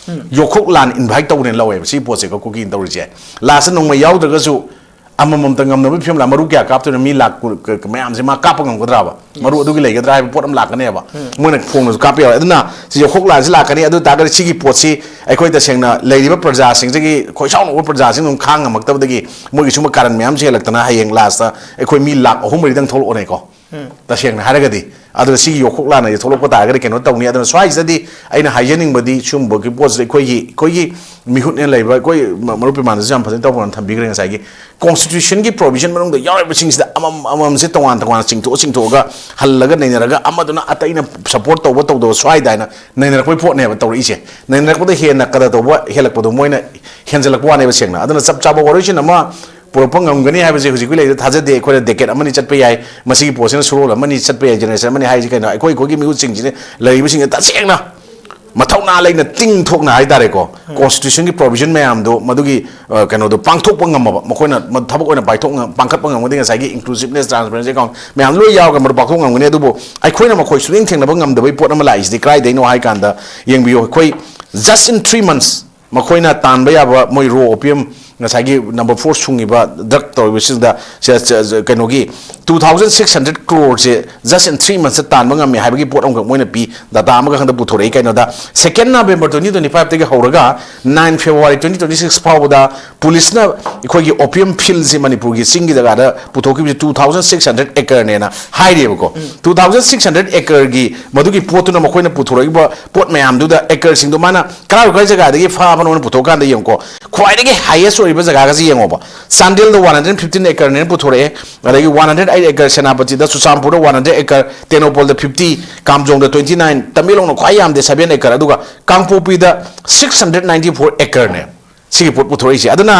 ꯌꯣꯛꯈꯣꯛ ꯂꯥꯟ invite ꯇꯧꯗꯅ ꯂꯧꯋꯦꯕ ꯁꯤ ꯄꯣꯠꯁꯦ ꯀꯨꯀꯤꯅ ꯇꯧꯔꯤꯁꯦ꯫ Lastꯇ ꯅꯣꯡꯃꯩ ꯌꯥꯎꯗ꯭ꯔꯒꯁꯨ ꯑꯃꯃꯝꯇ ꯉꯝꯅꯕꯒꯤ ꯐꯤꯕꯝ ꯂꯥꯛ, ꯃꯔꯨ ꯀꯌꯥ ꯀꯥꯞꯇꯣꯏꯅꯣ? ꯃꯤ ꯂꯥꯛ ꯀꯨ-, ꯀ-, ꯀ-, ꯃꯌꯥꯝꯁꯦ ꯃꯥ ꯀꯥꯞꯄ ꯉꯝꯒꯗ꯭ꯔꯥꯕ? ꯃꯔꯨ ꯑꯗꯨꯒꯤ ꯂꯩꯒꯗ꯭ꯔꯥ ꯍꯥꯏꯕ ꯄꯣꯠ ꯑꯃ ꯂꯥꯛꯀꯅꯦꯕ꯫ ꯃꯣꯏꯅ ꯐꯣꯡꯅꯁꯨ ꯀꯥꯞꯄ ꯌꯥꯎꯋꯦ꯫ ꯑꯗꯨꯅ ꯁꯤ ꯌꯣꯛꯈꯣꯛ ꯂꯥꯟꯁꯤ ꯂꯥꯛꯀꯅꯤ꯫ ꯑꯗꯨ ꯇꯥꯔꯒꯗꯤ ꯁꯤꯒꯤ ꯄꯣꯠꯁꯤ ꯑꯩꯈꯣꯏ ꯇꯁꯦꯡꯅ ꯂꯩꯔꯤꯕ ꯄ꯭ꯔꯖꯥꯁꯤꯡꯁꯤꯒꯤ ꯈꯣꯏꯁꯥꯎꯅꯕ ꯄ꯭ꯔꯖꯥꯁꯤꯡ ꯑꯗꯨꯝ ꯈꯥꯡ ꯉꯝꯃꯛꯇꯕꯗꯒꯤ ꯃꯣꯏꯒꯤ ꯁꯨꯝꯕ ꯀꯥꯔꯟ ꯃꯌꯥꯝꯁꯦ ꯍꯦꯜꯂꯛꯇꯅ ꯍꯌꯦꯡ lastꯇ ꯑꯩꯈꯣꯏ ꯃꯤ ꯂꯥꯛ ꯑꯍꯨꯝ ꯃꯔꯤꯗꯪ ꯊꯣꯛꯂꯛꯑꯣꯅꯦꯀꯣ꯫ ꯇꯁꯦꯡꯅ ꯍꯥꯏꯔꯒꯗꯤ꯫ ꯑꯗꯨꯅ ꯁꯤꯒꯤ ꯌꯣꯛꯈꯣꯛ ꯂꯥꯟꯅ ꯊꯣꯛꯂꯛꯄ ꯇꯥꯔꯒꯗꯤ ꯀꯩꯅꯣ ꯇꯧꯅꯤ꯫ ꯑꯗꯨꯅ ꯁ꯭ꯋꯥꯏꯁꯤꯗꯗꯤ ꯑꯩꯅ ꯍꯥꯏꯖꯅꯤꯡꯕꯗꯤ ꯁꯤꯒꯨꯝꯕꯒꯤ ꯄꯣꯠꯁꯤꯗ ꯑꯩꯈꯣꯏꯒꯤ, ꯑꯩꯈꯣꯏꯒꯤ ꯃꯤꯍꯨꯠꯅ ꯂꯩꯕ, ꯑꯩꯈꯣꯏ ꯃ-, ꯃꯔꯨꯞ ꯏꯃꯥꯟꯅꯕꯁꯨ ꯌꯥꯝ ꯐꯖꯅ ꯇꯧꯕ ꯊꯝꯕꯤꯈ꯭ꯔꯦ ꯉꯁꯥꯏꯒꯤ꯫ Constitutionꯒꯤ provision ꯃꯅꯨꯡꯗ ꯌꯥꯎꯔꯤꯕꯁꯤꯡꯁꯤꯗ ꯑꯃꯃꯝ ꯑꯃꯃꯝꯁꯦ ꯇꯣꯉꯥꯟ ꯇꯣꯉꯥꯟꯅ ꯆꯤꯡꯊꯣꯛꯑ ꯆꯤꯡꯊꯣꯛꯑꯒ ꯍꯜꯂꯒ ꯅꯩꯅꯔꯒ ꯑꯃꯗꯨꯅ ꯑꯇꯩꯅ support ꯇꯧꯕ ꯇꯧꯗꯕ ꯁ꯭ꯋꯥꯏꯗ ꯍꯥꯏꯅ ꯅꯩꯅꯔꯛꯄꯩ ꯄꯣꯠꯅꯦꯕ ꯇꯧꯔꯛꯏꯁꯦ꯫ ꯅꯩꯅꯔꯛꯄꯗ ꯍꯦꯟꯅ ꯀꯗꯔ ꯇꯧꯕ ꯍꯦꯜꯂꯛꯄꯗꯣ ꯃꯣꯏꯅ ꯍꯦꯟꯖꯜꯂꯛꯄ ꯋꯥꯅꯦꯕ ꯁꯦꯡꯅ꯫ ꯑꯗꯨꯅ ꯆꯞ ꯆꯥꯕ ꯋꯥꯔꯣꯏꯁꯤꯟ ꯑꯃ ꯄꯨꯔꯛꯄ ꯉꯝꯒꯅꯤ ꯍꯥꯏꯕꯁꯦ ꯍꯧꯖꯤꯛ ꯂꯩꯔꯤꯗ ꯊꯥꯖꯗꯦ꯫ ꯑꯩꯈꯣꯏꯅ decade ꯑꯃꯅꯤ ꯆꯠꯄ ꯌꯥꯏ, ꯃꯁꯤꯒꯤ ꯄꯣꯠꯁꯤꯅ ꯁꯨꯔꯣꯜ ꯑꯃꯅꯤ ꯆꯠꯄ ꯌꯥꯏ, generation ꯑꯃꯅꯤ ꯍꯥꯏꯁꯤ ꯀꯩꯅꯣ? ꯑꯩꯈꯣꯏ, ꯑꯩꯈꯣꯏꯒꯤ ꯃꯤꯍꯨꯠꯁꯤꯡꯁꯤꯅ, ꯂꯩꯔꯤꯕꯁꯤꯡꯁꯤ ꯇꯁꯦꯡꯅ ꯃꯊꯧꯅꯥ ꯂꯩꯅ ꯇꯤꯡ ꯊꯣꯛꯅ ꯍꯥꯏꯇꯥꯔꯦꯀꯣ, constitutionꯒꯤ provision ꯃꯌꯥꯝꯗꯣ ꯃꯗꯨꯒꯤ, ꯑ, ꯀꯩꯅꯣꯗꯣ ꯄꯥꯡꯊꯣꯛꯄ ꯉꯝꯃꯕ, ꯃꯈꯣꯏꯅ ꯃ-, ꯊꯕꯛ ꯑꯣꯏꯅ ꯄꯥꯏꯊꯣꯛ ꯉꯝ-, ꯄꯥꯡꯈꯠꯄ ꯉꯝꯒꯅꯤ꯫ ꯉꯁꯥꯏꯒꯤ inclusiveness, transparency account ꯃꯌꯥꯝ ꯂꯣꯏ ꯌꯥꯎꯔꯒ ꯃꯗꯨ ꯄꯥꯡꯊꯣꯛ ꯉꯝꯒꯅꯤ꯫ ꯑꯗꯨꯕꯨ ꯑꯩꯈꯣꯏꯅ ꯃꯈꯣꯏ ꯁꯨꯡꯊꯦꯡ ꯊꯦꯡꯅꯕ ꯉꯝꯗꯕꯒꯤ ꯄꯣꯠ ꯑꯃ ꯂꯥꯛꯏꯁꯤꯗꯤ ꯀꯗꯥꯏꯗꯩꯅꯣ ꯍꯥꯏ ꯀꯥꯟꯗ, ꯌꯦꯡꯕꯤꯌꯨ, ꯑꯩꯈꯣꯏ just in three months ꯃꯈꯣꯏꯅ ꯇꯥꯟꯕ ꯌꯥꯕ ꯃꯣꯏ raw opium, ꯉꯁꯥꯏꯒꯤ number four ꯁꯨꯡꯉꯤꯕ drug ꯇꯧꯔꯤꯕꯁꯤꯡꯗ ꯁ-, ꯁ-, ꯁ-, ꯀꯩꯅꯣꯒꯤ two thousand six hundred crore say just in three months ꯇꯥꯟꯕ ꯉꯝꯃꯦ ꯍꯥꯏꯕꯒꯤ ꯄꯣꯠ ꯑꯃꯈꯛ ꯃꯣꯏꯅ ꯄꯤ, data ꯑꯃꯈꯛ ꯍꯟꯗꯛ ꯄꯨꯊꯣꯔꯛꯏ꯫ ꯀꯩꯅꯣꯗ, second November twenty twenty five ꯇꯒꯤ ꯍꯧꯔꯒ nine February twenty twenty six ꯐꯥꯎꯕꯗ ꯄꯨꯂꯤꯁꯅ ꯑꯩꯈꯣꯏꯒꯤ opium field ꯁꯦ ꯃꯅꯤꯄꯨꯔꯒꯤ ꯆꯤꯡꯒꯤ ꯖꯒꯥꯗ ꯄꯨꯊꯣꯛꯈꯤꯕꯁꯦ two thousand six hundred acre ꯅꯦꯅ ꯍꯥꯏꯔꯤꯕꯀꯣ꯫ Two thousand six hundred acre ꯒꯤ ꯃꯗꯨꯒꯤ ꯄꯣꯠꯇꯨꯅ ꯃꯈꯣꯏꯅ ꯄꯨꯊꯣꯔꯛꯏꯕ ꯄꯣꯠ ꯃꯌꯥꯝꯗꯨꯗ acre ꯁꯤꯡꯗꯣ ꯃꯥꯅ ꯀꯔꯥꯏ ꯀꯔꯥꯏ ꯖꯒꯥꯗꯒꯤ ꯐꯥꯕꯅꯣꯅ ꯄꯨꯊꯣꯛꯀꯥꯟꯗ ꯌꯦꯡꯉꯨꯀꯣ, ꯈ꯭ꯋꯥꯏꯗꯒꯤ highest ꯑꯣꯏꯔꯤꯕ ꯖꯒꯥꯒꯁꯤ ꯌꯦꯡꯉꯣꯕ꯫ ꯆꯥꯟꯗꯦꯜꯗ one hundred fifteen acre ꯅꯦꯅ ꯄꯨꯊꯣꯔꯛꯑꯦ, ꯑꯗꯒꯤ one hundred eight acre ꯁꯦꯅꯥꯄꯇꯤꯗ, ꯆꯨꯔꯆꯥꯟꯄꯨꯔꯗ one hundred acre, ꯇꯦꯡꯅꯧꯄꯜꯗ fifty, ꯀꯥꯝꯖꯣꯡꯗ twenty nine, ꯇꯃꯦꯡꯂꯣꯡꯅ ꯈ꯭ꯋꯥꯏ ꯌꯥꯝꯗꯦ seven acre, ꯑꯗꯨꯒ ꯀꯥꯡꯄꯣꯛꯄꯤꯗ six hundred ninety four acre ꯅꯦ꯫ ꯁꯤꯒꯤ ꯄꯣꯠ ꯄꯨꯊꯣꯔꯛꯏꯁꯦ꯫ ꯑꯗꯨꯅ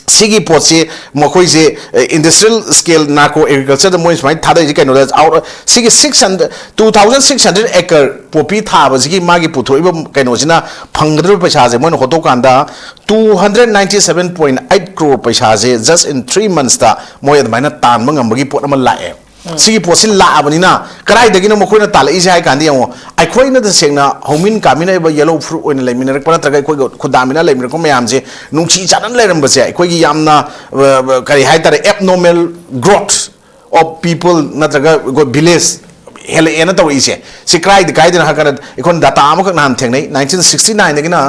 ꯁꯤꯒꯤ ꯄꯣꯠꯁꯤ ꯃꯈꯣꯏꯁꯦ industrial scale narco agriculture ꯗ ꯃꯣꯏ ꯁꯨꯃꯥꯏꯅ ꯊꯥꯗꯔꯤꯁꯦ ꯀꯩꯅꯣꯗ, out ꯁꯤꯒꯤ six hundred, two thousand six hundred acre poppy ꯊꯥꯕꯁꯤꯒꯤ ꯃꯥꯒꯤ ꯄꯨꯊꯣꯛꯏꯕ ꯀꯩꯅꯣꯁꯤꯅ ꯐꯪꯒꯗꯧꯔꯤꯕ ꯄꯩꯁꯥꯁꯦ ꯃꯣꯏꯅ ꯍꯣꯠꯇꯣꯛꯀꯥꯟꯗ two hundred ninety seven point eight crore ꯄꯩꯁꯥꯁꯦ just in three months ꯇ ꯃꯣꯏ ꯑꯗꯨꯃꯥꯏꯅ ꯇꯥꯟꯕ ꯉꯝꯕꯒꯤ ꯄꯣꯠ ꯑꯃ ꯂꯥꯛꯑꯦ꯫ ꯁꯤꯒꯤ ꯄꯣꯠꯁꯤ ꯂꯥꯛꯑꯕꯅꯤꯅ ꯀꯗꯥꯏꯗꯒꯤꯅꯣ ꯃꯈꯣꯏꯅ ꯇꯥꯜꯂꯛꯏꯁꯦ ꯍꯥꯏ ꯀꯥꯟꯗ ꯌꯦꯡꯉꯣ, ꯑꯩꯈꯣꯏꯅ ꯇꯁꯦꯡꯅ ꯍꯧꯃꯤꯟ ꯀꯥꯃꯤꯟꯅꯔꯤꯕ yellow fruit ꯑꯣꯏꯅ ꯂꯩꯃꯤꯟꯅꯔꯛꯄ ꯅꯠꯇ꯭ꯔꯒ ꯑꯩꯈꯣꯏꯒ ꯈꯨꯟꯗꯥꯃꯤꯟꯅ ꯂꯩꯃꯤꯟꯅꯔꯛꯄ ꯃꯌꯥꯝꯁꯦ ꯅꯨꯡꯁꯤ ꯆꯥꯟꯅꯅ ꯂꯩꯔꯝꯕꯁꯦ ꯑꯩꯈꯣꯏꯒꯤ ꯌꯥꯝꯅ ꯑ, ꯀꯔꯤ ꯍꯥꯏꯇꯥꯔꯦ, abnormal growth of people ꯅꯠꯇ꯭ꯔꯒ ꯑꯩꯈꯣꯏ village ꯍꯦꯜꯂꯛꯑꯦꯅ ꯇꯧꯔꯛꯏꯁꯦ꯫ ꯁꯤ ꯀꯗꯥꯏꯗ ꯀꯥꯏꯗꯅꯣ ꯍꯥꯏ ꯀꯥꯟꯗ ꯑꯩꯈꯣꯏꯅ data ꯑꯃꯈꯛ ꯅꯍꯥꯟ ꯊꯦꯡꯅꯩ, nineteen sixty nine ꯗꯒꯤꯅ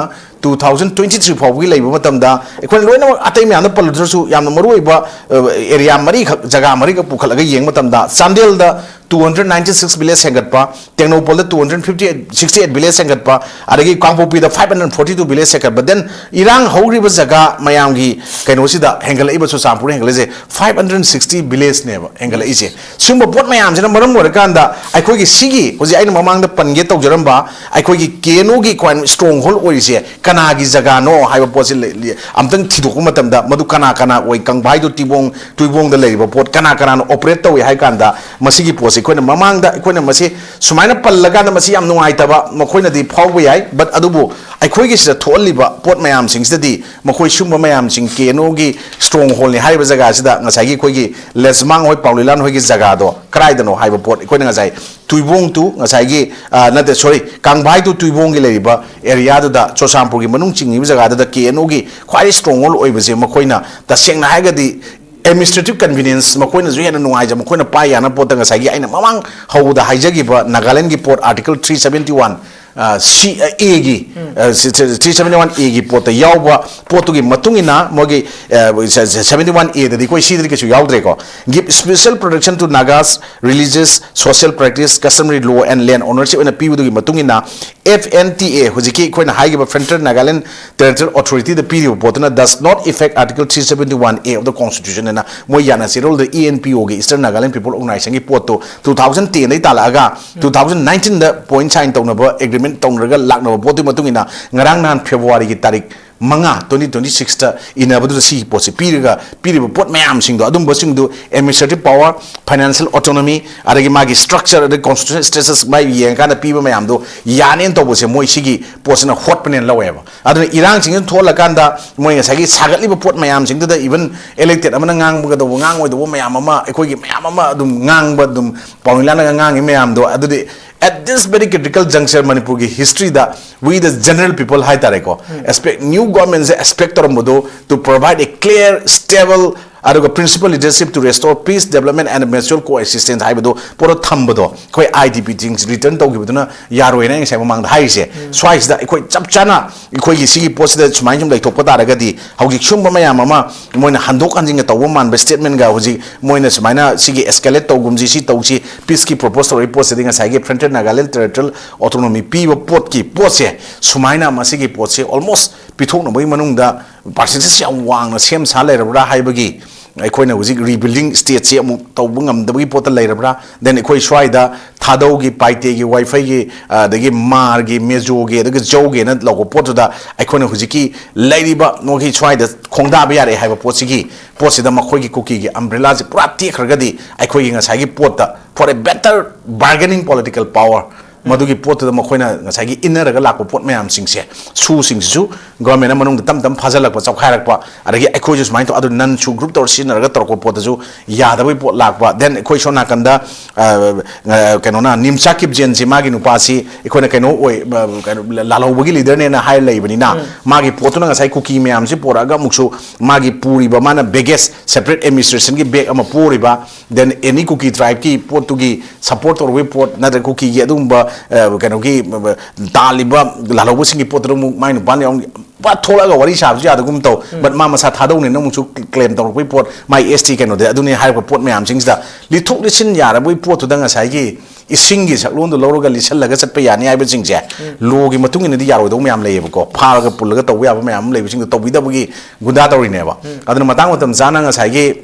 two thousand twenty three ꯐꯥꯎꯕꯒꯤ ꯂꯩꯕ ꯃꯇꯝꯗ ꯑꯩꯈꯣꯏꯅ ꯂꯣꯏꯅꯃꯛ ꯑꯇꯩ ꯃꯌꯥꯝꯗ ꯄꯜꯂꯨꯗ꯭ꯔꯁꯨ ꯌꯥꯝꯅ ꯃꯔꯨꯑꯣꯏꯕ ꯑ, area ꯃꯔꯤꯈꯛ, ꯖꯒꯥ ꯃꯔꯤꯈꯛ ꯄꯨꯈꯠꯂꯒ ꯌꯦꯡꯕ ꯃꯇꯝꯗ ꯆꯥꯟꯗꯦꯜꯗ two hundred ninety six village ꯍꯦꯟꯒꯠꯄ, ꯇꯦꯡꯅꯧꯄꯜꯗ two hundred fifty eight, sixty eight village ꯍꯦꯟꯒꯠꯄ, ꯑꯗꯒꯤ ꯀꯥꯡꯄꯣꯛꯄꯤꯗ five hundred forty two village ꯍꯦꯟꯒꯠꯄ꯫ Then ꯏꯔꯥꯡ ꯍꯧꯔꯤꯕ ꯖꯒꯥ ꯃꯌꯥꯝꯒꯤ ꯀꯩꯅꯣꯁꯤꯗ ꯍꯦꯟꯒꯠꯂꯛꯏꯕ, Churachandpur ꯍꯦꯟꯒꯠꯂꯛꯏꯁꯦ five hundred sixty village ꯅꯦꯕ ꯍꯦꯟꯒꯠꯂꯛꯏꯁꯦ꯫ ꯁꯤꯒꯨꯝꯕ ꯄꯣꯠ ꯃꯌꯥꯝꯁꯤꯅ ꯃꯔꯝ ꯑꯣꯏꯔꯀꯥꯟꯗ ꯑꯩꯈꯣꯏꯒꯤ ꯁꯤꯒꯤ ꯍꯧꯖꯤꯛ ꯑꯩꯅ ꯃꯃꯥꯡꯗ ꯄꯟꯒꯦ ꯇꯧꯖꯔꯝꯕ ꯑꯩꯈꯣꯏꯒꯤ ꯀꯦ ꯑꯦꯟ ꯑꯣꯒꯤ ꯈ꯭ꯋꯥꯏ stronghold ꯑꯣꯏꯔꯤꯁꯦ ꯀꯅꯥꯒꯤ ꯖꯒꯥꯅꯣ ꯍꯥꯏꯕ ꯄꯣꯠꯁꯤ ꯂꯩ-, ꯂꯩ-, ꯑꯝꯇꯪ ꯊꯤꯗꯣꯛꯄ ꯃꯇꯝꯗ ꯃꯗꯨ ꯀꯅꯥ ꯀꯅꯥ ꯑꯣꯏ, ꯀꯪꯕꯥꯏꯗꯨ ꯇꯨꯏꯕꯣꯡ, ꯇꯨꯏꯕꯣꯡꯗ ꯂꯩꯔꯤꯕ ꯄꯣꯠ ꯀꯅꯥ ꯀꯅꯥꯅ operate ꯇꯧꯏ ꯍꯥꯏ ꯀꯥꯟꯗ ꯃꯁꯤꯒꯤ ꯄꯣꯠꯁꯤ ꯑꯩꯈꯣꯏꯅ ꯃꯃꯥꯡꯗ ꯑꯩꯈꯣꯏꯅ ꯃꯁꯤ ꯁꯨꯃꯥꯏꯅ ꯄꯜꯂꯀꯥꯟꯗ ꯃꯁꯤ ꯌꯥꯝ ꯅꯨꯡꯉꯥꯏꯇꯕ ꯃꯈꯣꯏꯅꯗꯤ ꯐꯥꯎꯕ ꯌꯥꯏ, but ꯑꯗꯨꯕꯨ ꯑꯩꯈꯣꯏꯒꯤ ꯁꯤꯗ ꯊꯣꯛꯍꯜꯂꯤꯕ ꯄꯣꯠ ꯃꯌꯥꯝꯁꯤꯡꯁꯤꯗꯗꯤ ꯃꯈꯣꯏ ꯁꯨꯝꯕ ꯃꯌꯥꯝꯁꯤꯡ ꯀꯦ ꯑꯦꯟ ꯑꯣꯒꯤ stronghold ꯅꯤ ꯍꯥꯏꯔꯤꯕ ꯖꯒꯥꯁꯤꯗ ꯉꯁꯥꯏꯒꯤ ꯑꯩꯈꯣꯏꯒꯤ ꯂꯦꯁꯃꯥꯡ ꯍꯣꯏ, ꯄꯥꯎꯂꯤꯂꯥꯟ ꯍꯣꯏꯒꯤ ꯖꯒꯥꯗꯣ ꯀꯗꯥꯏꯗꯅꯣ ꯍꯥꯏꯕ ꯄꯣꯠ ꯑꯩꯈꯣꯏꯅ ꯉꯁꯥꯏ ꯇꯨꯏꯕꯣꯡ ꯇꯨ ꯉꯁꯥꯏꯒꯤ, ꯑ, ꯅꯠꯇꯦ, sorry, ꯀꯥꯡꯕꯥꯏ ꯇꯨ ꯇꯨꯏꯕꯣꯡꯒꯤ ꯂꯩꯔꯤꯕ area ꯗꯨꯗ, ꯆꯨꯔꯆꯥꯟꯄꯨꯔꯒꯤ ꯃꯅꯨꯡ ꯆꯤꯡꯉꯤꯕ ꯖꯒꯥꯗꯨꯗ ꯀꯦ ꯑꯦꯟ ꯑꯣꯒꯤ ꯈ꯭ꯋꯥꯏꯗꯒꯤ stronghold ꯑꯣꯏꯕꯁꯦ ꯃꯈꯣꯏꯅ ꯇꯁꯦꯡꯅ ꯍꯥꯏꯔꯒꯗꯤ administrative convenience ꯃꯈꯣꯏꯅꯁꯨ ꯍꯦꯟꯅ ꯅꯨꯡꯉꯥꯏꯖꯕ, ꯃꯈꯣꯏꯅ ꯄꯥꯏ ꯌꯥꯅꯕ ꯄꯣꯠꯇ ꯉꯁꯥꯏꯒꯤ ꯑꯩꯅ ꯃꯃꯥꯡ ꯍꯧꯕꯗ ꯍꯥꯏꯖꯈꯤꯕ ꯅꯥꯒꯥꯂꯦꯟꯒꯤ ꯄꯣꯠ Article three seventy one, ꯑ, C, ꯑ, A ꯒꯤ, ꯑ, three seventy one A ꯒꯤ ꯄꯣꯠꯇ ꯌꯥꯎꯕ ꯄꯣꯠꯇꯨꯒꯤ ꯃꯇꯨꯡ ꯏꯟꯅ ꯃꯣꯏꯒꯤ, ꯑ, seventy one A ꯗꯗꯤ ꯑꯩꯈꯣꯏ ꯁꯤꯗꯗꯤ ꯀꯩꯁꯨ ꯌꯥꯎꯗ꯭ꯔꯦꯀꯣ꯫ Give special protection to Nagas religious, social practice, customary law and land ownership ꯑꯣꯏꯅ ꯄꯤꯕꯗꯨꯒꯤ ꯃꯇꯨꯡ ꯏꯟꯅ F N T A, ꯍꯧꯖꯤꯛꯀꯤ ꯑꯩꯈꯣꯏꯅ ꯍꯥꯏꯈꯤꯕ Frontier Nagaland Territorial Authority ꯗ ꯄꯤꯔꯤꯕ ꯄꯣꯠꯇꯨꯅ does not affect Article three seventy one A of the Constitution ꯍꯥꯏꯅ ꯃꯣꯏ ꯌꯥꯅ ꯆꯦꯔꯣꯜꯗ E N P O ꯒꯤ, Eastern Nagaland People Organization ꯒꯤ ꯄꯣꯠꯇꯣ two thousand ten ꯗꯒꯤ ꯇꯥꯜꯂꯛꯑꯒ two thousand nineteen ꯗ point sign ꯇꯧꯅꯕ, agreement ꯇꯧꯅꯔꯒ ꯂꯥꯛꯅꯕ ꯄꯣꯠꯇꯨꯒꯤ ꯃꯇꯨꯡ ꯏꯟꯅ ꯉꯔꯥꯡ ꯅꯍꯥꯟ February ꯒꯤ ꯇꯥꯔꯤꯛ ꯃꯉꯥ, twenty twenty sixꯇ ꯏꯟꯅꯕꯗꯨꯗ ꯁꯤꯒꯤ ꯄꯣꯠꯁꯤ ꯄꯤꯔꯒ, ꯄꯤꯔꯤꯕ ꯄꯣꯠ ꯃꯌꯥꯝꯁꯤꯡꯗꯣ, ꯑꯗꯨꯝꯕꯁꯤꯡꯗꯨ administrative power, financial autonomy, ꯑꯗꯒꯤ ꯃꯥꯒꯤ structure, ꯑꯗꯒꯤ constitutional status ꯃꯥꯏ ꯌꯦꯡꯉꯀꯥꯟꯗ ꯄꯤꯕ ꯃꯌꯥꯝꯗꯣ ꯌꯥꯅꯦꯅ ꯇꯧꯕꯁꯦ ꯃꯣꯏ ꯁꯤꯒꯤ ꯄꯣꯠꯁꯤꯅ ꯍꯣꯠꯄꯅꯦꯅ ꯂꯧꯋꯦꯕ꯫ ꯑꯗꯨꯅ ꯏꯔꯥꯡꯁꯤꯡꯁꯤꯅ ꯊꯣꯛꯍꯜꯂꯀꯥꯟꯗ ꯃꯣꯏ ꯉꯁꯥꯏꯒꯤ ꯁꯥꯒꯠꯂꯤꯕ ꯄꯣꯠ ꯃꯌꯥꯝꯁꯤꯡꯗꯨꯗ even elected ꯑꯃꯅ ꯉꯥꯡꯕꯒꯗꯧꯕ, ꯉꯥꯡꯉꯣꯏꯗꯧꯕ ꯃꯌꯥꯝ ꯑꯃ, ꯑꯩꯈꯣꯏꯒꯤ ꯃꯌꯥꯝ ꯑꯃ ꯑꯗꯨꯝ ꯉꯥꯡꯕ, ꯑꯗꯨꯝ ꯄꯥꯎꯃꯤꯂꯥꯅꯒ ꯉꯥꯡꯉꯤ ꯃꯌꯥꯝꯗꯣ, ꯑꯗꯨꯗꯤ at this very critical juncture ꯃꯅꯤꯄꯨꯔꯒꯤ historyꯗ we the general people ꯍꯥꯏꯇꯥꯔꯦꯀꯣ, expect new governmentꯁꯦ expect ꯇꯧꯔꯝꯕꯗꯣ, to provide a clear, stable, ꯑꯗꯨꯒ principle leadership to restore peace, development and mutual coexistence ꯍꯥꯏꯕꯗꯣ ꯄꯣꯠꯇꯣ ꯊꯝꯕꯗꯣ, ꯑꯩꯈꯣꯏ IDP return ꯇꯧꯈꯤꯕꯗꯨꯅ ꯌꯥꯔꯣꯏꯅ ꯑꯩ ꯉꯁꯥꯏ ꯃꯃꯥꯡꯗ ꯍꯥꯏꯔꯤꯁꯦ꯫ ꯁ꯭ꯋꯥꯏꯁꯤꯗ ꯑꯩꯈꯣꯏ ꯆꯞ ꯆꯥꯅ ꯑꯩꯈꯣꯏꯒꯤ ꯁꯤꯒꯤ ꯄꯣꯠꯁꯤꯗ ꯁꯨꯃꯥꯏꯅ ꯁꯨꯝ ꯂꯩꯊꯣꯛꯄ ꯇꯥꯔꯒꯗꯤ, ꯍꯧꯖꯤꯛ ꯁꯨꯝꯕ ꯃꯌꯥꯝ ꯑꯃ ꯃꯣꯏꯅ ꯍꯟꯗꯣꯛ ꯍꯟꯖꯤꯟꯒ ꯇꯧꯕ ꯃꯥꯟꯕ statementꯒ, ꯍꯧꯖꯤꯛ ꯃꯣꯏꯅ ꯁꯨꯃꯥꯏꯅ ꯁꯤꯒꯤ escalate ꯇꯧꯒꯨꯝꯁꯤ, ꯁꯤ ꯇꯧꯁꯤ, peaceꯀꯤ propose ꯇꯧꯔꯛꯏ ꯄꯣꯠꯁꯤꯗꯤ ꯉꯁꯥꯏꯒꯤ Frontier Nagaland territorial autonomy ꯄꯤꯕ ꯄꯣꯠꯀꯤ ꯄꯣꯠꯁꯦ, ꯁꯨꯃꯥꯏꯅ ꯃꯁꯤꯒꯤ ꯄꯣꯠꯁꯦ almost ꯄꯤꯊꯣꯛꯅꯕꯒꯤ ꯃꯅꯨꯡꯗ percentage ꯌꯥꯝ ꯋꯥꯡꯅ ꯁꯦꯝ ꯁꯥ ꯂꯩꯔꯕ꯭ꯔꯥ ꯍꯥꯏꯕꯒꯤ, ꯑꯩꯈꯣꯏꯅ ꯍꯧꯖꯤꯛ rebuilding stateꯁꯤ ꯑꯃꯨꯛ ꯇꯧꯕ ꯉꯝꯗꯕꯒꯤ ꯄꯣꯠꯇ ꯂꯩꯔꯕ꯭ꯔꯥ? Then ꯑꯩꯈꯣꯏ ꯁ꯭ꯋꯥꯏꯗ ꯊꯥꯗꯧꯒꯤ, ꯄꯥꯏꯇꯦꯒꯤ, ꯋꯥꯏꯐꯩꯒꯤ, ꯑꯗꯒꯤ ꯃꯥꯔꯒꯤ, ꯃꯦꯖꯣꯒꯤ, ꯑꯗꯒꯤ ꯖꯧꯒꯤꯅ ꯂꯧꯕ ꯄꯣꯠꯇꯨꯗ ꯑꯩꯈꯣꯏꯅ ꯍꯧꯖꯤꯛꯀꯤ ꯂꯩꯔꯤꯕ ꯃꯈꯣꯏꯒꯤ ꯁ꯭ꯋꯥꯏꯗ ꯈꯣꯡꯗꯥꯕ ꯌꯥꯔꯦ ꯍꯥꯏꯕ ꯄꯣꯠꯁꯤꯒꯤ, ꯄꯣꯠꯁꯤꯗ ꯃꯈꯣꯏꯒꯤ ꯀꯨꯀꯤꯒꯤ umbrellaꯁꯦ ꯄꯨꯔꯥ ꯇꯦꯛꯈ꯭ꯔꯒꯗꯤ, ꯑꯩꯈꯣꯏꯒꯤ ꯉꯁꯥꯏꯒꯤ ꯄꯣꯠꯇ for a better bargaining political power, ꯃꯗꯨꯒꯤ ꯄꯣꯠꯇꯨꯗ ꯃꯈꯣꯏꯅ ꯉꯁꯥꯏꯒꯤ ꯏꯟꯅꯔꯒ ꯂꯥꯛꯄ ꯄꯣꯠ ꯃꯌꯥꯝꯁꯤꯡꯁꯦ, ꯁꯨꯁꯤꯡꯁꯤꯁꯨ governmentꯅ ꯃꯅꯨꯡꯗ ꯇꯞ ꯇꯞ ꯐꯥꯖꯤꯜꯂꯛꯄ, ꯆꯥꯎꯈꯥꯏꯔꯛꯄ, ꯑꯗꯒꯤ ꯑꯩꯈꯣꯏꯁꯨ ꯁꯨꯃꯥꯏꯅ ꯇꯧ, ꯑꯗꯨ non SoO group ꯇꯧꯔ ꯁꯤꯖꯤꯟꯅꯔꯒ ꯇꯧꯔꯛꯄ ꯄꯣꯠꯇꯁꯨ ꯌꯥꯗꯕꯒꯤ ꯄꯣꯠ ꯂꯥꯛꯄ, then ꯑꯩꯈꯣꯏ ꯁꯣꯝ ꯅꯥꯀꯟꯗ, ꯑ, ꯑ, ꯀꯩꯅꯣꯅ, ꯅꯤꯝꯆꯥ ꯀꯤꯞꯖꯦꯟꯁꯤ, ꯃꯥꯒꯤ ꯅꯨꯄꯥꯁꯤ ꯑꯩꯈꯣꯏꯅ ꯀꯩꯅꯣ ꯑꯣꯏ, ꯑ, ꯀꯩꯅꯣ, ꯂꯥꯜꯍꯧꯕꯒꯤ leaderꯅꯦꯅ ꯍꯥꯏꯔ ꯂꯩꯕꯅꯤꯅ, ꯃꯥꯒꯤ ꯄꯣꯠꯇꯨꯅ ꯉꯁꯥꯏ ꯀꯨꯀꯤ ꯃꯌꯥꯝꯁꯤ ꯄꯨꯔꯛꯑꯒ ꯑꯃꯨꯛꯁꯨ ꯃꯥꯒꯤ ꯄꯨꯔꯤꯕ, ꯃꯥꯅ baggage, separate administrationꯒꯤ bag ꯑꯃ ꯄꯨꯔꯤꯕ, then any Kuki tribeꯀꯤ ꯄꯣꯠꯇꯨꯒꯤ support ꯇꯧꯔꯨꯕꯒꯤ ꯄꯣꯠ, ꯅꯠꯇ꯭ꯔꯒ ꯀꯨꯀꯤꯒꯤ ꯑꯗꯨꯒꯨꯝꯕ, ꯑ, ꯀꯩꯅꯣꯒꯤ, ꯑ, ꯇꯥꯜꯂꯤꯕ ꯂꯥꯜꯍꯧꯕꯁꯤꯡꯒꯤ ꯄꯣꯠꯇꯨꯗ ꯑꯃꯨꯛ ꯃꯥꯏ ꯅꯨꯄꯥꯅ ꯌꯥꯎ-, ꯄꯨꯔꯥ ꯊꯣꯛꯂꯛꯑꯒ ꯋꯥꯔꯤ ꯁꯥꯕꯁꯨ ꯌꯥꯗꯒꯨꯝ ꯇꯧ, but ꯃꯥ ꯃꯁꯥ ꯊꯥꯗꯧꯅꯦꯅ ꯑꯃꯨꯛꯁꯨ claim ꯇꯧꯔꯛꯄꯒꯤ ꯄꯣꯠ, ꯃꯥꯏ ST ꯀꯩꯅꯣꯗ ꯑꯗꯨꯅꯤ ꯍꯥꯏꯔꯛꯄ ꯄꯣꯠ ꯃꯌꯥꯝꯁꯤꯡꯁꯤꯗ ꯂꯤꯊꯣꯛ ꯂꯤꯁꯤꯟ ꯌꯥꯔꯕꯒꯤ ꯄꯣꯠꯇꯨꯗ ꯉꯁꯥꯏꯒꯤ ꯏꯁꯤꯡꯒꯤ ꯁꯛꯂꯣꯟꯗꯨ ꯂꯧꯔꯒ ꯂꯤꯁꯜꯂꯒ ꯆꯠꯄ ꯌꯥꯅꯤ ꯍꯥꯏꯕꯁꯤꯡꯁꯦ, lawꯒꯤ ꯃꯇꯨꯡ ꯏꯟꯅꯗꯤ ꯌꯥꯔꯣꯏꯗꯧꯕ ꯃꯌꯥꯝ ꯂꯩꯌꯦꯕꯀꯣ, ꯐꯥꯔꯒ ꯄꯨꯜꯂꯒ ꯇꯧꯕ ꯌꯥꯕ ꯃꯌꯥꯝ ꯑꯃ ꯂꯩꯕꯁꯤꯡꯗꯣ ꯇꯧꯕꯤꯗꯕꯒꯤ ꯒꯨꯟꯗꯥ ꯇꯧꯔꯤꯅꯦꯕ꯫ ꯑꯗꯨꯅ ꯃꯇꯥꯡ ꯃꯇꯝ ꯆꯥꯅ ꯉꯁꯥꯏꯒꯤ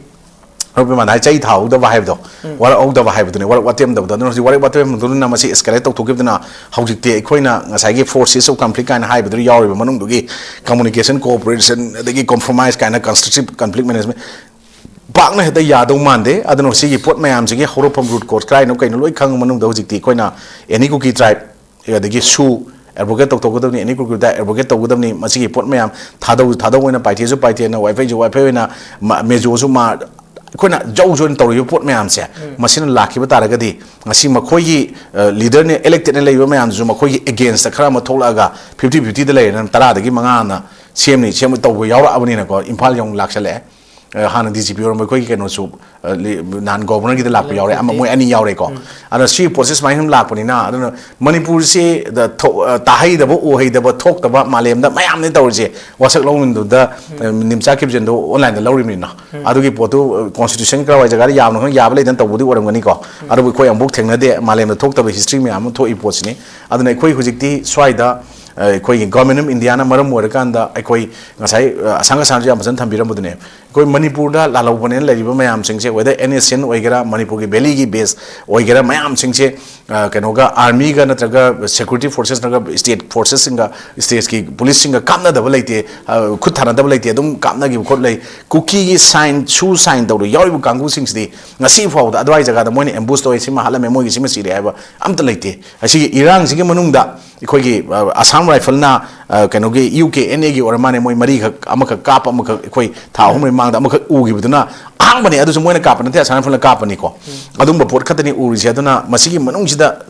ꯃꯥꯟꯅ ꯍꯥꯏ ꯆꯩ ꯊꯥꯍꯧꯗꯕ ꯍꯥꯏꯕꯗꯣ, ꯋꯥꯔꯛꯍꯧꯗꯕ ꯍꯥꯏꯕꯗꯨꯅꯤ, ꯋꯥꯔꯛ ꯋꯥꯇꯦꯝꯗꯕꯗꯣ꯫ ꯑꯗꯨꯅ ꯍꯧꯖꯤꯛ ꯋꯥꯔꯛ ꯋꯥꯇꯦꯝꯗꯨꯅ ꯃꯁꯤ escalate ꯇꯧꯊꯣꯛꯈꯤꯕꯗꯨꯅ ꯍꯧꯖꯤꯛꯇꯤ ꯑꯩꯈꯣꯏꯅ ꯉꯁꯥꯏꯒꯤ forces of conflict ꯀꯥꯏꯅ ꯍꯥꯏꯕꯗꯨ ꯌꯥꯎꯔꯤꯕ ꯃꯅꯨꯡꯗꯨꯒꯤ communication, cooperation, ꯑꯗꯒꯤ compromise ꯀꯥꯏꯅ constructive conflict management ꯄꯥꯛꯅ ꯍꯦꯛꯇ ꯌꯥꯗꯧ ꯃꯥꯟꯗꯦ꯫ ꯑꯗꯨꯅ ꯁꯤꯒꯤ ꯄꯣꯠ ꯃꯌꯥꯝꯁꯤꯒꯤ ꯍꯧꯔꯛꯐꯝ, root cause ꯀꯗꯥꯏꯅꯣ ꯀꯩꯅꯣ ꯂꯣꯏ ꯈꯪꯉ ꯃꯅꯨꯡꯗ ꯍꯧꯖꯤꯛꯇꯤ ꯑꯩꯈꯣꯏꯅ any Kuki tribe, ꯑꯗꯒꯤ ꯁꯨ advocate ꯇꯧꯊꯣꯛꯀꯗꯕꯅꯤ, any Kuki tribe advocate ꯇꯧꯒꯗꯕꯅꯤ꯫ ꯃꯁꯤꯒꯤ ꯄꯣꯠ ꯃꯌꯥꯝ ꯊꯥꯗꯧ ꯊꯥꯗꯧ ꯑꯣꯏꯅ, ꯄꯥꯏꯊꯦꯁꯨ ꯄꯥꯏꯊꯦꯅ, ꯋꯥꯏꯐꯩꯁꯨ ꯋꯥꯏꯐꯩ ꯑꯣꯏꯅ, ꯃ-, ꯃꯦꯖꯣꯁꯨ ꯃꯥ-, ꯑꯩꯈꯣꯏꯅ ꯖꯧ ꯖꯧ ꯑꯣꯏꯅ ꯇꯧꯔꯤꯕ ꯄꯣꯠ ꯃꯌꯥꯝꯁꯦ, ꯃꯁꯤꯅ ꯂꯥꯛꯈꯤꯕ ꯇꯥꯔꯒꯗꯤ ꯉꯁꯤ ꯃꯈꯣꯏꯒꯤ, ꯑ, leaderꯅ, electedꯅ ꯂꯩꯕ ꯃꯌꯥꯝꯗꯨꯁꯨ ꯃꯈꯣꯏꯒꯤ againstꯇ ꯈꯔ ꯑꯃ ꯊꯣꯛꯂꯛꯑꯒ fifty fiftyꯗ ꯂꯩꯔꯦꯅ ꯇꯔꯥꯗꯒꯤ ꯃꯉꯥꯅ ꯁꯦꯝꯅꯤ ꯁꯦꯝꯅꯤ ꯇꯧꯕ ꯌꯥꯎꯔꯛꯑꯕꯅꯤꯅꯀꯣ, ꯏꯝꯐꯥꯜ ꯌꯧꯅ ꯂꯥꯛꯁꯜꯂꯛꯑꯦ꯫ ꯑ, ꯍꯥꯟꯅ D G P ꯑꯣꯏꯔꯝꯕ ꯑꯩꯈꯣꯏꯒꯤ ꯀꯩꯅꯣꯁꯨ, ꯑ, ꯂꯤ-, ꯅꯍꯥꯟ governorꯒꯤꯗ ꯂꯥꯛꯄ ꯌꯥꯎꯔꯦ, ꯑꯃ, ꯃꯣꯏ ꯑꯅꯤ ꯌꯥꯎꯔꯦꯀꯣ꯫ ꯑꯗꯣ ꯁꯤ process ꯁꯨꯃꯥꯏꯅ ꯁꯨꯝ ꯂꯥꯛꯄꯅꯤꯅ, ꯑꯗꯨꯅ ꯃꯅꯤꯄꯨꯔꯁꯤ ꯗ ꯊꯣꯛ-, ꯑ, ꯇꯥꯍꯩꯗꯕ, ꯎꯍꯩꯗꯕ, ꯊꯣꯛꯇꯕ ꯃꯥꯂꯦꯝꯗ ꯃꯌꯥꯝꯅꯤ ꯇꯧꯔꯤꯁꯦ꯫ ꯋꯥꯁꯛ ꯂꯧꯃꯤꯟꯗꯨꯗ, ꯑ, ꯅꯤꯝꯆꯥ ꯀꯤꯞꯖꯦꯟꯗꯣ onlineꯗ ꯂꯧꯔꯤꯕꯅꯤꯅ, ꯑꯗꯨꯒꯤ ꯄꯣꯠꯇꯨ, ꯑ, constitution ꯀꯔꯥꯏꯋꯥꯏ ꯖꯒꯥꯗ ꯌꯥꯕꯅꯣ ꯈꯪꯗꯦ, ꯌꯥꯕ ꯂꯩꯗꯅ ꯇꯧꯕꯗꯤ ꯑꯣꯏꯔꯝꯒꯅꯤꯀꯣ꯫ ꯑꯗꯨꯕꯨ ꯑꯩꯈꯣꯏ ꯑꯃꯨꯛ ꯊꯦꯡꯅꯗꯦ, ꯃꯥꯂꯦꯝꯗ ꯊꯣꯛꯇꯕ history ꯃꯌꯥꯝ ꯑꯃ ꯊꯣꯛꯏ ꯄꯣꯠꯁꯤꯅꯤ꯫ ꯑꯗꯨꯅ ꯑꯩꯈꯣꯏ ꯍꯧꯖꯤꯛꯇꯤ ꯁ꯭ꯋꯥꯏꯗ, ꯑ, ꯑꯩꯈꯣꯏꯒꯤ Government of Indiaꯅ ꯃꯔꯝ ꯑꯣꯏꯔꯀꯥꯟꯗ ꯑꯩꯈꯣꯏ ꯉꯁꯥꯏ, ꯑ, ꯑꯁꯥꯡ ꯑꯁꯥꯡꯁꯨ ꯌꯥꯝ ꯐꯖꯅ ꯊꯝꯕꯤꯔꯝꯕꯗꯨꯅꯦ꯫ ꯑꯩꯈꯣꯏ ꯃꯅꯤꯄꯨꯔꯗ ꯂꯥꯜꯍꯧꯕꯅꯦꯅ ꯂꯩꯔꯤꯕ ꯃꯌꯥꯝꯁꯤꯡꯁꯦ, whether N S Cꯅ ꯑꯣꯏꯒꯦꯔꯥ, ꯃꯅꯤꯄꯨꯔꯒꯤ valleyꯒꯤ base ꯑꯣꯏꯒꯦꯔꯥ, ꯃꯌꯥꯝꯁꯤꯡꯁꯦ, ꯑ, ꯀꯩꯅꯣꯒ, armyꯒ ꯅꯠꯇ꯭ꯔꯒ security forces ꯅꯠꯇ꯭ꯔꯒ state forcesꯁꯤꯡꯒ, stateꯀꯤ policeꯁꯤꯡꯒ ꯀꯥꯞꯅꯗꯕ ꯂꯩꯇꯦ, ꯑ, ꯈꯨꯠ ꯊꯥꯅꯗꯕ ꯂꯩꯇꯦ, ꯑꯗꯨꯝ ꯀꯥꯞꯅꯈꯤꯕ ꯈꯣꯠ ꯂꯩ꯫ ꯀꯨꯀꯤꯒꯤ sign, ꯁꯨ sign ꯇꯧꯔ ꯌꯥꯎꯔꯤꯕ ꯀꯥꯡꯕꯨꯁꯤꯡꯁꯤꯗꯤ ꯉꯁꯤ ꯐꯥꯎꯕꯗ ꯑꯗꯨꯋꯥꯏ ꯖꯒꯥꯗ ꯃꯣꯏꯅ ambush ꯇꯧꯋꯦ, ꯁꯤꯃ ꯍꯥꯠꯂꯝꯃꯦ, ꯃꯣꯏꯒꯤ ꯁꯤꯃ ꯁꯤꯔꯦ ꯍꯥꯏꯕ ꯑꯝꯇ ꯂꯩꯇꯦ꯫ ꯑꯁꯤꯒꯤ ꯏꯔꯥꯡꯁꯤꯒꯤ ꯃꯅꯨꯡꯗ ꯑꯩꯈꯣꯏꯒꯤ, ꯑ, Assam Riflesꯅ, ꯑ, ꯀꯩꯅꯣꯒꯤ U K N Aꯒꯤ ꯑꯣꯏꯔ ꯃꯥꯅꯦ, ꯃꯣꯏ ꯃꯔꯤꯈꯛ, ꯑꯃꯈꯛ ꯀꯥꯞꯄ, ꯑꯃꯈꯛ ꯑꯩꯈꯣꯏ ꯊꯥ ꯑꯍꯨꯝ ꯃꯃꯥꯡꯗ ꯑꯃꯈꯛ ꯎꯈꯤꯕꯗꯨꯅ ꯑꯍꯥꯟꯕꯅꯦ꯫ ꯑꯗꯨꯁꯨ ꯃꯣꯏꯅ ꯀꯥꯞꯄ ꯅꯠꯇꯦ, Assam Riflesꯅ ꯀꯥꯞꯄꯅꯤꯀꯣ꯫ ꯑꯗꯨꯝꯕ ꯄꯣꯠ ꯈꯛꯇꯅꯤ ꯎꯔꯤꯁꯦ꯫ ꯑꯗꯨꯅ ꯃꯁꯤꯒꯤ ꯃꯅꯨꯡꯁꯤꯗ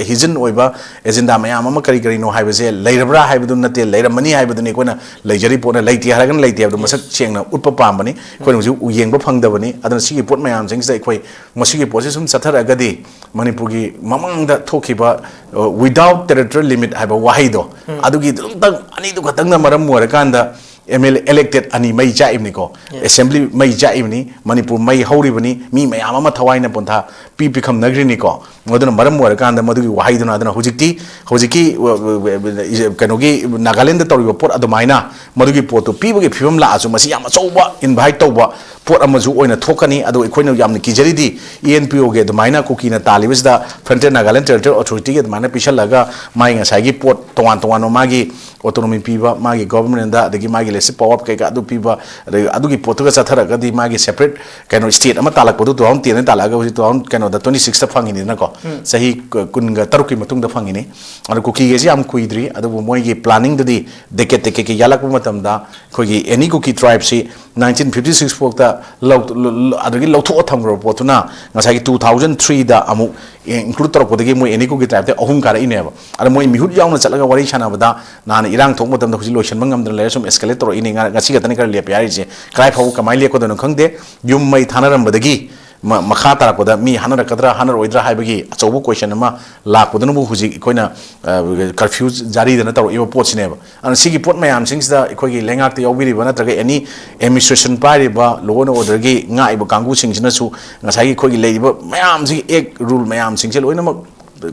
hidden ꯑꯣꯏꯕ agenda ꯃꯌꯥꯝ ꯑꯃ ꯀꯔꯤ ꯀꯔꯤꯅꯣ ꯍꯥꯏꯕꯁꯦ ꯂꯩꯔꯕ꯭ꯔꯥ ꯍꯥꯏꯕꯗꯨ ꯅꯠꯇꯦ, ꯂꯩꯔꯝꯃꯅꯤ ꯍꯥꯏꯕꯗꯨꯅꯤ꯫ ꯑꯩꯈꯣꯏꯅ ꯂꯩꯖꯔꯤ ꯄꯣꯠꯅ, ꯂꯩꯇꯦ ꯍꯥꯏꯔꯒꯅ ꯂꯩꯇꯦ ꯍꯥꯏꯕꯗꯨ ꯃꯁꯛ ꯁꯦꯡꯅ ꯎꯠꯄ ꯄꯥꯝꯕꯅꯤ꯫ ꯑꯩꯈꯣꯏꯅ ꯍꯧꯖꯤꯛ ꯎ-, ꯌꯦꯡꯕ ꯐꯪꯗꯕꯅꯤ꯫ ꯑꯗꯨꯅ ꯁꯤꯒꯤ ꯄꯣꯠ ꯃꯌꯥꯝꯁꯤꯡꯁꯤꯗ ꯑꯩꯈꯣꯏ ꯃꯁꯤꯒꯤ ꯄꯣꯠꯁꯤ ꯁꯨꯝ ꯆꯠꯊꯔꯛꯑꯒꯗꯤ ꯃꯅꯤꯄꯨꯔꯒꯤ ꯃꯃꯥꯡꯗ ꯊꯣꯛꯈꯤꯕ, ꯑ, without territorial limit ꯍꯥꯏꯕ ꯋꯥꯍꯩꯗꯣ, ꯑꯗꯨꯒꯤ ꯑꯗꯨꯝꯇꯪ ꯑꯅꯤꯗꯨ ꯈꯛꯇꯪꯅ ꯃꯔꯝ ꯑꯣꯏꯔꯀꯥꯟꯗ M L A elected ꯑꯅꯤ ꯃꯩ ꯆꯥꯛꯏꯕꯅꯤꯀꯣ, assembly ꯃꯩ ꯆꯥꯛꯏꯕꯅꯤ, ꯃꯅꯤꯄꯨꯔ ꯃꯩ ꯍꯧꯔꯤꯕꯅꯤ, ꯃꯤ ꯃꯌꯥꯝ ꯑꯃ ꯊꯋꯥꯏꯅ ꯄꯣꯟꯊꯥ ꯄꯤ ꯄꯤꯈꯝꯅꯈ꯭ꯔꯤꯅꯤꯀꯣ꯫ ꯑꯗꯨꯅ ꯃꯔꯝ ꯑꯣꯏꯔꯀꯥꯟꯗ ꯃꯗꯨꯒꯤ ꯋꯥꯍꯩꯗꯨꯅ, ꯑꯗꯨꯅ ꯍꯧꯖꯤꯛꯇꯤ, ꯍꯧꯖꯤꯛꯀꯤ, ꯑ, ꯑ, ꯑ, ꯀꯩꯅꯣꯒꯤ ꯅꯥꯒꯥꯂꯦꯟꯗ ꯇꯧꯔꯤꯕ ꯄꯣꯠ ꯑꯗꯨꯃꯥꯏꯅ ꯃꯗꯨꯒꯤ ꯄꯣꯠꯇꯨ ꯄꯤꯕꯒꯤ ꯐꯤꯕꯝ ꯂꯥꯛꯑꯁꯨ, ꯃꯁꯤ ꯌꯥꯝ ꯑꯆꯧꯕ invite ꯇꯧꯕ ꯄꯣꯠ ꯑꯃꯁꯨ ꯑꯣꯏꯅ ꯊꯣꯛꯀꯅꯤ꯫ ꯑꯗꯣ ꯑꯩꯈꯣꯏꯅ ꯌꯥꯝꯅ ꯀꯤꯖꯔꯤꯗꯤ ꯏ ꯑꯦꯟ ꯄꯤ ꯑꯣꯒꯤ ꯑꯗꯨꯃꯥꯏꯅ ꯀꯨꯀꯤꯅ ꯇꯥꯜꯂꯤꯕꯁꯤꯗ Frontier Nagaland Territorial Authorityꯒꯤ ꯑꯗꯨꯃꯥꯏꯅ ꯄꯤꯁꯜꯂꯒ ꯃꯥꯒꯤ ꯉꯁꯥꯏꯒꯤ ꯄꯣꯠ ꯇꯣꯉꯥꯟ ꯇꯣꯉꯥꯟꯕ ꯃꯥꯒꯤ autonomy ꯄꯤꯕ, ꯃꯥꯒꯤ governmentꯗ, ꯑꯗꯒꯤ ꯃꯥꯒꯤ legislative power ꯀꯩꯀꯥ ꯑꯗꯨ ꯄꯤꯕ, ꯑꯗꯒꯤ ꯑꯗꯨꯒꯤ ꯄꯣꯠꯇꯨꯒ ꯆꯠꯊꯔꯒꯗꯤ ꯃꯥꯒꯤ separate ꯀꯩꯅꯣ state ꯑꯃ ꯇꯥꯜꯂꯛꯄꯗꯨ two thousand tenꯗ ꯇꯥꯜꯂꯛꯑꯒ ꯍꯧꯖꯤꯛ two thousand ꯀꯩꯅꯣꯗ twenty sixꯇ ꯐꯪꯉꯤꯅꯤꯅꯀꯣ꯫ ꯆꯍꯤ ꯀꯨꯟꯒ ꯇꯔꯨꯛꯀꯤ ꯃꯇꯨꯡꯗ ꯐꯪꯉꯤꯅꯤ꯫ ꯑꯗꯣ ꯀꯨꯀꯤꯒꯩꯁꯤ ꯌꯥꯝ ꯀꯨꯏꯗ꯭ꯔꯤ, ꯑꯗꯨꯕꯨ ꯃꯣꯏꯒꯤ planningꯗꯗꯤ decade decade ꯀꯤ ꯌꯥꯜꯂꯛꯄ ꯃꯇꯝꯗ ꯑꯩꯈꯣꯏꯒꯤ any Kuki tribeꯁꯤ nineteen fifty six ꯐꯥꯎꯇ ꯂꯧ-, ꯂ-, ꯂ-, ꯑꯗꯨꯗꯒꯤ ꯂꯧꯊꯣꯛꯑ ꯊꯝꯈ꯭ꯔꯕ ꯄꯣꯠꯇꯨꯅ ꯉꯁꯥꯏꯒꯤ two thousand threeꯗ ꯑꯃꯨꯛ include ꯇꯧꯔꯛꯄꯗꯒꯤ ꯃꯣꯏ any Kuki tribeꯇ ꯑꯍꯨꯝ ꯀꯥꯔꯛꯏꯅꯦꯕ꯫ ꯑꯗ ꯃꯣꯏ ꯃꯤꯍꯨꯠ ꯌꯥꯎꯅ ꯆꯠꯂꯒ ꯋꯥꯔꯤ ꯁꯥꯟꯅꯕꯗ ꯅꯍꯥꯟ ꯏꯔꯥꯡ ꯊꯣꯛꯄ ꯃꯇꯝꯗ ꯍꯧꯖꯤꯛ ꯂꯣꯏꯁꯤꯟꯕ ꯉꯝꯗꯅ ꯂꯩꯔꯦ, ꯁꯨꯝ escalate ꯇꯧꯔꯛꯏꯅꯦ꯫ ꯉ-, ꯉꯁꯤ ꯈꯛꯇꯅꯤ ꯈꯔ ꯂꯦꯞꯄꯦ ꯍꯥꯏꯔꯤꯁꯦ꯫ ꯀꯗꯥꯏ ꯐꯥꯎꯕ ꯀꯃꯥꯏꯅ ꯂꯦꯞꯀꯗꯣꯏꯅꯣ ꯈꯪꯗꯦ꯫ ꯌꯨꯝ ꯃꯩ ꯊꯥꯅꯔꯝꯕꯗꯒꯤ ꯃ-, ꯃꯈꯥ ꯇꯥꯔꯛꯄꯗ ꯃꯤ ꯍꯥꯠꯅꯔꯛꯀꯗ꯭ꯔꯥ ꯍꯥꯠꯅꯔꯣꯏꯗ꯭ꯔꯥ ꯍꯥꯏꯕꯒꯤ ꯑꯆꯧꯕ question ꯑꯃ ꯂꯥꯛꯄꯗꯨꯅꯕꯨ ꯍꯧꯖꯤꯛ ꯑꯩꯈꯣꯏꯅ, ꯑ, curfew ꯖꯥꯔꯤꯗꯅ ꯇꯧꯔꯛꯏꯕ ꯄꯣꯠꯁꯤꯅꯦꯕ꯫ ꯑꯗꯨꯅ ꯁꯤꯒꯤ ꯄꯣꯠ ꯃꯌꯥꯝꯁꯤꯡꯁꯤꯗ ꯑꯩꯈꯣꯏꯒꯤ ꯂꯩꯉꯥꯛꯇ ꯌꯥꯎꯕꯤꯔꯤꯕ ꯅꯠꯇ꯭ꯔꯒ any administration ꯄꯥꯏꯔꯤꯕ law and orderꯒꯤ ꯉꯥꯛꯏꯕ ꯀꯥꯡꯕꯨꯁꯤꯡꯁꯤꯅꯁꯨ ꯉꯁꯥꯏꯒꯤ ꯑꯩꯈꯣꯏꯒꯤ ꯂꯩꯔꯤꯕ ꯃꯌꯥꯝꯁꯤꯒꯤ act rule ꯃꯌꯥꯝꯁꯤꯡꯁꯦ ꯂꯣꯏꯅꯃꯛ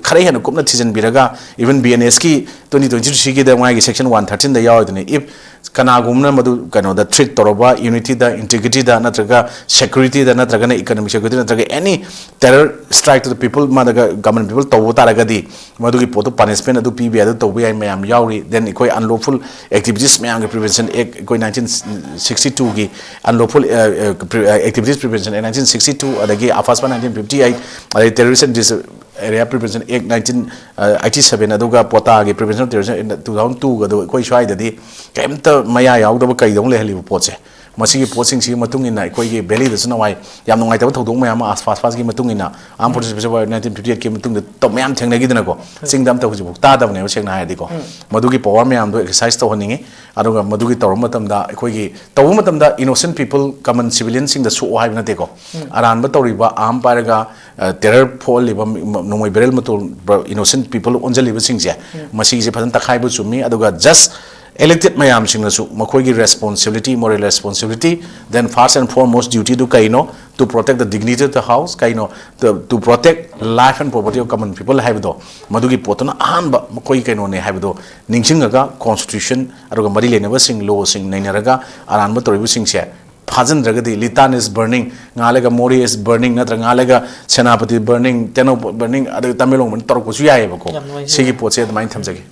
ꯈꯔ ꯍꯦꯟꯅ ꯀꯨꯞꯅ ꯊꯤꯖꯤꯟꯕꯤꯔꯒ, even B N Sꯀꯤ twenty twenty threeꯒꯤꯗ ꯃꯥꯒꯤ section one thirteenꯗ ꯌꯥꯎꯔꯤꯗꯨꯅꯤ, if ꯀꯅꯥꯒꯨꯝꯕꯅ ꯃꯗꯨ ꯀꯩꯅꯣꯗ threat ꯇꯧꯔꯕ unityꯗ, integrityꯗ ꯅꯠꯇ꯭ꯔꯒ securityꯗ ꯅꯠꯇ꯭ꯔꯒꯅ economic security ꯅꯠꯇ꯭ꯔꯒ any terror strike to the people, ꯃꯥꯗꯒ common people ꯇꯧꯕ ꯇꯥꯔꯒꯗꯤ ꯃꯗꯨꯒꯤ ꯄꯣꯠꯇꯨ punishment ꯑꯗꯨ ꯄꯤꯕ ꯌꯥꯏ, ꯑꯗꯨ ꯇꯧꯕ ꯌꯥꯏ, ꯃꯌꯥꯝ ꯌꯥꯎꯔꯤ꯫ Then ꯑꯩꯈꯣꯏ unlawful activities ꯃꯌꯥꯝꯒꯤ prevention act, ꯑꯩꯈꯣꯏ nineteen sixty twoꯒꯤ unlawful, ꯑ, ꯑ, pre-, ꯑ, activities prevention act nineteen sixty two, ꯑꯗꯒꯤ AFASPA nineteen fifty eight, ꯑꯗꯒꯤ terrorist and dis-, area prevention act nineteen eighty seven, ꯑꯗꯨꯒ ꯄꯣꯇꯥꯒꯤ prevention of terrorism act two thousand two ꯒꯗꯨ ꯑꯩꯈꯣꯏ ꯁ꯭ꯋꯥꯏꯗꯗꯤ ꯀꯔꯤꯝꯇ ꯃꯌꯥ ꯌꯥꯎꯗꯕ ꯀꯩꯗꯧꯅ ꯂꯩꯍꯜꯂꯤꯕ ꯄꯣꯠꯁꯦ꯫ ꯃꯁꯤꯒꯤ ꯄꯣꯠꯁꯤꯡꯁꯤꯒꯤ ꯃꯇꯨꯡ ꯏꯟꯅ ꯑꯩꯈꯣꯏꯒꯤ valleyꯗꯁꯨ ꯅꯋꯥꯏ ꯌꯥꯝ ꯅꯨꯡꯉꯥꯏꯇꯕ ꯊꯧꯗꯣꯛ ꯃꯌꯥꯝ ꯑꯃ AFASPAꯒꯤ ꯃꯇꯨꯡ ꯏꯟꯅ, Armed Forces Special Force nineteen fifty eightꯀꯤ ꯃꯇꯨꯡꯗ ꯇꯧ-, ꯃꯌꯥꯝ ꯊꯦꯡꯅꯈꯤꯗꯅꯀꯣ꯫ ꯆꯤꯡꯗ ꯑꯝꯇ ꯍꯧꯖꯤꯛꯐꯥꯎ ꯇꯥꯗꯕꯅꯦꯕ, ꯁꯦꯡꯅ ꯍꯥꯏꯔꯗꯤꯀꯣ꯫ ꯃꯗꯨꯒꯤ power ꯃꯌꯥꯝꯗꯣ exercise ꯇꯧꯍꯟꯅꯤꯡꯉꯤ꯫ ꯑꯗꯨꯒ ꯃꯗꯨꯒꯤ ꯇꯧꯔꯕ ꯃꯇꯝꯗ ꯑꯩꯈꯣꯏꯒꯤ ꯇꯧꯕ ꯃꯇꯝꯗ innocent people, common civilianꯁꯤꯡꯗ ꯁꯣꯛꯑꯣ ꯍꯥꯏꯕ ꯅꯠꯇꯦꯀꯣ꯫ ꯑꯔꯥꯟꯕ ꯇꯧꯔꯤꯕ, arm ꯄꯥꯏꯔꯒ, ꯑ, terror ꯐꯣꯛꯍꯜꯂꯤꯕ ꯃꯤ-, ꯃ-, ꯅꯣꯡꯃꯩ barrel ꯃꯇꯣꯟ, innocent people ꯑꯣꯟꯁꯤꯜꯂꯤꯕꯁꯤꯡꯁꯦ, ꯃꯁꯤꯒꯤꯁꯦ ꯐꯖꯅ ꯇꯛꯈꯥꯏꯕ ꯆꯨꯝꯃꯤ꯫ ꯑꯗꯨꯒ just elected ꯃꯌꯥꯝꯁꯤꯡꯅꯁꯨ ꯃꯈꯣꯏꯒꯤ responsibility, moral responsibility, then first and foremost dutyꯗꯨ ꯀꯩꯅꯣ? To protect the dignity of the house, ꯀꯩꯅꯣ? To, to protect life and property of common people ꯍꯥꯏꯕꯗꯣ, ꯃꯗꯨꯒꯤ ꯄꯣꯠꯇꯨꯅ ꯑꯍꯥꯟꯕ ꯃꯈꯣꯏꯒꯤ ꯀꯩꯅꯣꯅꯦ ꯍꯥꯏꯕꯗꯣ ꯅꯤꯡꯁꯤꯡꯉꯒ, constitution ꯑꯗꯨꯒ ꯃꯔꯤ ꯂꯩꯅꯕꯁꯤꯡ, lawꯁꯤꯡ ꯅꯩꯅꯔꯒ ꯑꯔꯥꯟꯕ ꯇꯧꯔꯤꯕꯁꯤꯡꯁꯦ ꯊꯥꯖꯤꯟꯗ꯭ꯔꯒꯗꯤ, ꯂꯤꯇꯥꯟ is burning, ꯉꯥꯜꯂꯒ ꯃꯣꯔꯦ is burning, ꯅꯠꯇ꯭ꯔꯒ ꯉꯥꯜꯂꯒ ꯁꯦꯅꯥꯄꯇꯤ burning, ꯇꯦꯡꯅꯧꯄꯜ burning, ꯑꯗꯒꯤ ꯇꯃꯦꯡꯂꯣꯡ burning ꯇꯧꯔꯛꯄꯁꯨ ꯌꯥꯏꯑꯕꯀꯣ꯫ ꯌꯥꯝ ꯅꯨꯡꯉꯥꯏꯖꯩ꯫ ꯁꯤꯒꯤ ꯄꯣꯠꯁꯦ ꯑꯗꯨꯃꯥꯏꯅ ꯊꯝꯖꯒꯦ꯫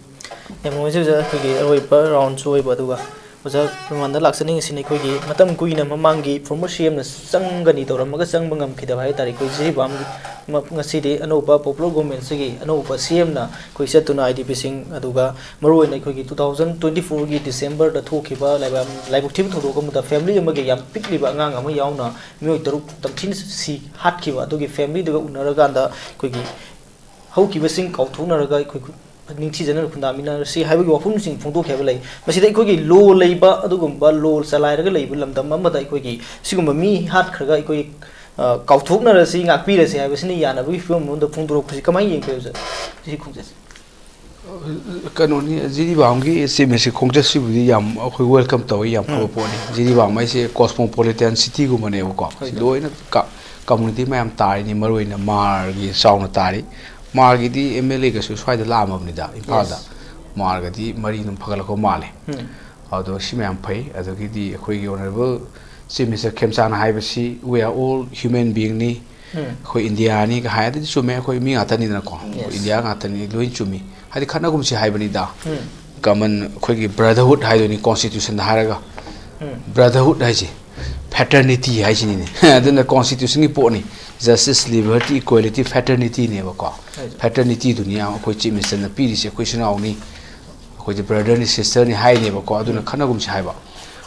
ꯌꯥꯝ ꯅꯨꯡꯉꯥꯏꯖꯩ ꯑꯣꯖꯥ, ꯑꯩꯈꯣꯏꯒꯤ ꯑꯔꯣꯏꯕ ꯔꯥꯎꯟꯁꯨ ꯑꯣꯏꯕ, ꯑꯗꯨꯒ ꯑꯣꯖꯥ ꯃꯃꯥꯡꯗ ꯂꯥꯛꯆꯅꯤꯡꯉꯤꯁꯤꯅ, ꯑꯩꯈꯣꯏꯒꯤ ꯃꯇꯝ ꯀꯨꯏꯅ ꯃꯃꯥꯡꯒꯤ former C M ꯅ ꯆꯪꯒꯅꯤ ꯇꯧꯔꯝꯃꯒ ꯆꯪꯕ ꯉꯝꯈꯤꯗꯕ ꯍꯥꯏ ꯇꯥꯔꯦ꯫ ꯑꯩꯈꯣꯏ ꯖꯤꯔꯤꯕꯥꯝꯒꯤ ꯃ-, ꯉꯁꯤꯗꯤ ꯑꯅꯧꯕ popular government ꯁꯤꯒꯤ ꯑꯅꯧꯕ C M ꯅ ꯑꯩꯈꯣꯏ ꯆꯠꯇꯨꯅ I D P ꯁꯤꯡ, ꯑꯗꯨꯒ ꯃꯔꯨꯑꯣꯏꯅ ꯑꯩꯈꯣꯏꯒꯤ two thousand twenty four ꯒꯤ December ꯗ ꯊꯣꯛꯈꯤꯕ ꯂꯥꯏꯕꯛ, ꯂꯥꯏꯕꯛ ꯊꯤꯕ ꯊꯧꯗꯣꯛ ꯑꯃꯗ family ꯑꯃꯒꯤ ꯌꯥꯝ ꯄꯤꯛꯂꯤꯕ ꯑꯉꯥꯡ ꯑꯃ ꯌꯥꯎꯅ ꯃꯤꯑꯣꯏ ꯇꯔꯨꯛ ꯇꯝꯊꯤꯅ ꯁꯤ ꯍꯥꯠꯈꯤꯕ ꯑꯗꯨꯒꯤ family ꯗꯨꯒ ꯎꯅꯔꯀꯥꯟꯗ ꯑꯩꯈꯣꯏꯒꯤ ꯍꯧꯈꯤꯕꯁꯤꯡ ꯀꯥꯎꯊꯣꯛꯅꯔꯒ ꯑꯩꯈꯣꯏ ꯈꯨ-, ꯅꯤꯡꯊꯤꯖꯅ ꯈꯨꯟꯗꯥꯃꯤꯟꯅꯔꯁꯤ ꯍꯥꯏꯕꯒꯤ ꯋꯥꯐꯝꯁꯤꯡ ꯐꯣꯡꯗꯣꯛꯈꯤꯕ ꯂꯩ꯫ ꯃꯁꯤꯗ ꯑꯩꯈꯣꯏꯒꯤ law ꯂꯩꯕ ꯑꯗꯨꯒꯨꯝꯕ law ꯆꯂꯥꯏꯔꯒ ꯂꯩꯕ ꯂꯝꯗꯝ ꯑꯃꯗ ꯑꯩꯈꯣꯏꯒꯤ ꯁꯤꯒꯨꯝꯕ ꯃꯤ ꯍꯥꯠꯈ꯭ꯔꯒ ꯑꯩꯈꯣꯏ, ꯑ, ꯀꯥꯎꯊꯣꯛꯅꯔꯁꯤ, ꯉꯥꯛꯄꯤꯔꯁꯤ ꯍꯥꯏꯕꯁꯤꯅ ꯌꯥꯅꯕꯒꯤ ꯐꯤꯕꯝ ꯑꯃꯗ ꯐꯣꯡꯗꯣꯔꯛꯄꯁꯤ ꯀꯃꯥꯏꯅ ꯌꯦꯡꯕꯤꯕ, ꯁꯤ ꯈꯣꯡꯆꯠꯁꯦ? ꯀꯩꯅꯣꯅꯤ, ꯖꯤꯔꯤꯕꯥꯝꯒꯤ ꯆꯤꯞ ꯃꯤꯅꯤꯁꯇꯔ ꯈꯣꯡꯆꯠꯁꯤꯕꯨꯗꯤ ꯌꯥꯝ ꯑꯩꯈꯣꯏ welcome ꯇꯧꯋꯤ, ꯌꯥꯝ ꯐꯕ ꯎꯝ꯫ ꯄꯣꯠꯅꯤ꯫ ꯖꯤꯔꯤꯕꯥꯝ ꯍꯥꯏꯁꯦ cosmopolitan city ꯒꯨꯝꯕꯅꯦꯕꯀꯣ꯫ ꯍꯣꯏ, ꯁꯤ ꯁꯔ꯫ ꯂꯣꯏꯅ ꯀ-, community ꯃꯌꯥꯝ ꯇꯥꯔꯤꯅꯤ, ꯃꯔꯨꯑꯣꯏꯅ ꯃꯥꯔꯒꯤ ꯆꯥꯎꯅ ꯇꯥꯔꯤ꯫ ꯃꯥꯔꯒꯤꯗꯤ M L A ꯒꯁꯨ ꯁ꯭ꯋꯥꯏꯗ ꯂꯥꯛꯑꯝꯃꯕꯅꯤꯗ, ꯏꯝꯐꯥꯜꯗ꯫ Yes꯫ ꯃꯥꯔꯒꯗꯤ ꯃꯔꯤ ꯑꯗꯨꯝ ꯐꯒꯠꯂꯛꯄ ꯃꯥꯜꯂꯦ꯫ ꯎꯝ꯫ ꯑꯗꯣ ꯁꯤ ꯃꯌꯥꯝ ꯐꯩ꯫ ꯑꯗꯒꯤꯗꯤ ꯑꯩꯈꯣꯏꯒꯤ honourable Chief Minister ꯈꯦꯝꯆꯥꯟꯅ ꯍꯥꯏꯕꯁꯤ, "We are all human being ꯅꯤ, ꯎꯝ꯫ ꯑꯩꯈꯣꯏ ꯏꯟꯗꯤꯌꯥꯅꯤꯒ" ꯍꯥꯏ, ꯑꯗꯨꯗꯤ ꯆꯨꯝꯃꯦ, ꯑꯩꯈꯣꯏ ꯃꯤ ꯉꯥꯛꯇꯅꯤꯗꯅꯀꯣ, ꯑꯩꯈꯣꯏ Yes꯫ ꯏꯟꯗꯤꯌꯥ ꯉꯥꯛꯇꯅꯤ, ꯂꯣꯏ ꯆꯨꯝꯃꯤ꯫ ꯍꯥꯏꯗꯤ ꯈꯠꯅꯒꯨꯝꯁꯤ ꯍꯥꯏꯕꯅꯤꯗ꯫ ꯎꯝ꯫ Common ꯑꯩꯈꯣꯏꯒꯤ brotherhood ꯍꯥꯏꯗꯣꯏꯅꯤ constitution ꯗ ꯍꯥꯏꯔꯒ꯫ ꯎꯝ꯫ Brotherhood ꯍꯥꯏꯁꯦ fraternity ꯍꯥꯏꯁꯤꯅꯤꯅꯦ꯫ ꯑꯗꯨꯅ constitution ꯒꯤ ꯄꯣꯠꯅꯤ꯫ Justice, liberty, equality, fraternity ꯅꯦꯕꯀꯣ꯫ Right꯫ Fraternity ꯗꯨꯅꯤ ꯌꯥꯝ ꯑꯩꯈꯣꯏ Chief Minister ꯅ ꯄꯤꯔꯤꯁꯦ, ꯑꯩꯈꯣꯏ ꯏꯆꯤꯟ ꯏꯅꯥꯎꯅꯤ, ꯑꯩꯈꯣꯏꯗꯤ brother ꯅꯤ, sister ꯅꯤ ꯍꯥꯏꯅꯦꯕꯀꯣ꯫ ꯑꯗꯨꯅ ꯎꯝ꯫ ꯈꯠꯅꯒꯨꯝꯁꯤ ꯍꯥꯏꯕ꯫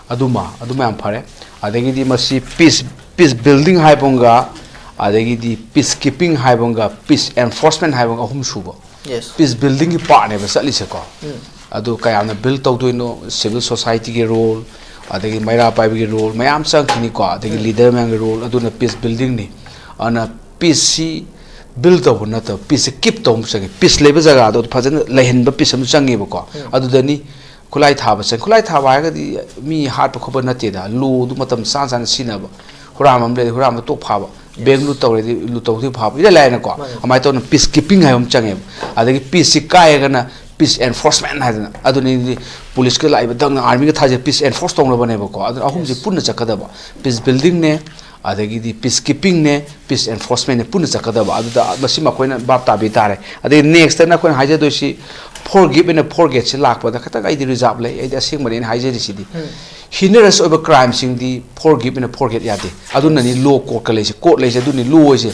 ꯑꯗꯨꯃ, ꯑꯗꯨꯃ ꯌꯥꯝ ꯐꯔꯦ꯫ ꯑꯗꯒꯤꯗꯤ ꯃꯁꯤ peace, peace building ꯍꯥꯏꯕ ꯑꯃꯒ, ꯑꯗꯒꯤꯗꯤ peace keeping ꯍꯥꯏꯕ ꯑꯃꯒ, peace enforcement ꯍꯥꯏꯕ ꯑꯃꯒ, ꯑꯍꯨꯝ ꯁꯨꯕ꯫ Yes꯫ Peace building ꯒꯤ part ꯅꯦꯕ ꯆꯠꯂꯤꯁꯦꯀꯣ꯫ ꯎꯝ꯫ ꯑꯗꯨ ꯀꯌꯥꯝꯅ build ꯇꯧꯗꯣꯏꯅꯣ, civil society ꯒꯤ role, ꯑꯗꯒꯤ ꯃꯩꯔꯥ ꯄꯥꯏꯕꯒꯤ role ꯃꯌꯥꯝ ꯆꯪꯈꯤꯅꯤꯀꯣ, ꯑꯗꯒꯤ ꯎꯝ꯫ Leader ꯃꯌꯥꯝꯒꯤ role, ꯑꯗꯨꯅ peace building ꯅꯤ꯫ ꯑꯗꯨꯅ peace ꯁꯤ build ꯇꯧꯕ ꯅꯠꯇꯕ, peace ꯁꯦ keep ꯇꯧꯕ ꯑꯃ ꯆꯪꯉꯤ꯫ Peace ꯂꯩꯕ ꯖꯒꯥꯗꯣ ꯐꯖꯅ ꯂꯩꯍꯟꯕ peace ꯑꯃ ꯆꯪꯉꯦꯕꯀꯣ꯫ ꯎꯝ꯫ ꯑꯗꯨꯗꯅꯤ ꯈꯨꯠꯂꯥꯏ ꯊꯥꯕ ꯆꯪꯉꯤ꯫ ꯈꯨꯠꯂꯥꯏ ꯊꯥꯕ ꯍꯥꯏꯔꯒꯗꯤ ꯃꯤ ꯍꯥꯠꯄ ꯈꯣꯠꯄ ꯅꯠꯇꯦꯗ, law ꯗꯨ ꯃꯇꯝ ꯆꯥꯅ ꯆꯥꯅ ꯁꯤꯖꯤꯟꯅꯕ꯫ ꯍꯨꯔꯥꯟꯕ ꯑꯃ ꯂꯩꯔꯗꯤ ꯍꯨꯔꯥꯟꯕ ꯇꯣꯛ ꯐꯥꯕ, Yes꯫ Bank ꯂꯨꯠ ꯇꯧꯔꯗꯤ ꯂꯨꯠ ꯇꯧꯗꯣꯏ ꯐꯥꯕ, ꯏꯔꯥꯏ ꯂꯥꯏꯅꯀꯣ꯫ ꯃꯥꯅꯦ꯫ ꯑꯗꯨꯃꯥꯏꯅ ꯇꯧꯗꯅ peace keeping ꯍꯥꯏꯕ ꯑꯃ ꯆꯪꯉꯦꯕ꯫ ꯑꯗꯒꯤ peace ꯁꯤ ꯀꯥꯏꯔꯒꯅ ꯄꯤꯁ ꯑꯦꯟꯐꯣꯔꯁꯃꯦꯟ ꯍꯥꯏꯗꯅ, ꯑꯗꯨꯅꯤ ꯄꯨꯂꯤꯁꯀ ꯂꯥꯛꯏꯕ ꯗꯪꯅ ꯑꯥꯔꯃꯤꯒ ꯊꯥꯖꯩ ꯄꯤꯁ ꯑꯦꯟꯐꯣꯔꯁ ꯇꯧꯅꯕꯅꯦꯕꯀꯣ꯫ ꯑꯗꯨꯅ ꯑꯍꯨꯝꯁꯦ ꯄꯨꯟꯅ ꯆꯠꯀꯗꯕ, ꯄꯤꯁ ꯕꯤꯜꯗꯤꯡꯅꯦ, ꯑꯗꯒꯤꯗꯤ ꯄꯤꯁ ꯀꯤꯞꯄꯤꯡꯅꯦ, ꯄꯤꯁ ꯑꯦꯟꯐꯣꯔꯁꯃꯦꯟꯅꯦ ꯄꯨꯟꯅ ꯆꯠꯀꯗꯕ꯫ ꯑꯗꯨꯗ ꯃꯁꯤꯃ ꯑꯩꯈꯣꯏꯅ ꯚꯥꯞ ꯇꯥꯕꯤ ꯇꯥꯔꯦ꯫ ꯑꯗꯒꯤ ꯅꯦꯛꯁꯇꯅ ꯑꯩꯈꯣꯏꯅ ꯍꯥꯏꯖꯗꯣꯏꯁꯤ, ꯐꯣꯔ ꯒꯤꯞ ꯑꯦꯟ ꯐꯣꯔ ꯒꯦꯠꯁꯤ ꯂꯥꯛꯄꯗ ꯈꯤꯇꯪ ꯑꯩꯗꯤ ꯔꯤꯖꯥꯞ ꯂꯩ, ꯑꯩꯗꯤ ꯑꯁꯦꯡꯕꯅꯦ ꯑꯩꯅ ꯍꯥꯏꯖꯔꯤꯁꯤꯗꯤ꯫ ꯍꯤꯅꯔꯁ ꯑꯣꯏꯕ ꯀ꯭ꯔꯥꯏꯝꯁꯤꯡꯗꯤ forgive and forget ꯌꯥꯗꯦ꯫ ꯑꯗꯨꯅꯅꯤ ꯂꯣ ꯀꯣꯔꯠꯀ ꯂꯩꯁꯦ, ꯀꯣꯔꯠ ꯂꯩꯁꯦ ꯑꯗꯨꯅꯤ ꯂꯣ ꯍꯥꯏꯁꯦ꯫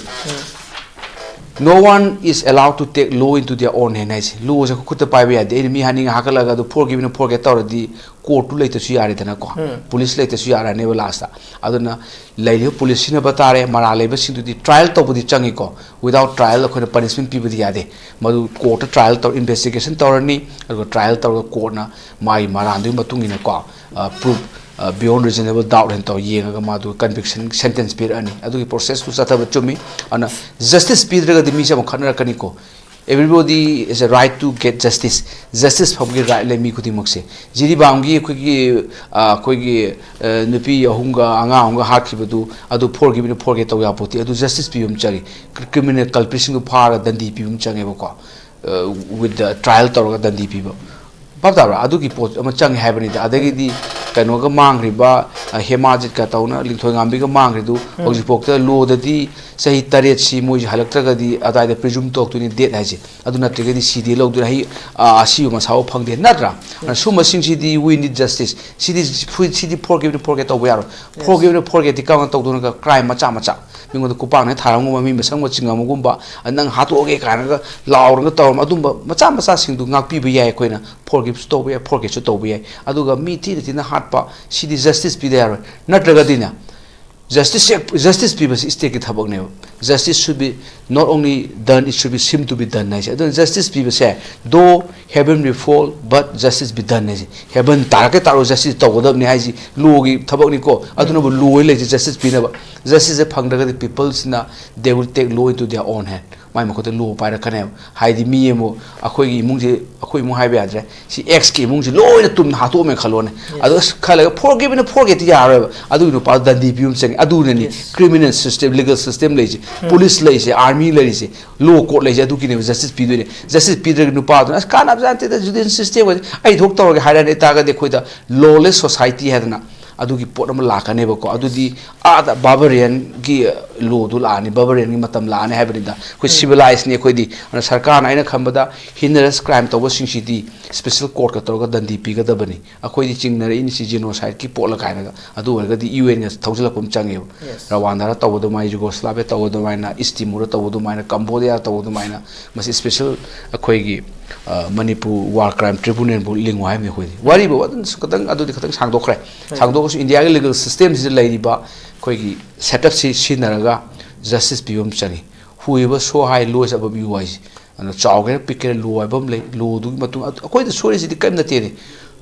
No one is allowed to take law into their own hand ꯍꯥꯏꯁꯦ꯫ ꯂꯣꯁꯦ ꯈꯨꯠꯇ ꯄꯥꯏꯕ ꯌꯥꯗꯦ꯫ ꯑꯩꯅ ꯃꯤ ꯍꯥꯠꯅꯤꯡꯉ ꯍꯥꯠꯀꯠꯂꯒ ꯑꯗꯨ forgive and forget ꯇꯧꯔꯗꯤ ꯀꯣꯔꯠꯇꯨ ꯂꯩꯇꯁꯨ ꯌꯥꯔꯦꯗꯅꯀꯣ, ꯄꯨꯂꯤꯁ ꯂꯩꯇꯁꯨ ꯌꯥꯔꯅꯦꯕ ꯂꯥꯁꯇ꯫ ꯑꯗꯨꯅ ꯂꯩꯔꯤꯕ ꯄꯨꯂꯤꯁ ꯁꯤꯟꯅꯕ ꯇꯥꯔꯦ, ꯃꯔꯥꯜ ꯂꯩꯕꯁꯤꯡꯗꯨꯗꯤ ꯇ꯭ꯔꯥꯏꯌꯦꯜ ꯇꯧꯕꯗꯤ ꯆꯪꯉꯤꯀꯣ꯫ ꯋꯤꯗꯥꯎꯠ ꯇ꯭ꯔꯥꯏꯌꯦꯜ ꯑꯩꯈꯣꯏꯅ ꯄꯅꯤꯁꯃꯦꯟ ꯄꯤꯕꯗꯤ ꯌꯥꯗꯦ꯫ ꯃꯗꯨ ꯀꯣꯔꯠꯇ ꯇ꯭ꯔꯥꯏꯌꯦꯜ ꯇꯧꯔ ꯏꯟꯚꯦꯁꯇꯤꯒꯦꯁꯟ ꯇꯧꯔꯅꯤ, ꯑꯗꯨꯒ ꯇ꯭ꯔꯥꯏꯌꯦꯜ ꯇꯧꯔꯒ ꯀꯣꯔꯠꯅ ꯃꯥꯒꯤ ꯃꯔꯥꯜꯗꯨꯒꯤ ꯃꯇꯨꯡ ꯏꯟꯅꯀꯣ, ꯄ꯭ꯔꯨꯐ ꯕꯤꯌꯣꯟ ꯔꯤꯖꯅꯦꯕꯜ ꯗꯥꯎꯠ ꯍꯥꯏꯅ ꯇꯧꯔ ꯌꯦꯡꯉꯒ ꯃꯥꯗꯨ ꯀꯟꯚꯤꯛꯁꯟ ꯁꯦꯟꯇꯦꯟꯁ ꯄꯤꯔꯛꯑꯅꯤ꯫ ꯑꯗꯨꯒꯤ ꯄ꯭ꯔꯣꯁꯦꯁꯇꯨ ꯆꯠꯊꯕ ꯆꯨꯝꯃꯤ꯫ ꯑꯗꯨꯅ ꯖꯁꯇꯤꯁ ꯄꯤꯗ꯭ꯔꯒꯗꯤ ꯃꯤꯁꯦ ꯑꯃꯨꯛ ꯈꯠꯅꯔꯛꯀꯅꯤꯀꯣ꯫ Everybody is a right to get justice. Justice ꯐꯪꯕꯒꯤ ꯔꯥꯏꯠ ꯂꯩ ꯃꯤ ꯈꯨꯗꯤꯡꯃꯛꯁꯦ꯫ ꯖꯤꯔꯤꯕꯥꯝꯒꯤ ꯑꯩꯈꯣꯏꯒꯤ, ꯑ, ꯑꯩꯈꯣꯏꯒꯤ, ꯑ, ꯅꯨꯄꯤ ꯑꯍꯨꯝꯒ ꯑꯉꯥꯡ ꯑꯍꯨꯝꯒ ꯍꯥꯠꯈꯤꯕꯗꯨ, ꯑꯗꯨ forgive and forget ꯇꯧ ꯌꯥꯄꯣꯠꯇꯦ꯫ ꯑꯗꯨ ꯖꯁꯇꯤꯁ ꯄꯤꯕ ꯑꯃ ꯆꯪꯉꯤ꯫ ꯀ꯭ꯔꯤꯃꯤꯅꯦꯜ ꯀꯜꯄ꯭ꯔꯤꯠꯁꯤꯡꯗꯨ ꯐꯥꯔꯒ ꯗꯟꯗꯤ ꯄꯤꯕ ꯑꯃ ꯆꯪꯉꯦꯕꯀꯣ꯫ ꯑ, with the trial ꯇꯧꯔꯒ ꯗꯟꯗꯤ ꯄꯤꯕ꯫ ꯚꯥꯞ ꯇꯥꯕ꯭ꯔꯥ? ꯑꯗꯨꯒꯤ ꯄꯣꯠ ꯑꯃ ꯆꯪꯉꯦ ꯍꯥꯏꯕꯅꯤꯗ꯫ ꯑꯗꯒꯤꯗꯤ ꯀꯩꯅꯣꯒ ꯃꯥꯡꯈ꯭ꯔꯤꯕ, ꯑ, ꯍꯦꯃꯥꯖꯤꯠꯀ ꯇꯧꯅ ꯂꯤꯡꯊꯣꯏꯉꯥꯝꯕꯤꯒ ꯃꯥꯡꯈ꯭ꯔꯤꯗꯨ ꯍꯧꯖꯤꯛꯐꯥꯎꯗ ꯂꯣꯗꯗꯤ ꯆꯍꯤ ꯇꯔꯦꯠꯁꯤ ꯃꯣꯏꯁꯦ ꯍꯜꯂꯛꯇ꯭ꯔꯒꯗꯤ ꯑꯗꯥꯏꯗ ꯄ꯭ꯔꯤꯖꯨꯝ ꯇꯧꯔꯛꯇꯣꯏꯅꯤ ꯗꯦꯠ ꯍꯥꯏꯁꯦ꯫ ꯑꯗꯨ ꯅꯠꯇ꯭ꯔꯒꯗꯤ ꯁꯤꯗꯤ ꯂꯧꯗꯣꯏꯅꯤ꯫ ꯍꯩ, ꯑ, ꯑꯁꯤꯕ ꯃꯁꯥꯐꯥꯎ ꯐꯪꯗꯦ ꯅꯠꯇ꯭ꯔꯥ? ꯑꯗꯨꯅ ꯁꯨꯝꯕꯁꯤꯡꯁꯤꯗꯤ we need justice꯫ ꯁꯤꯗꯤ, ꯁꯤꯗꯤ forgive and forget ꯇꯧꯕ ꯌꯥꯔꯣꯏ꯫ ꯐꯣꯔ ꯒꯤꯞ ꯑꯦꯟ ꯐꯣꯔ ꯒꯦꯠꯇꯤ ꯀꯔꯝꯅ ꯇꯧꯗꯣꯏꯅꯣ? ꯀ꯭ꯔꯥꯏꯝ ꯃꯆꯥ ꯃꯆꯥ, ꯃꯤꯉꯣꯟꯗ ꯈꯨꯄꯥꯛꯅ ꯊꯥꯔꯝꯒꯨꯝꯕ, ꯃꯤ ꯃꯁꯝꯒ ꯆꯤꯡꯉꯝꯒꯨꯝꯕ, ꯑ, ꯅꯪ ꯍꯥꯠꯇꯣꯛꯑꯒꯦ ꯀꯥꯏꯅꯒ ꯂꯥꯎꯔꯒ ꯇꯧꯔꯝꯕ ꯑꯗꯨꯝꯕ ꯃꯆꯥ ꯃꯆꯥꯁꯤꯡꯗꯨ ꯉꯥꯛꯄꯤꯕ ꯌꯥꯏ ꯑꯩꯈꯣꯏꯅ꯫ ꯐꯣꯔ ꯒꯤꯞꯁꯨ ꯇꯧꯕ ꯌꯥꯏ, ꯐꯣꯔ ꯒꯦꯠꯁꯨ ꯇꯧꯕ ꯌꯥꯏ꯫ ꯑꯗꯨꯒ ꯃꯤ ꯊꯤꯅ ꯊꯤꯅ ꯍꯥꯠꯄ, ꯁꯤꯗꯤ ꯖꯁꯇꯤꯁ ꯄꯤꯗ ꯌꯥꯔꯣꯏ꯫ ꯅꯠꯇ꯭ꯔꯒꯗꯤꯅꯦ, ꯖꯁꯇꯤꯁ, ꯖꯁꯇꯤꯁ ꯄꯤꯕꯁꯤ ꯁ꯭ꯇꯦꯠꯀꯤ ꯊꯕꯛꯅꯦꯕ꯫ Justice should be not only done, it should be seen to be done ꯍꯥꯏꯁꯦ꯫ ꯑꯗꯨꯅ ꯖꯁꯇꯤꯁ ꯄꯤꯕꯁꯦ, though heaven may fall, but justice be done ꯍꯥꯏꯁꯦ꯫ ꯍꯦꯕꯟ ꯇꯥꯔꯛꯀꯦ ꯇꯥꯔꯣ, ꯖꯁꯇꯤꯁ ꯇꯧꯒꯗꯕꯅꯤ ꯍꯥꯏꯁꯤ ꯂꯣꯒꯤ ꯊꯕꯛꯅꯤꯀꯣ꯫ ꯑꯗꯨꯅꯕꯨ ꯂꯣ ꯂꯩꯁꯦ ꯖꯁꯇꯤꯁ ꯄꯤꯅꯕ꯫ ꯖꯁꯇꯤꯁꯁꯦ ꯐꯪꯗ꯭ꯔꯒꯗꯤ ꯄꯤꯄꯜꯁꯤꯅ they will take law into their own hand꯫ ꯃꯥꯏ ꯃꯈꯨꯠꯇ ꯂꯣ ꯄꯥꯏꯔꯛꯀꯅꯦꯕ꯫ ꯍꯥꯏꯗꯤ ꯃꯤ ꯑꯃ, ꯑꯩꯈꯣꯏꯒꯤ ꯏꯃꯨꯡꯁꯦ, ꯑꯩꯈꯣꯏ ꯏꯃꯨꯡ ꯍꯥꯏꯕ ꯌꯥꯗ꯭ꯔꯦ, ꯁꯤ ꯑꯦꯛꯁꯀꯤ ꯏꯃꯨꯡꯁꯦ ꯂꯣꯏꯅ ꯇꯨꯝꯅ ꯍꯥꯠꯇꯣꯛꯑꯝꯃꯦ ꯈꯜꯂꯣꯅꯦ꯫ ꯑꯗꯣ ꯑꯁ ꯈꯜꯂꯒ ꯐꯣꯔꯒꯤꯞ ꯑꯦꯟ ꯐꯣꯔꯒꯦꯠꯇꯤ ꯌꯥꯔꯣꯏꯕ꯫ ꯑꯗꯨꯒꯤ ꯅꯨꯄꯥꯗꯣ ꯗꯟꯗꯤ ꯄꯤꯕ ꯑꯃ ꯆꯪꯉꯦ꯫ ꯑꯗꯨꯅꯅꯤ ꯀ꯭ꯔꯤꯃꯤꯅꯦꯜ ꯁꯤꯁꯇꯦꯝ, ꯂꯤꯒꯦꯜ ꯁꯤꯁꯇꯦꯝ ꯂꯩꯔꯤꯁꯦ, ꯄꯨꯂꯤꯁ ꯂꯩꯔꯤꯁꯦ, ꯑꯥꯔꯃꯤ ꯂꯩꯔꯤꯁꯦ, ꯂꯣ ꯀꯣꯔꯠ ꯂꯩꯔꯤꯁꯦ꯫ ꯑꯗꯨꯒꯤꯅꯦꯕ ꯖꯁꯇꯤꯁ ꯄꯤꯗꯣꯏꯅꯦ꯫ ꯖꯁꯇꯤꯁ ꯄꯤꯗ꯭ꯔꯒ ꯅꯨꯄꯥꯗꯨꯅ "ꯑꯁ ꯀꯥꯟꯅꯕ ꯖꯥꯠ ꯅꯠꯇꯦꯗ, ꯖꯨꯗꯤꯁꯤꯌꯦꯜ ꯁꯤꯁꯇꯦꯝ ꯑꯩ ꯊꯣꯛ ꯇꯧꯔꯒꯦ" ꯍꯥꯏꯔꯛꯑꯅꯤ ꯇꯥꯔꯒꯗꯤ ꯑꯩꯈꯣꯏꯗ ꯂꯣꯂꯦꯁ ꯁꯣꯁꯥꯏꯇꯤ ꯍꯥꯏꯗꯅ ꯑꯗꯨꯒꯤ ꯄꯣꯠ ꯑꯃ ꯂꯥꯛꯀꯅꯦꯕꯀꯣ꯫ ꯑꯗꯨꯗꯤ ꯑꯥꯗ ꯕꯥꯕꯔꯤꯌꯟꯒꯤ ꯂꯣꯗꯨ ꯂꯥꯛꯑꯅꯤ, ꯕꯥꯕꯔꯤꯌꯟꯒꯤ ꯃꯇꯝ ꯂꯥꯛꯑꯅꯤ ꯍꯥꯏꯕꯅꯤꯗ꯫ ꯑꯩꯈꯣꯏ ꯁꯤꯚꯤꯂꯥꯏꯁꯅꯤ ꯑꯩꯈꯣꯏꯗꯤ꯫ ꯑꯗꯨꯅ ꯁꯔꯀꯥꯔꯅ, ꯑꯩꯅ ꯈꯟꯕꯗ, ꯍꯤꯅꯔꯁ ꯀ꯭ꯔꯥꯏꯝ ꯇꯧꯕꯁꯤꯡꯁꯤꯗꯤ ꯁ꯭ꯄꯦꯁꯦꯜ ꯀꯣꯔꯠꯀ ꯇꯧꯔꯒ ꯗꯟꯗꯤ ꯄꯤꯒꯗꯕꯅꯤ꯫ ꯑꯩꯈꯣꯏꯗꯤ ꯆꯤꯡꯅꯔꯛꯏꯅꯤ ꯁꯤ ꯖꯦꯅꯣꯁꯥꯏꯗꯀꯤ ꯄꯣꯠꯂ ꯀꯥꯏꯅꯒ꯫ ꯑꯗꯨ ꯑꯣꯏꯔꯒꯗꯤ ꯌꯨ ꯑꯦꯟꯒ ꯊꯧꯖꯤꯜꯂꯛꯄ ꯑꯃ ꯆꯪꯉꯦꯕ꯫ ꯔꯋꯥꯟꯗꯥꯗ ꯇꯧꯕ ꯑꯗꯨꯃꯥꯏꯅ, ꯌꯨꯒꯣꯁꯂꯥꯚꯤꯌꯥ ꯇꯧꯕ ꯑꯗꯨꯃꯥꯏꯅ, ꯏꯁ ꯇꯤꯃꯣꯔꯗ ꯇꯧꯕ ꯑꯗꯨꯃꯥꯏꯅ, ꯀꯝꯕꯣꯗꯤꯌꯥꯗ ꯇꯧꯕ ꯑꯗꯨꯃꯥꯏꯅ, ꯃꯁꯤ ꯁ꯭ꯄꯦꯁꯦꯜ ꯑꯩꯈꯣꯏꯒꯤ, ꯑ, ꯃꯅꯤꯄꯨꯔ ꯋꯥꯔ ꯀ꯭ꯔꯥꯏꯝ ꯇ꯭ꯔꯤꯕꯨꯅꯦꯜꯕꯨ ꯂꯤꯡꯉꯨ ꯍꯥꯏꯕꯅꯤ ꯑꯩꯈꯣꯏꯗꯤ꯫ ꯋꯥꯔꯤꯕꯨ ꯑꯗꯨꯝ ꯈꯤꯇꯪ, ꯑꯗꯨꯗꯤ ꯈꯤꯇꯪ ꯁꯥꯡꯗꯣꯛꯈ꯭ꯔꯦ꯫ ꯁꯥꯡꯗꯣꯛꯑꯁꯨ ꯏꯟꯗꯤꯌꯥꯒꯤ ꯂꯤꯒꯦꯜ ꯁꯤꯁꯇꯦꯝꯁꯤꯗ ꯂꯩꯔꯤꯕ ꯑꯩꯈꯣꯏꯒꯤ ꯁꯦꯠꯑꯞꯁꯤ ꯁꯤꯖꯤꯟꯅꯔꯒ ꯖꯁꯇꯤꯁ ꯄꯤꯕ ꯑꯃ ꯆꯪꯉꯤ꯫ ꯍꯨꯏꯕ ꯁꯣ ꯍꯥꯏ ꯂꯣꯏꯁ ꯑꯕꯞ ꯌꯨ ꯍꯥꯏꯁꯦ꯫ ꯑꯗꯨꯅ ꯆꯥꯎꯒꯦꯔꯥ ꯄꯤꯛꯀꯦꯔꯥ ꯂꯣ ꯍꯥꯏꯕ ꯑꯃ ꯂꯩ꯫ ꯂꯣꯗꯨꯒꯤ ꯃꯇꯨꯡ ꯑꯩꯈꯣꯏꯗ ꯁꯣꯏꯔꯤꯁꯤꯗꯤ ꯀꯔꯤꯝ ꯅꯠꯇꯦꯅꯦ꯫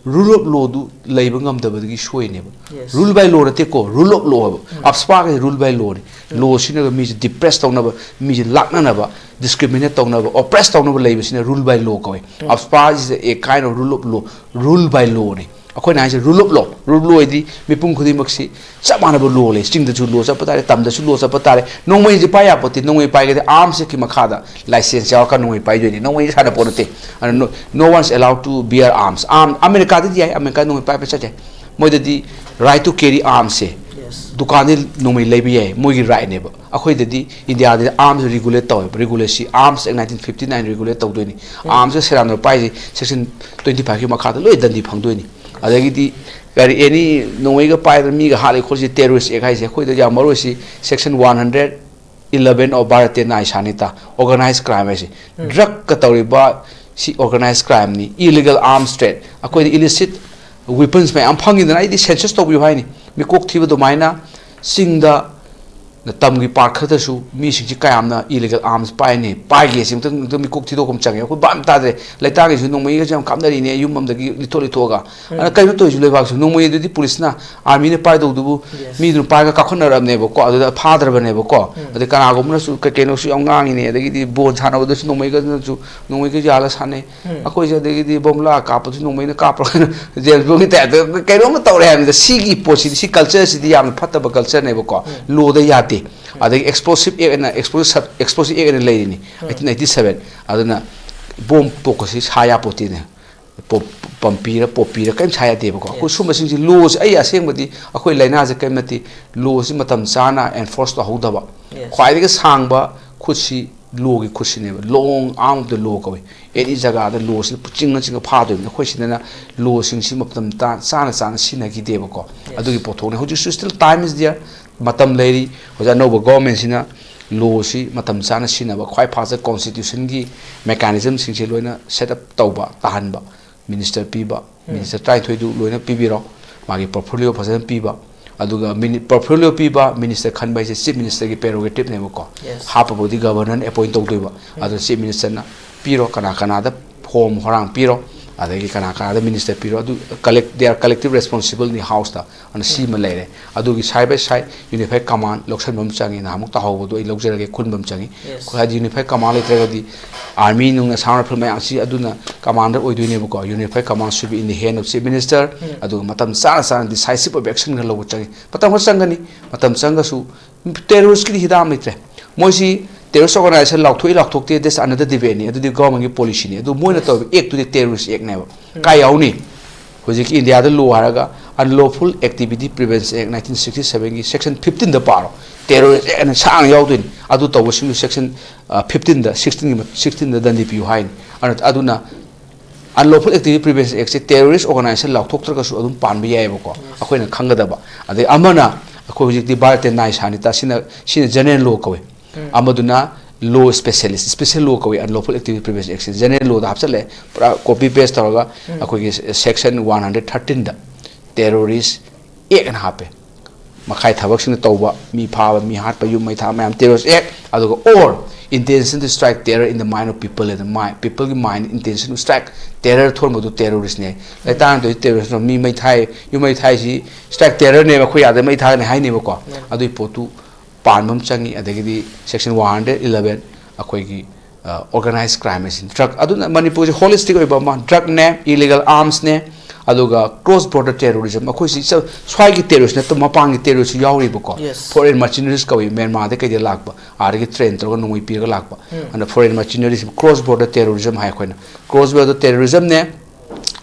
ꯔꯨꯜ ꯑꯣꯐ ꯂꯣꯗꯨ ꯂꯩꯕ ꯉꯝꯗꯕꯗꯒꯤ ꯁꯣꯏꯅꯦꯕ꯫ ꯔꯨꯜ ꯕꯥꯏ ꯂꯣ ꯅꯠꯇꯦꯀꯣ, ꯔꯨꯜ ꯑꯣꯐ ꯂꯣ ꯍꯥꯏꯕ꯫ ꯑꯞꯁꯄꯥꯒꯤ ꯔꯨꯜ ꯕꯥꯏ ꯂꯣꯅꯤ꯫ ꯂꯣꯁꯤꯅꯒ ꯃꯤꯁꯦ ꯗꯤꯄ꯭ꯔꯦꯁ ꯇꯧꯅꯕ, ꯃꯤꯁꯦ ꯂꯥꯛꯅꯅꯕ, ꯗꯤꯁꯀ꯭ꯔꯤꯃꯤꯅꯦꯠ ꯇꯧꯅꯕ, ꯑꯣꯄ꯭ꯔꯦꯁ ꯇꯧꯅꯕ ꯂꯩꯕꯁꯤꯅ ꯔꯨꯜ ꯕꯥꯏ ꯂꯣ ꯀꯧꯏ꯫ ꯑꯞꯁꯄꯥ is a kind of rule of law, rule by ꯂꯣꯅꯤ꯫ ꯑꯩꯈꯣꯏꯅ ꯍꯥꯏꯁꯦ rule of law. Rule law ꯍꯥꯏꯗꯤ ꯃꯤꯄꯨꯝ ꯈꯨꯗꯤꯡꯃꯛꯁꯤ ꯆꯞ ꯃꯥꯟꯅꯕ ꯂꯣ ꯂꯩ꯫ ꯆꯤꯡꯗꯁꯨ ꯂꯣ ꯆꯠꯄ ꯇꯥꯔꯦ, ꯇꯝꯗꯁꯨ ꯂꯣ ꯆꯠꯄ ꯇꯥꯔꯦ꯫ ꯅꯣꯡꯃꯩꯁꯦ ꯄꯥꯏ ꯌꯥꯄꯣꯠꯇꯦ꯫ ꯅꯣꯡꯃꯩ ꯄꯥꯏꯒꯗꯤ ꯑꯥꯔꯝꯁ ꯑꯦꯛꯀꯤ ꯃꯈꯥꯗ ꯂꯥꯏꯁꯦꯟꯁ ꯌꯥꯎꯔꯀꯥꯟꯗ ꯅꯣꯡꯃꯩ ꯄꯥꯏꯗꯣꯏꯅꯤ꯫ ꯅꯣꯡꯃꯩ ꯁꯥꯟꯅꯄꯣꯠ ꯅꯠꯇꯦ꯫ ꯑꯗꯨꯅ no, no one is allowed to bear arms. ꯑꯥꯔꯝ ꯑꯃꯦꯔꯤꯀꯥꯗꯗꯤ ꯌꯥꯏ, ꯑꯃꯦꯔꯤꯀꯥ ꯅꯣꯡꯃꯩ ꯄꯥꯏꯕ ꯆꯠ ꯌꯥꯏ꯫ ꯃꯣꯏꯗꯗꯤ right to carry armsꯁꯦ ꯗꯨꯀꯥꯟꯗꯤ ꯅꯣꯡꯃꯩ ꯂꯩꯕ ꯌꯥꯏ, ꯃꯣꯏꯒꯤ ꯔꯥꯏꯠꯅꯦꯕ꯫ ꯑꯩꯈꯣꯏꯗꯗꯤ ꯏꯟꯗꯤꯌꯥꯗꯗꯤ ꯑꯥꯔꯝꯁ ꯔꯤꯒꯨꯂꯦꯠ ꯇꯧꯋꯦꯕ꯫ ꯔꯤꯒꯨꯂꯦꯠꯁꯤ ꯑꯥꯔꯝꯁ ꯑꯦꯛ ꯅꯥꯏꯟꯇꯤꯟ ꯐꯤꯐꯇꯤ ꯅꯥꯏꯟ ꯔꯤꯒꯨꯂꯦꯠ ꯇꯧꯗꯣꯏꯅꯤ꯫ ꯑꯥꯔꯝꯁꯀ ꯁꯦꯔꯥꯟꯗ ꯄꯥꯏꯁꯦ ꯁꯦꯛꯁꯟ ꯇ꯭ꯋꯦꯟꯇꯤ ꯐꯥꯏꯚꯀꯤ ꯃꯈꯥꯗ ꯂꯣꯏ ꯗꯟꯗꯤ ꯐꯪꯗꯣꯏꯅꯤ꯫ ꯑꯗꯒꯤꯗꯤ ꯀꯔꯤ ꯑꯦꯅꯤ ꯅꯣꯡꯃꯩꯒ ꯄꯥꯏꯗꯅ ꯃꯤꯒ ꯍꯥꯠꯂꯤ ꯈꯣꯠꯂꯤꯁꯤ ꯇꯦꯔꯣꯔꯤꯁ ꯑꯦꯛ ꯍꯥꯏꯁꯦ꯫ ꯑꯩꯈꯣꯏꯗ ꯌꯥꯝ ꯃꯔꯨ ꯑꯣꯏꯁꯤ section one hundred eleven of Bharatiya Nyaya Sanhita, organised crime ꯍꯥꯏꯁꯦ꯫ ꯗ꯭ꯔꯒꯀ ꯇꯧꯔꯤꯕ ꯁꯤ ꯑꯣꯔꯒꯅꯥꯏꯖ ꯀ꯭ꯔꯥꯏꯝꯅꯤ꯫ ꯏꯂꯤꯒꯦꯜ ꯑꯥꯔꯝꯁ ꯇ꯭ꯔꯦꯠ, ꯑꯩꯈꯣꯏꯗ ꯏꯂꯤꯁꯤꯠ ꯋꯤꯄꯟꯁ ꯃꯌꯥꯝ ꯐꯪꯉꯤꯗꯅ꯫ ꯑꯩꯗꯤ ꯁꯦꯟꯁꯁ ꯇꯧꯕꯤꯌꯨ ꯍꯥꯏꯅꯤ꯫ ꯃꯤꯀꯣꯛ ꯊꯤꯕ ꯑꯗꯨꯃꯥꯏꯅ ꯆꯤꯡꯗ ꯅꯇꯝꯒꯤ ꯄꯥꯔꯠ ꯈꯛꯇꯁꯨ ꯃꯤꯁꯤꯡꯁꯤ ꯀꯌꯥꯝꯅ ꯏꯂꯤꯒꯦꯜ ꯑꯥꯔꯝꯁ ꯄꯥꯏꯅꯤ, ꯄꯥꯏꯒꯦ ꯁꯤ ꯑꯃꯨꯛꯇꯪ, ꯑꯃꯨꯛꯇꯪ ꯃꯤꯀꯣꯛ ꯊꯤꯗꯣꯛꯄ ꯑꯃ ꯆꯪꯉꯦ꯫ ꯑꯩꯈꯣꯏ ꯚꯥꯞ ꯇꯥꯗ꯭ꯔꯦ꯫ ꯂꯩꯇꯥꯡꯒꯤꯁꯨ ꯅꯣꯡꯃꯩꯒꯁꯦ ꯌꯥꯝ ꯀꯥꯞꯅꯔꯤꯅꯦ, ꯌꯨꯝ ꯑꯃꯗꯒꯤ ꯂꯤꯊꯣꯛ ꯂꯤꯊꯣꯛꯑꯒ꯫ ꯑꯗꯨꯅ ꯀꯩꯅꯣ ꯇꯧꯔꯤꯁꯤ, ꯂꯩꯕꯥꯛꯁꯤ ꯅꯣꯡꯃꯩ ꯑꯗꯨꯗꯤ ꯄꯨꯂꯤꯁꯅ, ꯑꯥꯔꯃꯤꯅ ꯄꯥꯏꯗꯧꯗꯨꯕꯨ ꯃꯤꯗꯨꯅ ꯄꯥꯏꯔꯒ ꯀꯥꯞꯈꯠꯅꯔꯕꯅꯦꯕꯀꯣ, ꯑꯗꯨꯗ ꯐꯥꯗ꯭ꯔꯕꯅꯦꯕꯀꯣ꯫ ꯑꯗꯩ ꯀꯅꯥꯒꯨꯝꯕꯅꯁꯨ ꯀꯩ ꯀꯩꯅꯣꯁꯨ ꯌꯥꯝ ꯉꯥꯡꯉꯤꯅꯦ, ꯑꯗꯒꯤꯗꯤ ꯕꯣꯜ ꯁꯥꯟꯅꯕꯗꯁꯨ ꯅꯣꯡꯃꯩꯒꯁꯨ, ꯅꯣꯡꯃꯩꯒ ꯌꯥꯜꯂ ꯁꯥꯟꯅꯩ꯫ ꯑꯩꯈꯣꯏꯁꯦ ꯑꯗꯒꯤꯗꯤ ꯕꯣꯝꯂꯥ ꯀꯥꯞꯄꯁꯨ ꯅꯣꯡꯃꯩꯅ ꯀꯥꯞꯄ꯭ꯔꯒꯅ ꯖꯦꯝꯁ ꯕꯣꯟꯒꯤ ꯇꯥꯏꯞꯇ ꯀꯩꯅꯣꯝꯃ ꯇꯧꯔꯦ ꯍꯥꯏꯕꯅꯤꯗ꯫ ꯁꯤꯒꯤ ꯄꯣꯠꯁꯤꯗꯤ, ꯁꯤ ꯀꯜꯆꯔꯁꯤꯗꯤ ꯌꯥꯝꯅ ꯐꯠꯇꯕ ꯀꯜꯆꯔꯅꯦꯕꯀꯣ꯫ ꯂꯣꯗ ꯌꯥꯗꯦ꯫ ꯑꯗꯒꯤ ꯑꯦꯛꯁꯄ꯭ꯂꯣꯁꯤꯞ ꯑꯦꯛ ꯑꯅ, ꯑꯦꯛꯁꯄ꯭ꯂꯣꯁꯤꯞ, ꯑꯦꯛꯁꯄ꯭ꯂꯣꯁꯤꯞ ꯑꯦꯛ ꯑꯅ ꯂꯩꯔꯤꯅꯤ, ꯑꯩꯠꯇꯤꯟ ꯑꯩꯠꯇꯤ ꯁꯚꯦꯟ꯫ ꯑꯗꯨꯅ ꯕꯣꯝ ꯄꯣꯛꯄꯁꯤ ꯁꯥ ꯌꯥꯄꯣꯠꯇꯦꯅꯦ꯫ ꯄꯣꯞ-, ꯄꯝꯄꯤꯔ ꯄꯣꯞꯄꯤꯔ ꯀꯔꯤꯝ ꯁꯥ ꯌꯥꯗꯦꯕꯀꯣ꯫ ꯑꯩꯈꯣꯏ ꯁꯨꯝꯕꯁꯤꯡꯁꯤ, ꯂꯣꯁꯤ, ꯑꯩ ꯑꯁꯦꯡꯕꯗꯤ ꯑꯩꯈꯣꯏ ꯂꯥꯏꯅꯥꯁꯦ ꯀꯔꯤꯝ ꯅꯠꯇꯦ, ꯂꯣꯁꯤ ꯃꯇꯝ ꯆꯥꯅ ꯑꯦꯟꯐꯣꯔꯁ ꯇꯧꯍꯧꯗꯕ꯫ ꯈ꯭ꯋꯥꯏꯗꯒꯤ ꯁꯥꯡꯕ ꯈꯨꯠꯁꯤ ꯂꯣꯒꯤ ꯈꯨꯠꯁꯤꯅꯦꯕ, long arm of the law ꯀꯧꯏ꯫ ꯑꯦꯅꯤ ꯖꯒꯥꯗ ꯂꯣꯁꯤꯅ ꯆꯤꯡꯉ ꯆꯤꯡꯉ ꯐꯥꯗꯣꯏꯅꯤ꯫ ꯑꯩꯈꯣꯏ ꯁꯤꯗꯅ ꯂꯣꯁꯤꯡꯁꯤ ꯃꯇꯝ ꯇꯥ-, ꯆꯥꯅ ꯆꯥꯅ ꯁꯤꯖꯤꯟꯅꯈꯤꯗꯦꯕꯀꯣ꯫ ꯑꯗꯨꯒꯤ ꯄꯣꯠꯊꯣꯛꯅꯤ꯫ ꯍꯧꯖꯤꯛꯁꯨ still time is there, ꯃꯇꯝ ꯂꯩꯔꯤ꯫ ꯍꯧꯖꯤꯛ ꯑꯅꯧꯕ ꯒꯣꯔꯃꯦꯟꯁꯤꯅ ꯂꯣꯁꯤ ꯃꯇꯝ ꯆꯥꯅ ꯁꯤꯖꯤꯟꯅꯕ, ꯈ꯭ꯋꯥꯏ ꯐꯥꯁꯇ ꯀꯣꯟꯁꯇꯤꯇ꯭ꯌꯨꯁꯟꯒꯤ ꯃꯦꯀꯥꯅꯤꯖꯝꯁꯤꯡꯁꯦ ꯂꯣꯏꯅ ꯁꯦꯠ ꯑꯞ ꯇꯧꯕ, ꯇꯥꯍꯟꯕ, ꯃꯤꯅꯤꯁꯇꯔ ꯄꯤꯕ, ꯃꯤꯅꯤꯁꯇꯔ ꯇꯔꯥꯅꯤꯊꯣꯏꯗꯨ ꯂꯣꯏꯅ ꯄꯤꯕꯤꯔꯣ, ꯃꯥꯒꯤ ꯄꯣꯔꯠꯐꯣꯂꯤꯑꯣ ꯐꯖꯅ ꯄꯤꯕ, ꯑꯗꯨꯒ ꯃꯤꯅꯤ-, ꯄꯣꯔꯠꯐꯣꯂꯤꯑꯣ ꯄꯤꯕ, ꯃꯤꯅꯤꯁꯇꯔ ꯈꯟꯕ ꯍꯥꯏꯁꯦ ꯆꯤꯐ ꯃꯤꯅꯤꯁꯇꯔꯒꯤ ꯄ꯭ꯔꯦꯔꯣꯒꯦꯇꯤꯞꯅꯦꯕꯀꯣ꯫ ꯍꯥꯞꯄꯕꯨꯗꯤ ꯒꯕꯔꯅꯔꯅ ꯑꯦꯄꯣꯏꯟ ꯇꯧꯗꯣꯏꯕ꯫ ꯑꯗꯨꯅ ꯆꯤꯐ ꯃꯤꯅꯤꯁꯇꯔꯅ ꯄꯤꯔꯣ, ꯀꯅꯥ ꯀꯅꯥꯗ ꯐꯣꯝ ꯍꯣꯔꯥꯡ ꯄꯤꯔꯣ, ꯑꯗꯒꯤ ꯀꯅꯥ ꯀꯅꯥꯗ ꯃꯤꯅꯤꯁꯇꯔ ꯄꯤꯔꯣ, ꯑꯗꯨ collect-, they are collective responsible in the House ꯇ꯫ ꯑꯗꯨꯅ ꯁꯤꯃ ꯂꯩꯔꯦ꯫ ꯑꯗꯨꯒꯤ side by side unified command ꯂꯧꯁꯟꯕ ꯑꯃ ꯆꯪꯉꯤ, ꯅꯍꯥꯟꯃꯨꯛ ꯇꯥꯍꯧꯕꯗꯣ ꯑꯩ ꯂꯧꯖꯔꯒꯦ, ꯈꯨꯟꯕ ꯑꯃ ꯆꯪꯉꯤ꯫ ꯍꯥꯏꯗꯤ unified command ꯂꯩꯇ꯭ꯔꯒꯗꯤ army ꯅꯨꯡ, ꯑꯁꯥꯝ rifle ꯃꯌꯥꯝꯁꯤ ꯑꯗꯨꯅ commander ꯑꯣꯏꯗꯣꯏꯅꯦꯕꯀꯣ꯫ Unified command should be in the hand of chief minister꯫ ꯑꯗꯨꯒ ꯃꯇꯝ ꯆꯥꯅ ꯆꯥꯅ decisive ꯑꯣꯏꯕ action ꯈꯔ ꯂꯧꯕ ꯆꯪꯉꯤ꯫ ꯃꯇꯝ ꯈꯔ ꯆꯪꯒꯅꯤ꯫ ꯃꯇꯝ ꯆꯪꯉꯒꯁꯨ terrorist ꯀꯤꯗꯤ ꯍꯤꯗꯥꯛ ꯑꯃ ꯂꯩꯇ꯭ꯔꯦ꯫ ꯃꯣꯏꯁꯤ terrorist organization ꯂꯥꯎꯊꯣꯛꯏ ꯂꯥꯎꯊꯣꯛꯇꯦ, that's another debate ꯅꯤ꯫ ꯑꯗꯨꯗꯤ government ꯀꯤ policy ꯅꯤ꯫ ꯑꯗꯨ ꯃꯣꯏꯅ ꯇꯧꯔꯤꯕ act ꯇꯨꯗꯤ terrorist act ꯅꯦꯕ꯫ ꯀꯥꯏ ꯌꯥꯎꯅꯤ? ꯍꯧꯖꯤꯛꯀꯤ ꯏꯟꯗꯤꯌꯥꯗ law ꯍꯥꯏꯔꯒ Unlawful Activity Prevention Act nineteen sixty seven ꯒꯤ section fifteen ꯗ ꯄꯥꯔꯣ꯫ Terrorist act ꯑꯅ ꯁꯥꯡꯅ ꯌꯥꯎꯗꯣꯏꯅꯤ꯫ ꯑꯗꯨ ꯇꯧꯕꯁꯤꯡꯗꯨ section, ꯑ, fifteen ꯗ, sixteen ꯒꯤ ꯃ-, sixteen ꯗ ꯗꯟꯗꯤ ꯄꯤꯌꯨ ꯍꯥꯏꯅꯤ꯫ ꯑꯗꯨꯅ, ꯑꯗꯨꯅ Unlawful Activity Prevention Act ꯁꯦ terrorist organization ꯂꯥꯎꯊꯣꯛꯇ꯭ꯔꯒꯁꯨ ꯑꯗꯨꯝ ꯄꯥꯟꯕ ꯌꯥꯏꯑꯕꯀꯣ꯫ ꯑꯩꯈꯣꯏꯅ ꯈꯪꯒꯗꯕ꯫ ꯑꯗꯩ ꯑꯃꯅ ꯑꯩꯈꯣꯏ ꯍꯧꯖꯤꯛꯇꯤ ꯚꯥꯔꯠꯇ ꯅꯥꯏ ꯁꯥꯅꯤꯇꯥ, ꯁꯤꯅ, ꯁꯤꯅ general law ꯀꯧꯏ꯫ ꯑꯃꯗꯨꯅ law specialist, special law ꯀꯧꯏ, Unlawful Activity Prevention Act ꯁꯦ꯫ General law ꯗ ꯍꯥꯞꯆꯤꯜꯂꯦ, ꯄꯨꯔꯥ copy paste ꯇꯧꯔꯒ ꯑꯩꯈꯣꯏꯒꯤ section one hundred thirteen ꯗ terrorist act ꯑꯅ ꯍꯥꯞꯄꯦ꯫ ꯃꯈꯥꯏ ꯊꯕꯛꯁꯤꯡꯅ ꯇꯧꯕ, ꯃꯤ ꯐꯥꯕ, ꯃꯤ ꯍꯥꯠꯄ, ꯌꯨꯝ ꯃꯩ ꯊꯥꯕ ꯃꯌꯥꯝ terrorist act, ꯑꯗꯨꯒ or intention to strike terror in the mind of people, in the mind, people ꯒꯤ mind intention to strike terror ꯊꯣꯟꯕꯗꯨ terrorist ꯅꯦ꯫ ꯂꯩꯇꯥꯡꯗꯣꯏ terrorist ꯅꯣ, ꯃꯤ ꯃꯩ ꯊꯥꯏ, ꯌꯨꯝ ꯃꯩ ꯊꯥꯏꯁꯤ strike terror ꯅꯦꯕ, ꯑꯩꯈꯣꯏ ꯌꯥꯗ ꯃꯩ ꯊꯥꯒꯅꯤ ꯍꯥꯏꯅꯦꯕꯀꯣ꯫ ꯑꯗꯨꯒꯤ ꯄꯣꯠꯇꯨ ꯄꯥꯟꯕ ꯑꯃ ꯆꯪꯉꯤ꯫ ꯑꯗꯒꯤꯗꯤ section one hundred eleven ꯑꯩꯈꯣꯏꯒꯤ organized crime ꯍꯥꯏꯁꯤꯅꯤ꯫ Drug ꯑꯗꯨꯅ ꯃꯅꯤꯄꯨꯔꯁꯦ holistic ꯑꯣꯏꯕ ꯑꯃ, drug ꯅꯦ, illegal arms ꯅꯦ, ꯑꯗꯨꯒ cross border terrorism, ꯑꯩꯈꯣꯏꯁꯤ ꯁ꯭ꯋꯥꯏꯒꯤ terrorist ꯅꯠꯇꯕ ꯃꯄꯥꯟꯒꯤ terrorist ꯁꯨ ꯌꯥꯎꯔꯤꯕꯀꯣ꯫ Foreign mercenaries ꯀꯧꯏ, ꯃ꯭ꯌꯥꯟꯃꯥꯔꯗ ꯀꯩꯗ ꯂꯥꯛꯄ, ꯑꯥꯗꯒꯤ train ꯇꯧꯔꯒ ꯅꯣꯡꯃꯩ ꯄꯤꯔꯒ ꯂꯥꯛꯄ꯫ ꯑꯗꯨꯅ foreign mercenaries, cross border terrorism ꯍꯥꯏ ꯑꯩꯈꯣꯏꯅ꯫ Cross border terrorism ꯅꯦ,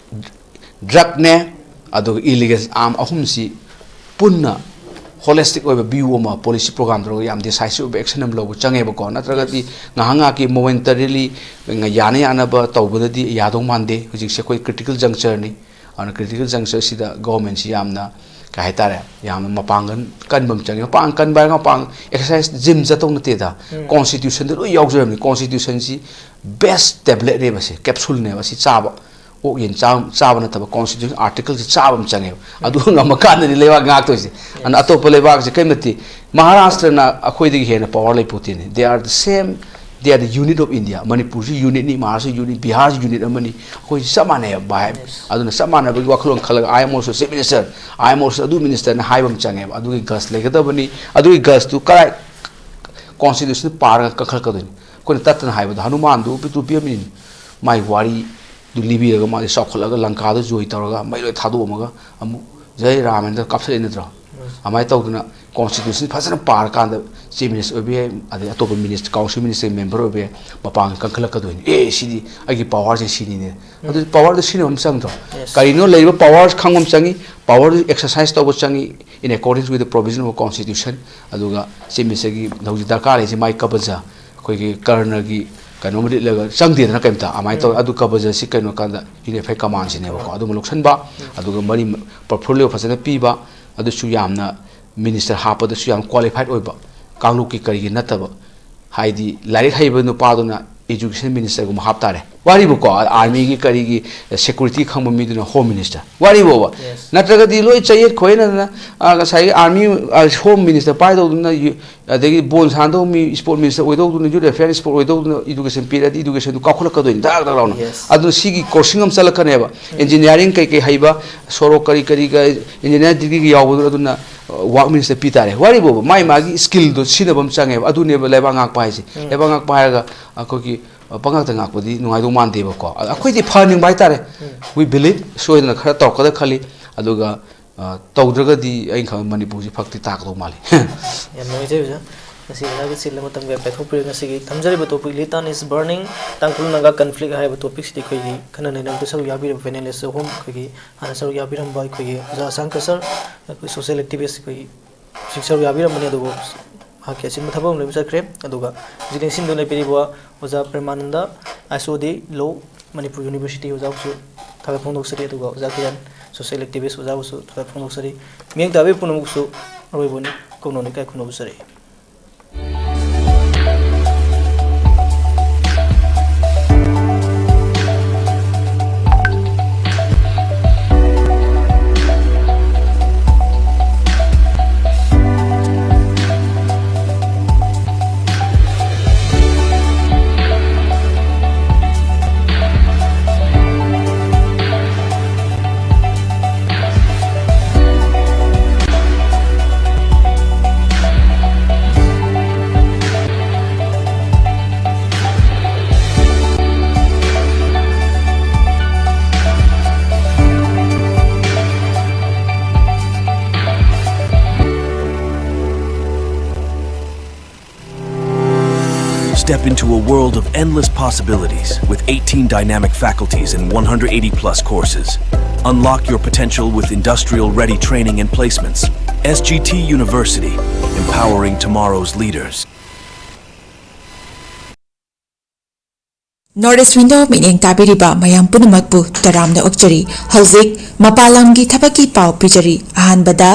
drug ꯅꯦ, ꯑꯗꯨꯒ illegal arm, ꯑꯍꯨꯝꯁꯤ ꯄꯨꯟꯅ holistic ꯑꯣꯏꯕ view ꯑꯃ, policy program ꯇꯧꯔꯒ ꯌꯥꯝ decisive ꯑꯣꯏꯕ action ꯑꯃ ꯂꯧꯕ ꯆꯪꯉꯦꯕꯀꯣ꯫ ꯅꯠꯇ꯭ꯔꯒꯗꯤ ꯉꯥꯏꯍꯥꯛ ꯉꯥꯏꯍꯥꯛꯀꯤ momentarily ꯌꯥꯅ ꯌꯥꯅꯕ ꯇꯧꯕꯗꯗꯤ ꯌꯥꯗꯧ ꯃꯥꯟꯗꯦ꯫ ꯍꯧꯖꯤꯛꯁꯦ ꯑꯩꯈꯣꯏ critical juncture ꯅꯤ꯫ ꯑꯗꯨꯅ critical juncture ꯁꯤꯗ government ꯁꯤ ꯌꯥꯝꯅ, ꯀꯩ ꯍꯥꯏꯇꯥꯔꯦ, ꯌꯥꯝꯅ ꯃꯄꯥꯡꯒꯜ ꯀꯟꯕ ꯑꯃ ꯆꯪꯉꯦ꯫ ꯃꯄꯥꯡꯒꯜ ꯀꯟꯕ ꯍꯥꯏꯔꯒ ꯃꯄꯥꯡ exercise, gym ꯆꯠꯇꯧ ꯅꯠꯇꯦꯗ꯫ Constitution ꯗ ꯂꯣꯏ ꯌꯥꯎꯖꯔꯕꯅꯤ꯫ Constitution ꯁꯤ best tablet ꯅꯦꯕ ꯁꯦ, capsule ꯅꯦꯕ꯫ ꯁꯤ ꯆꯥꯕ, ꯑꯣꯛ ꯌꯦꯟ ꯆꯥ-, ꯆꯥꯕ ꯅꯠꯇꯕ, constitution article ꯁꯤ ꯆꯥꯕ ꯑꯃ ꯆꯪꯉꯦꯕ꯫ ꯑꯗꯨ ꯉꯝꯃꯀꯥꯟꯗꯗꯤ ꯂꯩꯕꯥꯛ ꯉꯥꯛꯇꯣꯏꯁꯦ꯫ ꯑꯗꯨꯅ ꯑꯇꯣꯞꯄ ꯂꯩꯕꯥꯛꯁꯦ ꯀꯔꯤꯝ ꯅꯠꯇꯦ꯫ ꯃꯍꯥꯔꯥꯁꯇ꯭ꯔꯅ ꯑꯩꯈꯣꯏꯗꯒꯤ ꯍꯦꯟꯅ power ꯂꯩꯄꯣꯠꯇꯦꯅꯦ꯫ They are the same, they are the unit of India. ꯃꯅꯤꯄꯨꯔꯁꯨ unit ꯅꯤ, ꯃꯍꯥꯔꯥꯁꯇ꯭ꯔ unit, ꯕꯤꯍꯥꯔꯁꯨ unit ꯑꯃꯅꯤ꯫ ꯑꯩꯈꯣꯏꯁꯨ ꯆꯞ ꯃꯥꯟꯅꯩꯕ ꯚꯥꯏ꯫ ꯑꯗꯨꯅ ꯆꯞ ꯃꯥꯟꯅꯕꯒꯤ ꯋꯥꯈꯜꯂꯣꯟ ꯈꯜꯂꯒ I am also chief minister, I am also ꯑꯗꯨ minister ꯅ ꯍꯥꯏꯕ ꯑꯃ ꯆꯪꯉꯦꯕ꯫ ꯑꯗꯨꯒꯤ guts ꯂꯩꯒꯗꯕꯅꯤ꯫ ꯑꯗꯨꯒꯤ guts ꯇꯨ ꯀꯔꯥꯏ constitution ꯄꯥꯔꯒ ꯀꯟꯈꯠꯂꯛꯀꯗꯣꯏꯅꯤ? ꯑꯩꯈꯣꯏꯅ ꯇꯠꯇꯅ ꯍꯥꯏꯕꯗ ꯍꯅꯨꯃꯥꯟꯗꯨ ꯄꯤꯛꯇ꯭ꯔꯨ ꯄꯤꯛꯑꯝꯃꯤꯅꯤ꯫ ꯃꯥꯒꯤ ꯋꯥꯔꯤꯗꯨ ꯂꯤꯕꯤꯔꯒ ꯃꯥꯗꯤ ꯆꯥꯎꯈꯠꯂꯒ ꯂꯪꯀꯥꯗ ꯖꯣꯏ ꯇꯧꯔꯒ ꯃꯩ ꯂꯣꯏ ꯊꯥꯗꯣꯛꯑꯝꯃꯒ ꯑꯃꯨꯛ ꯖꯩ ꯔꯥꯃꯦꯟꯗ ꯀꯥꯞꯁꯤꯜꯂꯛꯏ ꯅꯠꯇ꯭ꯔꯣ? ꯑꯗꯨꯃꯥꯏꯅ ꯇꯧꯗꯅ constitution ꯐꯖꯅ ꯄꯥꯔꯀꯥꯟꯗ chief minister ꯑꯣꯏꯕ ꯌꯥꯏ, ꯑꯗꯩ ꯑꯇꯣꯞꯄ minister, council minister member ꯑꯣꯏꯕ ꯌꯥꯏ, ꯃꯄꯥꯡꯒꯜ ꯀꯟꯈꯠꯂꯛꯀꯗꯣꯏꯅꯤ꯫ ꯑꯦ, ꯁꯤꯗꯤ ꯑꯩꯒꯤ power ꯁꯦ ꯁꯤꯅꯤꯅꯦ꯫ ꯑꯗꯨꯗꯤ power ꯗꯨ ꯁꯤꯖꯤꯟꯅꯕ ꯑꯃ ꯆꯪꯗ꯭ꯔꯣ? ꯀꯔꯤꯅꯣ, ꯂꯩꯔꯤꯕ powers ꯈꯪꯕ ꯑꯃ ꯆꯪꯉꯤ, power ꯗꯨ exercise ꯇꯧꯕ ꯆꯪꯉꯤ, in accordance with the provision of constitution꯫ ꯑꯗꯨꯒ chief minister ꯒꯤ ꯍꯧꯖꯤꯛ ꯗꯔꯀꯥꯔ ꯂꯩꯔꯤꯁꯦ ꯃꯥꯏ ꯀꯕꯖ, ꯑꯩꯈꯣꯏꯒꯤ ꯀꯔꯅꯒꯤ ꯀꯩꯅꯣꯝ ꯂꯤꯠꯂꯒ ꯆꯪꯗꯦꯗꯅ ꯀꯩꯝꯇ, ꯑꯗꯨꯃꯥꯏꯅ ꯇꯧꯋꯦ꯫ ꯑꯗꯨ ꯀꯕꯖꯁꯤ ꯀꯩꯅꯣ ꯀꯥꯟꯗ unified command ꯁꯤꯅꯦꯕꯀꯣ꯫ ꯑꯗꯨꯃ ꯂꯧꯁꯟꯕ, ꯑꯗꯨꯒ ꯃꯔꯤ portfolio ꯐꯖꯅ ꯄꯤꯕ, ꯑꯗꯨꯁꯨ ꯌꯥꯝꯅ minister ꯍꯥꯞꯄꯗꯁꯨ ꯌꯥꯝ qualified ꯑꯣꯏꯕ, ꯀꯥꯡꯂꯨꯞꯀꯤ ꯀꯔꯤꯒꯤ ꯅꯠꯇꯕ, ꯍꯥꯏꯗꯤ ꯂꯥꯏꯔꯤꯛ ꯍꯩꯕ ꯅꯨꯄꯥꯗꯨꯅ education ministerꯒꯨꯝꯕ ꯍꯥꯞꯇꯥꯔꯦ꯫ ꯋꯥꯔꯤꯕꯀꯣ, armyꯒꯤ ꯀꯔꯤꯒꯤ security ꯈꯪꯕ ꯃꯤꯗꯨꯅ home minister꯫ ꯋꯥꯔꯤꯕꯣꯕ꯫ Yes. ꯅꯠꯇ꯭ꯔꯒꯗꯤ ꯂꯣꯏ ꯆꯌꯦꯠ ꯈꯣꯏꯅꯗꯅ, ꯑ, ꯉꯁꯥꯏꯒꯤ army, ꯑ, home minister ꯄꯥꯏꯗꯧꯗꯨꯅ ꯌꯨ-, ꯑꯗꯒꯤ ꯕꯣꯜ ꯁꯥꯟꯅꯗꯧꯕ ꯃꯤ sport minister ꯑꯣꯏꯗꯧꯗꯨꯅ, youth affairs sport ꯑꯣꯏꯗꯧꯗꯨꯅ education ꯄꯤꯔꯗꯤ educationꯗꯨ ꯀꯥꯎꯈꯠꯂꯛꯀꯗꯣꯏꯅꯤ, ꯗꯥꯛ ꯗꯥꯛ ꯂꯥꯎꯅ꯫ Yes. ꯑꯗꯨꯅ ꯁꯤꯒꯤ course ꯑꯃ ꯆꯠꯂꯛꯀꯅꯦꯕ꯫ ꯎꯝ꯫ Engineering ꯀꯩꯀꯩ ꯍꯩꯕ, ꯁꯣꯔꯣꯛ ꯀꯔꯤ ꯀꯔꯤꯒ engineer degree ꯒ ꯌꯥꯎꯕꯗꯨ ꯑꯗꯨꯅ, ꯑ, work minister ꯄꯤ ꯇꯥꯔꯦ꯫ ꯋꯥꯔꯤꯕꯣꯕ꯫ ꯃꯥꯏ ꯃꯥꯒꯤ skillꯗꯣ ꯁꯤꯖꯤꯟꯅꯕ ꯑꯃ ꯆꯪꯉꯦꯕ꯫ ꯑꯗꯨꯅꯦꯕ ꯂꯩꯕꯥꯛ ꯉꯥꯛꯄ ꯍꯥꯏꯁꯦ꯫ ꯎꯝ꯫ ꯂꯩꯕꯥꯛ ꯉꯥꯛꯄ ꯍꯥꯏꯔꯒ ꯑꯩꯈꯣꯏꯒꯤ, ꯑ, ꯄꯉꯥꯛꯇ ꯉꯥꯛꯄꯗꯤ ꯅꯨꯡꯉꯥꯏꯗꯧ ꯃꯥꯟꯗꯦꯕꯀꯣ꯫ ꯑ, ꯑꯩꯈꯣꯏꯗꯤ ꯐꯍꯟꯅꯤꯡꯕ ꯍꯥꯏꯇꯥꯔꯦ꯫ ꯎꯝ꯫ We believe ꯁꯣꯏꯗꯅ ꯈꯔ ꯇꯧꯔꯛꯀꯗ꯭ꯔ ꯈꯜꯂꯤ꯫ ꯑꯗꯨꯒ, ꯑ, ꯇꯧꯗ꯭ꯔꯒꯗꯤ ꯑꯩꯅ ꯈꯟꯕ ꯃꯅꯤꯄꯨꯔꯁꯤ ꯐꯛꯇꯤ ꯇꯥꯛꯀꯗꯧ ꯃꯥꯜꯂꯤ꯫ ꯌꯥꯝ ꯅꯨꯡꯉꯥꯏꯖꯩ ꯑꯣꯖꯥ꯫ ꯉꯁꯤ ꯑꯣꯖꯥꯒꯤ ꯆꯤꯜꯂꯕ ꯃꯇꯝꯒ ꯀꯥꯏꯊꯣꯛꯄꯤꯔꯒ ꯉꯁꯤꯒꯤ ꯊꯝꯖꯔꯤꯕ topic Litan is Burning, Tangkhul Naga Conflict ꯍꯥꯏꯔꯤꯕ topicꯁꯤꯗ ꯑꯩꯈꯣꯏꯒꯤ ꯈꯟꯅ ꯅꯩꯅꯕꯗ ꯁꯔꯨꯛ ꯌꯥꯕꯤꯔꯤꯕ panelist ꯑꯍꯨꯝ, ꯑꯩꯈꯣꯏꯒꯤ ꯍꯥꯟꯅ ꯁꯔꯨꯛ ꯌꯥꯕꯤꯔꯝꯕ ꯑꯩꯈꯣꯏꯒꯤ ꯑꯣꯖꯥ ꯑꯁꯥꯡꯀ sir, ꯑꯩꯈꯣꯏ social activist ꯑꯩꯈꯣꯏꯒꯤ ꯍꯧꯖꯤꯛ ꯁꯔꯨꯛ ꯌꯥꯕꯤꯔꯝꯕꯅꯤ, ꯑꯗꯨꯕꯨ ꯃꯍꯥꯛꯀꯤ ꯑꯆꯤꯟꯕ ꯊꯕꯛ ꯑꯃ ꯂꯩꯕ ꯆꯠꯈ꯭ꯔꯦ꯫ ꯑꯗꯨꯒ ꯍꯧꯖꯤꯛ ꯂꯦꯡꯁꯤꯟꯗꯨꯅ ꯂꯩꯕꯤꯔꯤꯕ ꯑꯣꯖꯥ ꯄ꯭ꯔꯦꯃꯥꯅꯟꯗ, ISOD Law, ꯃꯅꯤꯄꯨꯔ University ꯑꯣꯖꯥꯕꯨꯁꯨ ꯊꯥꯒꯠ ꯐꯣꯡꯗꯣꯛꯆꯔꯤ, ꯑꯗꯨꯒ ꯑꯣꯖꯥ ꯀꯤꯔꯟ, social activist ꯑꯣꯖꯥꯕꯨꯁꯨ ꯊꯥꯒꯠ ꯐꯣꯡꯗꯣꯛꯆꯔꯤ꯫ ꯃꯤꯠꯌꯦꯡ ꯇꯥꯕꯤꯕ ꯄꯨꯝꯅꯃꯛꯁꯨ ꯑꯔꯣꯏꯕ ꯑꯣꯏꯅ ꯀꯣꯝꯅꯣꯝꯅ ꯏꯀꯥꯏ ꯈꯨꯝꯅꯕ zari. Step into a world of endless possibilities with eighteen dynamic faculties and one hundred eighty plus courses. Unlock your potential with industrial ready training and placements. S G T University, empowering tomorrow's leaders. North East Window ꯃꯤꯠꯌꯦꯡ ꯇꯥꯕꯤꯔꯤꯕ ꯃꯌꯥꯝ ꯄꯨꯝꯅꯃꯛꯄꯨ ꯇꯔꯥꯝꯅ ꯑꯣꯛꯆꯔꯤ꯫ ꯍꯧꯖꯤꯛ ꯃꯄꯥꯟ ꯂꯝꯒꯤ ꯊꯕꯛꯀꯤ ꯄꯥꯎ ꯄꯤꯖꯔꯤ꯫ ꯑꯍꯥꯟꯕꯗ,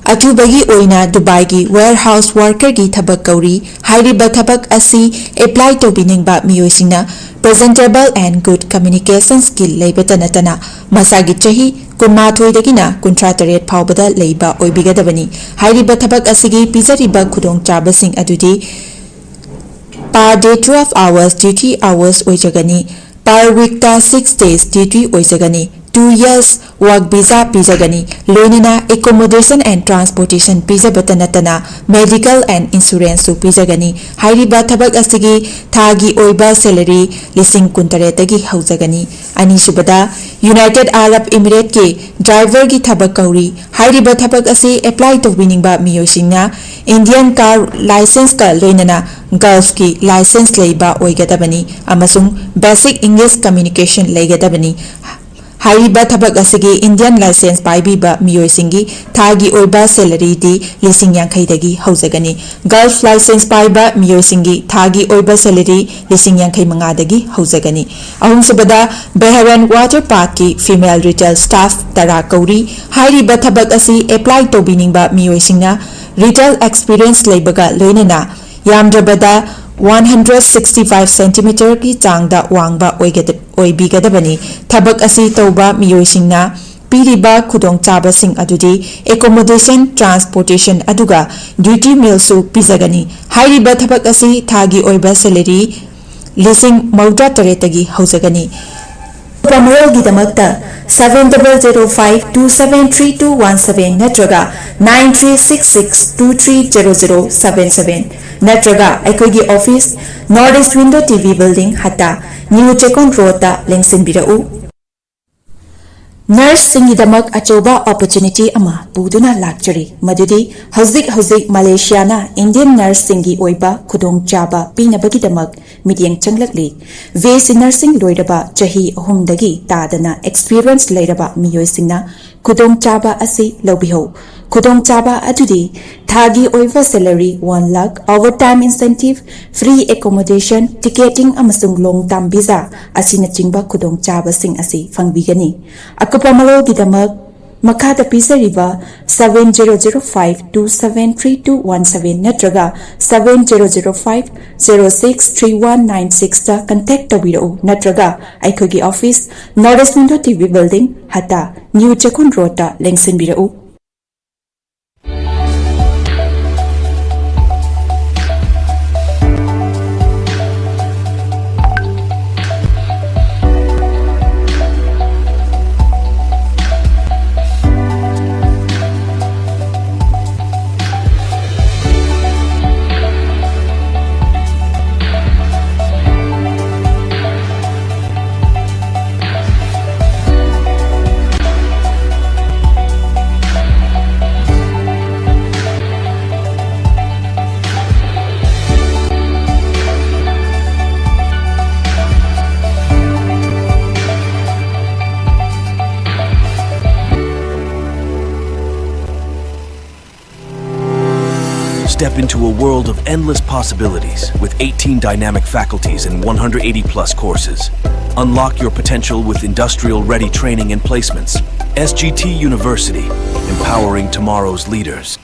ꯑꯊꯨꯕꯒꯤ ꯑꯣꯏꯅ ꯗꯨꯕꯥꯏꯒꯤ warehouse workerꯒꯤ ꯊꯕꯛ ꯀꯧꯔꯤ꯫ ꯍꯥꯏꯔꯤꯕ ꯊꯕꯛ ꯑꯁꯤ apply ꯇꯧꯕꯤꯅꯤꯡꯕ ꯃꯤꯑꯣꯏꯁꯤꯡꯅ presentable and good communication skill ꯂꯩꯕꯇ ꯅꯠꯇꯅ ꯃꯁꯥꯒꯤ ꯆꯍꯤ ꯀꯨꯟꯃꯥꯊꯣꯏꯗꯒꯤꯅ ꯀꯨꯟꯊ꯭ꯔꯥ ꯇꯔꯦꯠ ꯐꯥꯎꯕꯗ ꯂꯩꯕ ꯑꯣꯏꯕꯤꯒꯗꯕꯅꯤ꯫ ꯍꯥꯏꯔꯤꯕ ꯊꯕꯛ ꯑꯁꯤꯒꯤ ꯄꯤꯖꯔꯤꯕ ꯈꯨꯗꯣꯡꯆꯥꯕꯁꯤꯡ ꯑꯗꯨꯗꯤ per day twelve hours duty hours ꯑꯣꯏꯖꯒꯅꯤ꯫ Per weekꯇ six days duty ꯑꯣꯏꯖꯒꯅꯤ꯫ Two years work visa ꯄꯤꯖꯒꯅꯤ꯫ ꯂꯣꯏꯅꯅ accommodation and transportation ꯄꯤꯖꯕꯇ ꯅꯠꯇꯅ medical and insuranceꯁꯨ ꯄꯤꯖꯒꯅꯤ꯫ ꯍꯥꯏꯔꯤꯕ ꯊꯕꯛ ꯑꯁꯤꯒꯤ ꯊꯥꯒꯤ ꯑꯣꯏꯕ salary ꯂꯤꯁꯤꯡ ꯀꯨꯟꯇꯔꯦꯠꯇꯒꯤ ꯍꯧꯖꯒꯅꯤ꯫ ꯑꯅꯤꯁꯨꯕꯗ, United Arab Emirateꯀꯤ driverꯒꯤ ꯊꯕꯛ ꯀꯧꯔꯤ꯫ ꯍꯥꯏꯔꯤꯕ ꯊꯕꯛ ꯑꯁꯤ apply ꯇꯧꯕꯤꯅꯤꯡꯕ ꯃꯤꯑꯣꯏꯁꯤꯡꯅ Indian car licenceꯀ ꯂꯣꯏꯅꯅ Gulfꯀꯤ license ꯂꯩꯕ ꯑꯣꯏꯒꯗꯕꯅꯤ ꯑꯃꯁꯨꯡ basic English communication ꯂꯩꯒꯗꯕꯅꯤ꯫ ꯍꯥꯏꯔꯤꯕ ꯊꯕꯛ ꯑꯁꯤꯒꯤ Indian license ꯄꯥꯏꯕꯤꯕ ꯃꯤꯑꯣꯏꯁꯤꯡꯒꯤ ꯊꯥꯒꯤ ꯑꯣꯏꯕ salaryꯗꯤ ꯂꯤꯁꯤꯡ ꯌꯥꯡꯈꯩꯗꯒꯤ ꯍꯧꯖꯒꯅꯤ꯫ Gulf license ꯄꯥꯏꯕ ꯃꯤꯑꯣꯏꯁꯤꯡꯒꯤ ꯊꯥꯒꯤ ꯑꯣꯏꯕ salary ꯂꯤꯁꯤꯡ ꯌꯥꯡꯈꯩ ꯃꯉꯥꯗꯒꯤ ꯍꯧꯖꯒꯅꯤ꯫ ꯑꯍꯨꯝꯁꯨꯕꯗ, Bahrain Water Parkꯀꯤ female retail staff ꯇꯔꯥ ꯀꯧꯔꯤ꯫ ꯍꯥꯏꯔꯤꯕ ꯊꯕꯛ ꯑꯁꯤ apply ꯇꯧꯕꯤꯅꯤꯡꯕ ꯃꯤꯑꯣꯏꯁꯤꯡꯅ retail experience ꯂꯩꯕꯒ ꯂꯣꯏꯅꯅ ꯌꯥꯝꯗ꯭ꯔꯕꯗ one hundred sixty five centimeterꯒꯤ ꯆꯥꯡꯗ ꯋꯥꯡꯕ ꯑꯣꯏꯒꯗ-, ꯑꯣꯏꯕꯤꯒꯗꯕꯅꯤ꯫ ꯊꯕꯛ ꯑꯁꯤ ꯇꯧꯕ ꯃꯤꯑꯣꯏꯁꯤꯡꯅ ꯄꯤꯔꯤꯕ ꯈꯨꯗꯣꯡꯆꯥꯕꯁꯤꯡ ꯑꯗꯨꯗꯤ accommodation, transportation ꯑꯗꯨꯒ duty mealꯁꯨ ꯄꯤꯖꯒꯅꯤ꯫ ꯍꯥꯏꯔꯤꯕ ꯊꯕꯛ ꯑꯁꯤ ꯊꯥꯒꯤ ꯑꯣꯏꯕ salary ꯂꯤꯁꯤꯡ ꯃꯧꯗ꯭ꯔꯥ ꯇꯔꯦꯠꯇꯒꯤ ꯍꯧꯖꯒꯅꯤ꯫ ꯑꯀꯨꯞꯄ ꯃꯔꯣꯜꯒꯤꯗꯃꯛꯇ seven double zero five two seven three two one seven ꯅꯠꯇ꯭ꯔꯒ nine three six six two three zero zero seven seven ꯅꯠꯇ꯭ꯔꯒ ꯑꯩꯈꯣꯏꯒꯤ office, North East Window T V Building, ꯍꯠꯇꯥ, New Chekon Roadꯇ ꯂꯦꯡꯁꯤꯟꯕꯤꯔꯛꯎ꯫ Nurseꯁꯤꯡꯒꯤꯗꯃꯛ ꯑꯆꯧꯕ opportunity ꯑꯃ ꯄꯨꯗꯨꯅ ꯂꯥꯛꯆꯔꯤ, ꯃꯗꯨꯗꯤ ꯍꯧꯖꯤꯛ ꯍꯧꯖꯤꯛ ꯃꯂꯦꯁꯤꯌꯥꯅ Indian nurseꯁꯤꯡꯒꯤ ꯑꯣꯏꯕ ꯈꯨꯗꯣꯡꯆꯥꯕ ꯄꯤꯅꯕꯒꯤꯗꯃꯛ ꯃꯤꯠꯌꯦꯡ ꯆꯪꯂꯛꯂꯤ꯫ B S C nursing ꯂꯣꯏꯔꯕ ꯆꯍꯤ ꯑꯍꯨꯝꯗꯒꯤ ꯇꯥꯗꯅ experience ꯂꯩꯔꯕ ꯃꯤꯑꯣꯏꯁꯤꯡꯅ ꯈꯨꯗꯣꯡꯆꯥꯕ ꯑꯁꯤ ꯂꯧꯕꯤꯍꯧ꯫ ꯈꯨꯗꯣꯡꯆꯥꯕ ꯑꯗꯨꯗꯤ ꯊꯥꯒꯤ ꯑꯣꯏꯕ salary one lakh, overtime incentive, free accommodation, ticketing ꯑꯃꯁꯨꯡ long term visa ꯑꯁꯤꯅꯆꯤꯡꯕ ꯈꯨꯗꯣꯡꯆꯥꯕꯁꯤꯡ ꯑꯁꯤ ꯐꯪꯕꯤꯒꯅꯤ꯫ ꯑꯀꯨꯞꯄ ꯃꯔꯣꯜꯒꯤꯗꯃꯛ ꯃꯈꯥꯗ ꯄꯤꯖꯔꯤꯕ seven zero zero five two seven three two one seven ꯅꯠꯇ꯭ꯔꯒ seven zero zero five zero six three one nine sixꯇ contact ꯇꯧꯕꯤꯔꯛꯎ, ꯅꯠꯇ꯭ꯔꯒ ꯑꯩꯈꯣꯏꯒꯤ office, North East Window T V Building, ꯍꯇꯥ, New Chekkon ꯔꯣꯗꯇ ꯂꯦꯡꯁꯤꯟꯕꯤꯔꯛꯎ꯫ Step into a world of endless possibilities with eighteen dynamic faculties and one hundred eighty plus courses. Unlock your potential with industrial ready training and placements. S G T University, empowering tomorrow's leaders.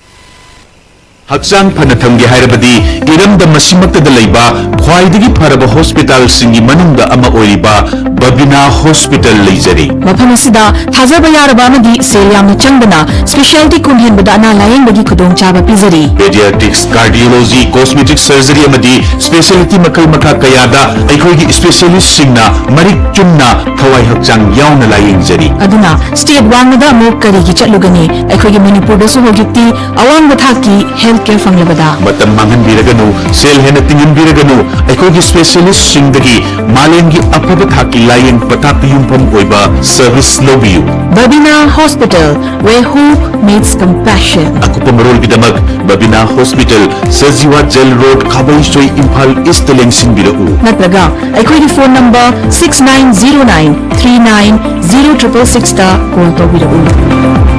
ꯍꯛꯆꯥꯡ ꯐꯅ ꯊꯝꯒꯦ ꯍꯥꯏꯔꯕꯗꯤ ꯏꯔꯝꯗꯝ ꯑꯁꯤꯃꯛꯇꯗ ꯂꯩꯕ ꯈ꯭ꯋꯥꯏꯗꯒꯤ ꯐꯔꯕ ꯍꯣꯁꯄꯤꯇꯥꯜꯁꯤꯡꯒꯤ ꯃꯅꯨꯡꯗ ꯑꯃ ꯑꯣꯏꯔꯤꯕ ꯕꯕꯤꯅꯥ ꯍꯣꯁꯄꯤꯇꯥꯜ ꯂꯩꯖꯔꯤ꯫ ꯃꯐꯝ ꯑꯁꯤꯗ ꯊꯥꯖꯕ ꯌꯥꯔꯕ ꯑꯃꯗꯤ ꯁꯦꯜ ꯌꯥꯝꯅ ꯆꯪꯗꯅ specialty ꯈꯣꯡ ꯍꯦꯟꯕꯗ ꯑꯅꯥ ꯂꯥꯌꯦꯡꯕꯒꯤ ꯈꯨꯗꯣꯡꯆꯥꯕ ꯄꯤꯖꯔꯤ꯫ Pediatrics, cardiology, cosmetic surgery ꯑꯃꯗꯤ specialty ꯃꯈꯜ ꯃꯈꯥ ꯀꯌꯥꯗ ꯑꯩꯈꯣꯏꯒꯤ specialistꯁꯤꯡꯅ ꯃꯔꯤꯛ ꯆꯨꯝꯅ ꯊꯋꯥꯏ ꯍꯛꯆꯥꯡ ꯌꯥꯎꯅ ꯂꯥꯌꯦꯡꯖꯔꯤ꯫ ꯑꯗꯨꯅ state ꯋꯥꯡꯃꯗ ꯑꯃꯨꯛ ꯀꯔꯤꯒꯤ ꯆꯠꯂꯨꯒꯅꯤ? ꯑꯩꯈꯣꯏꯒꯤ ꯃꯅꯤꯄꯨꯔꯗꯁꯨ ꯍꯧꯖꯤꯛꯇꯤ ꯑꯋꯥꯡꯕ ꯊꯥꯛꯀꯤ health care ꯐꯪꯂꯕꯗ꯫ ꯃꯇꯝ ꯃꯥꯡꯍꯟꯕꯤꯔꯒꯅꯨ, ꯁꯦꯜ ꯍꯦꯟꯅ ꯇꯤꯡꯍꯟꯕꯤꯔꯒꯅꯨ, ꯑꯩꯈꯣꯏꯒꯤ specialistꯁꯤꯡꯗꯒꯤ ꯃꯥꯂꯦꯝꯒꯤ ꯑꯐꯕ ꯊꯥꯛꯀꯤ ꯂꯥꯌꯦꯡ ꯄꯊꯥꯞꯇ ꯌꯨꯝꯐꯝ ꯑꯣꯏꯕ service ꯂꯧꯕꯤꯌꯨ꯫ Babina Hospital, where hope meets compassion. ꯑꯀꯨꯞꯄ ꯃꯔꯣꯜꯒꯤꯗꯃꯛ Babina hospital, Sajiwa jail road, Khabeisoi, Imphal east ꯂꯦꯡꯁꯤꯟꯕꯤꯔꯛꯎ꯫ ꯅꯠꯇ꯭ꯔꯒ ꯑꯩꯈꯣꯏꯒꯤ phone number six nine zero nine three nine zero triple sixꯇ call ꯇꯧꯕꯤꯔꯛꯎ꯫